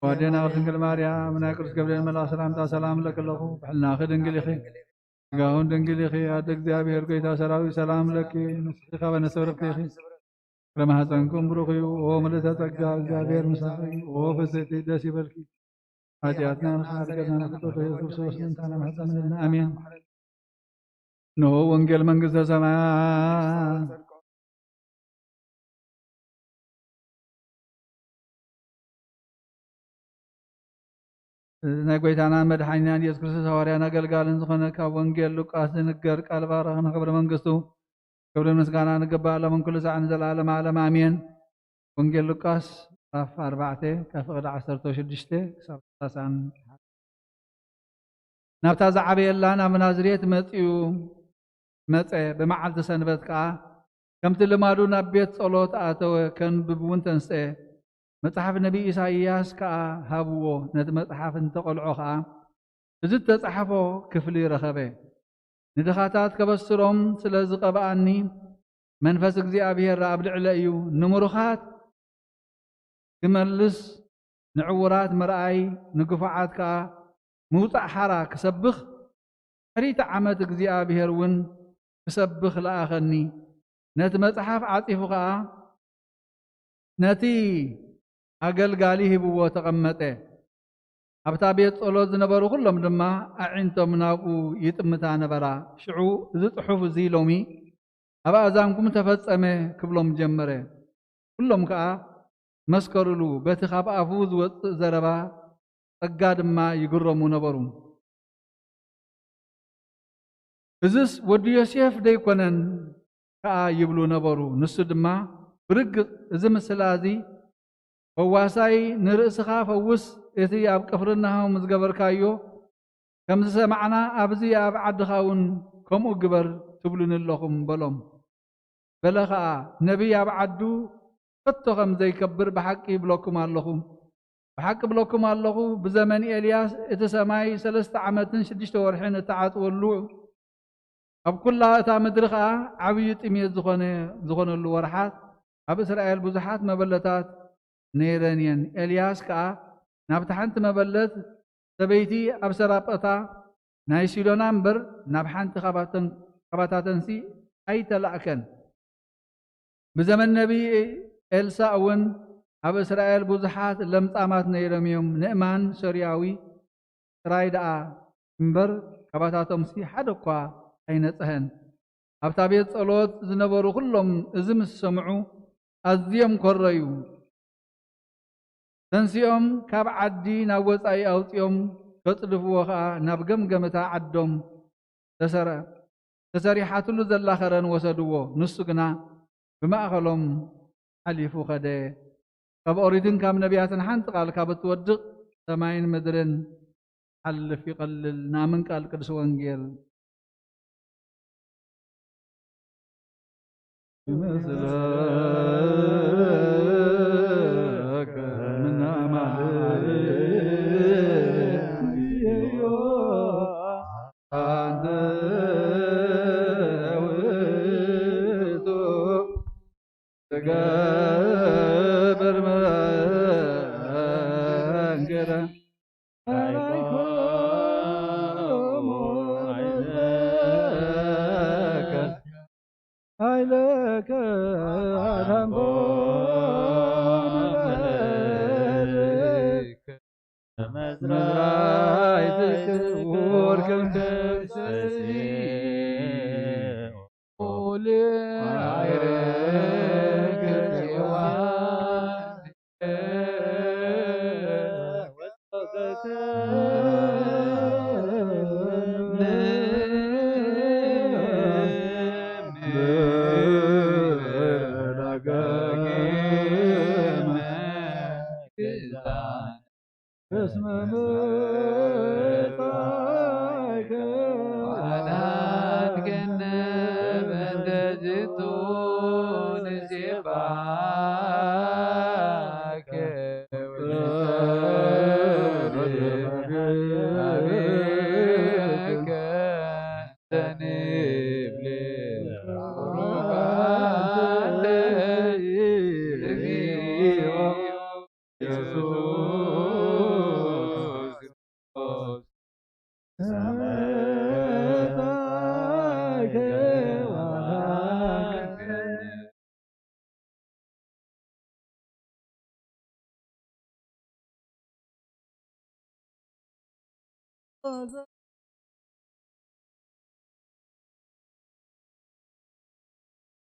ዋዴና ድንግል ማርያም፣ ናይ ቅዱስ ገብርኤል መልኣኽ ሰላምታ ሰላም እለኪ ኣለኹ። ብሕልናኺ ድንግል ኢኺ፣ ስጋውን ድንግል ኢኺ። ኣደ እግዚኣብሔር፣ ጎይታ ሰራዊት፣ ሰላም ለኪ፣ ንስኺ ካብ ኣንስቲ ብርኽቲ ኢኺ፣ ፍረ ማህፀንኩም ብሩኽ እዩ። ኦ ምልዕተ ጸጋ፣ እግዚኣብሔር ምሳኺ፣ ኦ ፍስሕቲ፣ ደስ ይበልኪ። ሓጢኣትና ንኽሓድገና ንክጥርዮ ክርስቶስ ምእንታና ምሕፀንልና። ኣሜን። ንሆ ወንጌል መንግስተ ሰማያት። እዚ ናይ ጎይታናን መድሓኒናን ኢየሱስ ክርስቶስ ሃዋርያን ኣገልጋልን ዝኾነ ካብ ወንጌል ሉቃስ ዝንገር ቃል ባረኽ ንኽብሪ መንግስቱ ክብሪ ምስጋና ንግባእ ሎምን ኩሉ ሳዕ ንዘለኣለም ዓለም ኣሜን። ወንጌል ሉቃስ ምዕራፍ ኣርባዕተ ካብ ፍቕዲ ዓሰርተ ሽዱሽተ ክሳብ ሰላሳን ናብታ ዝዓበየላ ናብ ናዝሬት መጺኡ መጸ። ብመዓልቲ ሰንበት ከኣ ከምቲ ልማዱ ናብ ቤት ጸሎት ኣተወ፣ ከንብብ እውን ተንስአ። መጽሓፍ ነቢይ ኢሳይያስ ከኣ ሃብዎ። ነቲ መጽሓፍ እንተቐልዖ ኸኣ፣ እዚ እተጻሕፎ ክፍሊ ረኸበ። ንድኻታት ከበስሮም ስለ ዝቐብኣኒ፣ መንፈስ እግዚኣብሔር ኣብ ልዕለ እዩ። ንምሩኻት ክመልስ፣ ንዕዉራት ምርኣይ፣ ንግፉዓት ከኣ ምውጻእ ሓራ ክሰብኽ፣ ድሕሪቲ ዓመት እግዚኣብሔር እውን ክሰብኽ ለኣኸኒ። ነቲ መጽሓፍ ዓጺፉ ኸኣ ነቲ ኣገልጋሊ ሂብዎ ተቐመጠ። ኣብታ ቤት ጸሎት ዝነበሩ ኩሎም ድማ ኣዒንቶም ናብኡ ይጥምታ ነበራ። ሽዑ፣ "እዚ ጽሑፍ እዚ ሎሚ ኣብ ኣእዛንኩም ተፈጸመ" ክብሎም ጀመረ። ኩሎም ከኣ መስከሩሉ፣ በቲ ካብ ኣፉ ዝወጽእ ዘረባ ጸጋ ድማ ይግረሙ ነበሩ። "እዝስ ወዲ ዮሴፍ ደይኮነን?" ከኣ ይብሉ ነበሩ። ንሱ ድማ፣ "ብርግጽ እዚ ምስላ እዚ፣ 'ፈዋሳይ ንርእስኻ ፈውስ፣ እቲ ኣብ ቅፍርናሆም ዝገበርካዮ ከም ዝሰማዕና፣ ኣብዚ ኣብ ዓድኻ እውን ከምኡ ግበር ትብሉኒ ኣለኹም' በሎም። በለ ኸኣ፣ "ነቢይ ኣብ ዓዱ ከቶ ከም ዘይከብር ብሓቂ ይብለኩም ኣለኹ። ብሓቂ እብለኩም ኣለኹ፣ ብዘመን ኤልያስ እቲ ሰማይ ሰለስተ ዓመትን ሽዱሽተ ወርሕን እተዓጽወሉ፣ ኣብ ኩላ እታ ምድሪ ኸኣ ዓብዪ ጥሜት ዝኾነ፣ ዝኾነሉ ወርሓት፣ ኣብ እስራኤል ብዙሓት መበለታት ነይረን እየን። ኤልያስ ከኣ ናብታ ሓንቲ መበለት ሰበይቲ ኣብ ሰራጳታ ናይ ሲዶና እምበር፣ ናብ ሓንቲ ካባተን፣ ካባታተንሲ ኣይተላእከን። ብዘመን ነቢይ ኤልሳእ እውን ኣብ እስራኤል ብዙሓት ለምጻማት ነይሮም እዮም። ንእማን ሶርያዊ ጥራይ ደኣ እምበር፣ ካባታቶምሲ ሓደ እኳ ኣይነጽሀን።" ኣብታ ቤት ጸሎት ዝነበሩ ኩሎም እዚ ምስ ሰምዑ፣ ኣዝዮም ኮረዩ። ተንሲኦም ካብ ዓዲ ናብ ወጻኢ ኣውጺኦም ከጽድፍዎ ኸኣ፣ ናብ ገምገም እታ ዓዶም ተሰረ-፣ ተሰሪሓትሉ ዘላ ኸረን ወሰድዎ። ንሱ ግና ብማእከሎም ሓሊፉ ኸደ። ካብ ኦሪትን ካብ ነቢያትን ሓንቲ ቃል ካብ እትወድቕ፣ ሰማይን ምድርን ሓልፍ ይቐልል። ናምን ቃል ቅዱስ ወንጌል።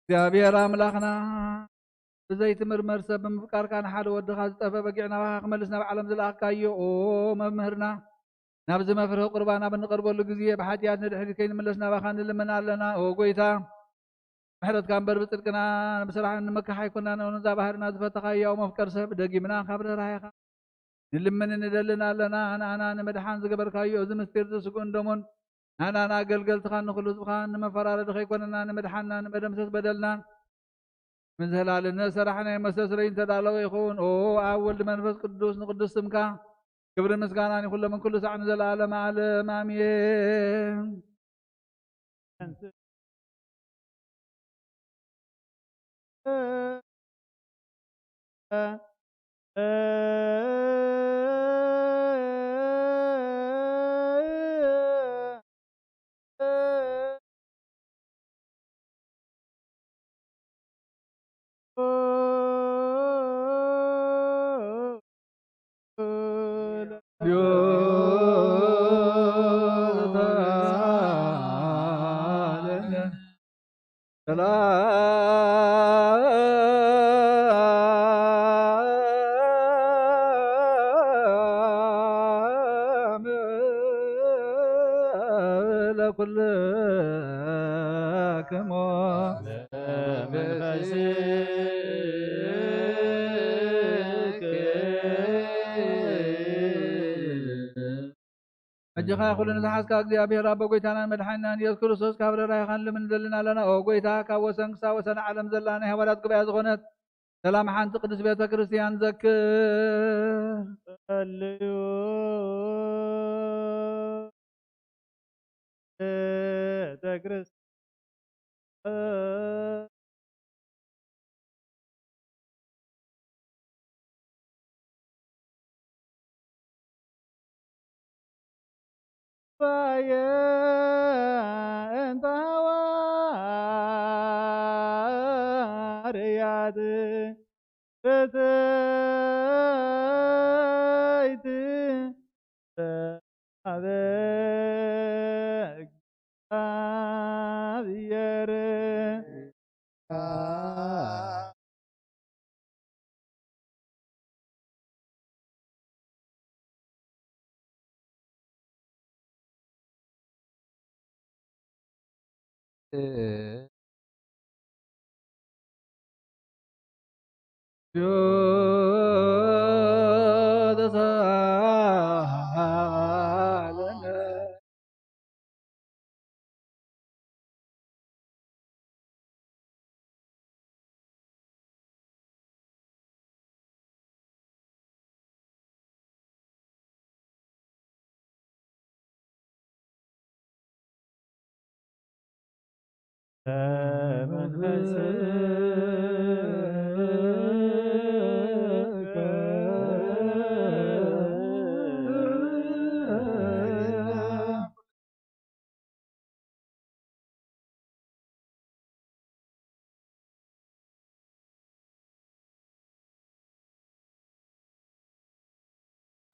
እግዚኣብሔር ኣምላኽና፣ ብዘይትምርመር ሰብ ብምፍቃርካ፣ ንሓደ ወድኻ ዝጠፍአ በጊዕ ናባኻ ክመልስ ናብ ዓለም ዝለኣኽካዮ፣ ኦ መምህርና፣ ናብዚ መፍርሂ ቁርባን ኣብ እንቐርበሉ ግዜ፣ ብሓጢኣት ንድሕሪት ከይንምለስ ናባኻ ንልምን ኣለና። ኦ ጐይታ፣ ምሕረትካ እምበር ብጽድቅና ብስራሕ እንመክሕ ኣይኮናን። ነዛ ባህርና ዝፈተኻ ህያው መፍቀር ሰብ፣ ደጊምና ካብ ርህራሄኻ ንልምንን ንደልን ኣለና። ንኣና ንምድሓን ዝገበርካዮ እዚ ምስጢር፣ እዚ ስግኡን ደሙን፣ ንኣና ንኣገልገልትኻን ንኹሉ ህዝብኻን ንመፈራረዲ ከይኮነና፣ ንምድሓንና፣ ንመደምሰስ በደልናን፣ ንዘላለም ንሰራሕና መስተስረይ ዝተዳለወ ይኹን። ኦ ኣብ ወልድ መንፈስ ቅዱስ ንቅዱስ ስምካ ክብርን ምስጋናን ይኹን ሎምን ኩሉ ሳዕ ንዘለዓለመ ዓለም። ኣሜን። ኩልክሙ ሕጂ ኸኣ ኩሉ ንዝሓዝካ እግዚኣብሔር ኣቦ፣ ጎይታናን መድሓኒናን ኢየሱስ ክርስቶስ፣ ካብ ርህራሄኻን ልምን ዘለና ኣለና። ኦ ጎይታ፣ ካብ ወሰን ክሳብ ወሰን ዓለም ዘላ ናይ ሃዋርያት ጉባኤ ዝኾነት ሰላም ሓንቲ ቅድስት ቤተ ክርስቲያን ዘክር። ጸልዩ ቤተ ክርስቲያን ባየ እንተ ሃዋርያት ብፅይቲ ሰላም እግዚኣብሔር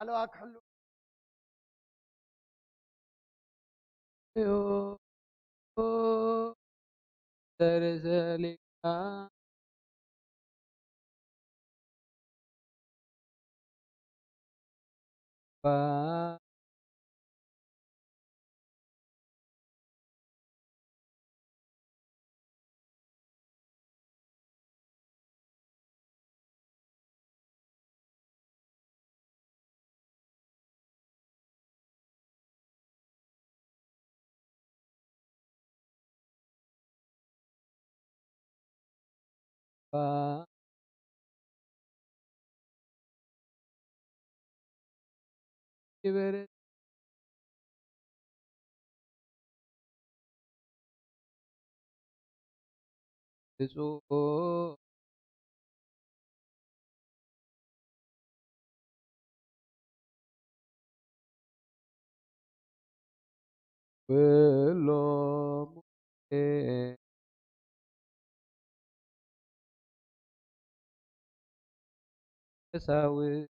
ኣለዋ ክሕሉ ተርሰሊካ ይበረ ብፁዕ ኩሎም ቀሳውስት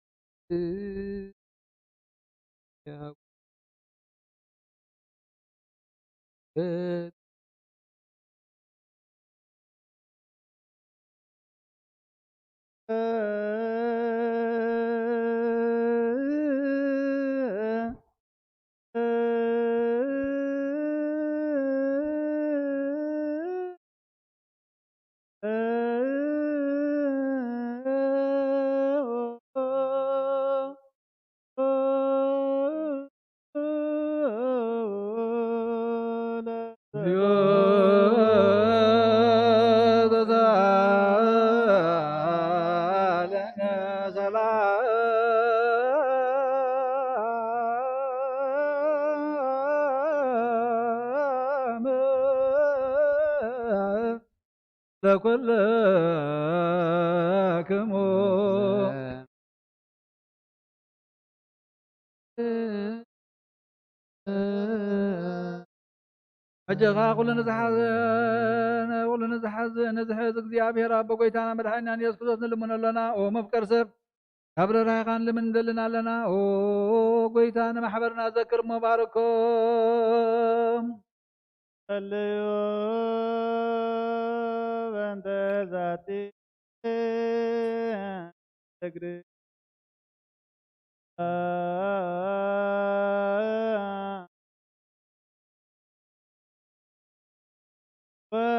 ለኩልክሙ። ሕጂ ኸኣ ኩሉ ንዝሓዘ፣ ኩሉ ንዝሓዘ፣ ንዝሕዝ እግዚኣብሔር ኣቦ ጎይታና መድሓኒናን የሱስ ክርስቶስ ንልምኖ ኣለና። ኦ መፍቀር ሰብ፣ ካብ ርህራሄኻን ልምን ንደልን ኣለና። ኦ ጎይታ፣ ንማሕበርና ዘክር እሞ ባርኮም። ጸልዩ በእንተ ዛቲ እግሪ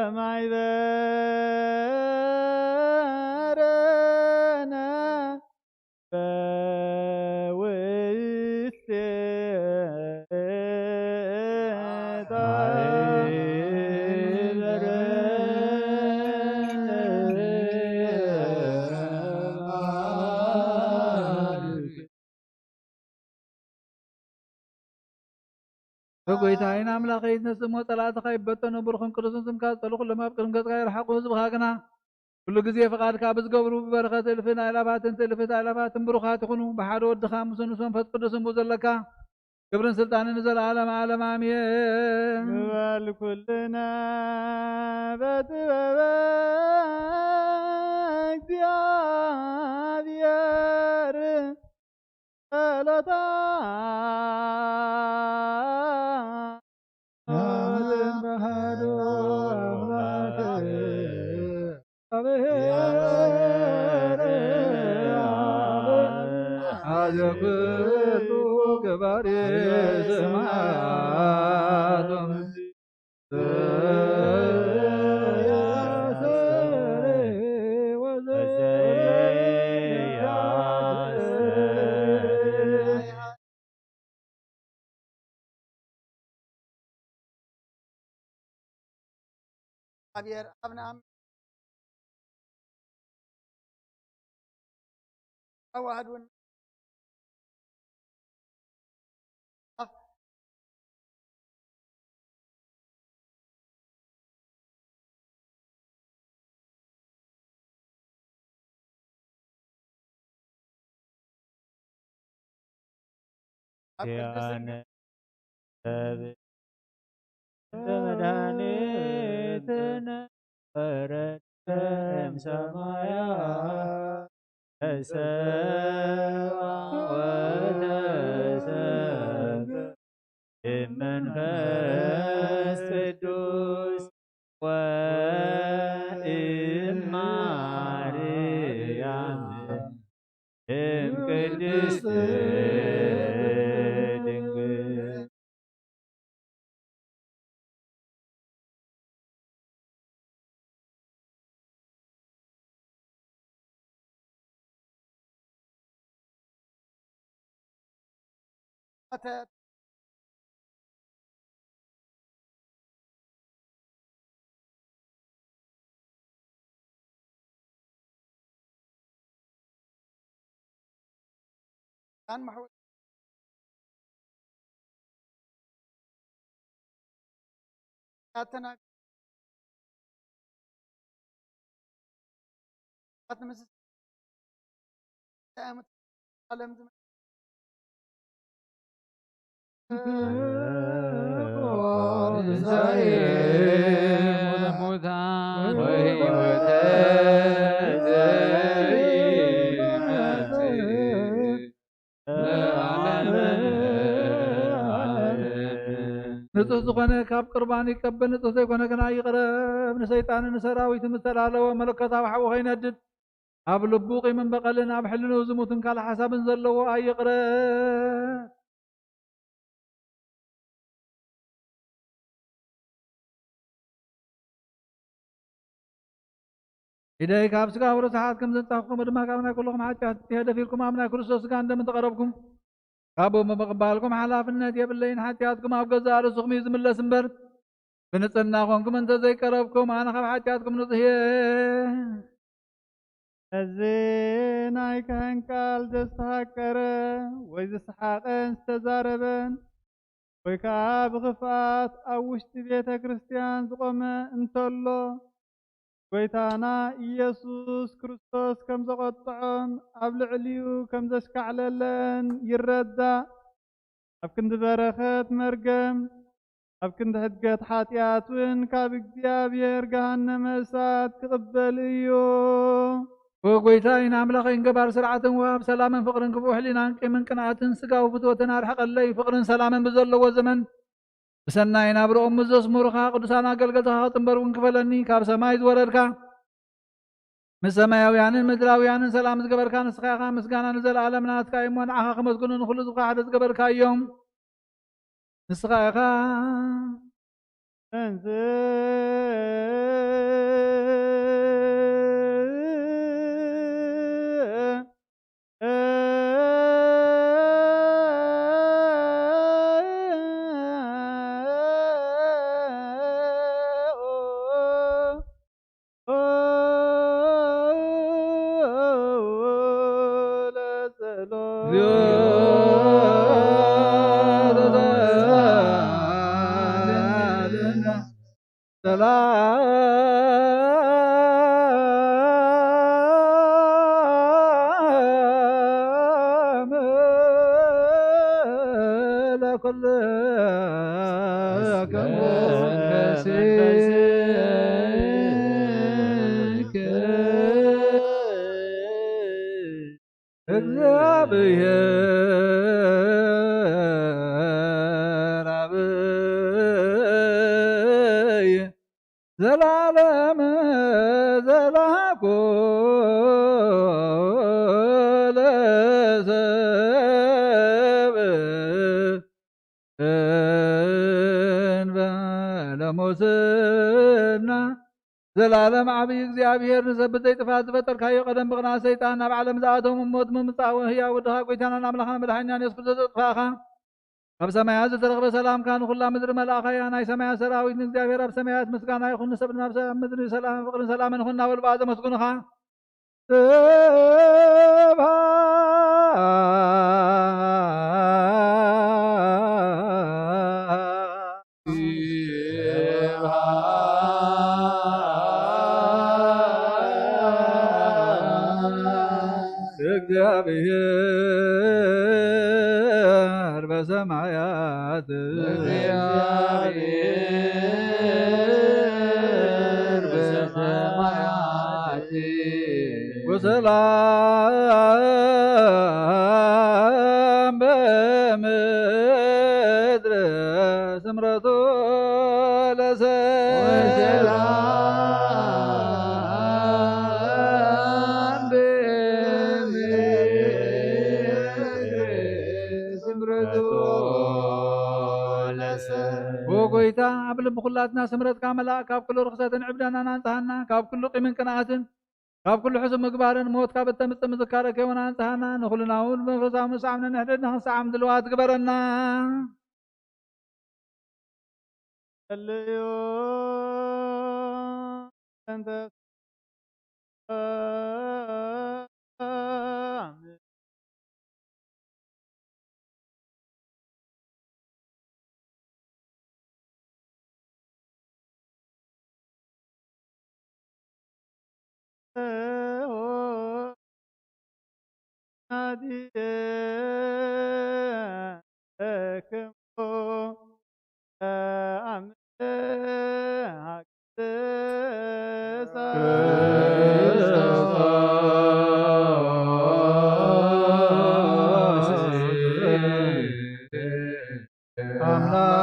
ሰማይ በረና በውስቴታ ጎይታይን ኣምላኸይ፣ ነስሞ ጸላእትኻ ይበተኑ፣ ብሩኽን ቅዱስን ስምካ ዝጸልኡ ኩሎም ኣብ ቅድሚ ገጽካ ይርሓቑ። ህዝብኻ ግና ኩሉ ግዜ ፍቓድካ ብዝገብሩ ብበረኸት እልፍን ኣእላፋትን ትእልፍት ኣእላፋትን ብሩኻት ይኹኑ። ብሓደ ወድኻ ምስ ንስ መንፈስ ቅዱስን ብኡ ዘለካ ክብርን ስልጣንን ንዘለዓለም ዓለም ኣሜን። ንበል ኩልና በጥበበ እግዚኣብሔር ጸሎታ ጸሎትን በሃዶ ኣምላኽ ኣብሔር ኣብ ኣዘክቱ ገባሬ ሰማያቶም እግዚኣብሔር ኣብና ተዋህዱን ኣብ ቅድስት ያነ ሰብ መድኃኒትነ ወረደ እምሰማያ ተሰብአ ወተሰብአ እመንፈስ ቅዱስ ወእም ማርያም እም ቅድስት ድንግል። ንጹህ ዝኾነ ካብ ቁርባን ይቀበል፣ ንጹህ ዘይኮነ ግና ይቕረብ። ንሰይጣንን ንሰራዊቱ ምስ ተላለወ፣ መለኮታዊ ሓዊ ከይነድድ፣ ኣብ ልቡ ቂምን በቐልን ኣብ ሕልንኡ ዝሙትን ካልእ ሓሳብን ዘለዎ ኣይቕረብ። ኢደይ ካብ ስጋ ወረስሓት ከም ዘንጻኹ፣ ከምኡ ድማ ካብ ናይ ኩልኹም ሓጢኣት ንጽሄ ደፊርኩም ኣብ ናይ ክርስቶስ ስጋን ደምን ተቐረብኩም። ካብኡ ብምቕባልኩም ሓላፍነት የብለይን። ሓጢኣትኩም ኣብ ገዛእ ርእስኹም እዩ ዝምለስ እምበር፣ ብንጽህና ኾንኩም እንተ ዘይቀረብኩም፣ ኣነ ካብ ሓጢኣትኩም ንጹህ እየ። እዚ ናይ ካህን ቃል ዘስተሃቀረ ወይ ዝሰሓቐን ዝተዛረበን ወይ ከኣ ብኽፍኣት ኣብ ውሽጢ ቤተ ክርስቲያን ዝቖመ እንተሎ፣ ጐይታና ኢየሱስ ክርስቶስ ከም ዘቖጥዖን ኣብ ልዕሊኡ ከም ዘሽካዕለለን ይረዳእ። ኣብ ክንዲ በረኸት መርገም፣ ኣብ ክንዲ ሕድገት ሓጢኣት እውን ካብ እግዚኣብሔር ገሃነመ እሳት ክቕበል እዩ። ኦ ጐይታይን ኣምላኸይን፣ ገባር ስርዓትን ወሃብ ሰላምን ፍቕርን፣ ክፉእ ሕሊናን ቂምን ቅንኣትን ስጋዊ ፍትወትን ኣርሕቐለይ። ፍቕርን ሰላምን ብዘለዎ ዘመን ብሰናይ ናብርኦም ምስ ዘስመሩኻ፣ ቅዱሳን ኣገልገልትኻ ክጽንበር እውን ክፈለኒ። ካብ ሰማይ ዝወረድካ፣ ምስ ሰማያውያንን ምድራውያንን ሰላም ዝገበርካ ንስኻ ኢኻ። ምስጋና ንዘለኣለም ናትካ እዩ እሞ፣ ንዓኻ ከመስግኑ ንኹሉ ህዝብኻ ሓደ ዝገበርካ እዮም። ንስኻ ኢኻ እንዝ ሰላም ለኩልክሙ። እግዚአብሔር አብይ ዘላለም ዘላኩ ለሰብ እንበለ ሙስና። ዘላለም ዓብይ እግዚኣብሔር ንሰብ ዘይጥፋእ ዝፈጠርካዮ፣ ቀደም ብቕንኣት ሰይጣን ናብ ዓለም ዝኣተዉ፣ ሞት ምምጻእ ህያው ወድኻ፣ ጎይታናን ኣምላኽና መድሓኒናን የሱስ ክርስቶስ ዘጥፋእኻ፣ ኣብ ሰማያት ዝተረኽበ ሰላምካ ንኹላ ምድሪ መልኣኻያ። ናይ ሰማያት ሰራዊት ንእግዚኣብሔር ኣብ ሰማያት ምስጋና ይኹን፣ ንሰብ ድማ ኣብ ምድሪ ሰላም፣ ፍቕርን ሰላምን ይኹን እናበሉ ብኣዘ መስጉንኻ። ስብሐት ለእግዚአብሔር በሰማያት። እግዚአብሔር በሰማያት። ወሰላም በምድር ስምረቱ ለሰብ። ወሰላም በምድር ስምረቱ ለሰብ። ኦ ጎይታ፣ ኣብ ልቢ ኩላትና ስምረትካ መላእ፣ ካብ ኩሉ ርኽሰትን ዕብዳናን ኣንጽሃና፣ ካብ ኩሉ ቂምን ቅንኣትን፣ ካብ ኩሉ ሕሱም ምግባርን ሞት ካብ እተምጽእ ምዝካረ ከይወን ኣንጽሃና፣ ንኹልና እውን ብመንፈሳዊ ምስዓም ነንሕድሕድና ክንሰዓም ድልዋት ግበረና። ጸልዩ እንተ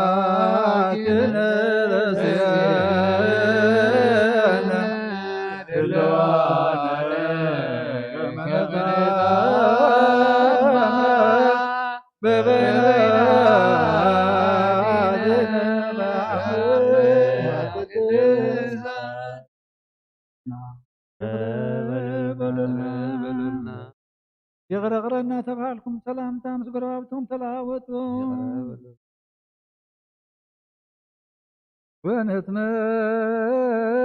አምላክነ ርእስነ ድልዋነ ከመ በበይነ በሉልና። ይቕረ ይቕረ እናተባህልኩም ሰላምታ ምስ ጎረባብትኩም ተለዋወጡ።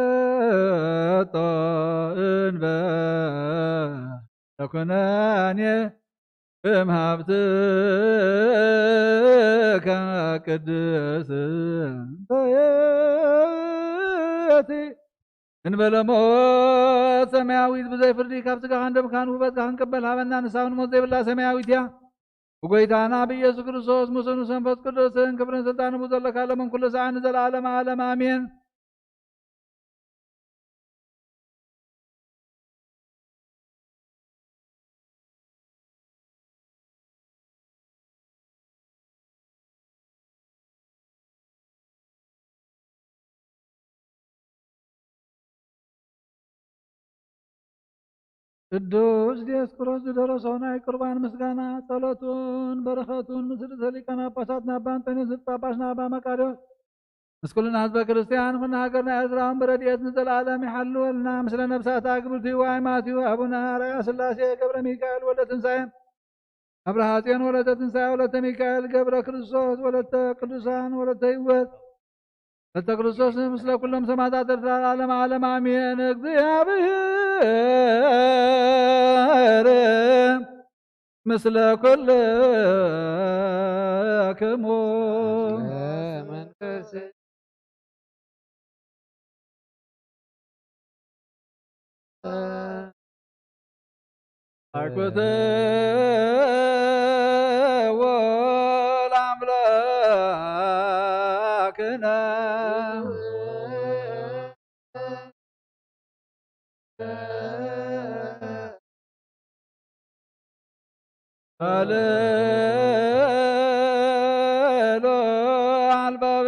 ወንትመጦ እንበ ለኩነኔ እምሃብትከ ቅድስት። እንበለ ሞት ሰማያዊት ብዘይ ፍርዲ ካብ ስጋኻን ደምካን ውበትካ ክንቅበል ሃበና። ንሳ እውን ሞት ዘይብላ ሰማያዊት እያ። ብጎይታና ብኢየሱስ ክርስቶስ ምስኡ ምስ መንፈስ ቅዱስን ክብርን ስልጣንን ብዘለካ ሎምን ኩሉ ሰዓት ንዘለዓለመ ዓለም ኣሜን። ቅዱስ ዲዮስቆሮስ ዝደረሶ ናይ ቁርባን ምስጋና፣ ጸሎቱን በረኸቱን ምስ ርእሰ ሊቃነ ጳጳሳት ኣባ እንጦንዮስ ጳጳስና ኣባ መቃርዮስ ምስ ኩልና ህዝበ ክርስቲያን፣ ኩልና ሃገርና ኤርትራውን ብረድኤት ንዘለዓለም ይሓልወልና። ምስለ ነብሳታ ግብርቲ ዋይ ማትዩ፣ ኣቡነ ኣርኣያ ስላሴ፣ ገብረ ሚካኤል፣ ወልደ ትንሳኤ፣ ኣብርሃ ጽዮን፣ ወለተ ትንሳኤ፣ ወለተ ሚካኤል፣ ገብረ ክርስቶስ፣ ወለተ ቅዱሳን፣ ወለተ ህይወት፣ ወለተ ክርስቶስ፣ ምስለ ኩሎም ሰማዕታት ኤርትራ ለዓለመ ዓለም ኣሜን። እግዚኣብሔር ምስለ ኩልክሙ። አክብትዎ ለአምላክነ። ሃሌሉ አልባብክሙ።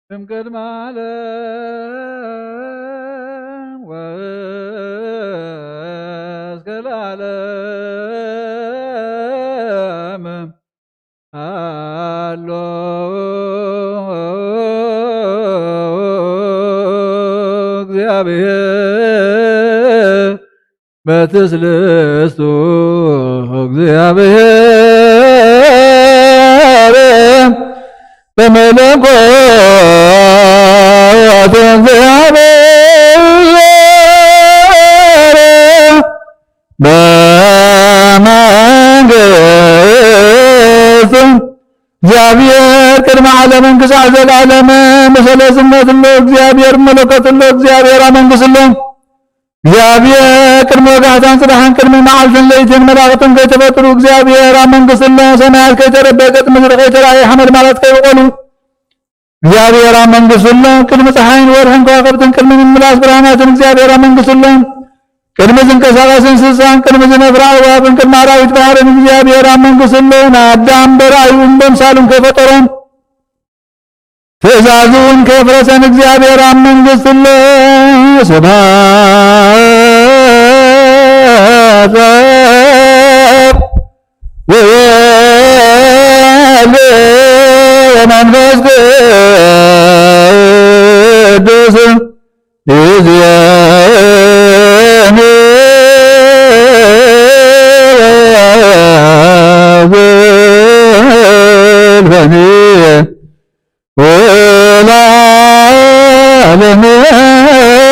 እም ቅድመ ዓለም ወእስከ ለዓለም ኣሎ። እግዚአብሔር በትስልስቱ እግዚአብሔር በመለኮት እግዚአብሔር በመንግስቱ። እግዚኣብሔር ቅድሚ ዓለምን ክሳዕ ዘለዓለም ብሰለስነትሎ እግዚኣብሔር ብመለኮትሎ እግዚኣብሔር ኣመንግስሎ። እግዚኣብሔር ቅድሚ ወጋሕታን ጽባሕን ቅድሚ መዓልትን ለይትን መላእኽትን ከይተፈጥሩ እግዚኣብሔር ኣብ መንግስቱ ኣሎ። ሰማያት ከይተረበቀት ምድሪ ከይተራእየ ሓመድ ማለት ከይበቆሉ እግዚኣብሔር ኣብ መንግስቱ ኣሎ። ቅድሚ ጸሓይን ወርሕን ከዋኽብትን ቅድሚ ምምላስ ብርሃናትን እግዚኣብሔር ኣብ መንግስቱ ኣሎ። ቅድሚ ዝንቀሳቐስ እንስሳን ቅድሚ ዝነፍራ ኣዕዋፍን ቅድሚ ኣራዊት ባሕርን እግዚኣብሔር ኣብ መንግስቱ ኣሎ። ንኣዳም በራእዩ እምበምሳሉን ከይፈጠሮን ትእዛዙን ከየፍረሰን እግዚኣብሔር ኣብ መንግስቱ ኣሎ። ስብሐት ለአብ ወወልድ ወመንፈስ ቅዱስ። ይእዜኒ ወዘልፈኒ ወለዓለመ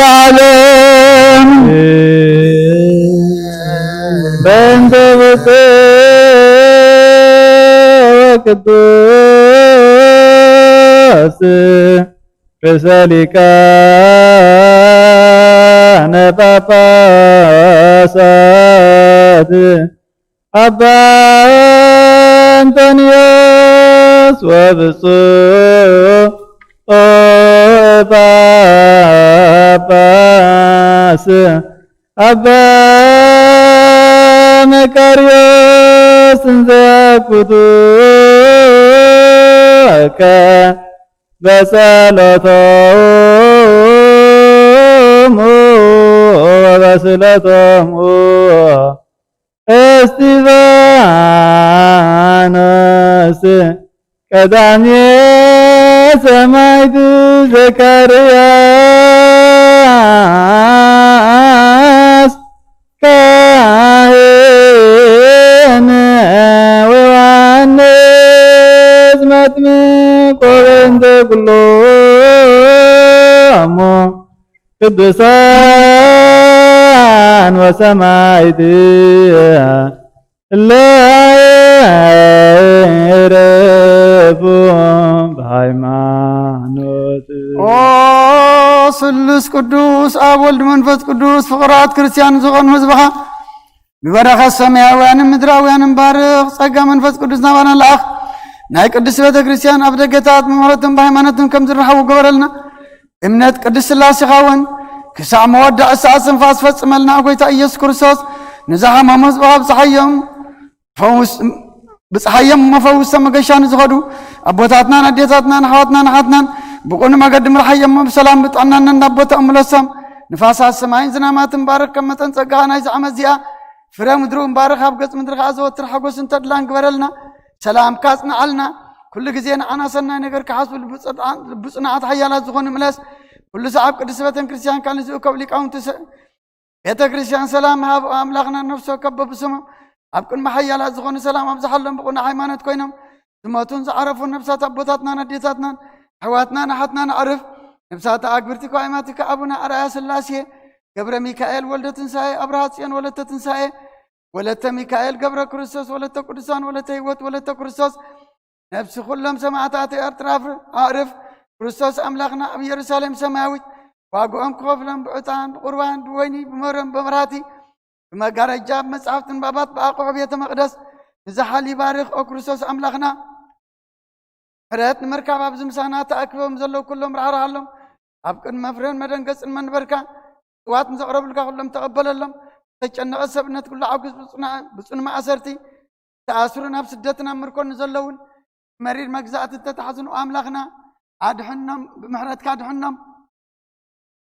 ዓለም። በእንተ ብፁዕ ወቅዱስ ርእሰ ሊቃነ ጳጳሳት አባ እንጦንዮስ ወብፁዕ ጳጳስ አባ መቃርዮስ እንዘ ያኩቱከ በጸሎቶ ወስለቶሙ እስጢፋኖስ ቀዳሜ ሰማዕት ዘካርያስ ካህን ወዮሐንስ መጥምቆ በእንተ ኩሎሙ ቅዱሳን ወሰማዕት እለ ዕረፉ ብሃይማኖት። ኦ ስሉስ ቅዱስ ኣብ ወልድ መንፈስ ቅዱስ ፍቕራት ክርስቲያን ዝኾኑ ህዝብኻ ብበረኸት ሰማያውያንን ምድራውያንን ባርኽ። ጸጋ መንፈስ ቅዱስ ናባና ለኣኽ። ናይ ቅድስት ቤተ ክርስቲያን ኣብ ደገታት ብምሕረትን ብሃይማኖትን ከም ዝረኸቡ ገበረልና። እምነት ቅድስት ሥላሴኻ እውን ክሳዕ መወዳእ ሰዓት ስንፋስ ፈጽመልና። ጎይታ ኢየሱስ ክርስቶስ ንዝሓመሙ ህዝብኻ ብጽሓዮም ፈውስ፣ ብጽሓዮም መፈውስቶም መገሻ ንዝኸዱ ኣቦታትናን ኣዴታትናን ኣሕዋትናን ኣሓትናን ብቕኑዕ መገዲ ምርሓዮም ብሰላም ብጥዕናን ናብ ቦታኦም ምለሶም። ንፋሳት ሰማይን ዝናማትን ባርኽ፣ ከም መጠን ጸጋኻ ናይዚ ዓመት እዚኣ ፍረ ምድሩ እምባርኽ፣ ኣብ ገጽ ምድሪ ከኣ ዘወትር ሓጎስን ተድላን ግበረልና። ሰላምካ ኣጽንዓልና። ኩሉ ግዜ ንዓና ሰናይ ነገር ክሓስቡ ልቢ ጽንዓ-፣ ልቢ ጽኑዓት ሓያላት ዝኾኑ ምለስ። ኩሉ ሰዓብ ቅድስቲ ቤተን ክርስቲያን ካብ ንዝእከቡ ሊቃውንቲ ሰ-፣ ቤተ ክርስቲያን ሰላም ሃብ። ኣምላኽና ነፍሲ ወከፍ በብስሞም ኣብ ቅድሚ ሓያላት ዝኾኑ ሰላም ኣብዝሓሎም፣ ብቕኑዕ ሃይማኖት ኮይኖም ዝሞቱን ዝዓረፉን ነፍሳት ኣቦታትናን ኣዴታትናን ኣሕዋትናን ኣሓትናን ኣዕርፍ። ነፍሳት ኣግብርቲ ከዋይማቲካ ኣቡነ ኣርኣያ ስላሴ ገብረ ሚካኤል ወልደ ትንሳኤ፣ ኣብርሃ ጽዮን ወለተ ትንሳኤ፣ ወለተ ሚካኤል ገብረ ክርስቶስ፣ ወለተ ቅዱሳን፣ ወለተ ህይወት፣ ወለተ ክርስቶስ፣ ነፍሲ ኩሎም ሰማዕታት ኤርትራ ኣዕርፍ። ክርስቶስ ኣምላኽና ኣብ ኢየሩሳሌም ሰማያዊት ዋግኦም ክኸፍሎም ብዕጣን፣ ብቁርባን፣ ብወይኒ፣ ብመረም፣ ብመብራህቲ፣ ብመጋረጃ፣ ብመጻሕፍቲ ንባባት፣ ብኣቑሑ ቤተ መቕደስ ንዝሓል ይባርኽ። ኦ ክርስቶስ ኣምላኽና፣ ምሕረት ንምርካብ ኣብዚ ምሳና ተኣኪቦም ዘለዉ ኩሎም ራሕርሃሎም። ኣብ ቅድሚ መፍረን መደንገጽን መንበርካ ጽዋት ንዘቕረቡልካ ኩሎም ተቐበለሎም። ዝተጨነቐ ሰብነት ኩሉ ሓጉስ፣ ብጽኑ፣ ብጽኑ ማእሰርቲ ዝተኣስሩ፣ ናብ ስደትን ኣብ ምርኮን ንዘለውን መሪር መግዛእቲ እተታሕዝኑ ኣምላኽና ኣድሕኖም፣ ብምሕረትካ ኣድሕኖም።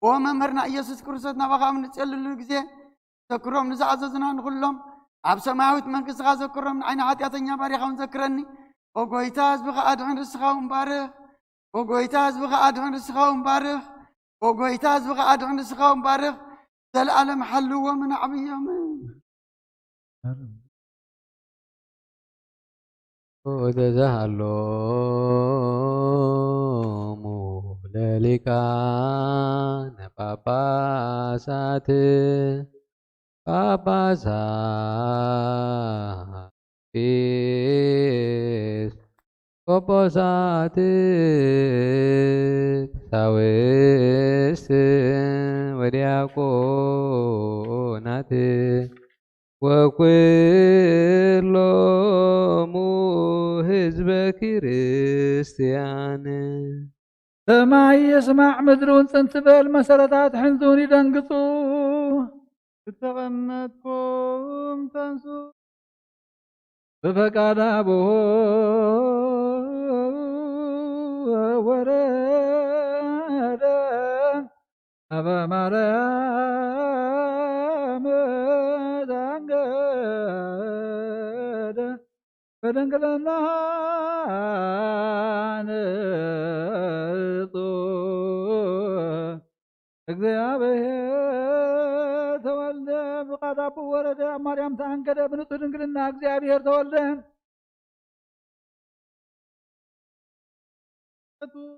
ኦ መምህርና ኢየሱስ ክርስቶስ፣ ናባኻ ኣብ ንጽልሉ ግዜ ዘክሮም ንዝኣዘዙና ንኹሎም ኣብ ሰማያዊት መንግስትኻ ዘክሮም። ንዓይኒ ሓጢኣተኛ ባሪኻ እውን ዘክረኒ። ኦ ጎይታ፣ ህዝብኻ ኣድሕን፣ ርስኻ እውን ባርኽ። ኦ ጎይታ፣ ህዝብኻ ኣድሕን፣ ርስኻ እውን ባርኽ። ኦ ጎይታ፣ ህዝብኻ ኣድሕን፣ ርስኻ እውን ባርኽ። ዘለኣለም ሓልዎምን ኣዕብዮምን። ወተዛሃሎሙ ለሊቃነ ጳጳሳት ጳጳሳት ጲስ ቆጶሳት ቀሳውስት ወዲያቆናት ወኩሎሙ ህዝበ ክርስቲያን። ሰማይ ይስማዕ ምድሪ እውን ጽን ትበል፣ መሰረታት ሕንዝውን ይደንግጹ። ዝተቐመጥኩም ተንሱ። ብፈቃድ ኣቡሁ ወረደ፣ ኣበ ማርያም ተንገደ፣ በድንግልና ንጹሕ እግዚኣብሔር ተወልደ። ብቃል ኣቡ ወረደ፣ ኣብ ማርያም ተኣንገደ፣ ብንጹህ ድንግልና እግዚኣብሔር ተወልደ።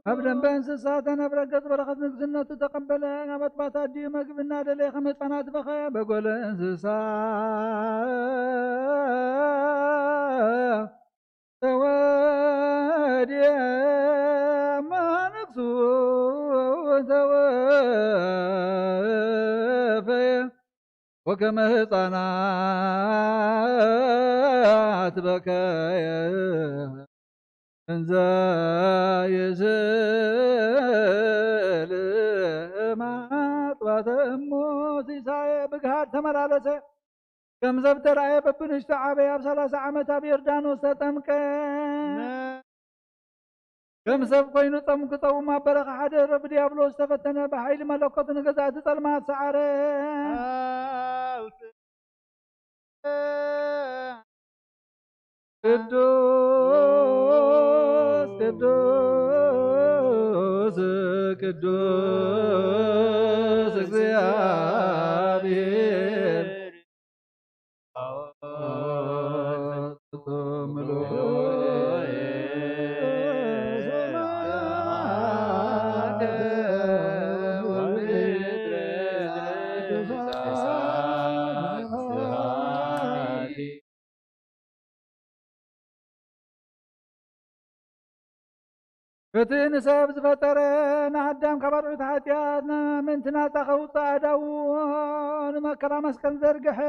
ኣብ ደንበ እንስሳ ተነብረ፣ ገጽ በረኸት ንግስነቱ ተቐበለ። ኣብ ኣጥባት ኣዲኡ መግቢ እናደለየ ከም ህፃናት በኸየ። በጎለ እንስሳ ተወድየ፣ ማንክሱ ተወፈየ። ወከመ ህፃናት በከየ እንዘ ይስእል ማጥባተ እሙ ሲሳየ። ብግሃድ ተመላለሰ፣ ከም ዘብተራእየ በብንእሽቶ ዓበየ። ኣብ ሰላሳ ዓመት ኣብ ዮርዳኖስ ተጠምቀ። ከም ሰብ ኮይኑ ጾም ክጸውም ኣብ በረኻ ሓደረ። ብዲያብሎስ ተፈተነ። ብሓይሊ መለኮቱ ንገዛእቲ ጸልማት ሰዓረ። ቅዱስ ቅዱስ ቅዱስ እግዚኣብሔር እቲ ንሰብ ዝፈጠረ ንኣዳም ካብ ኣርዑት ሓጢኣት ምእንቲ ናጻ ከውፅእ ኣእዳዉ ንመከራ መስቀል ዘርግሐ።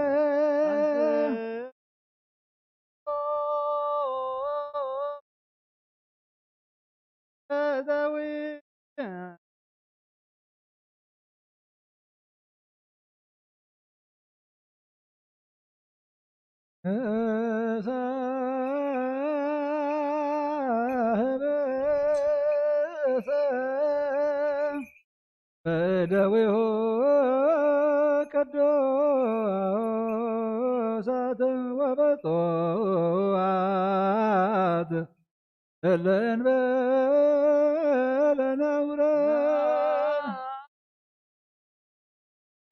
እደዊሁ ቅዱሳት ወብፁዓት እለ እንበለ ነውረ።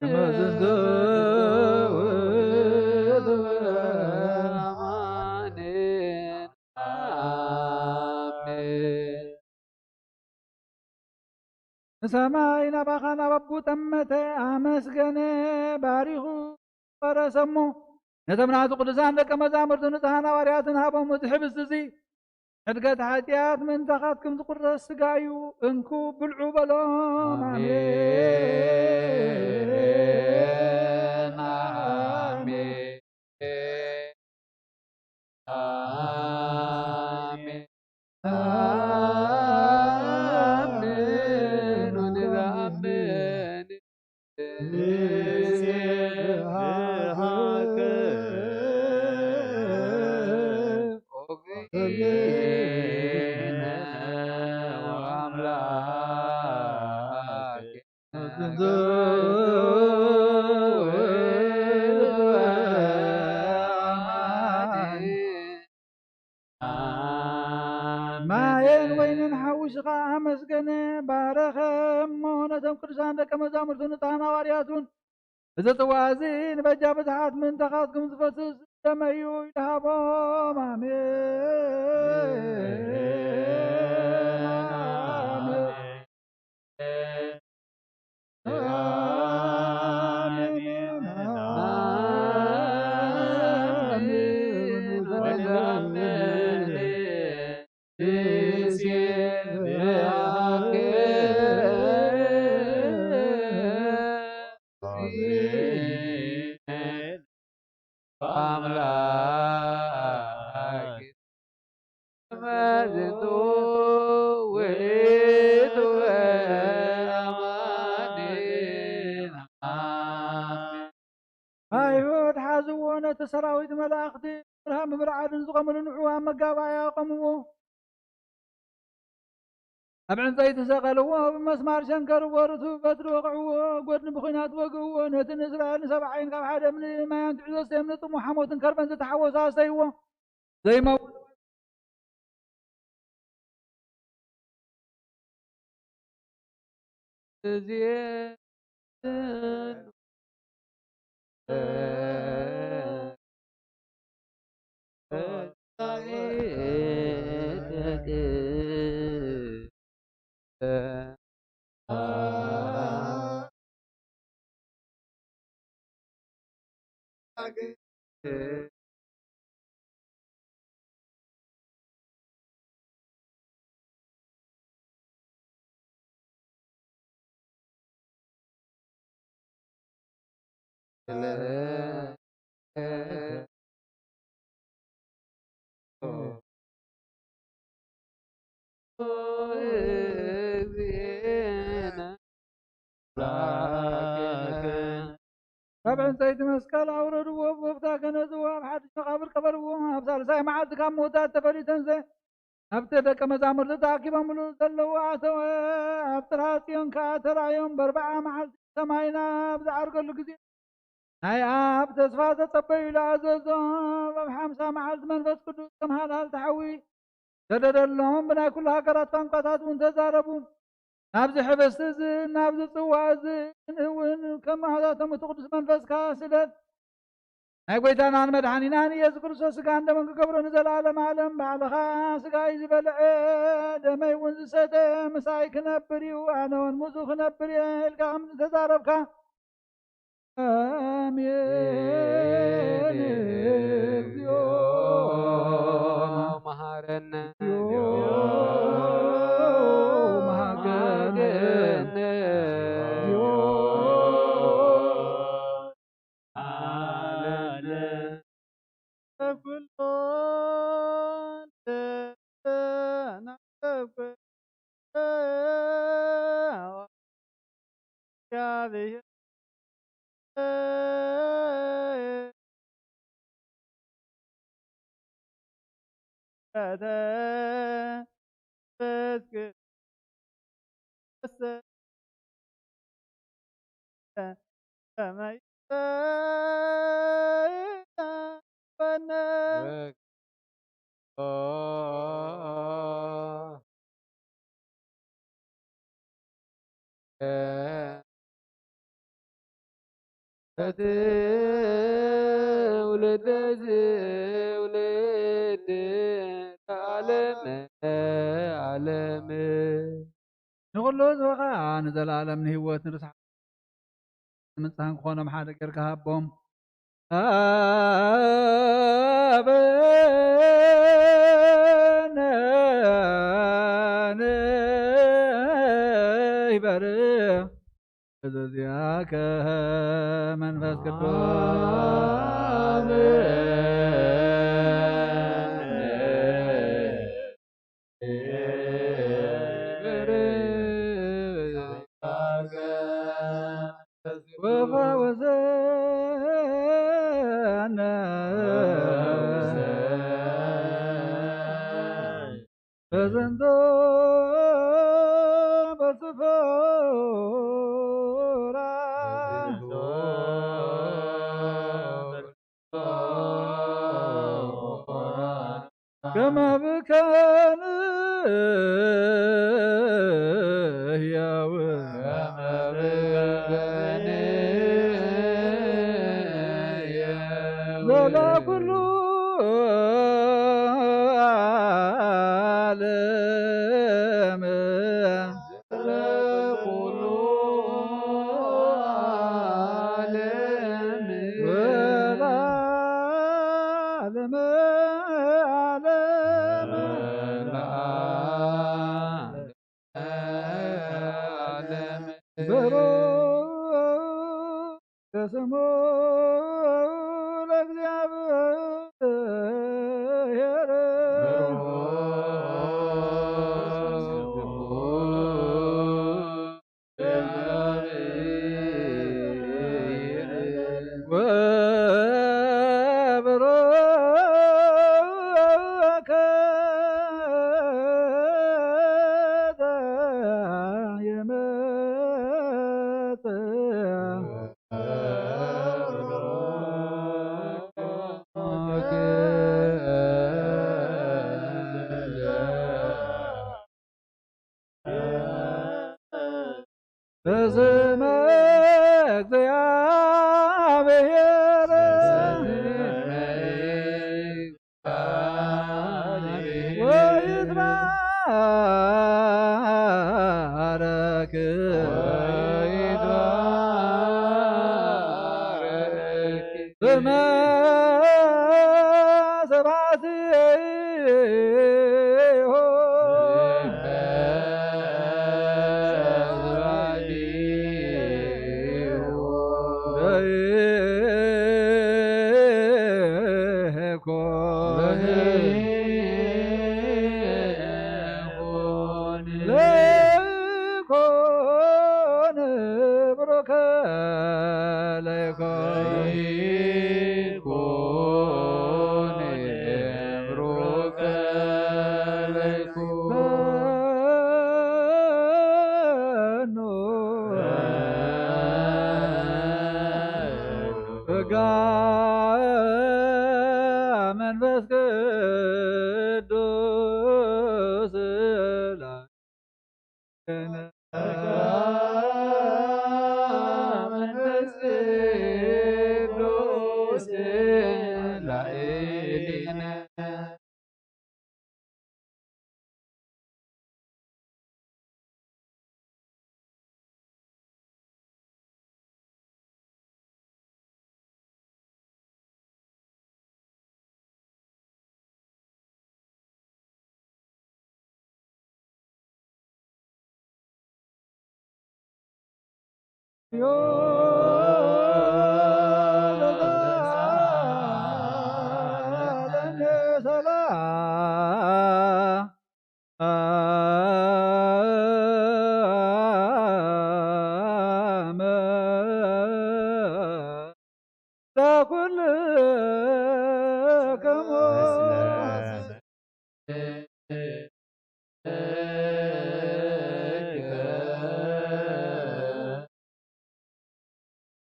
ከመ ዝንቱ ውእቱ ኣማኑኤል። ኣሜን። ንሰማይ ናባኻ ናብ ኣቡ ጠመተ፣ ኣመስገነ፣ ባሪኹ፣ ፈረሰ እሞ ነቶም ናቱ ቅዱሳን ደቀ መዛሙርቱ ንጽሓን ሃዋርያትን ሃቦም። እዚ ሕብስቲ እዚ ሕድገት ሓጢኣት ምእንታኻትኩም ዝቁረስ ስጋ እዩ፣ እንኩ ብልዑ በሎም። ኣሜን። ኣሜን። ኣሜን። ኣሜን። ኣሜን። ወንዝኣምን ማየን ወይንን ሓዊስኻ ኣመስገነ፣ ባረኸ። እሞ ነቶም ቅዱሳን ደቀ መዛሙርቱ ንጽሓን ሃዋርያት እውን፣ እዚ ጽዋ እዚ ንበጃ ብዙሓት ምእንታኻትኩም ዝፈስስ ደመይ እዩ፣ ኢሉ ሃቦም። ኣሜን። ኣሜን። ኣምላክ መዝንቱ ውእቱ ኣማኑኤል። ኣሜን። ኣይሁድ ሓዝዎ፣ ነቲ ሰራዊት መላእኽቲ ብርሃን ብምርዓድን ዝቖምሉ ንዑ ኣብ መጋባእያ ኣቆምዎ። ኣብ ዕንጸይቲ ሰቐልዎ፣ ብመስማር ሸንከርዎ፣ ርእሱ በትሪ ወቕዕዎ፣ ጎድኑ ብኲናት ወግእዎ። ነቲ ንእስራኤል ንሰብዓ ዓይን ካብ ሓደ እምኒ ማይ ኣንትዑ ዘስተየ እምኒ ጽሙእ ሓሞትን ከርበን ዝተሓወሶ ኣስተይዎ። ዘይመውት ካብ ዕንፀይቲ መስቀል ኣውረድዎ፣ ብጎፍታ ገነዝዎ፣ ኣብ ሓድሽ መቓብር ቀበርዎ። ኣብ ሳልሳይ መዓልቲ ካብ ምዉታት ተፈልዩ ተንስአ። ኣብቲ ደቀ መዛሙርቲ ተኣኪቦምሉ ዘለዉ ኣተወ። ኣብ ጽርሐ ጽዮን ከኣ ተራእዮም። በርብዓ መዓልቲ ሰማይ ናብ ዝዓርገሉ ግዜ ናይ ኣብ ተስፋ ተጸበዩ ኢሉ ኣዘዞም። ኣብ ሓምሳ መዓልቲ መንፈስ ቅዱስ ከም ሃልሃል ተሓዊ ሰደደሎም። ብናይ ኩሉ ሃገራት ቋንቋታት እውን ተዛረቡ። ናብዚ ሕብስቲ እዚ ናብዚ ጽዋ እዚ እውን ከማህታቶም እቲ ቅዱስ መንፈስካ ስደድ። ናይ ጎይታናን መድሓኒናን ኢየሱስ ክርስቶስ ስጋን ደምን ክገብሮ ንዘለዓለም ዓለም ባዕልኻ ስጋይ ዝበልዐ ደመይ እውን ዝሰተ ምሳይ ክነብር እዩ፣ ኣነ እውን ምስኡ ክነብር እየ ኢልካ ከም ዝተዛረብካ። ኣሜን። እግዚኦ መሐረነ። እግዚኦ መሐረነ። እግዚኦ ኩሎ ንኹሉ ህዝቢ ኸኣ ንዘለኣለም ንህይወት ንርስሓ ምንጻን ክኾኖም ሓደ ጌርካ ሃቦም። ኣበነ ንበል በዚኣከ መንፈስ ቅዱስ። ወፈወሰነ በዘንቶ በስፎራ ከመ ብከን ህያው ለላ ኩሉ ዓለም ለኩሉ ዓለም ወለዓለመ ዓለም። በሮ በስሙ ለእግዚአብሔር ወብሩከ ዘየመጽእ በስመ እግዚአብሔር ወይትባረክ ስመ ስብሐቲሁ ለይኩን ለይኩን ብሩከ ለይኩን መንፈስ ቅዱስ ላዕሌነ። መንፈስ ቅዱስ ላዕሌነ።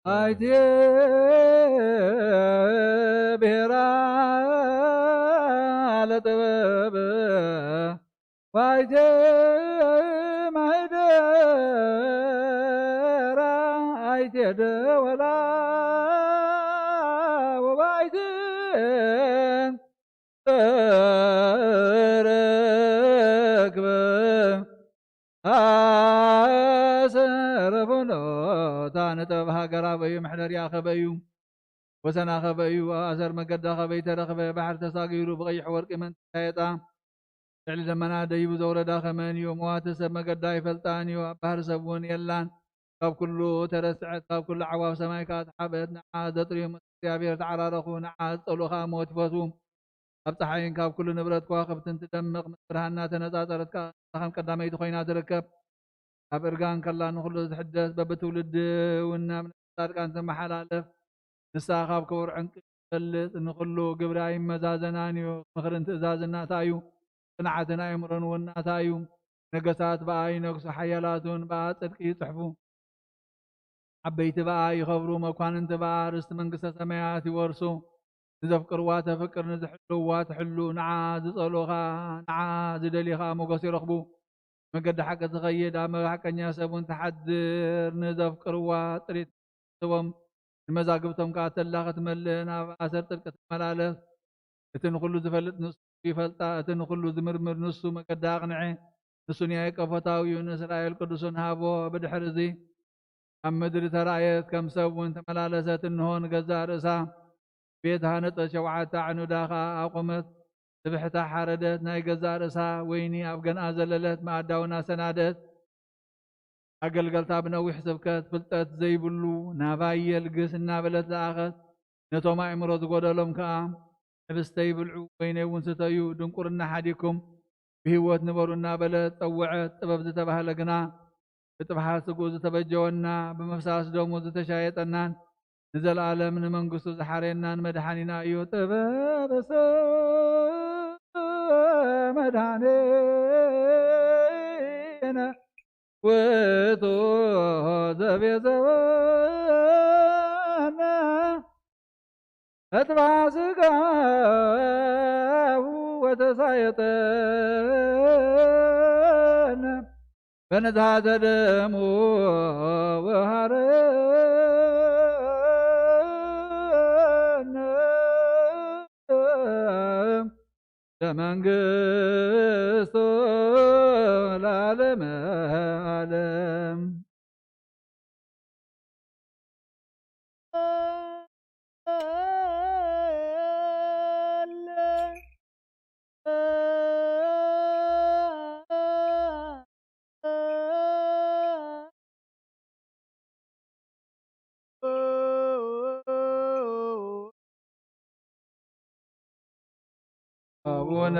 ኣይትየ ብሔራ ለጥበብ ዋይቴ ማህደራ ኣይቴ ደወላ ወባይቴ ተረክበ ኣሰረፈኖታ ንጥበብ ሃገር ኣበዩ ምሕደር ያኸበዩ ወሰና ከበዩ ኣሰር መገዳ ከበይ ተረኽበ ባሕር ተሳጊሩ ብቐይሕ ወርቂ መን ተሳየጣ ልዕሊ ደመና ደይቡ ዘውረዳ ከመን እዩ። መዋቲ ሰብ መገዳ ኣይፈልጣን እዩ፣ ኣብ ባህሪ ሰብ እውን የላን። ካብ ኩሉ ተረስዐት፣ ካብ ኩሉ ዓዋፍ ሰማይ ከኣ ተሓብአት። ንዓ ዘጥርዩ ምስ እግዚኣብሔር ተዓራረኹ፣ ንዓ ዝጸልኡ ከኣ ሞት ይፈትዉ። ኣብ ጸሓይን ካብ ኩሉ ንብረት ከዋኽብትን ትደምቕ፣ ምስ ብርሃና ተነጻጸረት ከኣ ንሳ ከም ቀዳመይቲ ኮይና ትርከብ። ኣብ እርጋን ከላ ንኹሉ ትሕደስ፣ በብትውልዲ እውን ናብ ነፍሲ ጻድቃን ትመሓላለፍ። ንሳ ካብ ክቡር ዕንቂ ትበልጽ፣ ንኹሉ ግብራ ኣይመዛዘናን እዩ። ምኽርን ትእዛዝን ናታ እዩ፣ ጽንዓትን ኣእምሮን እውን ናታ እዩ። ነገሳት ብኣ ይነግሱ፣ ሓያላት እውን ብኣ ጽድቂ ይጽሕፉ። ዓበይቲ ብኣ ይኸብሩ፣ መኳንንቲ ብኣ ርስቲ መንግስተ ሰማያት ይወርሱ። ንዘፍቅርዋ ተፍቅር፣ ንዝሕልውዋ ትሕሉ፣ ንዓ ዝጸልኡ ኸኣ፣ ንዓ ዝደልዩ ኸኣ ሞገስ ይረኽቡ። መገዲ ሓቂ ትኸይድ፣ ኣብ ሓቀኛ ሰብ እውን ትሓድር። ንዘፍቅርዋ ጥሪት ትህቦም፣ ንመዛግብቶም ከኣ ተላ ክትመልእ፣ ናብ ኣሰር ጽድቂ ትመላለስ። እቲ ንኹሉ ዝፈልጥ ንሱ ይፈልጣ፣ እቲ ንኹሉ ዝምርምር ንሱ መገዳ ኣቕንዐ። ንሱ ንያዕቆብ ፈታዊኡ፣ ንእስራኤል ቅዱሱን ሃቦ። ብድሕሪ እዚ ኣብ ምድሪ ተራእየት፣ ከም ሰብ እውን ተመላለሰት። እንሆ ንገዛእ ርእሳ ቤት ሃነጸት፣ ሸውዓተ ኣዕኑዳ ኸኣ ኣቖመት። ስብሕታ ሓረደት፣ ናይ ገዛእ ርእሳ ወይኒ ኣብ ገንኣ ዘለለት፣ መኣዳ እውን ኣሰናደት። ኣገልገልታ ብነዊሕ ስብከት፣ ፍልጠት ዘይብሉ ናባይ የልግስ እናበለት ለኣኸት። ነቶም ኣእምሮ ዝጎደሎም ከኣ፣ ሕብስተይ ብልዑ፣ ወይነይ እውን ስተዩ፣ ድንቁርና ሓዲኩም ብህይወት ንበሩ እናበለት ጸወዐት። ጥበብ ዝተባህለ ግና ብጥብሓት ስግኡ ዝተበጀወና፣ ብምፍሳስ ደሙ ዝተሻየጠናን ንዘለኣለም ንመንግስቱ ዝሓረየናን መድሓኒና እዩ። ጥበብ ሰብ መድሓኒነ ውእቱ ዘቤዘወነ። እትባ ስጋሁ ወተሳየጠነ በነዝሃተ ደሙ ወሃረነ ለመንግስቱ ለዓለመ ዓለም። አቡነ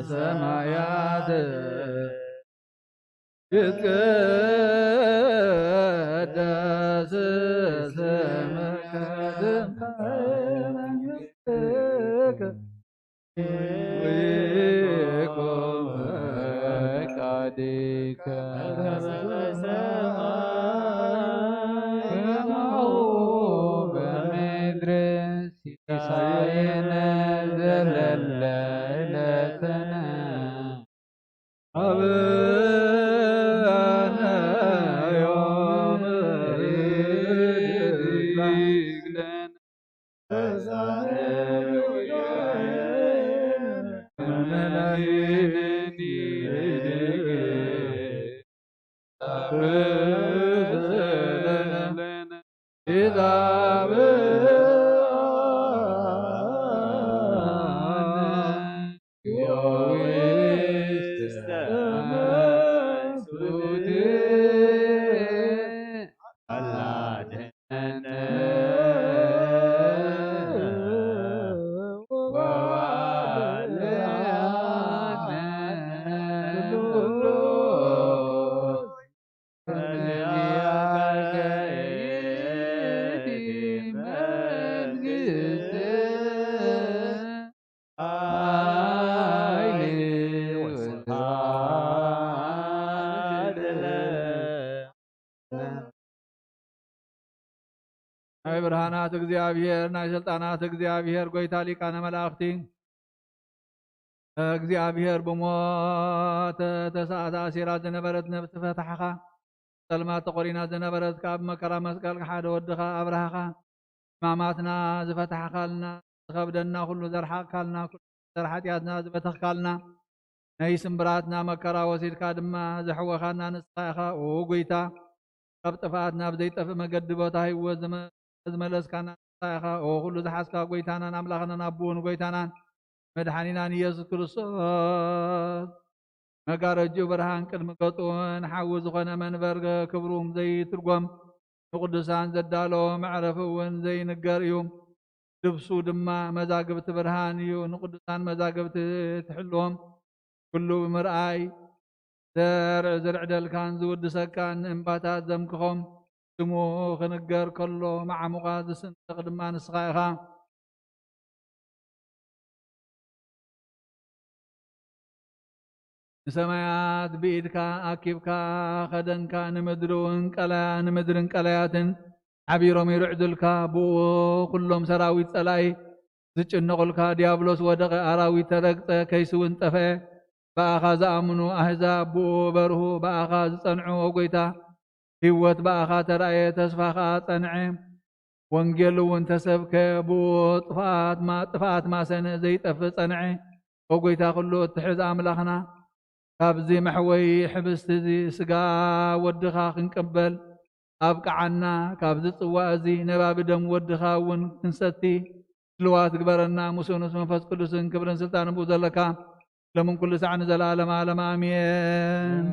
ዘበሰማያት ይትቀደስ ስምከ ትምጻእ መንግስትከ ወይኩን ፈቃድከ በከመ በሰማይ ከማሁ ናይ ብርሃናት እግዚኣብሔር፣ ናይ ስልጣናት እግዚኣብሔር ጎይታ ሊቃነ መላእኽቲ፣ እግዚኣብሔር ብሞት ተሳእታ ኣሲራ ዝነበረት ነፍሲ ፈታሕኻ፣ ጸልማት ተቖሪና ዝነበረት ካብ መከራ መስቀል ሓደ ወድኻ ኣብርሃኻ፣ ሕማማትና ዝፈታሕካልና፣ ዝኸብደና ኩሉ ዘርሓቕካልና፣ ኩሉ ዘር ሓጢኣትና ዝበተኽካልና፣ ናይ ስምብራትና መከራ ወሲድካ ድማ ዘሕወኻና ንስኻ ኢኻ። ኦ ጎይታ፣ ካብ ጥፍኣት ናብ ዘይጠፍእ መገዲ ቦታ ህይወት ዝመ-፣ ዝመለስካና ንስኻ ኢኻ። ኦ ኩሉ ዝሓዝካ ጎይታናን ኣምላኽናን ኣቦን ጎይታናን መድሓኒናን ኢየሱስ ክርስቶስ፣ መጋረጅኡ ብርሃን ቅድሚ ገጹ እውን ሓዊ ዝኾነ መንበር ክብሩ ዘይትርጎም ንቅዱሳን ዘዳለዎ መዕረፊ እውን ዘይንገር እዩ። ልብሱ ድማ መዛግብቲ ብርሃን እዩ። ንቅዱሳን መዛግብቲ ትሕልዎም ኩሉ ብምርኣይ ዘርዕ ዝርዕደልካን ዝውድሰካን ንእምባታት ዘምክኾም ስሙ ክንገር ከሎ መዓሙቓት ዝስንጥቕ ድማ ንስኻ ኢኻ። ንሰማያት ብኢድካ ኣኪብካ ኸደንካ፣ ንምድሪ እውን ቀላያ-፣ ንምድርን ቀላያትን ሓቢሮም ይርዕዱልካ። ብኡ ኹሎም ሰራዊት ጸላኢ ዝጭነቑልካ፣ ዲያብሎስ ወደቐ፣ ኣራዊት ተረግጸ፣ ከይሲ እውን ጠፍአ። ብኣኻ ዝኣምኑ ኣህዛብ ብኡ በርሁ፣ ብኣኻ ዝጸንዑ፣ ኦ ጐይታ፣ ህይወት ብኣኻ ተራእየ፣ ተስፋ ኸኣ ጸንዐ። ወንጌል እውን ተሰብከ፣ ብኡ ጥፍኣት ማ-፣ ጥፍኣት ማሰነ ዘይጠፍእ ጸንዐ። ኦ ጐይታ፣ ኩሉ እትሕዝ ኣምላኽና፣ ካብዚ መሕወዪ ሕብስቲ እዚ ስጋ ወድኻ ክንቅበል ኣብቅዓና፣ ካብዚ ጽዋእ እዚ ነባቢ ደም ወድኻ እውን ክንሰቲ ድልዋት ግበረና። ምስኡ ምስ መንፈስ ቅዱስን ክብርን ስልጣንን ብኡ ዘለካ፣ ሎምን ኩሉ ሳዕ ንዘለዓለም ዓለም ኣሜን።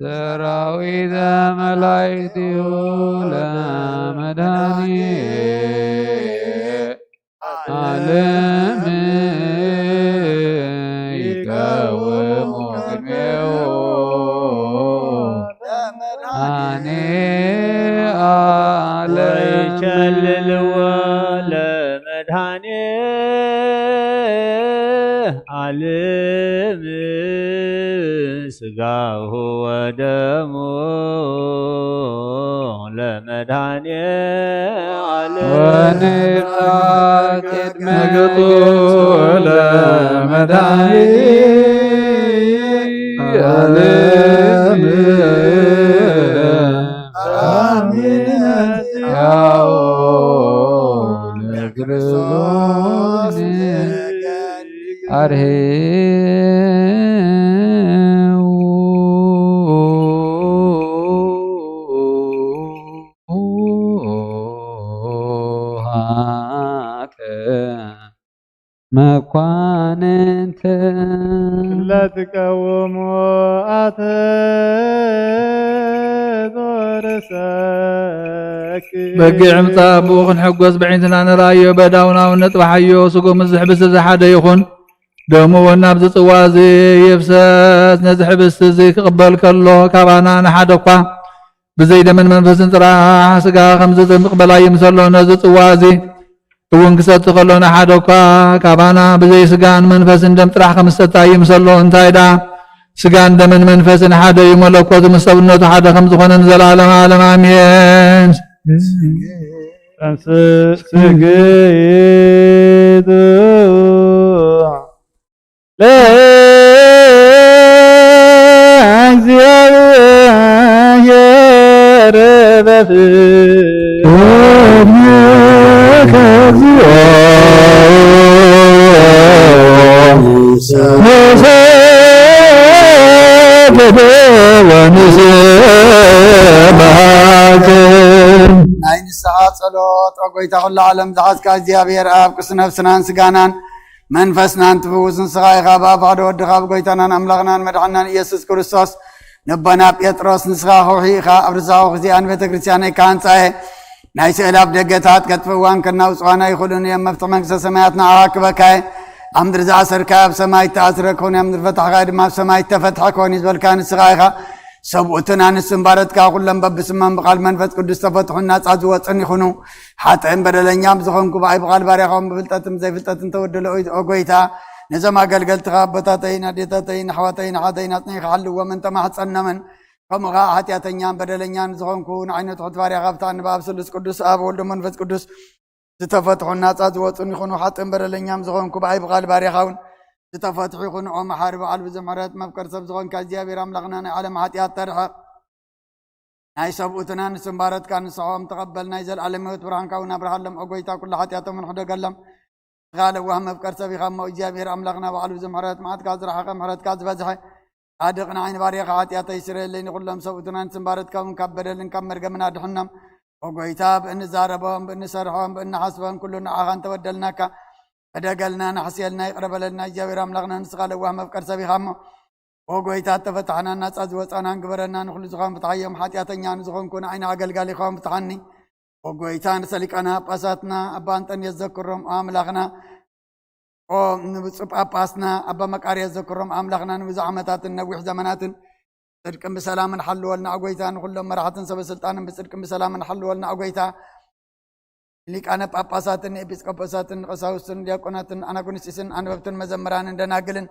ሰራዊተ መላእክቲሁ ለመድኃኒየ ዓለም ይቀውሙ ቅድሜሁ ለመድኃኔ ዓለም ወይቸልልዎ ለመድኃኔ ዓለም ስጋሁ ወደሙ ለመድኃኔ ዓለም ወንብላ ቅድመ ገጹ ለመድኃኔ ዓለም አሜን። ያው ለክርስቶስ አርሄው ሃተ መኳንንት ለትቀውሙ አተ በጊዕ ምጻእ ብኡ ክንሕጎስ ብዒንትና ንርኣዮ፣ በዳውን ኣውን ነጥባሓዮ፣ ስጉ ምስ ዝሕብስ እዚ ሓደ ይኹን፣ ደሙ እውን ናብዚ ጽዋ እዚ ይፍሰስ። ነዚ ሕብስቲ እዚ ክቕበል ከሎ ካባና ንሓደ እኳ ብዘይ ደምን መንፈስን ጥራሕ ስጋ ከምዚ ዝቕበል ኣይምሰሎ። ነዚ ጽዋ እዚ እውን ክሰቲ ከሎ ንሓደ እኳ ካባና ብዘይ ስጋን መንፈስን ደም ጥራሕ ከም ዝሰቲ ኣይምሰሎ። እንታይ ደኣ ስጋን ደምን መንፈስን ሓደ እዩ፣ መለኮት ምስ ሰብነቱ ሓደ ከም ዝኾነ ንዘለዓለም ዓለም ኣሜን። ስግይቱ ለእግዚኣብሔር በፍቅርከ እግዚኦ ንሰግድ ወንስብሐክ። ናይ ንስሓ ጸሎት። ኦ ጎይታ ኩሉ ዓለም ዝሓዝካ እግዚኣብሔር ኣብ ቅዱስ ነፍስናን ስጋናን መንፈስናን ትፍውስ ንስኻ ኢኻ። ብኣብ ሓደ ወድኻ ብጎይታናን ኣምላኽናን መድሓናን ኢየሱስ ክርስቶስ ንቦና ጴጥሮስ ንስኻ ከውሒ ኢኻ። ኣብ ርሳኹ ግዚኣ ንቤተ ክርስቲያነይ ክሃንጻ እየ። ናይ ስዕል ኣብ ደገታት ከጥፍእዋን ከናውጽዋን ኣይኽእሉን እዮም። መፍትሒ መንግስተ ሰማያት ንዓኻ ክበካ እየ። ኣብ ምድሪ ዝኣሰርካዮ ኣብ ሰማይ እተኣስረ ክኹን፣ ኣብ ምድሪ ፈታሕካዮ ድማ ኣብ ሰማይ እተፈትሐ ክኾን እዩ ዝበልካ ንስኻ ኢኻ። ሰብኡትን ኣንስትን ባረትካ ኩሎም በብስሞም ብቓል መንፈስ ቅዱስ ተፈትሑን ናጻ ዝወጹን ይኹኑ። ሓጥእን በደለኛም ዝኾንኩ ብኣይ ብቓል ባርያኻውን ብፍልጠትን ብዘይፍልጠትን ተወደለ ኦይ-፣ ኦ ጎይታ፣ ነዞም ኣገልገልትኻ ኣቦታተይን ኣዴታተይን ኣሕዋተይን ኣሓተይን ኣጽኒዕካ ሓልዎም እንተማሕጸኖምን፣ ከምኡ ኸዓ ሓጢኣተኛን በደለኛን ዝኾንኩ ንዓይነቱ ሕት ባርያኻ ብታን ብኣብ ስሉስ ቅዱስ ኣብ ወልዶ መንፈስ ቅዱስ ዝተፈትሑን ናጻ ዝወጹን ይኹኑ። ሓጥእን በደለኛም ዝኾንኩ ብኣይ ብቓል ባርያኻ እውን ዝተፈትሑ ይኹኑ። ኦ መሓሪ በዓል ብዙሕ ምሕረት መፍቀር ሰብ ዝኾንካ እግዚኣብሔር ኣምላኽና ናይ ዓለም ሓጢኣት ተርሕቕ። ናይ ሰብኡትና ንስምባረትካ ንስሖም ተቐበል። ናይ ዘለዓለም ህይወት ብርሃንካ እውን ኣብርሃሎም። ኦ ጎይታ ኩሉ ሓጢኣቶም ንሕደገሎም። ንስኻ ለዋህ መፍቀር ሰብ ኢኻ እሞ እግዚኣብሔር ኣምላኽና በዓል ብዙሕ ምሕረት መዓትካ ዝረሓቐ ምሕረትካ ዝበዝሐ ጻድቕ ንዓይኒ ባርያኻ ሓጢኣተይ ስረየለይ። ንኹሎም ሰብኡትና ንስምባረትካ እውን ካብ በደልን ካብ መርገምን ኣድሕኖም። ኦ ጎይታ ብእንዛረቦም ብእንሰርሖም ብእንሓስቦም ኩሉ ንዓኻ እንተወደልናካ ሕደገልና ንሕስየልና ይቕረ በለልና። እግዚኣብሔር ኣምላኽና ንስኻ ለዋህ መፍቀር ሰብ ኢኻ እሞ ኦ ጎይታ እተፈታሕናን ናጻ ዝወጻናን ግበረና። ንኹሉ ዝኾን ፍትሓዮም ሓጢኣተኛ ንዝኾንኩ ንዓይኒ ኣገልጋሊኻውን ፍትሓኒ። ኦ ጎይታ ንሰሊቃና ጳጳሳትና ኣባ ኣንጠንዮስ ዘክሮም ኦ ኣምላኽና። ኦ ንብፁዕ ጳጳስና ኣባ መቃርዮስ ዘክሮም ኣምላኽና ንብዙሕ ዓመታትን ነዊሕ ዘመናትን ጽድቅን ብሰላምን ሓልወልና ኦ ጎይታ። ንኹሎም መራሕትን ሰበ ስልጣንን ብጽድቅን ብሰላምን ሓልወልና ኦ ጎይታ። ሊቃነ ጳጳሳትን ኤጲስቆጶሳትን ቀሳውስትን ዲያቆናትን ኣናጉንስጢስን ኣንበብትን መዘምራንን ደናግልን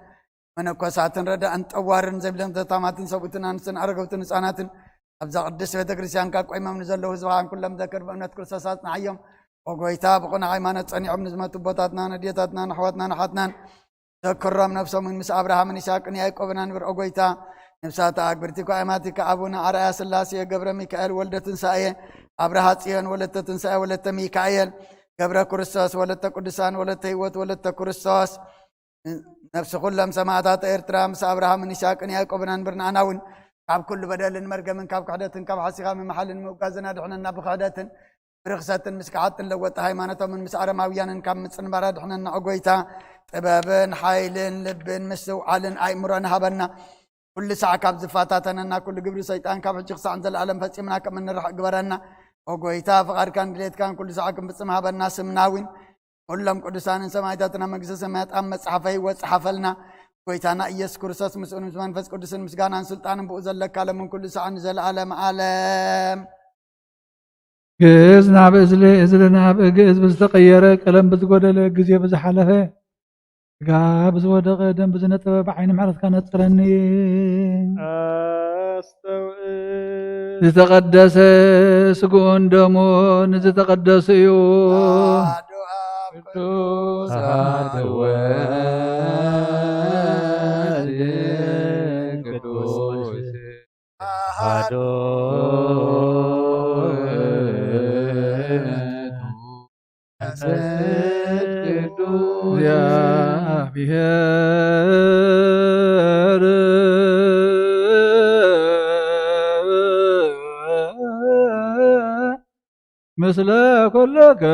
መነኮሳትን ረዳእን ጠዋርን ዘብለን ተታማትን ሰብኡትን ኣንስትን ኣረገውትን ህፃናትን ኣብዛ ቅድስት ቤተ ክርስቲያንካ ቆይሞም ንዘለዉ ህዝብኻን ኩሎም ዘክር ብእምነት ክርስቶስ ኣጽንዓዮም። ኦ ጎይታ ብቕኑዕ ሃይማኖት ጸኒዖም ንዝመቱ ኣቦታትናን ኣዴታትናን ኣሕዋትናን ኣሓትናን ዘክሮም። ነብሶምን ምስ ኣብርሃምን ይስሐቅን ያዕቆብን ኣንብር ኦ ጎይታ። ነብሳት ኣግብርቲካ ኣማቲካ ኣቡነ ኣርኣያ ስላሴ ገብረ ሚካኤል ወልደ ትንሳኤ ኣብርሃ ጽዮን ወለተ ትንሳኤ ወለተ ሚካኤል ገብረ ክርስቶስ ወለተ ቅዱሳን ወለተ ህይወት ወለተ ክርስቶስ። ነብሲ ኩሎም ሰማዕታት ኤርትራ ምስ ኣብርሃምን ይስሐቅን ያዕቆብን ኣንብር። ንኣና እውን ካብ ኩሉ በደልን መርገምን ካብ ክሕደትን ካብ ሓሲኻ ምምሓልን ምውጋዝን ኣድሕነና። ብክሕደትን ብርኽሰትን ምስ ከሓድትን ለወጥቲ ሃይማኖቶምን ምስ ኣረማውያንን ካብ ምጽንባር ኣድሕነና ኦ ጎይታ። ጥበብን ሓይልን ልብን ምስትውዓልን ኣእምሮን ሃበና። ኩሉ ሳዕ ካብ ዝፈታተነና ኩሉ ግብሪ ሰይጣን ካብ ሕጂ ክሳዕ ንዘለኣለም ፈጺምና ከም እንርሕቕ ግበረና። ኦ ጎይታ ፍቓድካን ድሌትካን ኩሉ ሳዕ ክንፍጽም ሃበና። ስምና እውን ኩሎም ቅዱሳንን ሰማዕታትና መንግስተ ሰማያት ኣብ መጽሓፈ ህይወት ጸሓፈልና። ጎይታና ኢየሱስ ክርስቶስ ምስኡን ምስ መንፈስ ቅዱስን ምስጋናን ስልጣንን ብኡ ዘለካ ለምን ኩሉ ሳዕ ንዘለኣለም ዓለም። ግእዝ ናብ እዝሊ፣ እዝሊ ናብ ግእዝ ብዝተቐየረ፣ ቀለም ብዝጎደለ፣ ግዜ ብዝሓለፈ፣ ስጋ ብዝወደቐ፣ ደም ብዝነጠበ፣ ብዓይኒ ምሕረትካ ነጽረኒ። ኣስተውዕል። ዝተቐደሰ ስግኡን ደሙን ዝተቐደሱ እዩ። ኣሐዱ ኣብ ቅዱስ ኣሐዱ ወልድ ቅዱስ ኣሐዱ ውእቱ መንፈስ ቅዱስ። ምስለ ኩልክሙ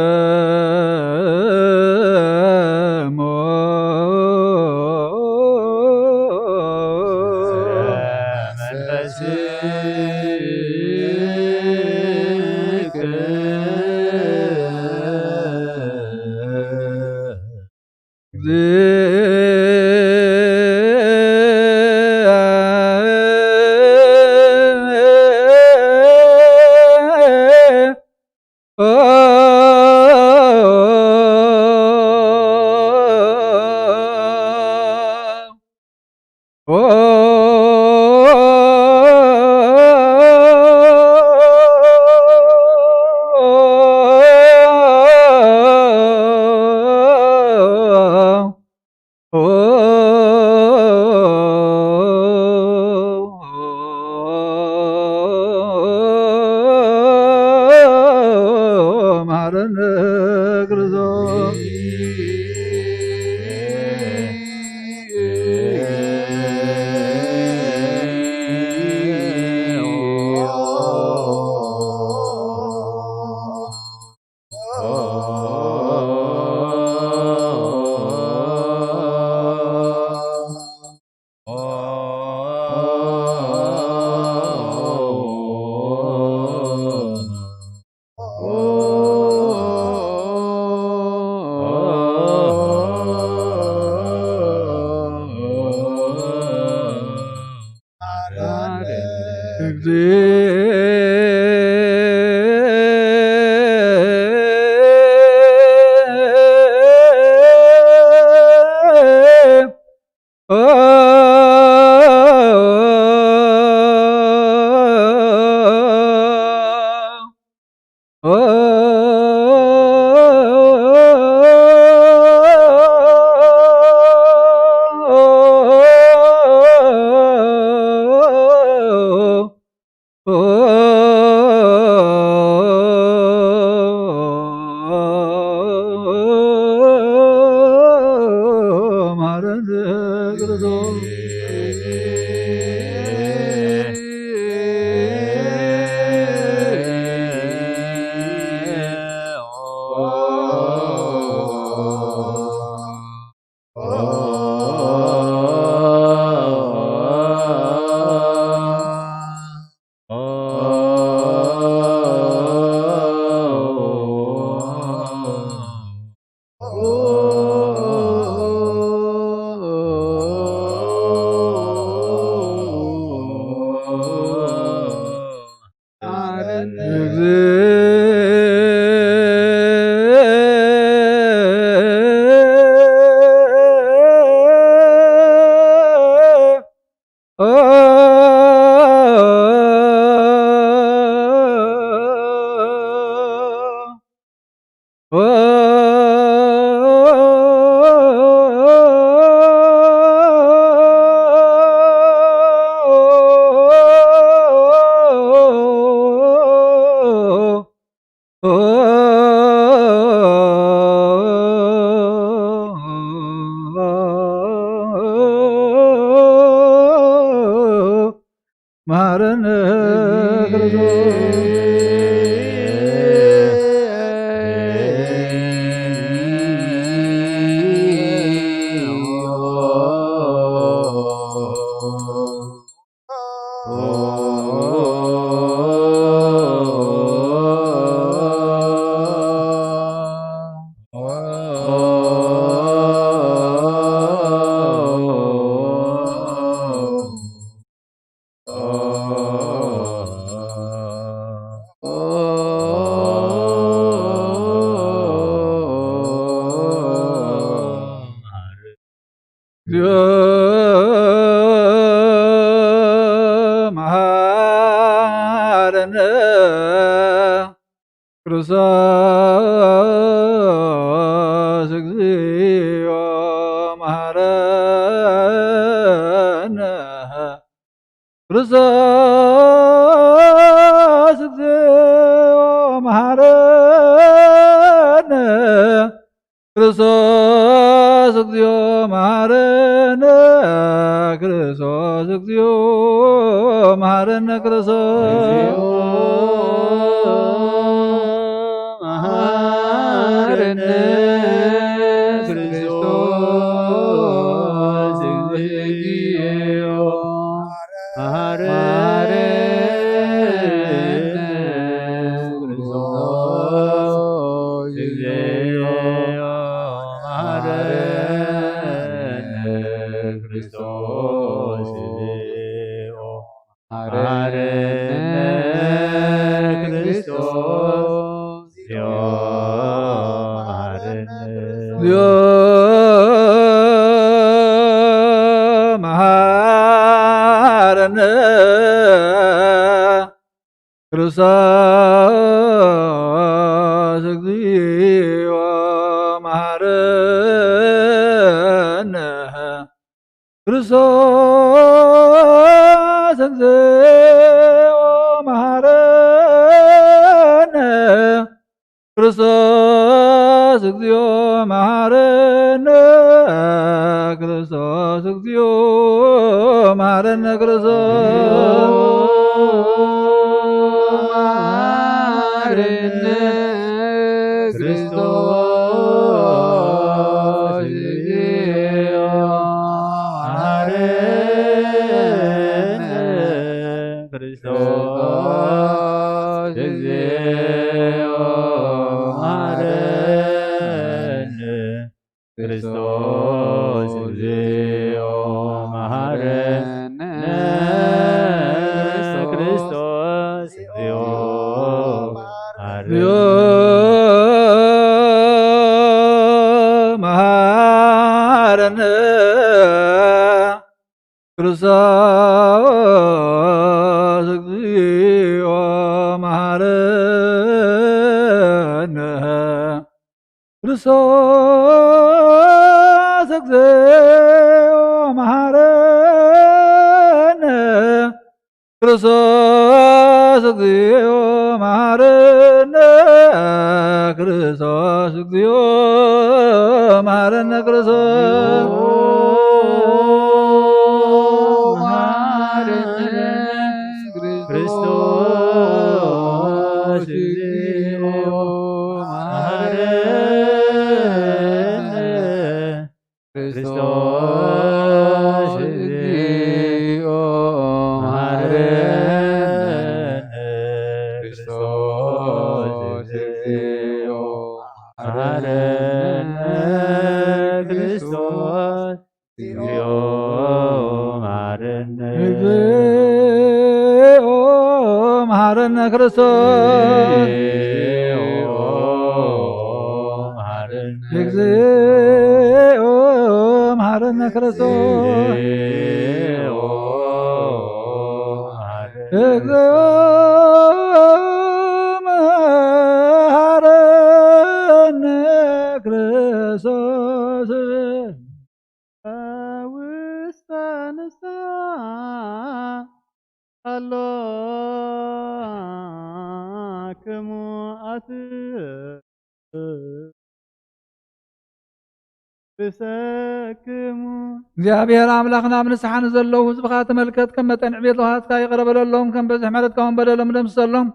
መሃረነ ክርስቶስ። እግዚኦ መሐረነ ክርስቶስ፣ እግዚኦ መሐረነ ክርስቶስ፣ እግዚኦ መሐረነ ክርስቶስ፣ እግዚኦ መሐረነ ክርስቶስ፣ እግዚኦ መሐረነ ክርስቶስ። መሐረነ ክርስቶስ፣ እግዚኦ መሐረነ ክርስቶስ፣ እግዚኦ መሐረነ ክርስቶስ፣ እግዚኦ መሐረነ ክርስቶስ፣ እግዚኦ መሐረነ። እግዚኦ መሐረነ ክርስቶስ፣ እግዚኦ መሐረነ ክርስቶስ፣ እግዚኦ መሐረነ ክርስቶስ፣ እግዚኦ መሐረነ ክርስቶስ፣ እግዚኦ መሐረነ ክርስቶስ። መሐረነ ክርስቶስ፣ እግዚኦ መሐረነ ክርስቶስ፣ እግዚኦ መሐረነ ክርስቶስ፣ እግዚኦ መሐረነ እግዚኦ መሐረነ። ክርስቶስ እግዚኦ መሐረነ። ክርስቶስ እግዚኦ መሐረነ። ክርስቶስ እግዚኦ መሐረነ። ክርስቶስ እግዚኦ መሐረነ። ክርስቶስ መሐረነ። ክርስቶስ እግዚኦ መሐረነ። ክርስቶስ እግዚኦ መሐረነ። ክርስቶስ እግዚኦ መሐረነ። ክርስቶስ እግዚኦ መሐረነ። እግዚኦ መሐረነ። ክርስቶስ እግዚኦ መሐረነ። እግዚኦ መሐረነ። ክርስቶስ እግዚኦ መሐረነ። እግዚኦ መሐረነ። ክርስቶስ ውስተ ንስሓ ኣሎክሙ ኣትብሰክሙ። እግዚኣብሔር ኣምላኽና፣ ኣብ ንስሓ ንዘለዉ ህዝብኻ ተመልከት፣ ከም መጠን ዕቤት ለውሃትካ ይቕረ በለሎም፣ ከም ብዝሒ ምሕረትካ እውን በደሎም ደምስሰሎም።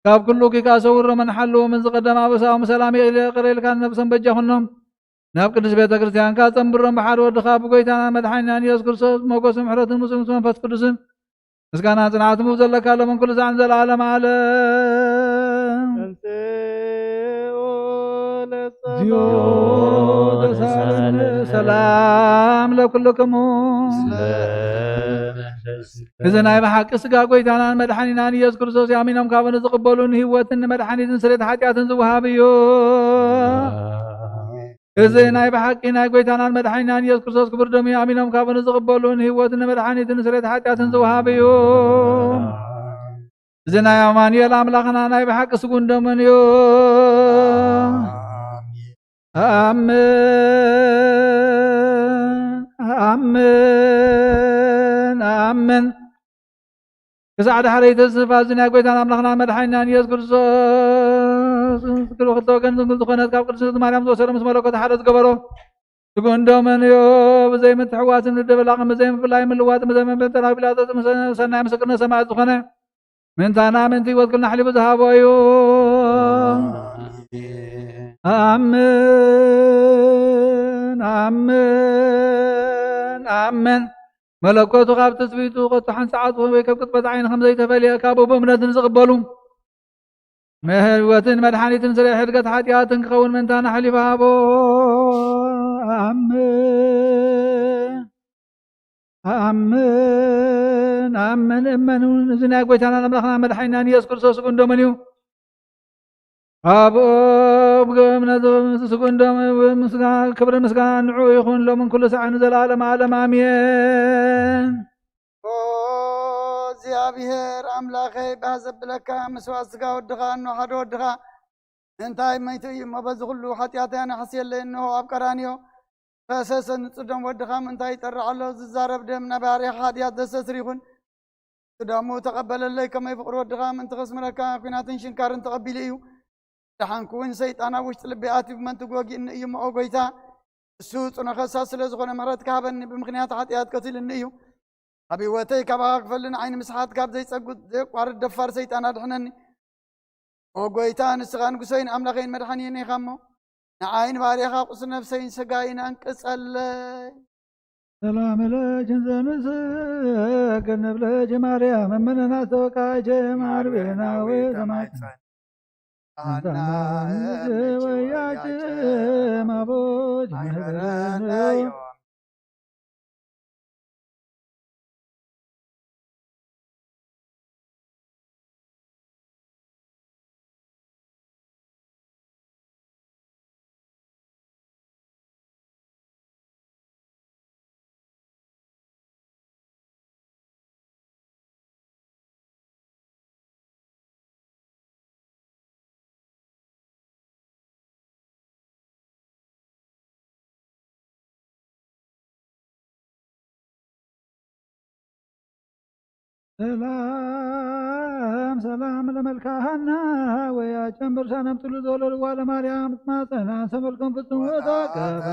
ካብ ኩሉ ኪካ ሰውሮምን ሓልዎምን። ዝቐደም ኣበሳኦም ሰላም ይቕረ ኢልካ ንነብሶም በጃ ኩኖም። ናብ ቅድስት ቤተ ክርስቲያንካ ጸንብሮም። ብሓደ ወድኻ ብጎይታና መድሓኒናን ኢየሱስ ክርስቶስ ሞገስን ምሕረትን ምስሉን መንፈስ ቅዱስን ምስጋና ጽንዓት ምው ዘለካ ሎምን ኩሉ ሳዕን ዘለዓለም ዓለም። ተንሥኡ ለጸሎ። እግዚኦ ተሳለነ። ሰላም ለኩልክሙ። እዚ ናይ ብሓቂ ስጋ ጎይታናን መድሓኒናን ኢየሱስ ክርስቶስ ኣሚኖም ካብኡ ንዝቕበሉ ንህይወትን ንመድሓኒትን ስርየት ሓጢኣትን ዝወሃብ እዩ። እዚ ናይ ብሓቂ ናይ ጎይታናን መድሓኒናን ኢየሱስ ክርስቶስ ክቡር ደሙ ኣሚኖም ካብኡ ንዝቕበሉ ንህይወትን ንመድሓኒትን ንስርየት ሓጢኣትን ዝወሃብ እዩ። እዚ ናይ ኣማኑኤል ኣምላኽና ናይ ብሓቂ ስጉን ደሙን እዩ። ኣምን፣ ኣምን፣ ኣምን። ክሳዕ ዳሕረይቲ ተስፋ እዚ ናይ ጎይታን ኣምላኽና መድሓኒናን ኢየሱስ ክርስቶስ ክልተ ወገን ድንግል ዝኾነት ካብ ቅድስቲ ማርያም ዝወሰደ ምስ መለኮት ሓደ ዝገበሮ ስጉን ደሙን እዩ። ብዘይ ምትሕዋስን ምድብላቕን ብዘይ ምፍላይ ምልዋጥን ብዘይ ምብትታን ኣብ ጲላጦስ ምስ ሰናይ ምስክርነት ሰማዕት ዝኾነ ምእንታና ምእንቲ ህይወት ኩልና ኣሕሊፉ ዝሃቦ እዩ። ኣምን፣ ኣምን፣ ኣምን። መለኮቱ ካብ ትጽቢቱ ከቶ ሓንቲ ሰዓት ወይ ከም ቅጽበት ዓይኒ ከም ዘይተፈልየ ካብኡ ብእምነት ንዝቕበሉ፣ ንህይወትን መድሓኒትን ስርየት ሕድገት ሓጢኣትን ክኸውን ምእንታና ኣሕሊፉ ሃቦ። ኣምን፣ ኣምን፣ ኣምን፣ እመን እውን። እዚ ናይ ጎይታናን ኣምላኽና መድሓኒናን ኢየሱስ ክርስቶስ ስጉን ደሙን እዩ። ኣብኡ ብእምነት ስጉን ደሙ ምስጋ-፣ ክብርን ምስጋና ንዕኡ ይኹን፣ ሎምን ኩሉ ሰዓት ንዘለዓለም ዓለም። ኣሜን። ኦ እግዚኣብሔር ኣምላኸይ፣ ባህ ዘብለካ መስዋእቲ ስጋ ወድኻ፣ እኖ ሓደ ወድኻ ምእንታይ መይቱ እዩ እሞ፣ በዚ ኩሉ ሓጢኣተይ ኣነ ሕስየለይ። እንሆ ኣብ ቀራንዮ ፈሰሰ ንጹር ደም ወድኻ ምእንታይ ይጠርዕ ኣሎ? ዝዛረብ ደም ናይ ባርያኻ ሓጢኣት ዘስተስር ይኹን። እቲ ደሙ ተቐበለለይ፣ ከመይ ፍቕሪ ወድኻ ምእንቲ ከስምረካ ኲናትን ሽንካርን ተቐቢሉ እዩ። ደሓንኩ እውን ሰይጣን ኣብ ውሽጢ ልበይ ኣትዩ ብመንትጉ ወጊእኒ እዩ እሞ፣ ኦ ጎይታ፣ እሱ ጽኑዕ ከሳስ ስለ ዝኾነ ምሕረትካ ሃበኒ። ብምኽንያት ሓጢኣት ቀቲሉኒ እዩ። ኣብ ህይወተይ ካባኻ ክፈሊ ንዓይኒ ምስሓት ካብ ዘይጸጉት ዘየቋርጥ ደፋር ሰይጣን ኣድሕነኒ። ኦ ጎይታ፣ ንስኻ ንጉሰይን ኣምላኸይን መድሓኒየን ኢኻ እሞ፣ ንዓይን ባርያኻ ቁስል ነፍሰይን ስጋይን ኣንቅጸለይ። ሰላም ለኪ እንዘ ንሰግድ ንብለኪ ማርያም፣ እምነ ናስተወካይኪ ማርቤና ወይ ተማይጸን። ኣና እምኪ ወያኪ ማቦች ማይበረነ ዮም። ሰላም ሰላም ለመልካ ሃና ወያ ጨንበር ሳነም ጥሉ ዘወለድዋ ለማርያም ማፀና ሰመልከም ፍጹም ወታቀበ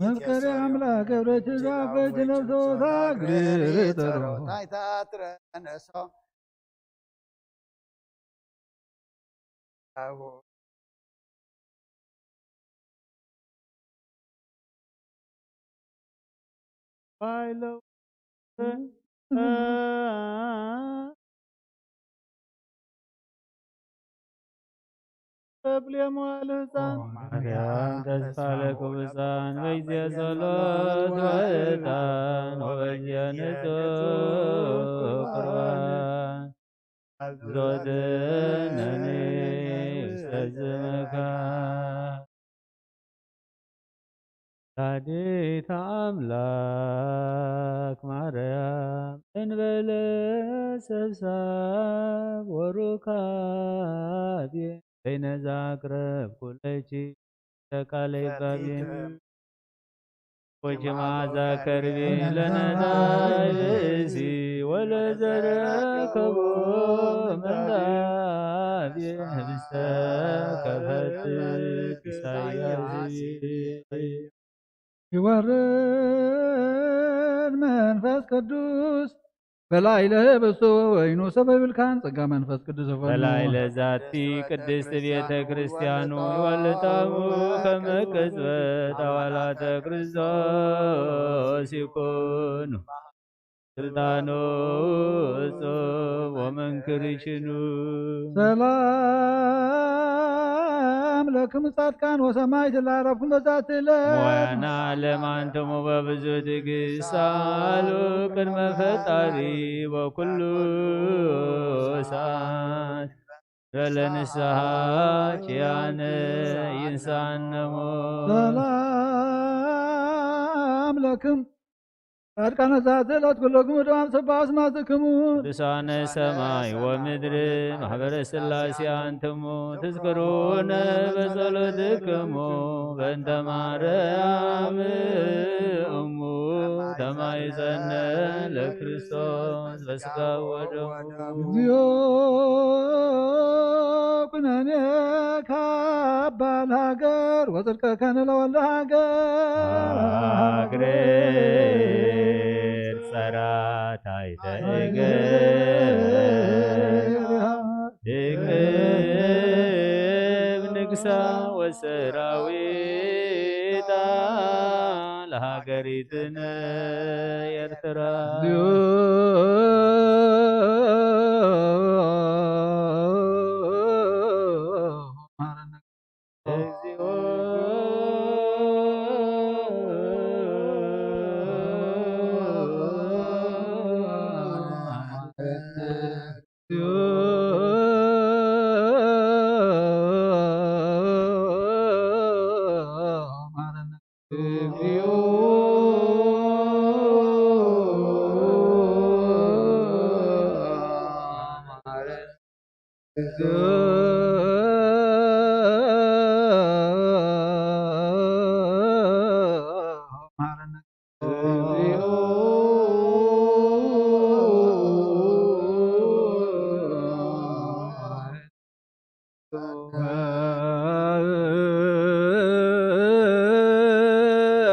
መፍቀሪ ኣምላክ ገብረ ትዛፈች ነፍሶታ ግርጥሮ ተብልየ መዋዕለ ህፃን ማርያም ተስፋ ለቅዱሳን በጊዜ ጸሎት ወዕጣን ወበጊዜ ንጹህ ቁርባን ዞትነኒ ውስተ ዝመካ ወላዲተ ኣምላክ ማርያም እንበለ ሰብሳብ ወሩካቤ በይነዛ ኣቅረብ ኩለኪ ተቃለይ ባቤ ወኪ መዓዛ ከርቤ ለነዳይ ብእሲ ወለዘረከቦ ምንዳቤ ህብስተ ከፈትት ኢሳያስ ይወርድ መንፈስ ቅዱስ በላዕለ ህብስቱ ወወይኑ ሰብ ኣይብልካን ጸጋ መንፈስ ቅዱስ ይኾኑ። በላዕለ ዛቲ ቅድስት ቤተ ክርስቲያኑ ይወልጣሙ ከመ ቅጽበት ኣባላተ ክርስቶስ ይኩኑ። ስልጣኑ እጹብ ወመንክር ይሽኑ። ሰላም ለክሙ ጻድቃን ወሰማዕት ለዐረፍኩም በዛቲ ዕለት። ሞያና ዓለም አንትሙ በብዙ ትዕግስት ሳሉ ቅድመ ፈጣሪ በኩሉ ሰዓት በለ ንስሐ ኪያነ ይንሳነሞ። ሰላም ለክም ጻድቃነ ዛቲ ዕለት ኩለክሙ ድማም ሰባ አስማትክሙ። ቅዱሳነ ሰማይ ወምድር ማህበረ ስላሴ አንትሙ ትዝክሩነ በጸሎትክሙ በእንተ ማርያም እሙ ተማይጸነ ለክርስቶስ በስጋ ወደሙ። እግዚኦ ኩነኔ ካባ ለሃገር ወጽድቀከነ ለወልደ ሃገር። ሃግሬር ጸራት ኣይተእገር ድቅብ ንግሳ ወሰራዊታ ለሃገሪትነ ኤርትራ።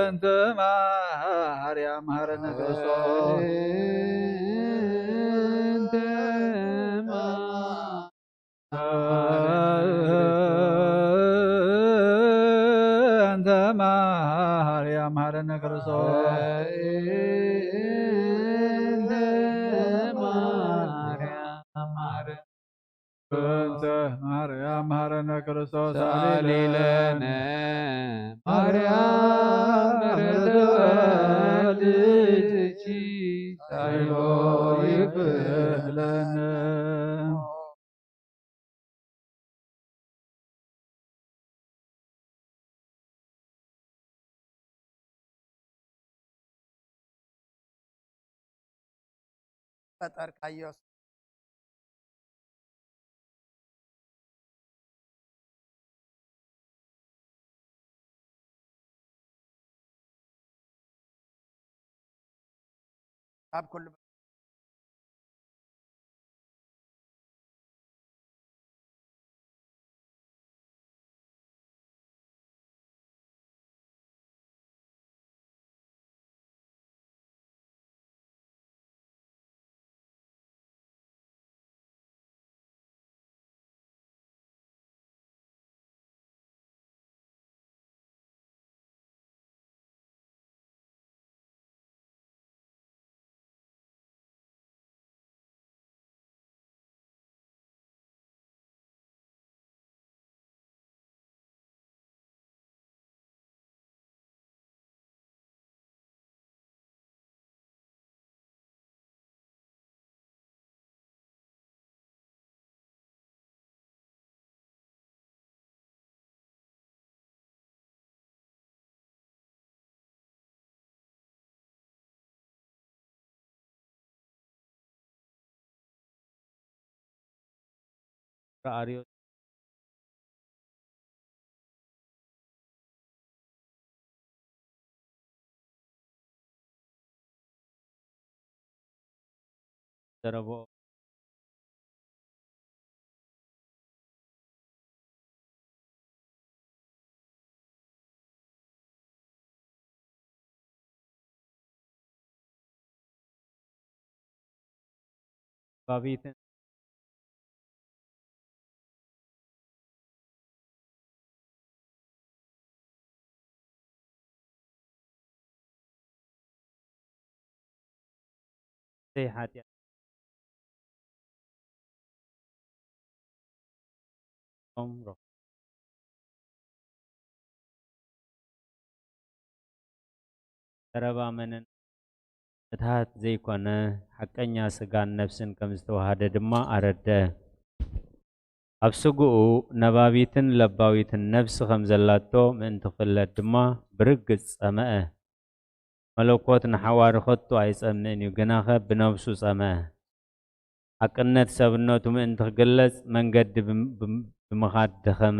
እንተ ማርያም መሐረነ ክርስቶስ። እንተ ማርያም መሐረነ ክርስቶስ። እንተ ማርያም መሐረነ እንተ ማርያም መሐረነ ክርስቶስ ሳሊለነ። ማርያም ምሕረት ወልድኪ ሳይሎ ይክለነ። ዝፈጠርካዮ ካብ ኩሉ ኣርዮስ ዘረብኦ ባቢትን ዘይሓጢኣቶም ረኹ። ዘረባ መንን ምትሃት ዘይኮነ፣ ሓቀኛ ስጋን ነፍስን ከም ዝተዋሃደ ድማ ኣረደ። ኣብ ስግኡ ነባቢትን ለባዊትን ነፍሲ ከም ዘላቶ ምእንቲ ክፍለጥ ድማ ብርግጽ ጸመአ። መለኮት ንሓዋሪ ከቶ ኣይጸምእን እዩ፣ ግናኸ ብነብሱ ጸመአ። ሓቅነት ሰብነቱ ምእንቲ ክግለጽ መንገዲ ብም-፣ ብም-፣ ብምኻድ ደኸመ።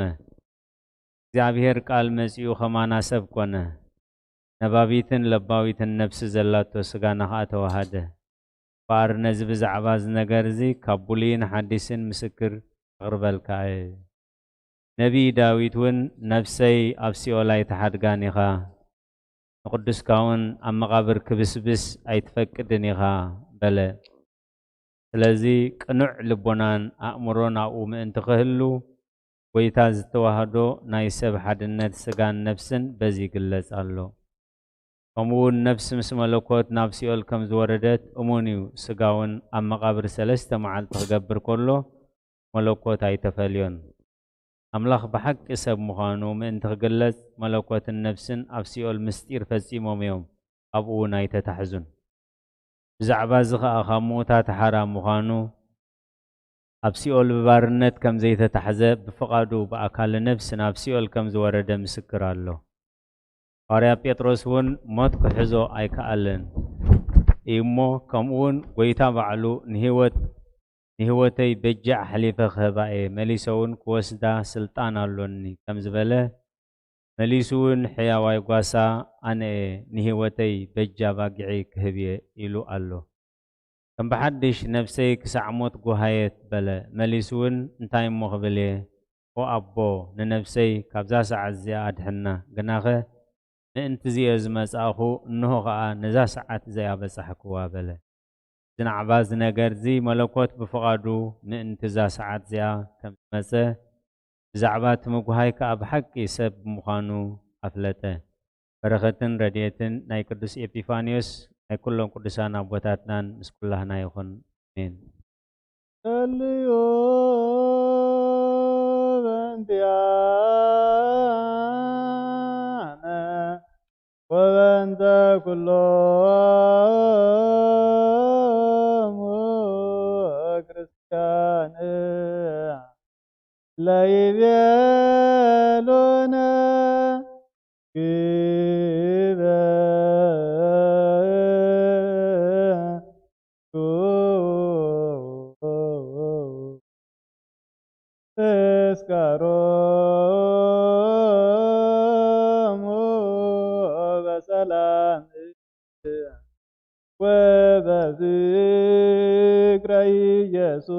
እግዚኣብሔር ቃል መጺኡ ኸማና ሰብ ኮነ። ነባቢትን ለባዊትን ነፍሲ ዘላቶ ስጋና ኸኣ ተዋሃደ። እምበኣር ነዚ ብዛዕባ እዚ ነገር እዚ ካብ ብሉይን ሓዲስን ምስክር ከቕርበልካ እየ። ነቢይ ዳዊት እውን፣ "ነፍሰይ ኣብ ሲኦል ኣይትሓድጋን ኢኻ፣ ንቕዱስካ እውን ኣብ መቓብር ክብስብስ ኣይትፈቅድን ኢኻ" በለ። ስለዚ ቅኑዕ ልቦናን ኣእምሮን ኣብኡ ምእንቲ ክህሉ፣ ጐይታ ዝተዋህዶ ናይ ሰብ ሓድነት ስጋን ነፍስን በዚ ይግለጽ ኣሎ። ከምኡ እውን ነፍሲ ምስ መለኮት ናብ ሲኦል ከም ዝወረደት እሙን እዩ። ስጋ እውን ኣብ መቓብር ሰለስተ መዓልቲ ክገብር ከሎ መለኮት ኣይተፈልዮን። ኣምላኽ ብሓቂ ሰብ ምዃኑ ምእንቲ ክግለጽ መለኮትን ነፍስን ኣብ ሲኦል ምስጢር ፈጺሞም እዮም፣ ኣብኡ እውን ኣይተታሕዙን። ብዛዕባ እዚ ኸኣ ካብ ምዉታት ሓራ ምዃኑ፣ ኣብ ሲኦል ብባርነት ከም ዘይተታሕዘ፣ ብፍቓዱ ብኣካለ ነፍሲ ናብ ሲኦል ከም ዝወረደ ምስክር ኣሎ። ሃዋርያ ጴጥሮስ እውን ሞት ክሕዞ ኣይከኣለን እዩ እሞ፣ ከምኡ እውን ጐይታ ባዕሉ ንህይወት፣ ንህይወተይ በጃ ኣሕሊፈ ክህባ እየ፣ መሊሰ እውን ክወስዳ ስልጣን ኣሎኒ ከም ዝበለ፣ መሊሱ እውን ሕያዋይ ጓሳ ኣነ እየ፣ ንህይወተይ በጃ ባጊዐይ ክህብ እየ ኢሉ ኣሎ። ከም ብሓድሽ ነፍሰይ ክሳዕ ሞት ጓሃየት በለ። መሊሱ እውን እንታይ እሞ ክብል እየ? ኦ ኣቦ፣ ንነፍሰይ ካብዛ ሰዓት እዚኣ ኣድሕና። ግናኸ ምእንቲ እዚ እየ ዝመጻእኹ፣ እንሆ ኸኣ ነዛ ሰዓት እዚኣ በጻሕክዋ በለ። እዚ ናዕባ እዚ ነገር እዚ መለኮት ብፍቓዱ ምእንቲ እዛ ሰዓት እዚኣ ከም ዝመጸ ብዛዕባ እቲ ምጉሃይ ከኣ ብሓቂ ሰብ ብምዃኑ ኣፍለጠ። በረኸትን ረድኤትን ናይ ቅዱስ ኤጲፋንዮስ ናይ ኩሎም ቅዱሳን ኣቦታትናን ምስ ኩላህና ይኹን። ኣሜን። ጸልዩ በእንቲኣነ ወበእንተ ኩሎሙ ክርስቲያን ለይቤሉነ ግበ ተስካሮሙ በሰላም ወበዝክረ ኢየሱስ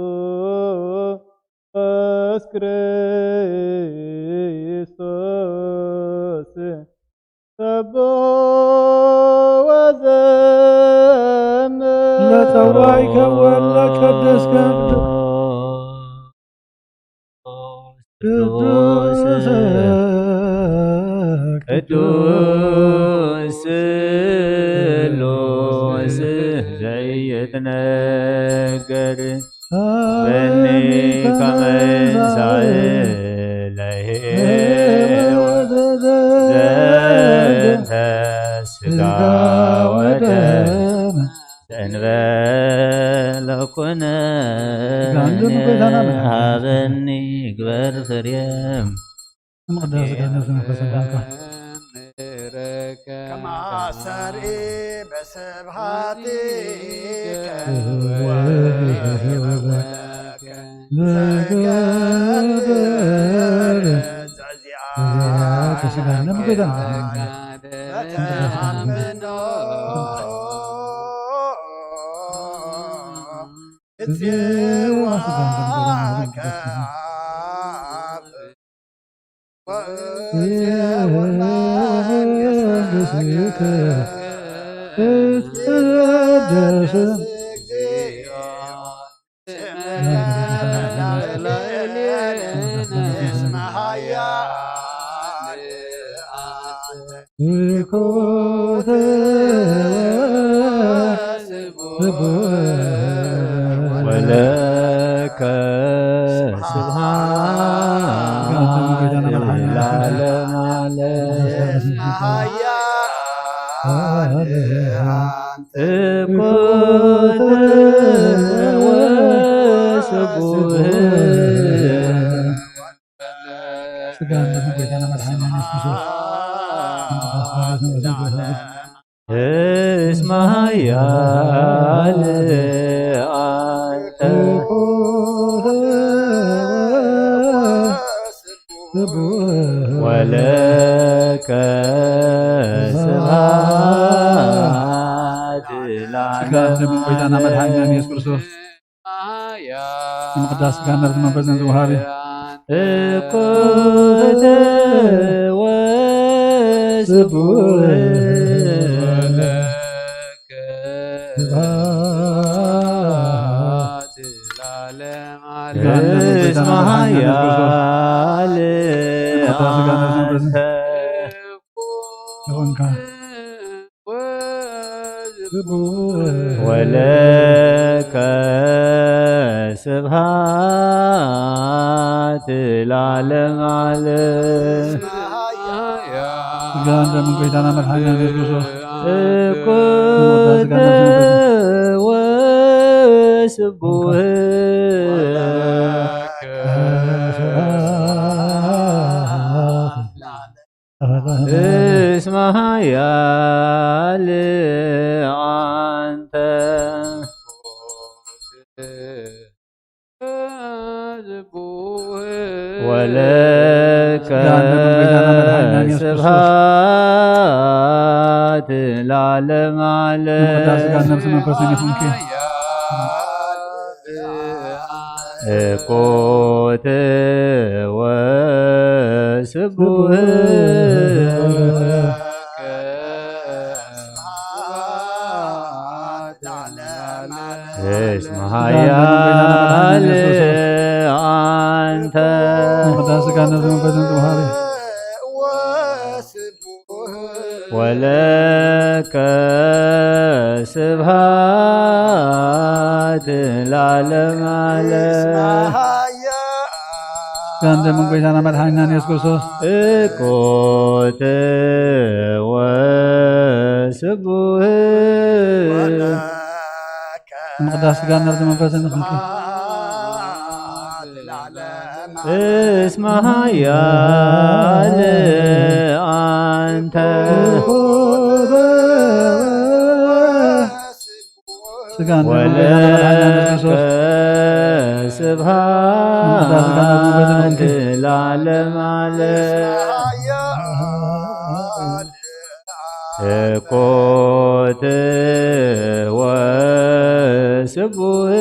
ክርስቶስ ሰብሖ ወዘምር። ለጠዋይከ ወለቀደስከ ቅዱስ ቅዱስ ስሉስ ዘይትነገር በኒ ከመ እንሳእ ለኄወት ዘንተ ስጋ ወደም ዘእንበለ ኩነኔ ሃበኒ ግበር ፍሬ። ምቕዳስ ስጋ ነፍሲ መንፈስ ይኹንካ። ከማሰሪ በስብሃቲከ ወወለከ ዘገብር ዘዚአ ስጋ ነፍሲ መንፈስ ይኹንካ። በተኣምኖ እጽዋከ ወለከ ስብሐት ለዓለመ ዓለም። ስብሐት ወስብሐት። ስጋ ደም ጎይታና መድኃኒና ኢየሱስ ክርስቶስ እስመ ኃያል አንተ ወለከ ስብሐት ስጋ ደም ጎይታና መድኃኒና ኢየሱስ ክርስቶስ ንምቅዳስ ስጋ ነፍሲ መንፈስን ዝወሃብ እዩ። እኩት ወስቡሕ ስብሐት ለዓለመ ዓለም። እስመ ኃያል ስጋ ነፍሲ መንፈስን አንተ ይኹንካ። ወለከ ስብሐት ለዓለመ ዓለም። ስጋ ደምን ጎይታና መድኃኒና ኢየሱስ ክርስቶስ እኩት ወስቡሕ እስመ ኃያል አንተ። ወለከ ስብሐት ለዓለመ ዓለም። ስጋ ነፍስ መንፈስን ይኹንኪ። እኮተ ወስቡሕ እስመ ኃያል አንተ። ስጋ ነፍስ መንፈስን ተዋሃቢ። ወለከ ስብሐት ለዓለመ ዓለም። ስጋን ደምን ጎይታና መድኃኒናን ኢየሱስ ክርስቶስ። እኮተ ወስቡሕ። ምቕዳስ ስጋን ነፍስ መንፈስን ንኹንኪ። እስመ ኃያል አንተ። ስጋን ደምን ጎይታና መድኃኒና ኢየሱስ ክርስቶስ። ስብሐት ለዓለመ ዓለም። ስርቆት ወስቡህ።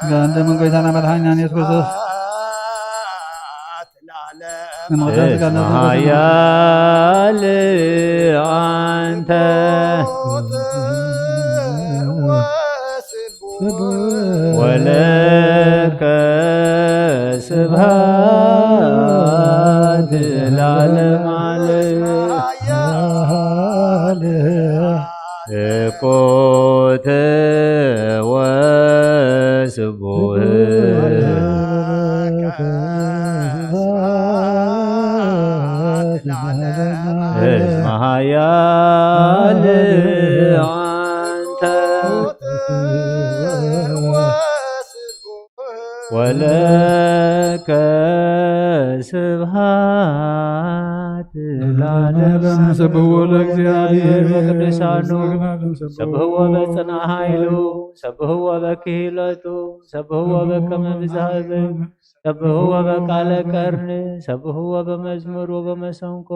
ጋንደ ምን ጎይታና መድኃኒና ኢየሱስ ክርስቶስ። እስመ ኃያል አንተ ወለከ ስብሐት ለዓለመ ዓለም። ስርቆት ወስቡህ። እስመ ኃያል አንተ ወለከ ስብሐት ለዓለም። ስብሐት ለእግዚአብሔር በቅዱሳኑ፣ ስብሐት ለእግዚአብሔር። ሰብሕዎ በጽንዓ ኃይሉ፣ ሰብሕዎ በክህለቱ፣ ሰብሕዎ በከመ ብዝሃ እዝን፣ ሰብሕዎ በቃለ ቀርኒ፣ ሰብሕዎ በመዝሙር ወበመሰንቆ፣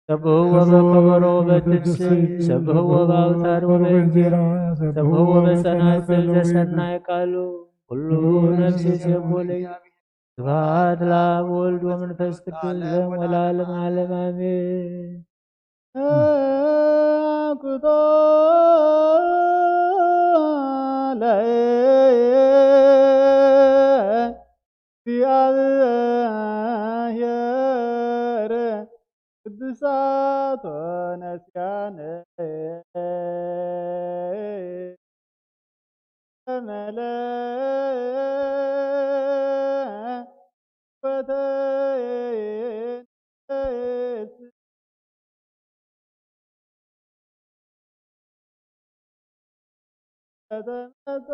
ሰብሕዎ በከበሮ ወበትፍስሕት፣ ሰብሕዎ በአውታር ወበእንዚራ፣ ሰብሕዎ በጸናጽል ዘሰናይ ቃሉ፣ ኩሉ ነፍስ ይሴብሖ ለእግዚአብሔር። ስብሐት ለአብ ወወልድ ወመንፈስ ቅዱስ ዘም ወለዓለመ ዓለም አሜን። አኩቶ ለእግዚአብሔር ቅዱሳት ሆነ ሲያነ ተመለኮተ ተመቶ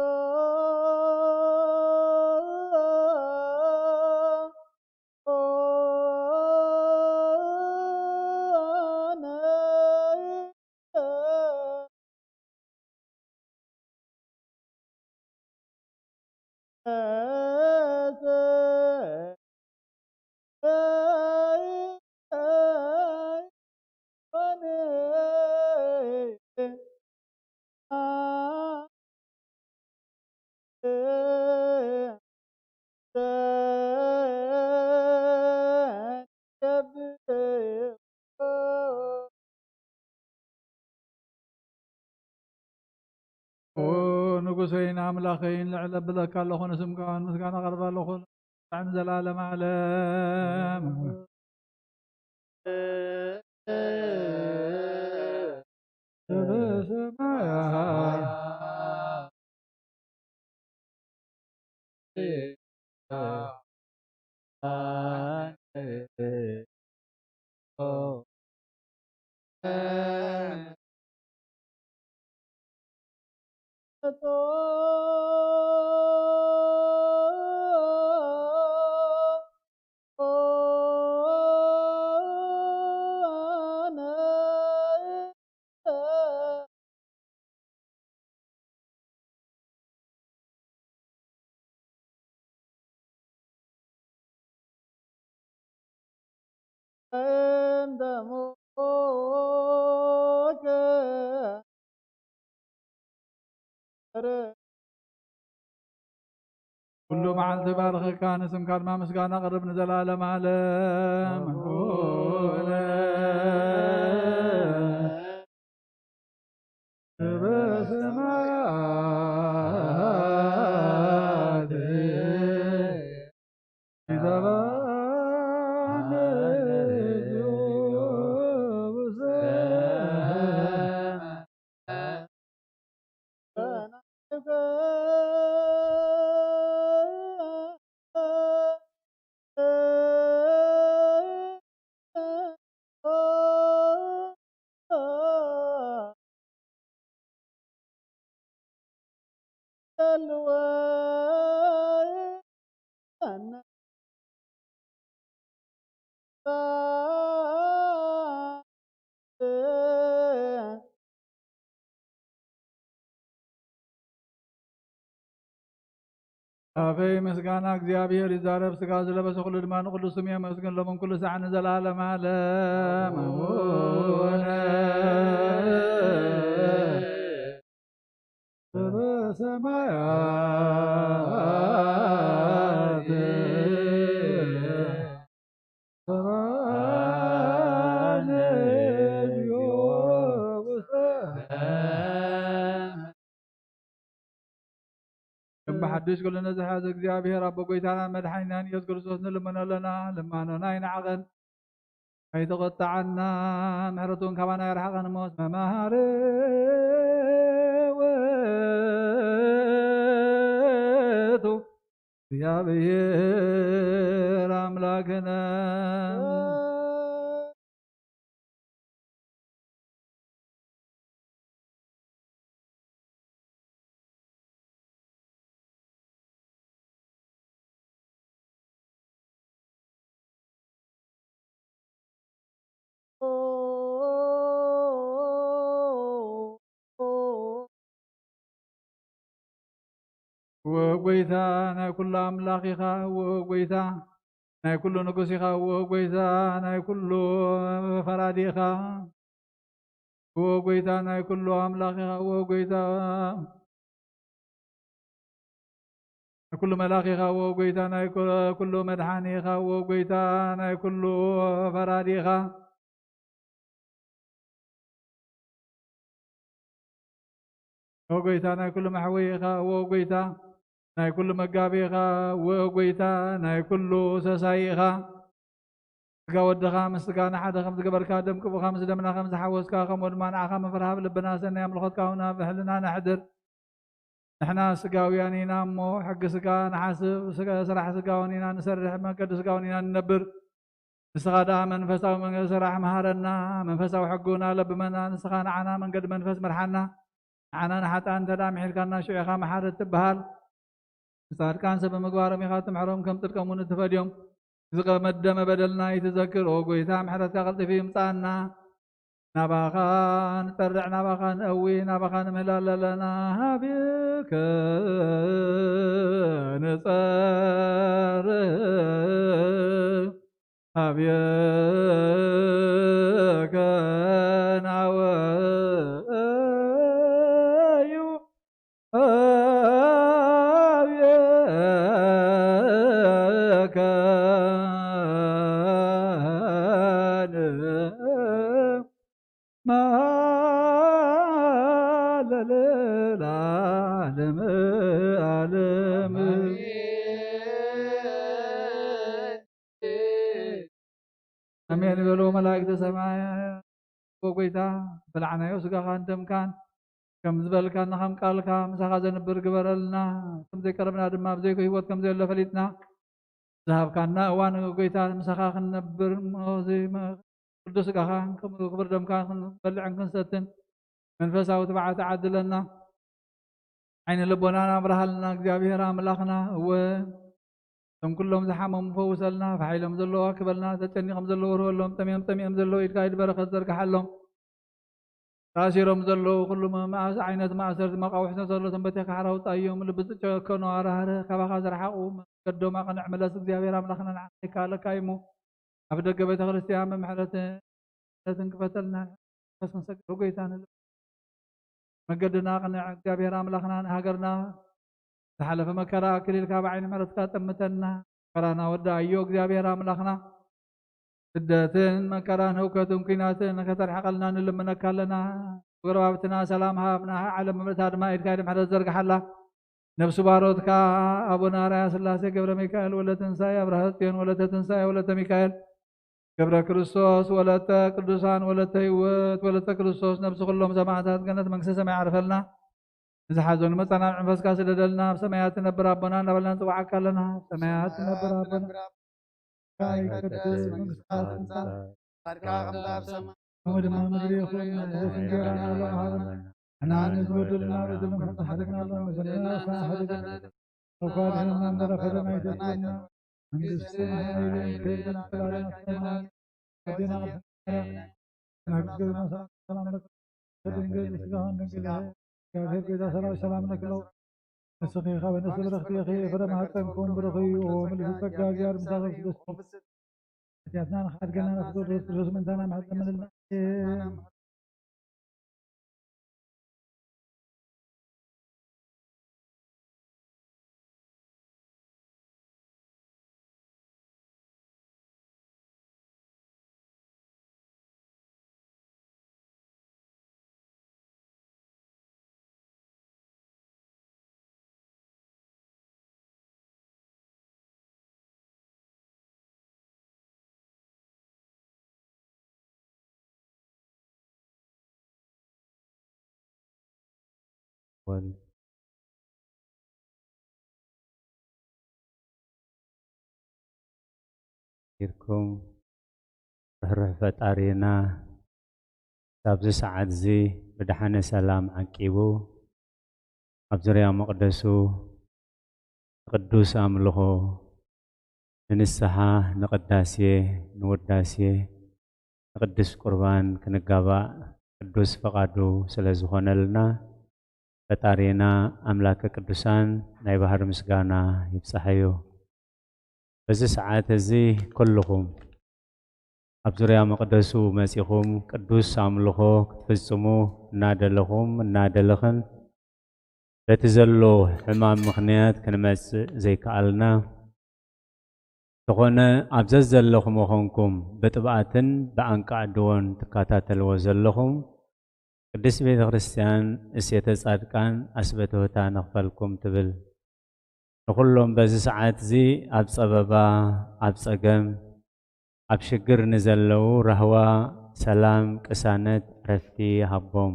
ንጉሰይን ኣምላኸይን ልዕል ኣብለካ ኣለኹ፣ ንስምካ ምስጋና ኣቕርብ ኣለኹ። ንዘለዓለመ ዓለም። ኩሉ መዓልቲ ባርኸካ፣ ንስምካ ድማ ምስጋና ኣቕርብ ንዘለዓለም ዓለም። ኣፈይ ምስጋና እግዚኣብሔር ይዛረብ፣ ስጋ ዝለበሰ ኩሉ ድማ ንቅዱስ ስሙ የመስግን፣ ሎምን ኩሉ ሳዕ ንዘለዓለም ዓለም። ኣቡነ ዘበሰማያት ስብሐነ እግዚኦ ውስተ ከም ብሓድሽ ኩሉ ነዝሓዘ እግዚኣብሔር ኣቦ ጎይታናን መድሓኒናን ኢየሱስ ክርስቶስ ንልምኖ ኣለና። ልማኖና ኣይንዓቐን፣ ኣይተቖጥዓና፣ ምሕረቱ እውን ካባና ኣይርሓቐን እሞ፣ እስመ መሓሪ ውእቱ እግዚኣብሔር ኣምላክነ። ዎ ጎይታ ናይ ኩሉ ኣምላኽ ኢኻ፣ ዎ ጎይታ ናይ ኩሉ ንጉስ ኢኻ፣ ዎ ጎይታ ናይ ኩሉ ፈራዲ ኢኻ፣ ዎ ጎይታ ናይ ኩሉ ኣምላኽ ኢኻ፣ ዎ ጎይታ ናይ ኩሉ መላኽ ኢኻ፣ ዎ ጎይታ ናይ ኩ-፣ ኩሉ መድሓኒ ኢኻ፣ ዎ ጎይታ ናይ ኩሉ ፈራዲ ኢኻ። ዎ ጎይታ ናይ ኩሉ መሕወይ ኢኻ፣ ዎ ጎይታ ናይ ኩሉ መጋቢ ኢኻ፣ ዎ ጎይታ ናይ ኩሉ ሰሳይ ኢኻ። ስጋ ወድኻ ምስ ስጋና ሓደ ከም ዝገበርካ፣ ደም ቅቡኻ ምስ ደምና ከም ዝሓወስካ፣ ከምኡ ድማ ንዓኻ ምፍራህ ኣብ ልብና ሰናይ ኣምልኾትካ እውን ኣብ ሕልና ነሕድር። ንሕና ስጋውያን ኢና እሞ፣ ሕጊ ስጋ ንሓስብ፣ ስጋ-፣ ስራሕ ስጋውን ኢና ንሰርሕ፣ መንገዲ ስጋውን ኢና ንነብር። ንስኻ ደኣ መንፈሳዊ መንገዲ ስራሕ መሃረና፣ መንፈሳዊ ሕጊ እውን ኣለብመና። ንስኻ ንዓና መንገዲ መንፈስ ምርሓና። ንዓና ንሓጥኣን እንተ ደኣ ምሒርካና፣ ሽዑ ኢኻ መሓሪ እትበሃል። ንጻድቃን ሰብ ብምግባሮም ኢኻ ትምሕሮም፣ ከም ጽድቆም እውን እትፈድዮም። ዝቐደመ በደልና ኣይትዘክር፣ ኦ ጎይታ፣ ምሕረትካ ቀልጢፉ ይምጻኣና። ናባኻ ንጠርዕ፣ ናባኻ ንእዊ፣ ናባኻ ንምህላል ኣለና። ሃቤከ ንጸርህ፣ ሃቤከ ናወዩ፣ ሃቤከ ንማለለ ለዓለመ ዓለም። ኣሜን በሉ መላእክተ ሰማይ። ኦ ጎይታ፣ በላዕናዮ ስጋኻን ደምካን፣ ከም ዝበልካና ከም ቃልካ ምሳኻ ዘንብር ግበረልና። ከም ዘይቀረብና ድማ ብዘይኮ ህይወት ከም ዘየሎ ፈሊጥና፣ ዝሃብካና እዋን ጎይታ ምሳኻ ክንነብር እሞ፣ እዚ መ-፣ ቅዱስ ስጋኻን ክቡር ደምካን ክንበልዕን ክንሰትን መንፈሳዊ ትብዓት ዓድለና። ዓይነ ልቦናና ኣብርሃልና እግዚኣብሔር ኣምላኽና። እወ፣ እቶም ኩሎም ዝሓመሙ ፈውሰልና፣ ፋሕ ኢሎም ዘለዉ ኣክበልና፣ ተጨኒቖም ዘለዉ ርህወሎም፣ ጠምዮም ጠሚኦም ዘለዉ ኢድካ ኢድ በረኸት ዘርግሓሎም። ተኣሲሮም ዘለዉ ኩሉ መ-፣ መኣስ ዓይነት ማእሰርቲ መቃውሕቲ ዘሎ ሰንበት የካሕራ ውጻዮም። ልቢ ዝጨከኑ ኣራህርህ፣ ካባኻ ዝረሓቑ መንገዶም ኣቕንዕ፣ ምለስ። እግዚኣብሔር ኣምላኽና ንዓና ይከኣለካ እዩ እሞ፣ ኣፍ ደገ ቤተ ክርስቲያን ብምሕረትን ምሕረትን ክፈተልና። መንፈስ ክንሰግድ ጎይታ ንልብ መገድና ኣቕንዕ። እግዚኣብሔር ኣምላኽና ንሃገርና ዝሓለፈ መከራ ኣክሊልካ ብዓይኒ ምሕረትካ ጠምተና። መከራና ወዳእዮ እግዚኣብሔር ኣምላኽና። ስደትን መከራን ህውከትን ኲናትን ከተርሕቐልና ንልምነካ ኣለና። ጎረባብትና ሰላም ሃብ፣ ንዓለም ምልእታ ድማ ኢድካ ኢድ ምሕረት ዘርግሓላ። ነፍሲ ባሮትካ ኣቡነ ኣርኣያ ስላሴ ገብረ ሚካኤል ወለ ትንሳኤ፣ ኣብርሃ ጽዮን ወለተ ትንሳኤ ወለተ ሚካኤል፣ ገብረ ክርስቶስ ወለተ ቅዱሳን ወለተ ህይወት ወለተ ክርስቶስ፣ ነፍሲ ኩሎም ሰማዕታት ገነት መንግስተ ሰማይ ዓርፈልና። ንዝሓዘኑ መጻናዕ መንፈስካ ስደደልና። ኣብ ሰማያት ትነብር ኣቦና እናበልና ንጽውዓካ ኣለና። ኣብ ሰማያት ትነብር ኣቦና፣ ይትቀደስ መንግስትካ ትምጻእ፣ ፍቃድካ ከምቲ ኣብ ሰማይ ከምኡ ድማ ምድሪ ይኹን። ዕለታዊ እንጀራና ሃበና፣ ንሕና ንዝበደሉና በደልና ንሕና ሓደግና፣ በደልና ንሕና ሓደግና፣ እኳ ድሕንና እምበር ፈተና ኣይተእትወና። መንግስትን ሓይልን ክብርን ዘለዓለም ናትካ እዩ። ኣዴና ቅድስት ማርያም፣ ናይ ግዜ መሳዕ ሰላም ለኪ። ድንግል ስጋን ድንግል እግዚኣብሔር ጌታ ሰራዊት ሰላም ለኪ። ንስኺ ኻብ ኣንስቲ በረኽቲ ኢኺ፣ ፍረ ማህፀንኩም ብሩኽ እዩ። ኦ ምልእቲ ጸጋ፣ እግዚኣብሔር ምሳኺ ቅድስቲ ሓጢኣትና ንኽሓድገና ንክርስቶስ ምእንታና ምሕረት ለምንልና። ወልድ ኢልኩም ርሕሩሕ ፈጣሪና ካብዚ ሰዓት እዚ ብደሓነ ሰላም ዓቂቡ ኣብ ዙርያ መቕደሱ ንቅዱስ ኣምልኾ፣ ንንስሓ፣ ንቅዳሴ፣ ንውዳሴ፣ ንቅዱስ ቁርባን ክንጋባእ ቅዱስ ፈቃዱ ስለ ዝኾነልና ፈጣሪና ኣምላከ ቅዱሳን ናይ ባህር ምስጋና ይብጻሐዮ። በዚ ሰዓት እዚ ኩልኹም ኣብ ዙርያ መቕደሱ መጺኹም ቅዱስ ኣምልኾ ክትፍጽሙ እናደለኹም እናደለኽን በቲ ዘሎ ሕማም ምኽንያት ክንመጽእ ዘይከኣልና፣ እንተኾነ ኣብ ዘዘለኹሞ ኾንኩም ብጥብኣትን ብኣንቃዕድዎን ትከታተልዎ ዘለኹም ቅድስት ቤተ ክርስቲያን እሴተ ጻድቃን ኣስበትህታ ነኽፈልኩም ትብል። ንኹሎም በዚ ሰዓት እዚ ኣብ ጸበባ፣ ኣብ ጸገም፣ ኣብ ሽግር ንዘለዉ ራህዋ፣ ሰላም፣ ቅሳነት፣ ዕረፍቲ ይሃቦም።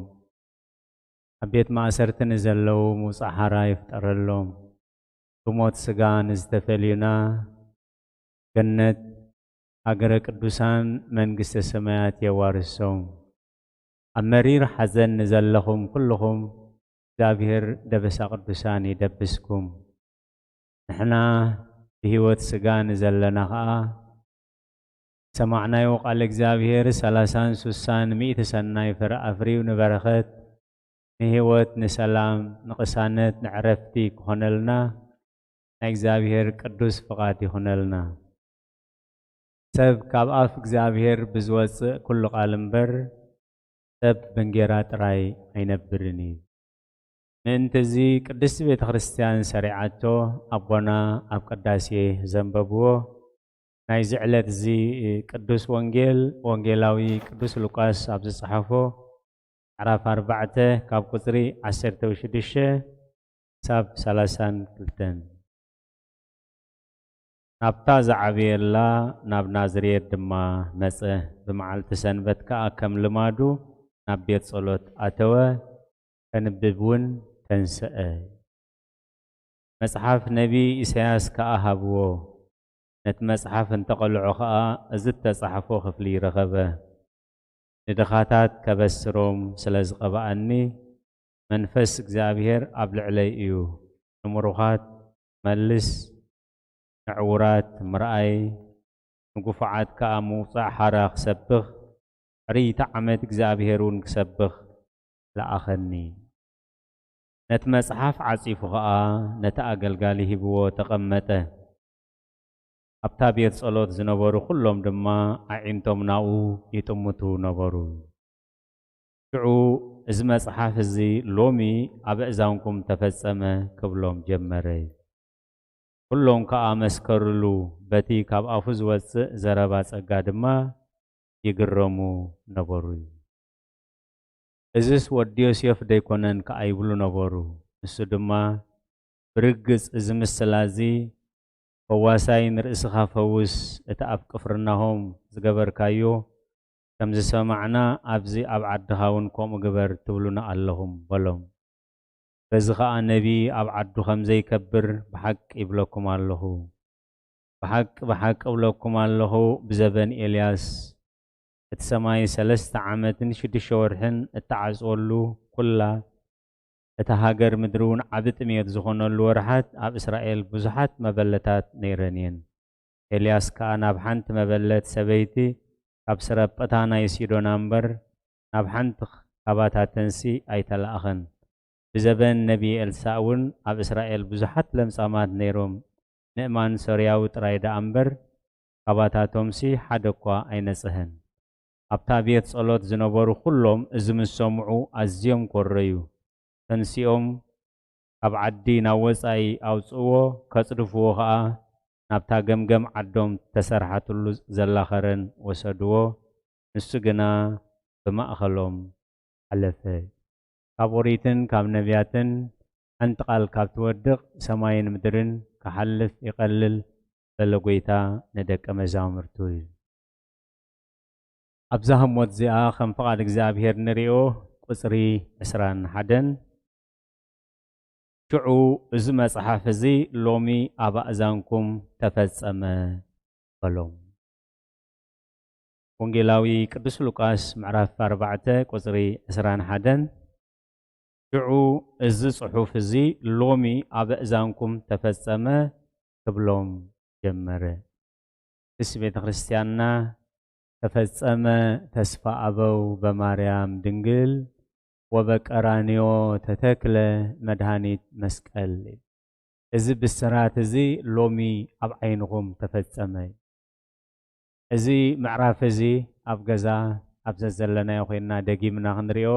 ኣብ ቤት ማእሰርቲ ንዘለዉ ምውጻእ ሓራ ይፍጠረሎም። ብሞት ስጋ ንዝተፈልዩና ገነት ሃገረ ቅዱሳን መንግስተ ሰማያት የዋርሶም። ኣብ መሪር ሓዘን ንዘለኹም ኩልኹም እግዚኣብሔር ደበሳ ቅዱሳን ይደብስኩም። ንሕና ብህይወት ስጋ ንዘለና ኸኣ ሰማዕናዮ ቃል እግዚኣብሔር ሰላሳን ሱሳን ሚእቲ ሰናይ ፍረ ኣፍርዩ ንበረኸት፣ ንህይወት፣ ንሰላም፣ ንቕሳነት፣ ንዕረፍቲ ክኾነልና ናይ እግዚኣብሔር ቅዱስ ፍቓድ ይኹነልና። ሰብ ካብ ኣፍ እግዚኣብሔር ብዝወጽእ ኩሉ ቃል እምበር፣ ሰብ ብእንጌራ ጥራይ ኣይነብርን እዩ። ምእንቲ እዚ ቅድስቲ ቤተ ክርስቲያን ሰሪዓቶ ኣቦና ኣብ ቅዳሴ ዘንበብዎ ናይዚ ዕለት እዚ ቅዱስ ወንጌል ወንጌላዊ ቅዱስ ሉቃስ ኣብ ዝጸሓፎ ምዕራፍ ኣርባዕተ ካብ ቁጽሪ ዓሰርተ ሽዱሽተ ክሳብ ሰላሳን ክልተን። ናብታ ዝዓበየላ ናብ ናዝሬት ድማ መጸ። ብመዓልቲ ሰንበት ከኣ ከም ልማዱ ናብ ቤት ጸሎት ኣተወ፣ ከንብብ እውን ተንሰአ። መጽሓፍ ነቢ ኢሳያስ ከኣ ሃብዎ። ነቲ መጽሓፍ እንተቐልዖ ኸኣ፣ እዚ እተጻሕፎ ክፍሊ ረኸበ። ንድኻታት ከበስሮም ስለ ዝቐብኣኒ፣ መንፈስ እግዚኣብሔር ኣብ ልዕለይ እዩ። ንምሩኻት መልስ፣ ንዕዉራት ምርኣይ፣ ንግፉዓት ከኣ ምውጻእ ሓራ ክሰብኽ፣ ሕርይቲ ዓመት እግዚኣብሔር እውን ክሰብኽ ለኣኸኒ። ነቲ መጽሓፍ ዓጺፉ ኸኣ ነቲ ኣገልጋሊ ሂብዎ ተቐመጠ። ኣብታ ቤት ጸሎት ዝነበሩ ኩሎም ድማ ኣዒንቶም ናብኡ ይጥምቱ ነበሩ። ሽዑ፣ "እዚ መጽሓፍ እዚ ሎሚ ኣብ ኣእዛንኩም ተፈጸመ" ክብሎም ጀመረ። ኩሎም ከኣ መስከርሉ፣ በቲ ካብ ኣፉ ዝወጽእ ዘረባ ጸጋ ድማ ይግረሙ ነበሩ። "እዝስ ወዲ ዮሴፍ ደይኮነን?" ከኣ ይብሉ ነበሩ። ንሱ ድማ፣ "ብርግጽ እዚ ምስላ እዚ፣ ፈዋሳይ ንርእስኻ ፈውስ፣ እቲ ኣብ ቅፍርናሆም ዝገበርካዮ ከም ዝሰማዕና፣ ኣብዚ ኣብ ዓድኻ እውን ከምኡ ግበር ትብሉና ኣለኹም" በሎም። በዚ ኸኣ ነቢ ኣብ ዓዱ ከም ዘይከብር ብሓቂ ይብለኩም ኣለኹ። ብሓቂ፣ ብሓቂ እብለኩም ኣለኹ፣ ብዘበን ኤልያስ እቲ ሰማይ ሰለስተ ዓመትን ሽዱሽተ ወርሕን እተዓጽወሉ፣ ኩላ እታ ሃገር ምድሪ እውን ዓቢ ጥሜት ዝኾነሉ ወርሓት ኣብ እስራኤል ብዙሓት መበለታት ነይረን እየን። ኤልያስ ከኣ ናብ ሓንቲ መበለት ሰበይቲ ካብ ስረጳታ ናይ ሲዶና እምበር፣ ናብ ሓንቲ ካባታተንሲ ኣይተላእኸን። ብዘበን ነቢ ኤልሳእ እውን ኣብ እስራኤል ብዙሓት ለምጻማት ነይሮም። ንእማን ሶርያዊ ጥራይ ደኣ እምበር፣ ካባታቶምሲ ሓደ እኳ ኣይነጽሀን። ኣብታ ቤት ጸሎት ዝነበሩ ኩሎም እዚ ምስ ሰምዑ ኣዝዮም ኮረዩ። ተንሲኦም ካብ ዓዲ ናብ ወጻኢ ኣውጽእዎ፣ ከጽድፍዎ ኸኣ ናብታ ገምገም ዓዶም ተሰርሓትሉ ዘላ ኸረን ወሰድዎ። ንሱ ግና ብማእከሎም ሓለፈ። ካብ ኦሪትን ካብ ነቢያትን ሓንቲ ቃል ካብ ትወድቕ ሰማይን ምድርን ክሓልፍ ይቐልል በለ ጐይታ ንደቀ መዛሙርቱ። ኣብዛ ህሞት እዚኣ ከም ፍቓድ እግዚኣብሔር ንሪኦ። ቁጽሪ ዕስራን ሓደን። ሽዑ እዚ መጽሓፍ እዚ ሎሚ ኣብ ኣእዛንኩም ተፈጸመ በሎም። ወንጌላዊ ቅዱስ ሉቃስ ምዕራፍ ኣርባዕተ ቁጽሪ ዕስራን ሓደን። ሽዑ እዚ ጽሑፍ እዚ ሎሚ ኣብ ኣእዛንኩም ተፈጸመ ክብሎም ጀመረ። ቅድስት ቤተ ክርስቲያንና ተፈጸመ ተስፋ ኣበው በማርያም ድንግል ወበቀራንዮ ተተክለ መድኃኒት መስቀል። እዚ ብስራት እዚ ሎሚ ኣብ ዓይንኹም ተፈጸመ። እዚ ምዕራፍ እዚ ኣብ ገዛ ኣብ ዘዘለናዮ ኮይንና ደጊምና ክንሪኦ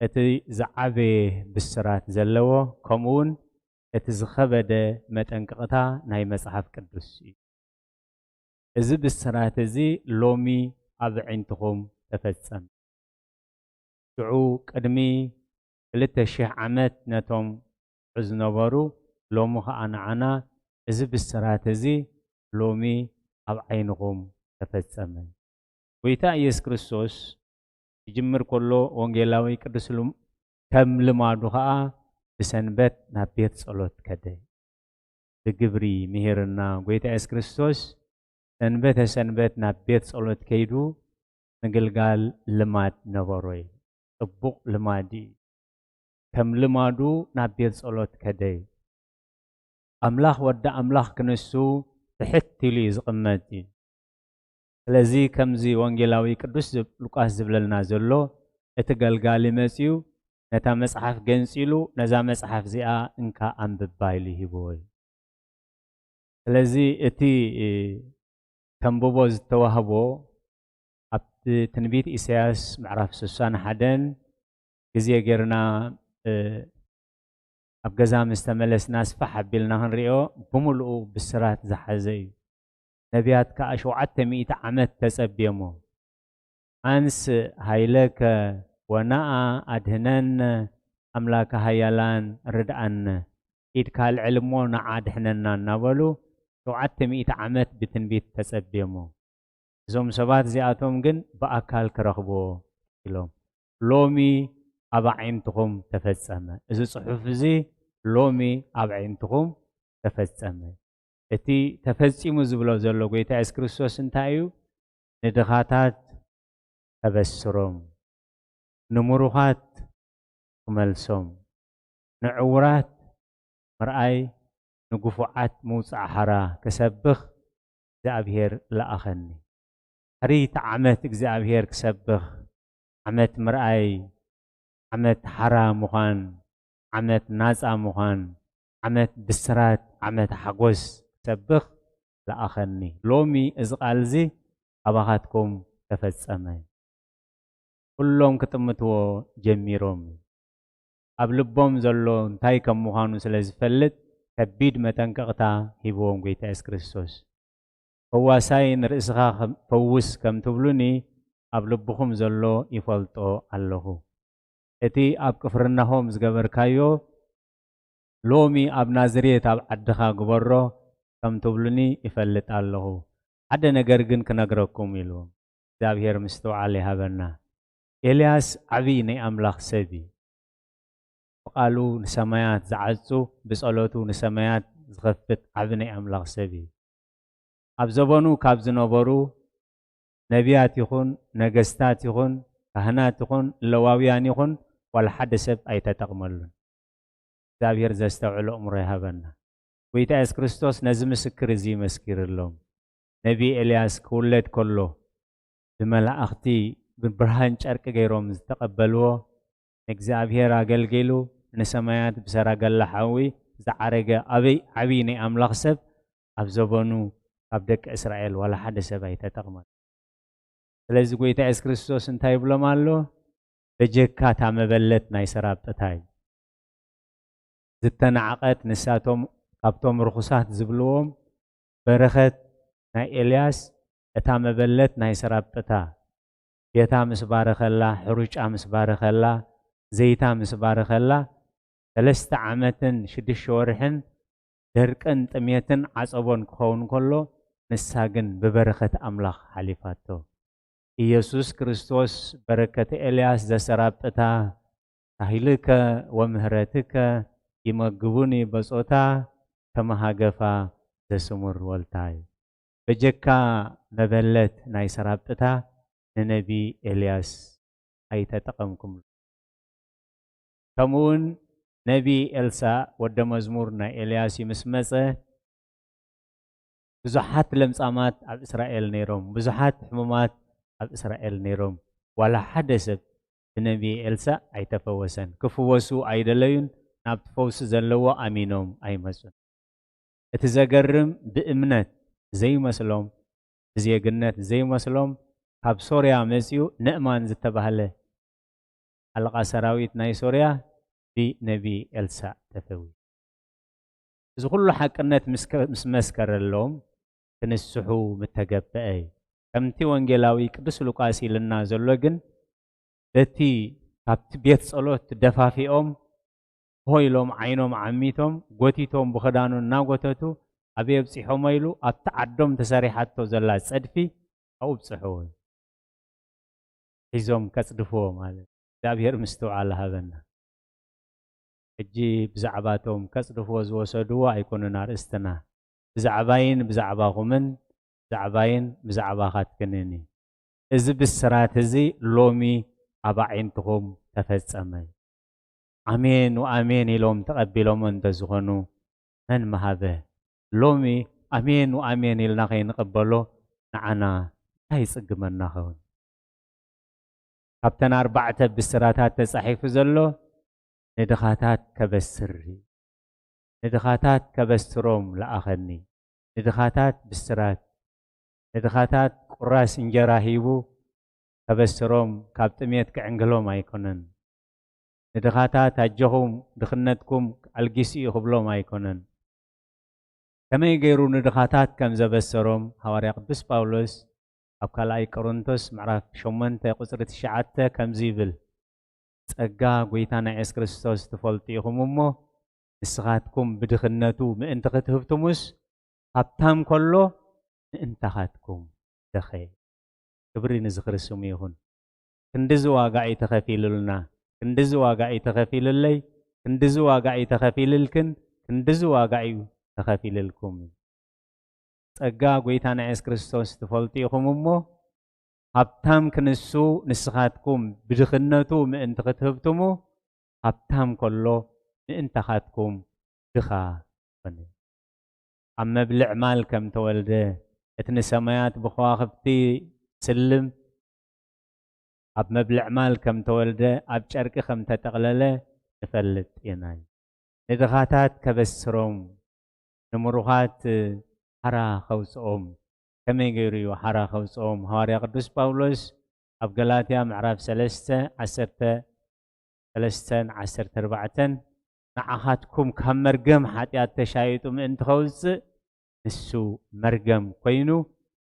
እቲ ዝዓበየ ብስራት ዘለዎ ከምኡ እውን እቲ ዝኸበደ መጠንቀቕታ ናይ መጽሓፍ ቅዱስ እዩ። እዚ ብስራት እዚ ሎሚ ኣብ ኣዒንትኹም ተፈጸመ። ሽዑ ቅድሚ ክልተ ሽሕ ዓመት ነቶም ዝነበሩ ሎሚ ኸኣ ንዓና እዚ ብስራት እዚ ሎሚ ኣብ ዓይንኹም ተፈጸመ። ጐይታ ኢየሱስ ክርስቶስ ክጅምር ከሎ ወንጌላዊ ቅዱስ ሉ-፣ ከም ልማዱ ኸኣ ብሰንበት ናብ ቤት ጸሎት ከደ። ብግብሪ ምሂርና። ጐይታ የሱስ ክርስቶስ ሰንበተ ሰንበት ናብ ቤት ጸሎት ከይዱ ምግልጋል ልማድ ነበሮ እዩ። ጽቡቕ ልማድ እዩ። ከም ልማዱ ናብ ቤት ጸሎት ከደ እዩ። ኣምላኽ ወዲ ኣምላኽ ክንሱ ትሕት ኢሉ እዩ ዝቕመጥ እዩ። ስለዚ ከምዚ ወንጌላዊ ቅዱስ ዝብ-፣ ሉቃስ ዝብለልና ዘሎ፣ እቲ ገልጋሊ መጺኡ ነታ መጽሓፍ ገንጺሉ፣ ነዛ መጽሓፍ እዚኣ እንካ ኣንብባ ኢሉ ይህብዎ እዩ። ስለዚ እቲ፣ እ፣ ከንብቦ ዝተዋህቦ ኣብቲ ትንቢት ኢሳያስ ምዕራፍ ስሳን ሓደን ግዜ ጌርና፣ እ፣ ኣብ ገዛ ምስ ተመለስና ስፋሕ ኣቢልና ክንሪኦ ብምሉኡ ብስራት ዝሓዘ እዩ። ነቢያት ከኣ ሸውዓተ ሚእቲ ዓመት ተጸብዮሞ። ኣንስ ሃይለከ ወነኣ ኣድህነነ ኣምላከ ሃያላን ርድኣነ፣ ኢድካ ኣልዕል እሞ ንዓ ኣድሕነና እናበሉ ሸውዓተ ሚእቲ ዓመት ብትንቢት ተጸብዮሞ። እዞም ሰባት እዚኣቶም ግን ብኣካል ክረኽብዎ ኢሎም። ሎሚ ኣብ ኣዒንትኹም ተፈጸመ። እዚ ጽሑፍ እዚ ሎሚ ኣብ ኣዒንትኹም ተፈጸመ። እቲ ተፈጺሙ ዝብሎ ዘሎ ጐይታ የሱስ ክርስቶስ እንታይ እዩ? ንድኻታት ከበስሮም፣ ንምሩኻት ክመልሶም፣ ንዕዉራት ምርኣይ፣ ንግፉዓት ምውጻእ ሓራ ክሰብኽ እግዚኣብሔር ለኣኸኒ። ሕርይቲ ዓመት እግዚኣብሔር ክሰብኽ፣ ዓመት ምርኣይ፣ ዓመት ሓራ ምዃን፣ ዓመት ናጻ ምዃን፣ ዓመት ብስራት፣ ዓመት ሓጎስ ክሰብኽ ለኣኸኒ። ሎሚ እዚ ቃል እዚ ኣባኻትኩም ተፈጸመ። ኩሎም ክጥምትዎ ጀሚሮም። ኣብ ልቦም ዘሎ እንታይ ከም ምዃኑ ስለ ዝፈልጥ ከቢድ መጠንቀቕታ ሂብዎም ጐይታ የሱስ ክርስቶስ። ፈዋሳይ ንርእስኻ ከም-፣ ፈውስ ከም ትብሉኒ ኣብ ልብኹም ዘሎ ይፈልጦ ኣለኹ። እቲ ኣብ ቅፍርናሆም ዝገበርካዮ ሎሚ ኣብ ናዝሬት ኣብ ዓድኻ ግበሮ ከም ትብሉኒ ይፈልጥ ኣለኹ። ሓደ ነገር ግን ክነግረኩም ኢሉ እግዚኣብሔር ምስትውዓል ይሃበና። ኤልያስ ዓብዪ ናይ ኣምላኽ ሰብ እዩ። ብቓሉ ንሰማያት ዝዓጹ፣ ብጸሎቱ ንሰማያት ዝኸፍት ዓቢ ናይ ኣምላኽ ሰብ እዩ። ኣብ ዘበኑ ካብ ዝነበሩ ነቢያት ይኹን፣ ነገስታት ይኹን፣ ካህናት ይኹን፣ ለዋውያን ይኹን፣ ዋላ ሓደ ሰብ ኣይተጠቕመሉን። እግዚኣብሔር ዘስተውዕሎ ኣእምሮ ይሃበና። ጐይታ የሱስ ክርስቶስ ነዚ ምስክር እዚ መስኪርሎም። ነቢ ኤልያስ ክውለድ ከሎ ብመላእኽቲ ብብርሃን ጨርቂ ገይሮም ዝተቐበልዎ፣ ንእግዚኣብሔር ኣገልጊሉ፣ ንሰማያት ብሰራገላ ሓዊ ዝዓረገ ኣበይ ዓብዪ ናይ ኣምላኽ ሰብ ኣብ ዘበኑ ካብ ደቂ እስራኤል ዋላ ሓደ ሰብ ኣይተጠቕመን። ስለዚ ጎይታ የሱስ ክርስቶስ እንታይ ይብሎም ኣሎ? በጀካ እታ መበለት ናይ ሰራብጥታ እዩ። ዝተናዕቐት ንሳቶም ካብቶም ርኹሳት ዝብልዎም በረኸት ናይ ኤልያስ እታ መበለት ናይ ሰራብጥታ ቤታ ምስ ባረኸላ፣ ሕሩጫ ምስ ባረኸላ፣ ዘይታ ምስ ባረኸላ፣ ሰለስተ ዓመትን ሽዱሽተ ወርሕን ደርቅን ጥሜትን ዓጸቦን ክኸውን ከሎ፣ ንሳ ግን ብበረኸት ኣምላኽ ሓሊፋቶ። ኢየሱስ ክርስቶስ በረከተ ኤልያስ ዘሰራብጥታ፣ ሳህልከ ወምህረትከ ይመግቡኒ በጾታ፣ ከመሃገፋ ዘስሙር ወልታይ። በጀካ መበለት ናይ ሰራብጥታ ንነቢ ኤልያስ ኣይተጠቐምኩምሉ። ከምኡውን ነቢ ኤልሳእ ወደ መዝሙር ናይ ኤልያስ እዩ ምስ መጸ፣ ብዙሓት ለምጻማት ኣብ እስራኤል ነይሮም፣ ብዙሓት ሕሙማት ኣብ እስራኤል ነይሮም። ዋላ ሓደ ሰብ ብነቢ ኤልሳእ ኣይተፈወሰን። ክፍወሱ ኣይደለዩን፣ ናብቲ ፈውሲ ዘለዎ ኣሚኖም ኣይመጹን። እቲ ዘገርም ብእምነት ዘይመስሎም፣ ብዜግነት ዘይመስሎም ካብ ሶርያ መጺኡ ነእማን ዝተባህለ ኣለቓ ሰራዊት ናይ ሶርያ ብነቢ ኤልሳእ ተፈዊ። እዚ ኩሉ ሓቅነት ምስ ከ-፣ ምስ መስከረሎም ክንስሑ ምተገበአ እዩ። ከምቲ ወንጌላዊ ቅዱስ ሉቃስ ኢልና ዘሎ ግን በቲ ካብቲ ቤት ጸሎት ደፋፊኦም ሆ ኢሎም ዓይኖም ዓሚቶም ጎቲቶም ብኽዳኑ እናጎተቱ ኣበይ ኣብጺሖሞ ኢሉ ኣብቲ ዓዶም ተሰሪሓቶ ዘላ ጸድፊ ኣብኡ ብጽሕዎ እዩ። ሒዞም ከጽድፍዎ ማለት እግዚኣብሔር ምስትውዓል ሃበና። ሕጂ ብዛዕባቶም ከጽድፍዎ ዝወሰድዎ ኣይኮኑን ኣርእስትና። ብዛዕባይን ብዛዕባኹምን ብዛዕባይን ብዛዕባኻትክንን እዩ። እዚ ብስራት እዚ ሎሚ ኣብ ኣዒንትኹም ተፈጸመ። ኣሜን ወኣሜን ኢሎም ተቐቢሎሞ እንተዝኾኑ መን ምሃበ? ሎሚ ኣሜን ወኣሜን ኢልና ከይንቕበሎ ንዓና እንታይ ይጽግመና ኸውን? ካብተን ኣርባዕተ ብስራታት ተጻሒፉ ዘሎ ንድኻታት ከበስር እዩ። ንድኻታት ከበስሮም ለኣኸኒ። ንድኻታት ብስራት፣ ንድኻታት ቁራስ እንጀራ ሂቡ ከበስሮም ካብ ጥሜት ክዕንግሎም ኣይኮነን። ንድኻታት ኣጆኹም ድኽነትኩም ኣልጊሱ እዩ ክብሎም ኣይኮነን። ከመይ ገይሩ ንድኻታት ከም ዘበሰሮም ሃዋርያ ቅዱስ ጳውሎስ ኣብ ካልኣይ ቆሮንቶስ ምዕራፍ ሸሞንተ ቁጽሪ ትሽዓተ ከምዚ ይብል፣ "ጸጋ ጐይታና የሱስ ክርስቶስ ትፈልጡ ኢኹም እሞ፣ ንስኻትኩም ብድኽነቱ ምእንቲ ክትህብትሙስ፣ ሃብታም ከሎ ምእንታኻትኩም ደኸየ።" ክብሪ ንዝኽሪ ስሙ ይኹን። ክንድዚ ዋጋ እዩ ተኸፊሉልና፣ ክንድዚ ዋጋ እዩ ተኸፊሉለይ፣ ክንድዚ ዋጋ እዩ ተኸፊልልክን፣ ክንድዚ ዋጋ እዩ ተኸፊልልኩም። ጸጋ ጐይታና የሱስ ክርስቶስ ትፈልጡ ኢኹም እሞ፣ ሃብታም ክንሱ ንስኻትኩም ብድኽነቱ ምእንቲ ክትህብትሙ፣ ሃብታም ከሎ ምእንታኻትኩም ድኻ ኮነ። ኣብ መብልዕ ማል ከም ተወልደ፣ እቲ ንሰማያት ብኸዋኽብቲ ስልም፣ ኣብ መብልዕ ማል ከም ተወልደ፣ ኣብ ጨርቂ ከም ተጠቕለለ ንፈልጥ ኢና። ንድኻታት ከበስሮም፣ ንምሩኻት ሓራ ከውጽኦም። ከመይ ገይሩ እዩ ሓራ ከውጽኦም? ሃዋርያ ቅዱስ ጳውሎስ ኣብ ገላትያ ምዕራፍ ሰለስተ ዓሰርተ ሰለስተን ዓሰርተ ኣርባዕተን፣ "ንዓኻትኩም ካብ መርገም ሓጢኣት ተሻይጡ ምእንቲ ከውጽእ፣ ንሱ መርገም ኮይኑ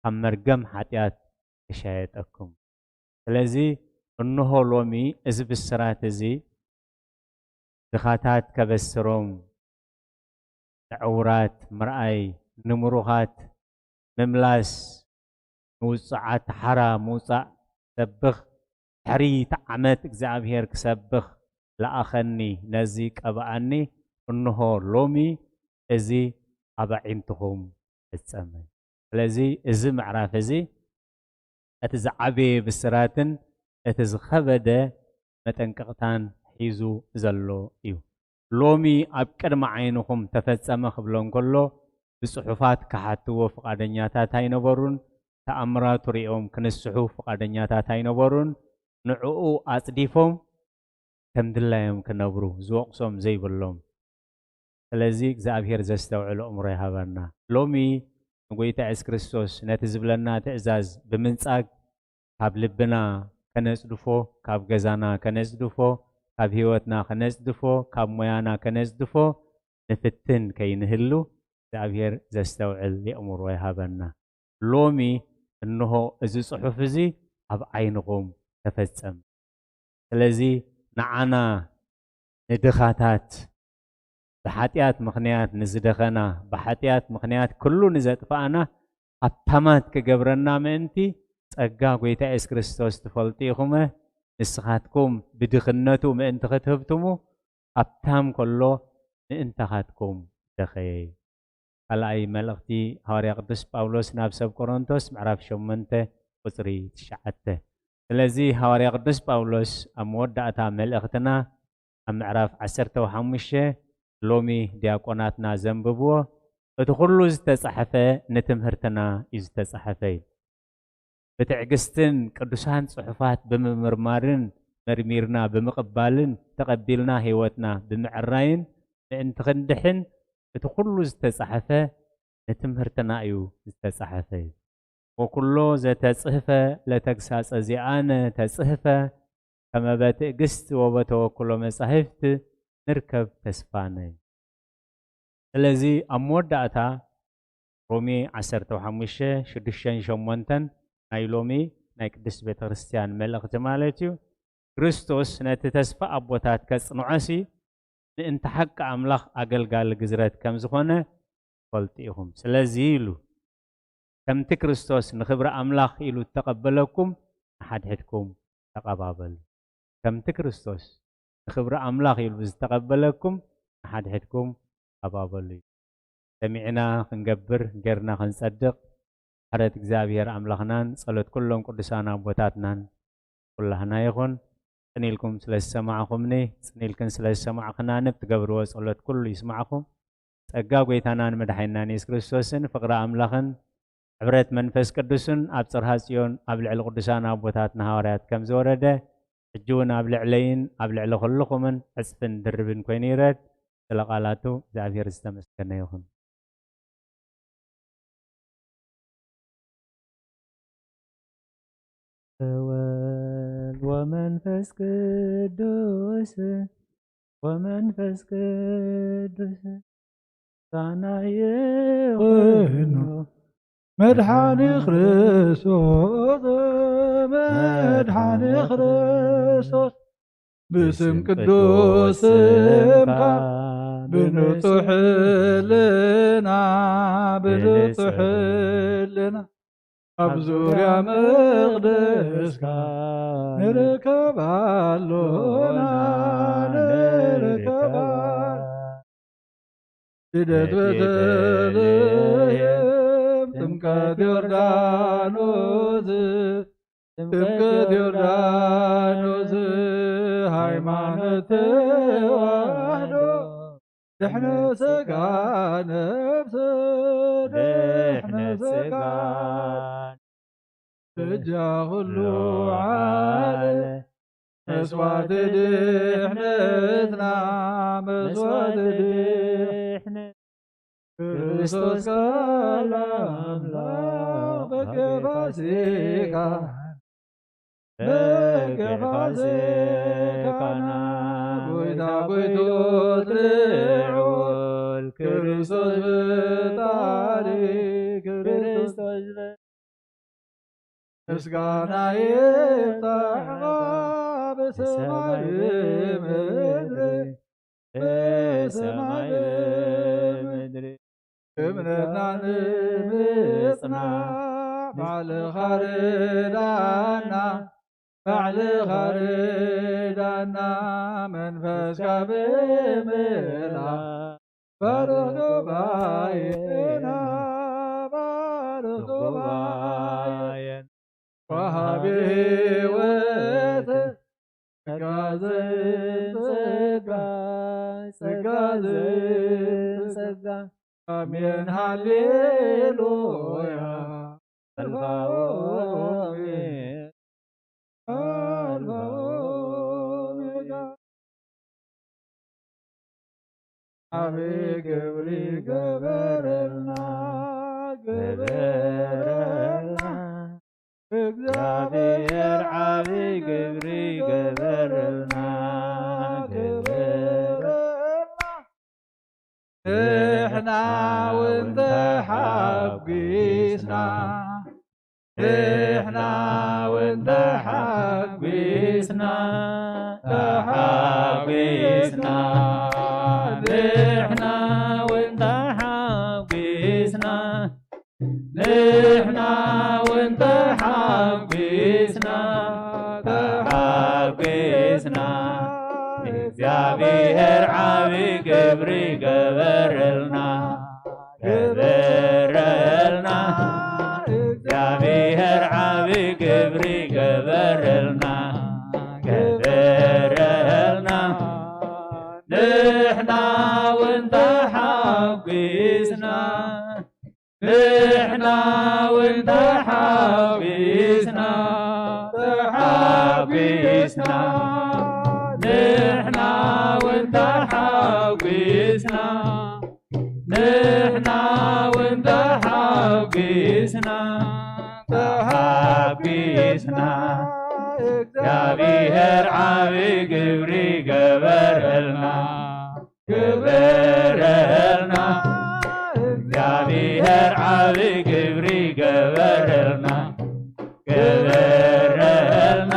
ካብ መርገም ሓጢኣት ተሻየጠኩም። ስለዚ እንሆ ሎሚ እዚ ብስራት እዚ ድኻታት ከበስሮም፣ ንዕውራት ምርኣይ፣ ንምሩኻት ምምላስ፣ ንውጹዓት ሓራ ምውጻእ ሰብኽ፣ ድሕሪ እቲ ዓመት እግዚኣብሔር ክሰብኽ ለኣኸኒ ነዚ ቀብኣኒ፣ እንሆ ሎሚ እዚ ኣብ ኣዒንትኹም ፈጸመ።" ስለዚ እዚ ምዕራፍ እዚ እቲ ዝዓበየ ብስራትን እቲ ዝኸበደ መጠንቀቕታን ሒዙ ዘሎ እዩ። ሎሚ ኣብ ቅድሚ ዓይንኹም ተፈጸመ ክብሎ እንከሎ፣ ብጽሑፋት ክሓትዎ ፍቓደኛታት ኣይነበሩን። ተኣምራቱ ሪኦም ክንስሑ ፍቓደኛታት ኣይነበሩን። ንዕኡ ኣጽዲፎም ከም ድላዮም ክነብሩ ዝወቕሶም ዘይብሎም። ስለዚ እግዚኣብሔር ዘስተውዕል ኣእምሮ ይሃበና። ሎሚ ንጎይታ የሱስ ክርስቶስ ነቲ ዝብለና ትእዛዝ ብምንጻግ ካብ ልብና ከነጽድፎ፣ ካብ ገዛና ከነጽድፎ፣ ካብ ህይወትና ከነጽድፎ፣ ካብ ሞያና ከነጽድፎ ንፍትን ከይንህሉ እግዚኣብሔር ዘስተውዕል የእምሮ ይሃበና። ሎሚ እንሆ እዚ ጽሑፍ እዚ ኣብ ዓይንኹም ተፈጸመ። ስለዚ ንዓና ንድኻታት፣ ብሓጢኣት ምኽንያት ንዝደኸና፣ ብሓጢኣት ምኽንያት ኩሉ ንዘጥፋእና ሃብታማት ክገብረና ምእንቲ ጸጋ ጎይታ የሱስ ክርስቶስ ትፈልጡ ኢኹመ። ንስኻትኩም ብድኽነቱ ምእንቲ ክትህብትሙ ሃብታም ከሎ ምእንታኻትኩም ደኸየ። ካልኣይ መልእኽቲ ሃዋርያ ቅዱስ ጳውሎስ ናብ ሰብ ቆሮንቶስ ምዕራፍ ሸሞንተ ቁጽሪ ትሽዓተ። ስለዚ ሃዋርያ ቅዱስ ጳውሎስ ኣብ መወዳእታ መልእኽትና ኣብ ምዕራፍ ዓሰርተ ሓሙሽተ ሎሚ ዲያቆናትና ዘንብብዎ፣ እቲ ኩሉ ዝተጻሕፈ ንትምህርትና እዩ ዝተጻሕፈ እዩ። ብትዕግስትን ቅዱሳን ጽሑፋት ብምምርማርን መርሚርና ብምቕባልን ተቐቢልና ህይወትና ብምዕራይን ምእንቲ ክንድሕን እቲ ኩሉ ዝተጻሕፈ ንትምህርትና እዩ ዝተጻሕፈ እዩ። ወኩሎ ዘተጽህፈ ለተግሳጸ ዚኣነ ተጽህፈ ከመ በትዕግስት ወበተወክሎ መጻሕፍት ንርከብ ተስፋነ። ስለዚ ኣብ መወዳእታ ሮሜ ዓሰርተ ሓሙሽተ ሽዱሽተን ሸሞንተን ናይ ሎሚ ናይ ቅድስት ቤተ ክርስቲያን መልእኽቲ ማለት እዩ። ክርስቶስ ነቲ ተስፋ ኣቦታት ከጽንዖሲ ምእንቲ ሓቂ ኣምላኽ ኣገልጋሊ ግዝረት ከም ዝኾነ ትፈልጡ ኢኹም። ስለዚ ኢሉ ከምቲ ክርስቶስ ንኽብሪ ኣምላኽ ኢሉ እተቐበለኩም ንሓድሕድኩም ተቐባበሉ። ከምቲ ክርስቶስ ንኽብሪ ኣምላኽ ኢሉ ዝተቐበለኩም ንሓድሕድኩም ተቐባበሉ እዩ። ሰሚዕና ክንገብር ጌርና ክንጸድቕ ምሕረት እግዚኣብሔር ኣምላኽናን ጸሎት ኩሎም ቅዱሳን ኣቦታትናን ኩላህና ይኹን። ጽን ኢልኩም ስለ ዝሰማዕኹምኒ፣ ጽን ኢልክን ስለ ዝሰማዕኽናኒ ብትገብርዎ ጸሎት ኩሉ ይስማዕኹም። ጸጋ ጎይታናን መድሓኒናን የሱስ ክርስቶስን ፍቕሪ ኣምላኽን ሕብረት መንፈስ ቅዱስን ኣብ ጽርሃ ጽዮን ኣብ ልዕሊ ቅዱሳን ኣቦታትና ሃዋርያት ከም ዝወረደ ሕጂ እውን ኣብ ልዕለይን ኣብ ልዕሊ ኩልኹምን ዕጽፍን ድርብን ኮይኑ ይረድ። ስለ ቃላቱ እግዚኣብሔር ዝተመስገነ ይኹን። ወወልድ ወመንፈስ ቅዱስ ወመንፈስ ቅዱስ ሳና ይኹኑ። መድሓኒ ክርስቶስ መድሓኒ ክርስቶስ ብስም ቅዱስ ስምካ ብንጹሕ ሕልና ብንጹሕ ሕልና ኣብ ዙርያ መቕደስካ ንርከብ ኣሎና ንርከብ ኣሎና። ልደት ቤተልሔም ጥምቀት ዮርዳኖስ ጥምቀት ዮርዳኖስ ሃይማኖት ተዋህዶ ድሕነ ስጋ ነፍስ ድሕነ ስጋ በጃ ኩሉ ዓለም መስዋዕቲ ድሕነትና መስዋዕቲ ድሕነ ክርስቶስ ቃል ኣምላኽ በገ ፋሲካ በገ ፋሲካና ጎይታ ጎይቶት ልዑል ክርስቶስ ብጣሪ ክርስቶስ ምስጋና ይብጻሕኻ ብሰማይ ብምድሪ ብሰማይ ብምድሪ እምነትና ንምጽና ባዕልኻ ርዳና ባዕልኻ ርዳና መንፈስካ ብምልኣ ባርኽ ጉባኤና ባርኽ ጉባኤና ወሃቢ ህይወት ጸጋ ዘይጸጋ ጸጋ ዘይጸጋ ኣሜን ሃሌሉያ ኣልፋ ኦሜን ኣልፋ ኦሜጋ ዓቢ ግብሪ ገበረልና፣ ገበረልና። እግዚኣብሔር ዓቢ ግብሪ ገበረልና፣ ገበረልና። ንሕና እውን ተሓጒስና፣ ንሕና እውን ተሓጒስና፣ ተሓጒስና። ንሕና እውን ተሓጒስና፣ ንሕና እውን ተሓጒስና፣ ተሓጒስና። እግዚኣብሔር ዓቢ ግብሪ ገበረልና፣ ገበረልና። እግዚኣብሔር ዓቢ ግብሪ ገበረልና፣ ገበረልና። ንሕና እውን ተሓጒስና፣ ንሕና እውን ተሓጒስና፣ ተሓጒስና። ንሕና እውን ተሓጒስና፣ ንሕና እውን ተሓጒስና፣ ተሓጒስና። እግዚኣብሔር ዓቢ ግብሪ ገበረልና፣ ገበረልና። እግዚኣብሔር ዓቢ ግብሪ ገበረልና፣ ገበረልና።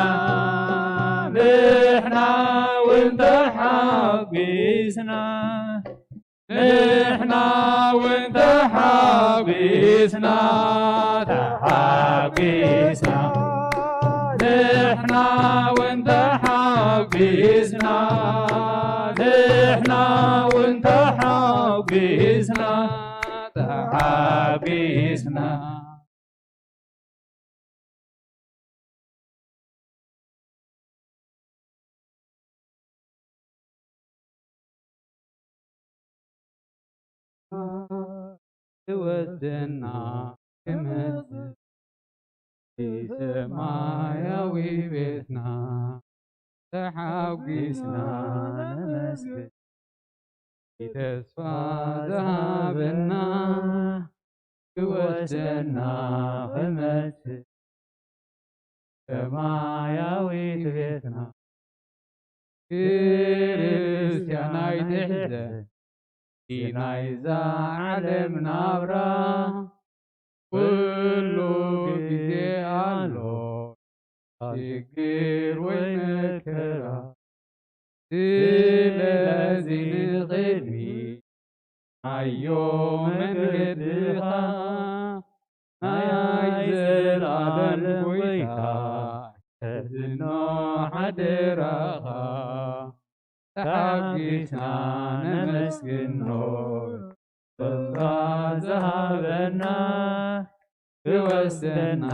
ንሕና እውን ተሓጒስና፣ ንሕና እውን ተሓጒስና፣ ተሓጒስና። ንሕና እውን ተሓጒስና፣ ንሕና እውን ተሓጒስና፣ ተሓጒስና። ትወስደና ክመጽእ ሰማያዊ ቤትና ተሓጒስና ነመስግን። ተስፋ ዝሃበና ክወስደና ክመጽእ ሰማያዊት ቤትና። ክርስትያን ኣይትሕዘን፣ እቲ ናይዛ ዓለም ናብራ ኩሉ ግዜ ኣሎ፣ ሽግር ወይ መከራ። ስለዚ ንቕድሚት ኣዮ መንገድኻ፣ ናይ ዘላለም ጎይታ፣ ሕዝኖ ሓደራኻ። ተሓጒስና ነመስግኖ፣ ተስፋ ዝሃበና፣ ክወስደና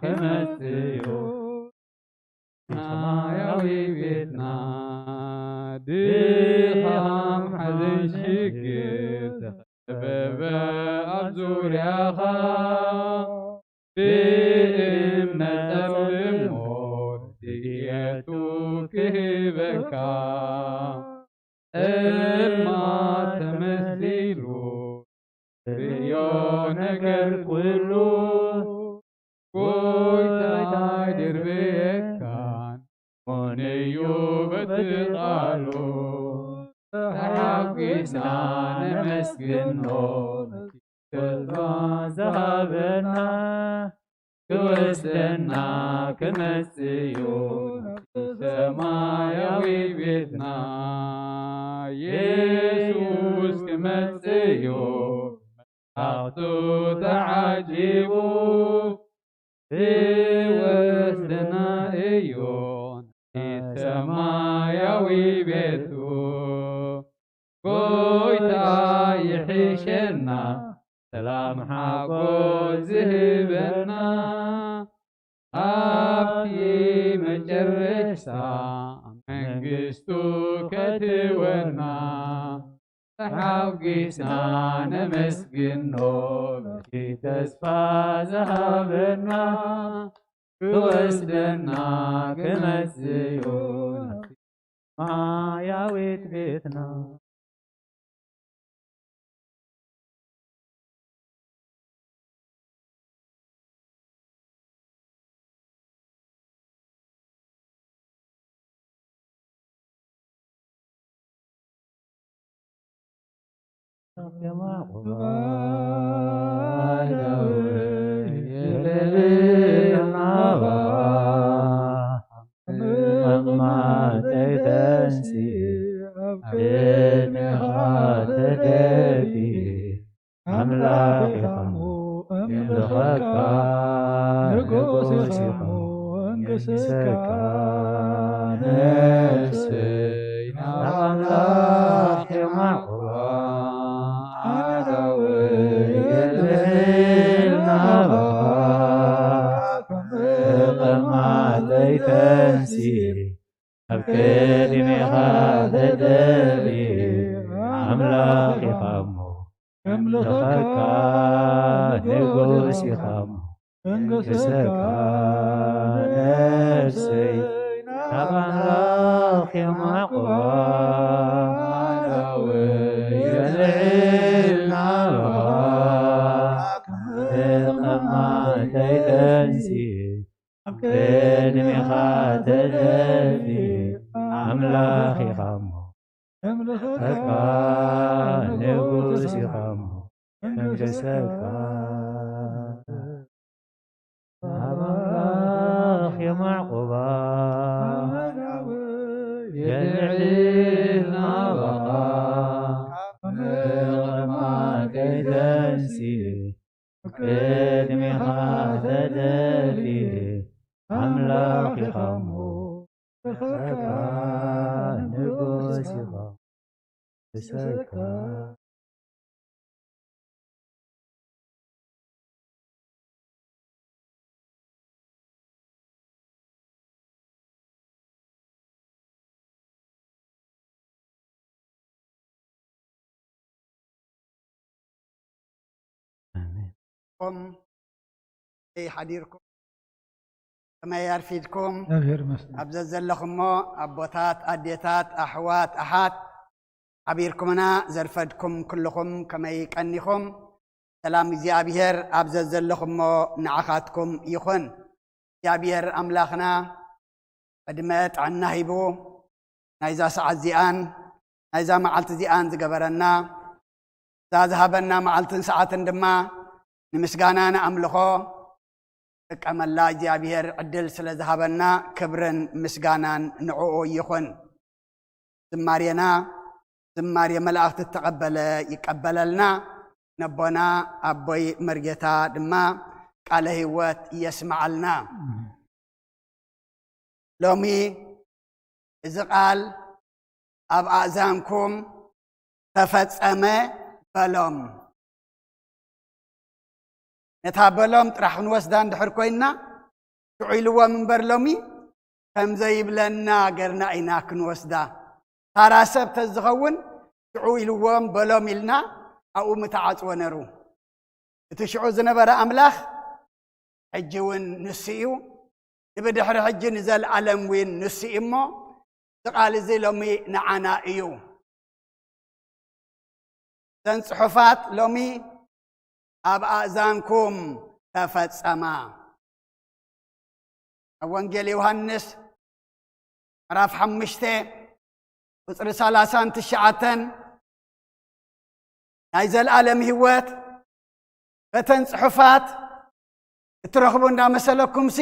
ክመጽእ እዩ ሰማያዊ ቤትና። ድኻም፣ ሓዘን፣ ሽግር ተኸበበ ኣብ ዙርያኻ፣ ብእምነት ጸልሞ፣ ድየቱ ክህበካ። ጸልማት ተመስሊሉ፣ ርእዮ ነገር ኩሉ፣ ጎይታ ኣይድርብየካን፣ መን እዩ በቲ ቃሉ። ተሓጒስና ነመስግኖ፣ ተስፋ ዝሃበና፣ ክወስደና ክመጽእ እዩ ሰማያዊ ቤትና። የሱስ ክመጽእ እዩ፣ መላእኽቱ ተዓጂቡ፣ ክወስደና እዩ ሰማያዊ ቤቱ። ጎይታ ይሕሸና፣ ሰላም ሓጎስ ዝህበና፣ ኣብቲ መጨረሻ መንግስቱ ከትወና። ተሓጒስና ነመስግኖ፣ በቲ ተስፋ ዝሃበና፣ ክወስደና ክመጽእ እዩ ናብቲ ሰማያዊት ቤትና። የማዕቆባ ኣዳወይ የለልና ባኻ መማተይ ተንሲ ኣብ ቅድሜኻ ተደፊ ኣምላኽ ኢኻ እሞ እምልኸካ ንጉስ ኢኻ እሞ እንግሰካ ነፍሰይ ናብ ኣምላኽ የማዕቆባ ኣዳወይ የለልና ባኻ መማተይ ተንሲ ኣብ ቅድሜኻ ተደፊ ኣምላኽ ኢኻ እሞ እምልኸካ ንጉስ ኢኻ እሞ እንግሰካ ነፍሰይ ናብ ኣምላኽ የማዕቆባ ኣዳወይ የልዕል ናባኻ መማተይ ተንሲ ኣብ ቅድሜኻ ተደፊ ኣምላኽ ኢኻ እሞ እምልኸካ ንጉስ ኢኻ እሞ እንግሰካ ኣምላኽ የማዕቆባ የልዕል ናባኻ መማተይ ተንሲ ቅድሜኻ ተደፊ ኣምላኽ ኢኻ እሞ ንጉስ ኢኻ ንሰካ ኣሜን። ኩም ከመይ ሓዲርኩም? ከመይ ኣርፊድኩም? እግዚኣብሔር ይመስገን። ኣብ ዘዘለኹሞ ኣቦታት፣ ኣዴታት፣ ኣሕዋት፣ ኣሓት፣ ሓቢርኩምና ዘርፈድኩም ኩልኹም ከመይ ቀኒኹም? ሰላም እግዚኣብሔር ኣብ ዘዘለኹሞ ንዓኻትኩም ይኹን። እግዚኣብሔር ኣምላኽና ዕድመ ጥዕና ሂቡ ናይዛ ሰዓት እዚኣን ናይዛ መዓልቲ እዚኣን ዝገበረና፣ እዛ ዝሃበና መዓልትን ሰዓትን ድማ ንምስጋና ንኣምልኾ ጥቀመላ እግዚኣብሔር ዕድል ስለ ዝሃበና ክብርን ምስጋናን ንዕኡ ይኹን። ዝማሬና ዝማሬ መላእኽቲ እተቐበለ ይቀበለልና። ነቦና ኣቦይ መርጌታ ድማ ቃለ ህይወት የስምዓልና። ሎሚ እዚ ቃል ኣብ ኣእዛንኩም ተፈጸመ በሎም። ነታ በሎም ጥራሕ ክንወስዳ እንድሕር ኮይንና ሽዑ ኢልዎም እምበር ሎሚ ከም ዘይብለና ገርና ኢና ክንወስዳ። ታራ ሰብ ተዝኸውን ሽዑ ኢልዎም በሎም ኢልና ኣብኡ ምተዓጽወ ነሩ። እቲ ሽዑ ዝነበረ ኣምላኽ ሕጂ እውን ንሱ እዩ። ንብድሕሪ ሕጂ ንዘለኣለም እውን ንሱ እዩ እሞ፣ እዚ ቃል እዚ ሎሚ ንዓና እዩ። እዘን ጽሑፋት ሎሚ ኣብ ኣእዛንኩም ተፈጸማ። ኣብ ወንጌል ዮሃንስ ምዕራፍ ሓሙሽተ ቁጽሪ ሰላሳን ትሽዓተን ናይ ዘለኣለም ህይወት በተን ጽሑፋት እትረኽቡ እንዳመሰለኩምሲ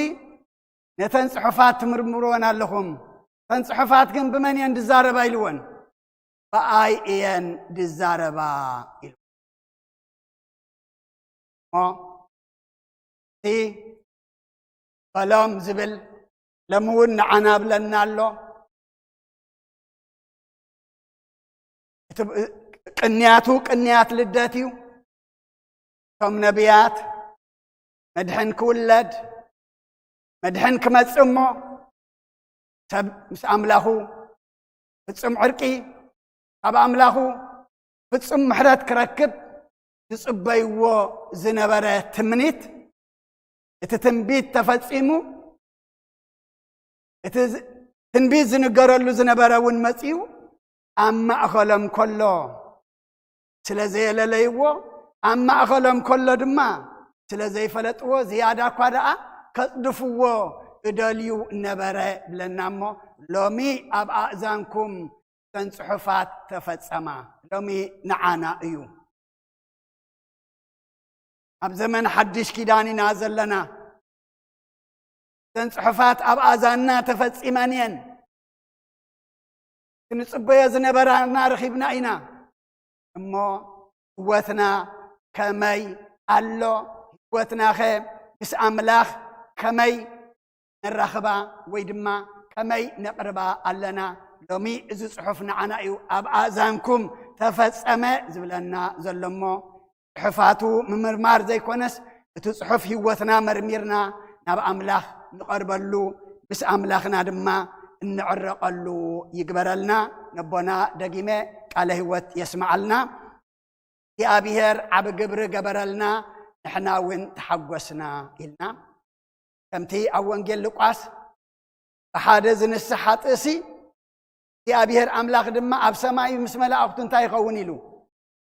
ነተን ጽሑፋት ትምርምርወን ኣለኹም። እተን ጽሑፋት ግን ብመን እየን ዝዛረባ ኢልወን። ብኣይ እየን ዝዛረባ ኢሉ። እሞ እቲ በሎም ዝብል ሎሚ እውን ንዓና ብለና ኣሎ። እቲ ብ-፣ ቅንያቱ ቅንያት ልደት እዩ። እቶም ነቢያት መድሕን ክውለድ፣ መድሕን ክመጽእ እሞ ሰብ ምስ ኣምላኹ ፍጹም ዕርቂ፣ ካብ ኣምላኹ ፍጹም ምሕረት ክረክብ ዝጽበይዎ ዝነበረ ትምኒት፣ እቲ ትንቢት ተፈጺሙ፣ እቲ ዝ-፣ ትንቢት ዝንገረሉ ዝነበረ እውን መጺኡ ኣብ ማእኸሎም ከሎ ስለ ዘየለለይዎ፣ ኣብ ማእኸሎም ከሎ ድማ ስለ ዘይፈለጥዎ፣ ዝያዳ እኳ ደኣ ከጽድፍዎ እደልዩ ነበረ ብለና እሞ፣ ሎሚ ኣብ ኣእዛንኩም እተን ጽሑፋት ተፈጸማ። ሎሚ ንዓና እዩ። ኣብ ዘመን ሓድሽ ኪዳን ኢና ዘለና። እተን ጽሑፋት ኣብ ኣዛንና ተፈጺመን እየን። ክንጽበዮ ዝነበራና ረኺብና ኢና። እሞ ህይወትና ከመይ ኣሎ? ህይወትናኸ ምስ ኣምላኽ ከመይ ነራኽባ ወይ ድማ ከመይ ነቕርባ ኣለና? ሎሚ እዚ ጽሑፍ ንዓና እዩ ኣብ ኣእዛንኩም ተፈጸመ ዝብለና ዘሎ እሞ፣ ጽሑፋቱ ምምርማር ዘይኮነስ፣ እቲ ጽሑፍ ህይወትና መርሚርና ናብ ኣምላኽ ንቐርበሉ፣ ምስ ኣምላኽና ድማ እንዕረቐሉ ይግበረልና። ነቦና ደጊመ ቃለ ህይወት የስምዓልና። እግዚኣብሔር ዓቢ ግብሪ ገበረልና፣ ንሕና እውን ተሓጎስና ኢልና። ከምቲ ኣብ ወንጌል ሉቃስ ብሓደ ዝንስሕ ሓጥእሲ እግዚኣብሔር ኣምላኽ ድማ ኣብ ሰማይ ምስ መላእኽቱ እንታይ ይኸውን ኢሉ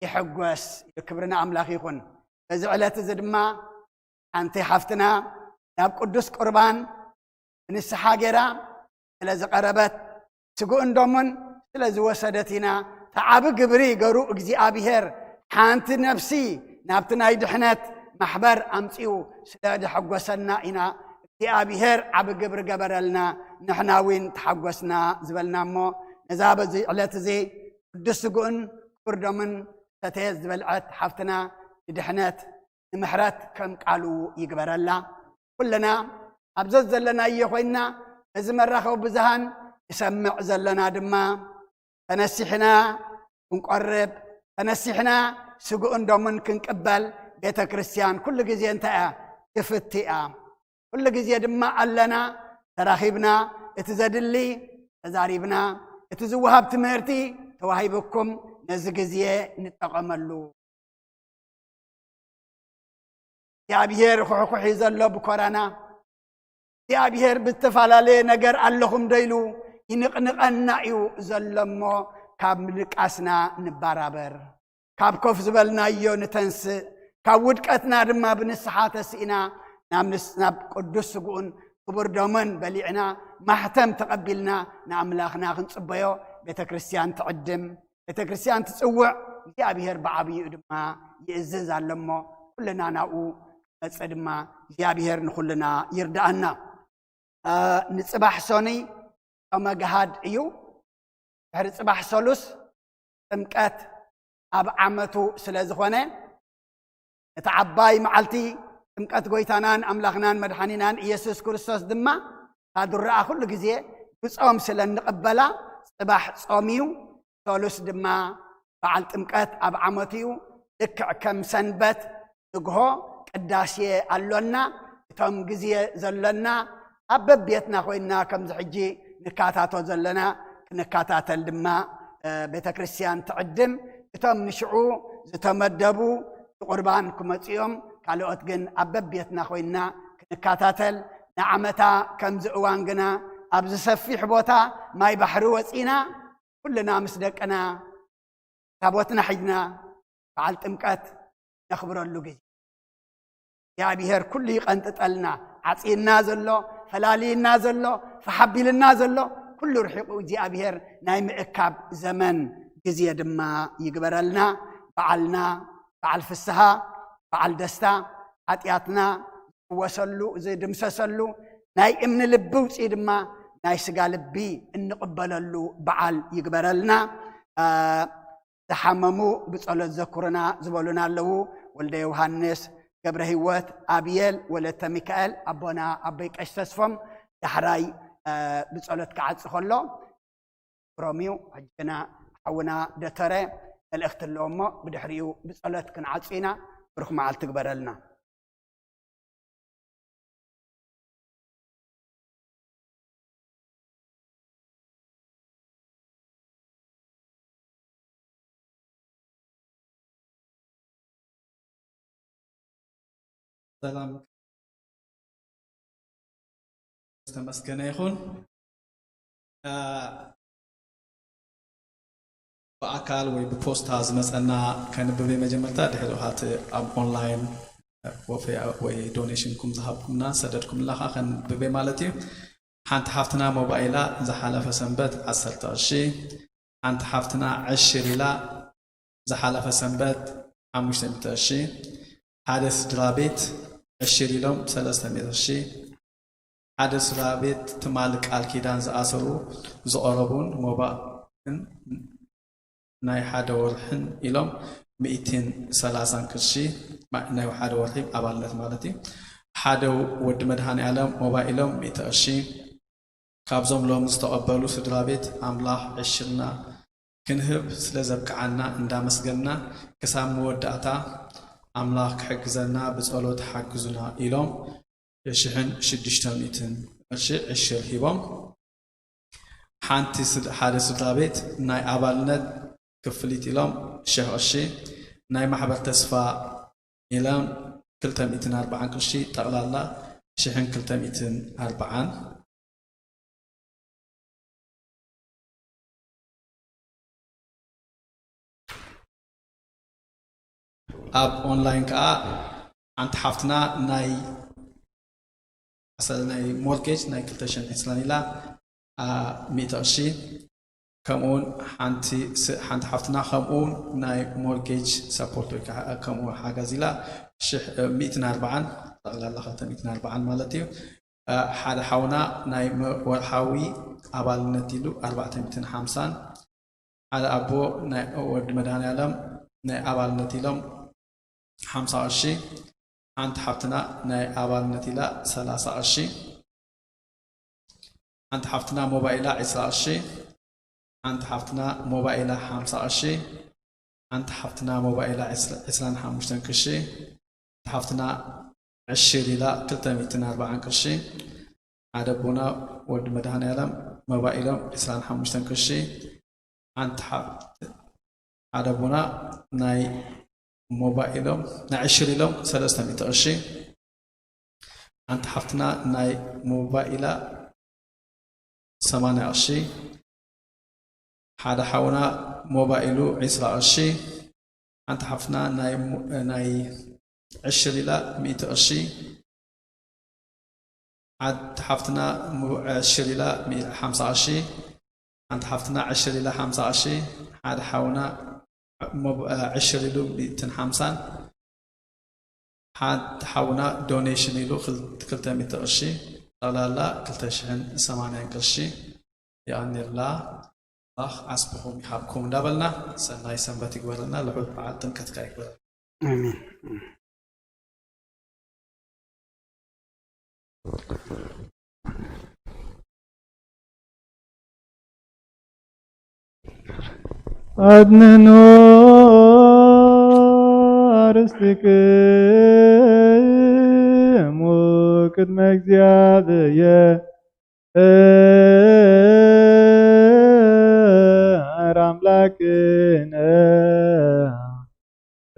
ይሕጎስ ኢሉ። ክብሪ ንኣምላኽ ይኹን። በዚ ዕለት እዚ ድማ ሓንቲ ሓፍትና ናብ ቅዱስ ቁርባን ብንስሓ ገይራ ስለ ዝቐረበት፣ ስግኡን ደሙን ስለ ዝወሰደት ኢና። እቲ ዓቢ ግብሪ ገሩ እግዚኣብሔር ሓንቲ ነፍሲ ናብቲ ናይ ድሕነት ማሕበር ኣምጺኡ ስለ ዘሐጎሰና ኢና። እግዚኣብሔር ዓቢ ግብሪ ገበረልና፣ ንሕና እውን ተሓጎስና ዝበልና እሞ፣ ነዛ በዚ ዕለት እዚ ቅዱስ ስግኡን ክቡር ደሙን ሰተየት ዝበልዐት ሓፍትና ንድሕነት ንምሕረት ከም ቃሉ ይግበረላ። ኩልና ኣብ ዘዘለናዮ ኮይንና በዚ መራኸቢ ብዙሃን ንሰምዕ ዘለና ድማ ተነሲሕና ክንቆርብ፣ ተነሲሕና ስግኡን ደሙን ክንቅበል ቤተ ክርስቲያን ኩሉ ግዜ እንታይ እያ? ክፍቲ እያ። ኩሉ ግዜ ድማ ኣለና፣ ተራኺብና፣ እቲ ዘድሊ ተዛሪብና፣ እቲ ዝወሃብ ትምህርቲ ተዋሂብኩም ነዚ ግዜ ንጠቐመሉ። እግዚኣብሔር ኩሕኩሕ እዩ ዘሎ ብኮረና። እግዚኣብሔር ብዝተፈላለየ ነገር ኣለኹም ዶ ኢሉ ይንቕንቐና እዩ ዘሎ እሞ፣ ካብ ምድቃስና ንባራበር። ካብ ኮፍ ዝበልናዮ ንተንስእ፣ ካብ ውድቀትና ድማ ብንስሓ ተስኢና ናብ ንስ-፣ ናብ ቅዱስ ስግኡን ክቡር ደሙን በሊዕና፣ ማሕተም ተቐቢልና ንኣምላኽና ክንጽበዮ ቤተ ክርስቲያን ትዕድም። ቤተ ክርስቲያን ትጽውዕ፣ እግዚኣብሔር ብዓብይኡ ድማ ይእዝዝ ኣሎ እሞ፣ ኩልና ናብኡ መጽእ ድማ እግዚኣብሔር ንኹልና ይርድኣና። እ፣ ንጽባሕ ሰኑይ ጾመ ገሃድ እዩ። ድሕሪ ጽባሕ ሰሉስ ጥምቀት ኣብ ዓመቱ ስለ ዝኾነ፣ እታ ዓባይ መዓልቲ ጥምቀት ጎይታናን ኣምላኽናን መድሓኒናን ኢየሱስ ክርስቶስ ድማ እታ ድረኣ ኩሉ ግዜ ብጾም ስለ እንቕበላ ጽባሕ ጾም እዩ። ሰሉስ ድማ በዓል ጥምቀት ኣብ ዓመቱ እዩ። ልክዕ ከም ሰንበት ንግሆ ቅዳሴ ኣሎና። እቶም ግዜ ዘሎና ኣብ በቤትና ኮይንና ከምዚ ሕጂ ንካታቶ ዘለና ክንከታተል ድማ፣ እ፣ ቤተ ክርስቲያን ትዕድም። እቶም ንሽዑ ዝተመደቡ ንቁርባን ክመጹ እዮም። ካልኦት ግን ኣብ በቤትና ኮይንና ክንከታተል። ንዓመታ ከምዚ እዋን ግና ኣብዚ ሰፊሕ ቦታ ማይ ባሕሪ ወጺና ኩልና ምስ ደቅና ታቦትና ሒዝና በዓል ጥምቀት ነኽብረሉ ግዜ። እግዚኣብሔር ኩሉ ይቐንጥጠልና። ዓጽይና ዘሎ፣ ፈላልይና ዘሎ፣ ፈሓቢልና ዘሎ፣ ኩሉ ርሒቑ እግዚኣብሔር ናይ ምእካብ ዘመን ግዜ ድማ ይግበረልና። በዓልና በዓል ፍስሃ፣ በዓል ደስታ፣ ሓጢኣትና ዝፍወሰሉ፣ ዝድምሰሰሉ፣ ናይ እምኒ ልቢ ውፅኢ ድማ ናይ ስጋ ልቢ እንቕበለሉ በዓል ይግበረልና። አ፣ ዝሓመሙ ብጸሎት ዘኩርና ዝበሉና ኣለዉ። ወልደ ዮሃንስ፣ ገብረ ህይወት፣ ኣብየል፣ ወለተ ሚካኤል፣ ኣቦና ኣቦይ ቀሽ ተስፎም ዳሕራይ፣ አ፣ ብጸሎት ክዓጽ ከሎ፣ ሮሚው፣ ሕጂ ግና ሓውና ደተረ መልእኽቲ ኣለዎ እሞ፣ ብድሕሪኡ ብጸሎት ክንዓጹ ኢና። ብሩኽ መዓልቲ ግበረልና። ሰላም ዝተመስገነ ይኹን። እ፣ ብኣካል ወይ ብፖስታ ዝመጸና ከንብብ እየ መጀመርታ፣ ድሕሪኡ እቲ ኣብ ኦንላይን ወፈያ ወይ ዶኔሽንኩም ዝሃብኩምና ሰደድኩምና ከኣ ከንብብ እየ ማለት እዩ። ሓንቲ ሓፍትና ሞባይላ ዝሓለፈ ሰንበት ዓሰርተ ቅርሺ፣ ሓንቲ ሓፍትና ዕሽር ኢላ ዝሓለፈ ሰንበት ሓሙሽተ ሚእቲ ቅርሺ፣ ሓደ ስድራ ቤት ዕሽር ኢሎም ሰለስተ ሚእቲ ቅርሺ። ሓደ ስድራ ቤት ትማሊ ቃል ኪዳን ዝኣሰሩ ዝቐረቡን ሞባእን ናይ ሓደ ወርሕን ኢሎም ሚእትን ሰላሳን ቅርሺ፣ ማ-፣ ናይ ሓደ ወርሒ ኣባልነት ማለት እዩ። ሓደ ወዲ መድሃኔ ዓለም ሞባእ ኢሎም ሚእቲ ቅርሺ። ካብዞም ሎም ዝተቐበሉ ስድራ ቤት ኣምላኽ ዕሽርና ክንህብ ስለ ዘብቅዓና እንዳመስገንና፣ ክሳብ መወዳእታ ኣምላኽ ክሕግዘና ብጸሎት ሓግዙና ኢሎም ሽሕን ሽዱሽተ ሚእትን ቅርሺ ዕሽር ሂቦም። ሓንቲ ስድ-፣ ሓደ ስድራ ቤት ናይ ኣባልነት ክፍሊት ኢሎም ሽሕ ቅርሺ፣ ናይ ማሕበር ተስፋ ኢሎም ክልተ ሚእትን ኣርባዓን ቅርሺ፣ ጠቕላላ ሽሕን ክልተ ሚእትን ኣርባዓን። ኣብ ኦንላይን ከኣ ሓንቲ ሓፍትና ናይ፣ ኣሰ-፣ ናይ ሞርጌጅ ናይ ክልተ ሽሕን ዕስራን ኢላ፣ ኣ፣ ሚእቲ ቅርሺ፣ ከምኡውን ሓንቲ ስ-፣ ሓንቲ ሓፍትና ከምኡውን ናይ ሞርጌጅ ሰፖርት ወይ ከዓ ከምኡ ሓገዝ ኢላ ሽሕ፣ እ፣ ሚእትን ኣርባዓን፣ ጠቕላላ ክልተ ሚእትን ኣርባዓን ማለት እዩ። እ፣ ሓደ ሓውና ናይ መ-፣ ወርሓዊ ኣባልነት ኢሉ ኣርባዕተ ሚእትን ሓምሳን፣ ሓደ ኣቦ ናይ ወዲ መድኃኔዓለም ናይ ኣባልነት ኢሎም ሓምሳ ቅርሺ፣ ሓንቲ ሓፍትና ናይ ኣባልነት ኢላ ሰላሳ ቅርሺ፣ ሓንቲ ሓፍትና ሞባይላ ዕስራ ቅርሺ፣ ሓንቲ ሓፍትና ሞባይላ ሓምሳ ቅርሺ፣ ሓንቲ ሓፍትና ሞባይላ ዕስራ፣ ዕስራን ሓሙሽተን ቅርሺ፣ ሓንቲ ሓፍትና ዕሽር ኢላ ክልተ ሚእትን ኣርባዓን ቅርሺ፣ ሓደ ኣቦና ወዲ መድኃኔዓለም ሞባይሎም ዕስራን ሓሙሽተን ቅርሺ፣ ሓንቲ ሓ-፣ ሓደ ኣቦና ናይ ሞባይሎም፣ ናይ ዕሽር ኢሎም ሰለስተ ሚእቲ ቅርሺ፣ ሓንቲ ሓፍትና ናይ ሞባይላ ሰማንያ ቅርሺ፣ ሓደ ሓውና ሞባይሉ ዕስራ ቅርሺ፣ ሓንቲ ሓፍትና ናይ ሞ-፣ ናይ ዕሽር ኢላ ሚእቲ ቅርሺ፣ ሓንቲ ሓፍትና ሙ-፣ ዕሽር ኢላ ሚ-፣ ሓምሳ ቅርሺ፣ ሓንቲ ሓፍትና ዕሽር ኢላ ሓምሳ ቅርሺ፣ ሓደ ሓውና ሞ-፣ ዕሽር ኢሉ ሚእትን ሓምሳን፣ ሓንቲ ሓውና ዶኔሽን ኢሉ ክል-፣ ክልተ ሚእቲ ቅርሺ፣ ጠቕላላ ክልተ ሽሕን ሰማንያን ቅርሺ። የቐንየልና። ኣምላኽ ዓስብኹም ይሃብኩም እንዳበልና፣ ሰናይ ሰንበት ይግበረልና፣ ልዑል በዓል ጥምቀት ከኣ ይግበረልና። ኣሜን። ኣድንኖ ርስትክሙ ቅድመ እግዚኣብሔር ኣምላክነ።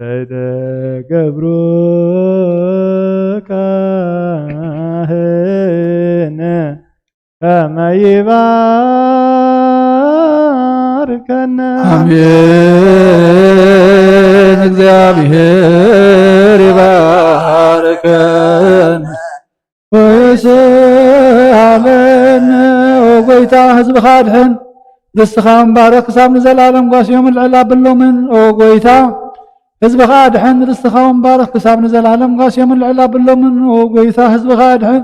ዘይተገብሩ ካህን ከመይ ይባርከነ። ኣሜን። እግዚኣብሔር ይባርከነ። ወይስኣለነ። ኦ ጎይታ፣ ህዝብኻ ኣድሕን፣ ርስትኻ ምባረኽ ክሳብ ንዘለኣለም ጓስዮምን ልዕል ኣብሎምን። ኦ ጎይታ፣ ህዝብኻ ኣድሕን፣ ርስትኻ ምባረኽ ክሳብ ንዘለኣለም ጓስዮምን ልዕል ኣብሎምን። ኦ ጎይታ፣ ህዝብኻ ኣድሕን፣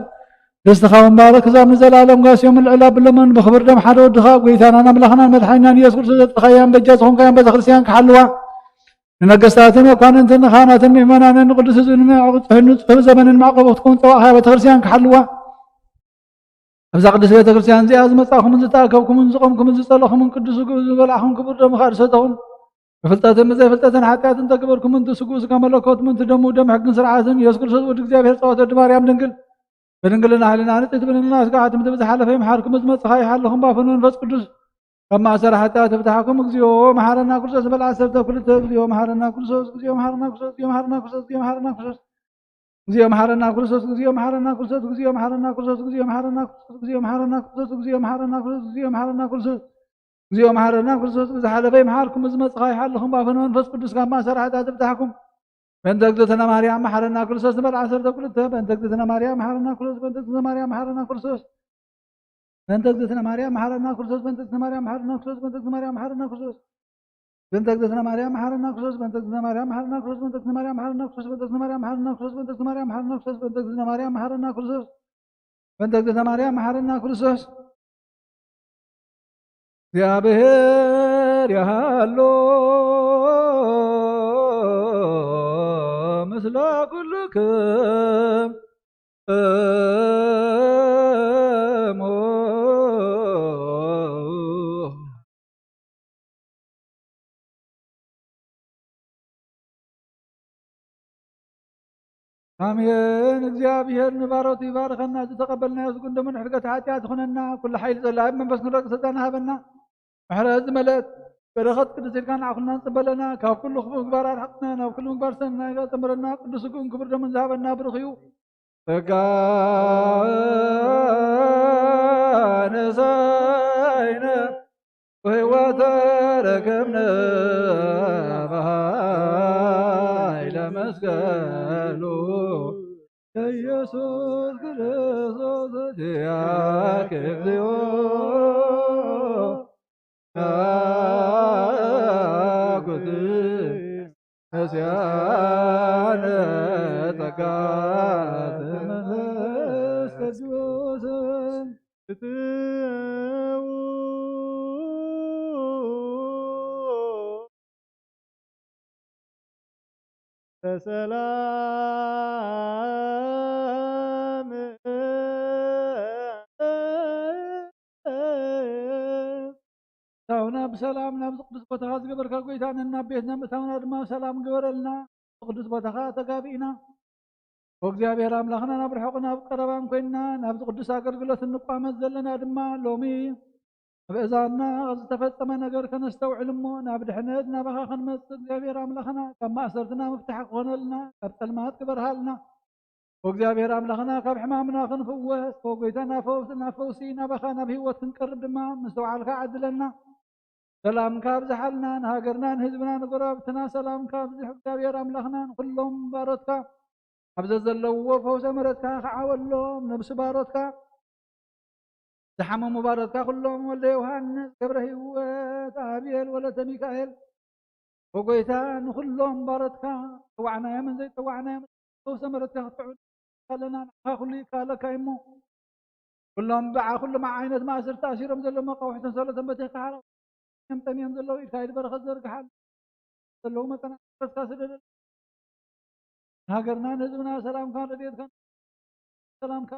ርስትኻ ምባረኽ ክሳብ ንዘለኣለም ጓስዮምን ልዕል ኣብሎምን። ብኽብር ደም ሓደ ወድኻ፣ ጎይታናን ኣምላኽናን መድሓኒናን ኢየሱስ ክርስቶስ፣ ዘጥኻያን በጃ ዝኾንካያን ቤተ ክርስቲያን ክሓልዋ፣ ንነገስታትን መኳንንትን ንኻህናትን ምእመናንን ንቅዱስ ህዝብን ንንጹህ ዘበንን መዕቆቢ ክትከውን ጸዋዕኻያ ቤተክርስትያን ክሓልዋ። ኣብዛ ቅድስት ቤተክርስትያን እዚኣ ዝመጻእኩምን ዝተኣከብኩምን ዝቆምኩምን ዝጸለኹምን ቅዱስ ስግኡ ዝበላዕኹም ክቡር ደሙ ከኣ ዝሰተኹም ብፍልጠትን ብዘይፍልጠትን ሓጢኣትን ተገበርኩምን እቲ ስግኡ ስጋ መለኮት ምእንቲ ደሙ ደም ሕግን ስርዓትን ኢየሱስ ክርስቶስ ወዲ እግዚኣብሔር ጸወት ወዲ ማርያም ድንግል ብድንግልና ሕልና ንጽሕቲ ብድንግልና ስጋዓት ምድሪ ዝሓለፈ ይምሓርኩም ዝመጽኻ ይሓልኹም ባፈን መንፈስ ቅዱስ ካብ ማእሰር ሓጢኣት ይፍትሓኩም። እግዚኦ መሓረና ክርስቶስ በልዓ ሰብተ ክልተ። እግዚኦ መሓረና ክርስቶስ፣ እግዚኦ መሓረና ክርስቶስ፣ እግዚኦ መሓረና ክርስቶስ፣ እግዚኦ መሓረና ክርስቶስ፣ እግዚኦ መሓረና ክርስቶስ፣ እግዚኦ መሓረና ክርስቶስ፣ እግዚኦ መሓረና ክርስቶስ፣ እግዚኦ መሓረና ክርስቶስ፣ እግዚኦ መሓረና ክርስቶስ፣ እግዚኦ መሓረና ክርስቶስ፣ እግዚኦ መሓረና ክርስቶስ፣ እግዚኦ መሓረና ክርስቶስ፣ ብዝሓለፈ ይምሓርኩም፣ ብዝመጽእ ኸኣ ይሓልኹም፣ ብኣፈን መንፈስ ቅዱስ ካብ ማእሰር ሓጢኣት ይፍታሕኩም። በእንተ እግዝእትነ ማርያም መሓረና ክርስቶስ ንበል ዓሰርተ ክልተ። በእንተ እግዝእትነ ማርያም መሓረና ክርስቶስ፣ በእንተ እግዝእትነ ማርያም መሓረና ክርስቶስ፣ በእንተ እግዝእትነ ማርያም መሓረና ክርስቶስ፣ በእንተ እግዝእትነ ማርያም መሓረና ክርስቶስ፣ በእንተ እግዝእትነ ማርያም መሓረና ክርስቶስ። በእንተ እግዝእትነ ማርያም መሓረና ክርስቶስ፣ በእንተ እግዝእትነ ማርያም መሓረና ክርስቶስ፣ በእንተ እግዝእትነ ማርያም መሓረና ክርስቶስ፣ በእንተ እግዝእትነ ማርያም መሓረና ክርስቶስ፣ በእንተ እግዝእትነ ማርያም መሓረና ክርስቶስ፣ በእንተ እግዝእትነ ማርያም መሓረና ክርስቶስ። እግዚኣብሔር ይሃሎ ምስለ ኩልክም እሞ። ኣሜን። እግዚኣብሔር ንባሮቱ ይባርከና። ዝተቐበልናዮ ስጉን ደሙን ሕድገት ሓጢኣት ይኹነና። ኩሉ ሓይሊ ጸላኢ መንፈስ ንረቂ ስልጣን ሃበና። ምሕረት ዝመልአት በረኸት ቅድስት ኢልካ ንዓኹና ንጽበለና። ካብ ኩሉ ክፉእ ምግባር ኣርሕቕና፣ ናብ ኩሉ ምግባር ሰናይ ጥምረና። ቅዱስ ስጉን ክቡር ደሙን ዝሃበና ብሩኽ እዩ። ጸጋ ነሳይነ ወሕይወተ ረከብነ በኃይለ መስቀሉ ኢየሱስ ክርስቶስ ኪያከ እግዚኦ ናኩት ነሲያነ ጸጋ መንፈስ ቅዱስ ክትው በሰላም እታውና ብሰላም ናብዚ ቅዱስ ቦታኻ ዝገበርካ ጎይታ፣ ነናብ ቤትና ምእታውና ድማ ሰላም ግበረልና። ብቅዱስ ቦታኻ ተጋቢእና፣ ኦ እግዚኣብሔር ኣምላኽና፣ ናብ ርሑቕ ናብ ቀረባን ኮይንና ናብዚ ቅዱስ ኣገልግሎት እንቋመት ዘለና ድማ፣ ሎሚ ኣብ እዛና ዝተፈጸመ ነገር ከነስተውዕል እሞ፣ ናብ ድሕነት ናባኻ ክንመጽእ፣ እግዚኣብሔር ኣምላኽና፣ ካብ ማእሰርትና ምፍታሕ ክኾነልና፣ ካብ ጸልማት ክበርሃልና፣ ኦ እግዚኣብሔር ኣምላኽና፣ ካብ ሕማምና ክንፍወስ፣ ኦ ጎይታና፣ ፈውስና፣ ፈውሲ ናባኻ ናብ ህይወት ክንቀርብ ድማ ምስትውዓልካ ዓድለና። ሰላምካ ኣብዝሓልና፣ ንሃገርና፣ ንህዝብና፣ ንጎረባብትና ሰላምካ ኣብዝሕ። እግዚኣብሔር ኣምላኽና፣ ንኹሎም ባሮትካ ኣብ ዘዘለውዎ ፈውሰ ምሕረትካ ክዓወሎም፣ ነብሲ ባሮትካ ዝሓመሙ ባሮትካ ኩሎም፣ ወልደ ዮሃንስ፣ ገብረ ህይወት፣ ኣቤል፣ ወለተ ሚካኤል፣ ኦ ጎይታ፣ ንኹሎም ባሮትካ፣ ጸዋዕናዮምን ዘይጸዋዕናዮም፣ ፈውሰ ምሕረትካ ክትዕውል ኣለና። ንዓኻ ኩሉ ይከኣለካ እዩ እሞ፣ ኩሎም ብዓ-፣ ኩሎም ዓይነት ማእሰርቲ ተኣሲሮም ዘለዉ መቃውሕትን ሰሎተን በቲኽካ ሓራ እዮም ጠምዮም ዘለዉ፣ ኢድካ ኢድ በረኸት ዘርግሓል ዘለዉ መጠን ኣንፈስካ ስደደል። ንሃገርና ንህዝብና ሰላምካን ረድኤትካን ሰላምካ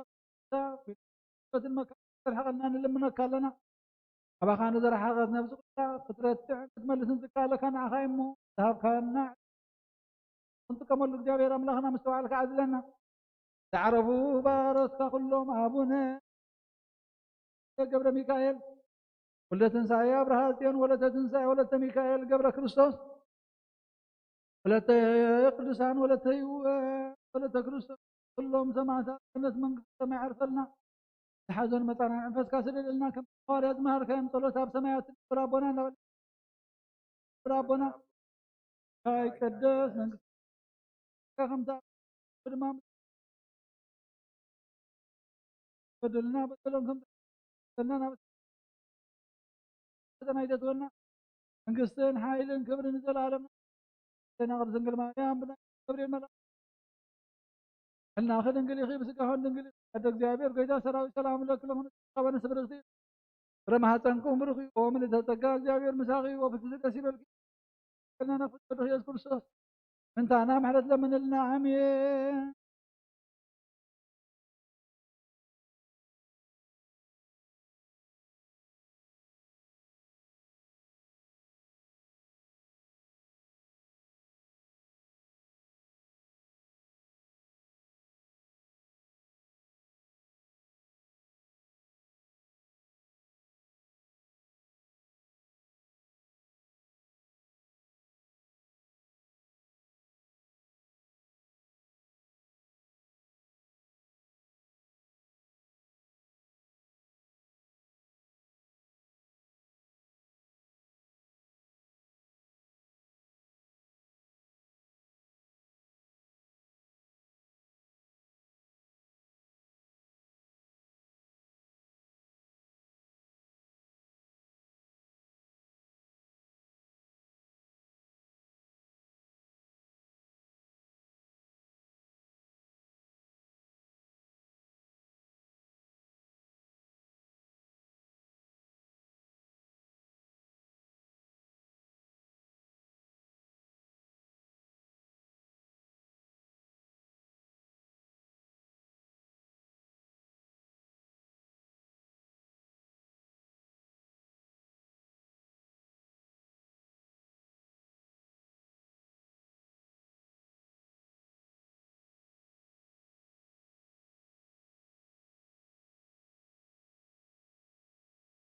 በትን መካን ዘርሕቐልና ንልምነካ ኣለና። ኣባኻ ንዘርሓቐት ነብሲ ቁጣ ክትረትዕ ክትመልስን ዝከኣለካ ንዓኻ እዩ እሞ፣ ዝሃብካና ክንጥቀመሉ እግዚኣብሔር ኣምላኽና ምስትውዓልካ ዓድለና። ዝዓረፉ ባሮትካ ኩሎም ኣቡነ ገብረ ሚካኤል፣ ወልደ ትንሳኤ ኣብርሃ ጽዮን፣ ወለተ ትንሳኤ ወለተ ሚካኤል ገብረ ክርስቶስ፣ ወለተ ቅዱሳን፣ ወለተ ይእወ፣ ወለተ ክርስቶስ፣ ኩሎም ሰማዕታት ገነት መንግስቲ ሰማይ ዓርፈልና። ዝሓዘን መጻና መንፈስካ ስደደልና፣ ከም ሃዋርያ ዝመሃርካዮም ጸሎት ኣብ ሰማያት ትነብር ኣቦና እናበል ትነብር ኣቦና፣ ይትቀደስ መንግስቲ ከምታ ድማ በደልና በደሎም ከም በደልና ናብ ፈተና ኣይተእትወና። መንግስትን ሓይልን ክብርን ንዘለዓለም። ኣዴና ቅድስት ድንግል ማርያም ብናይ ገብርኤል መልኣክ ሕልናኺ ድንግል ኢኺ፣ ብስጋኺ ድንግል ኢኺ። ኣደ እግዚኣብሔር ጎይታ ሰራዊት ሰላም ለኪ፣ ለምነ ጸጋ በነ ስብርክቲ ፍረ ማህፀንኩም ብሩክ እዩ። ኦ ምልዕተ ጸጋ፣ እግዚኣብሔር ምሳኺ እዩ። ወፍስቲ ደስ ይበልኪ፣ ልና ነፍስ ቅዱስ ኢየሱስ ክርስቶስ ምንታና ምሕረት ለምንልና። ኣሜን።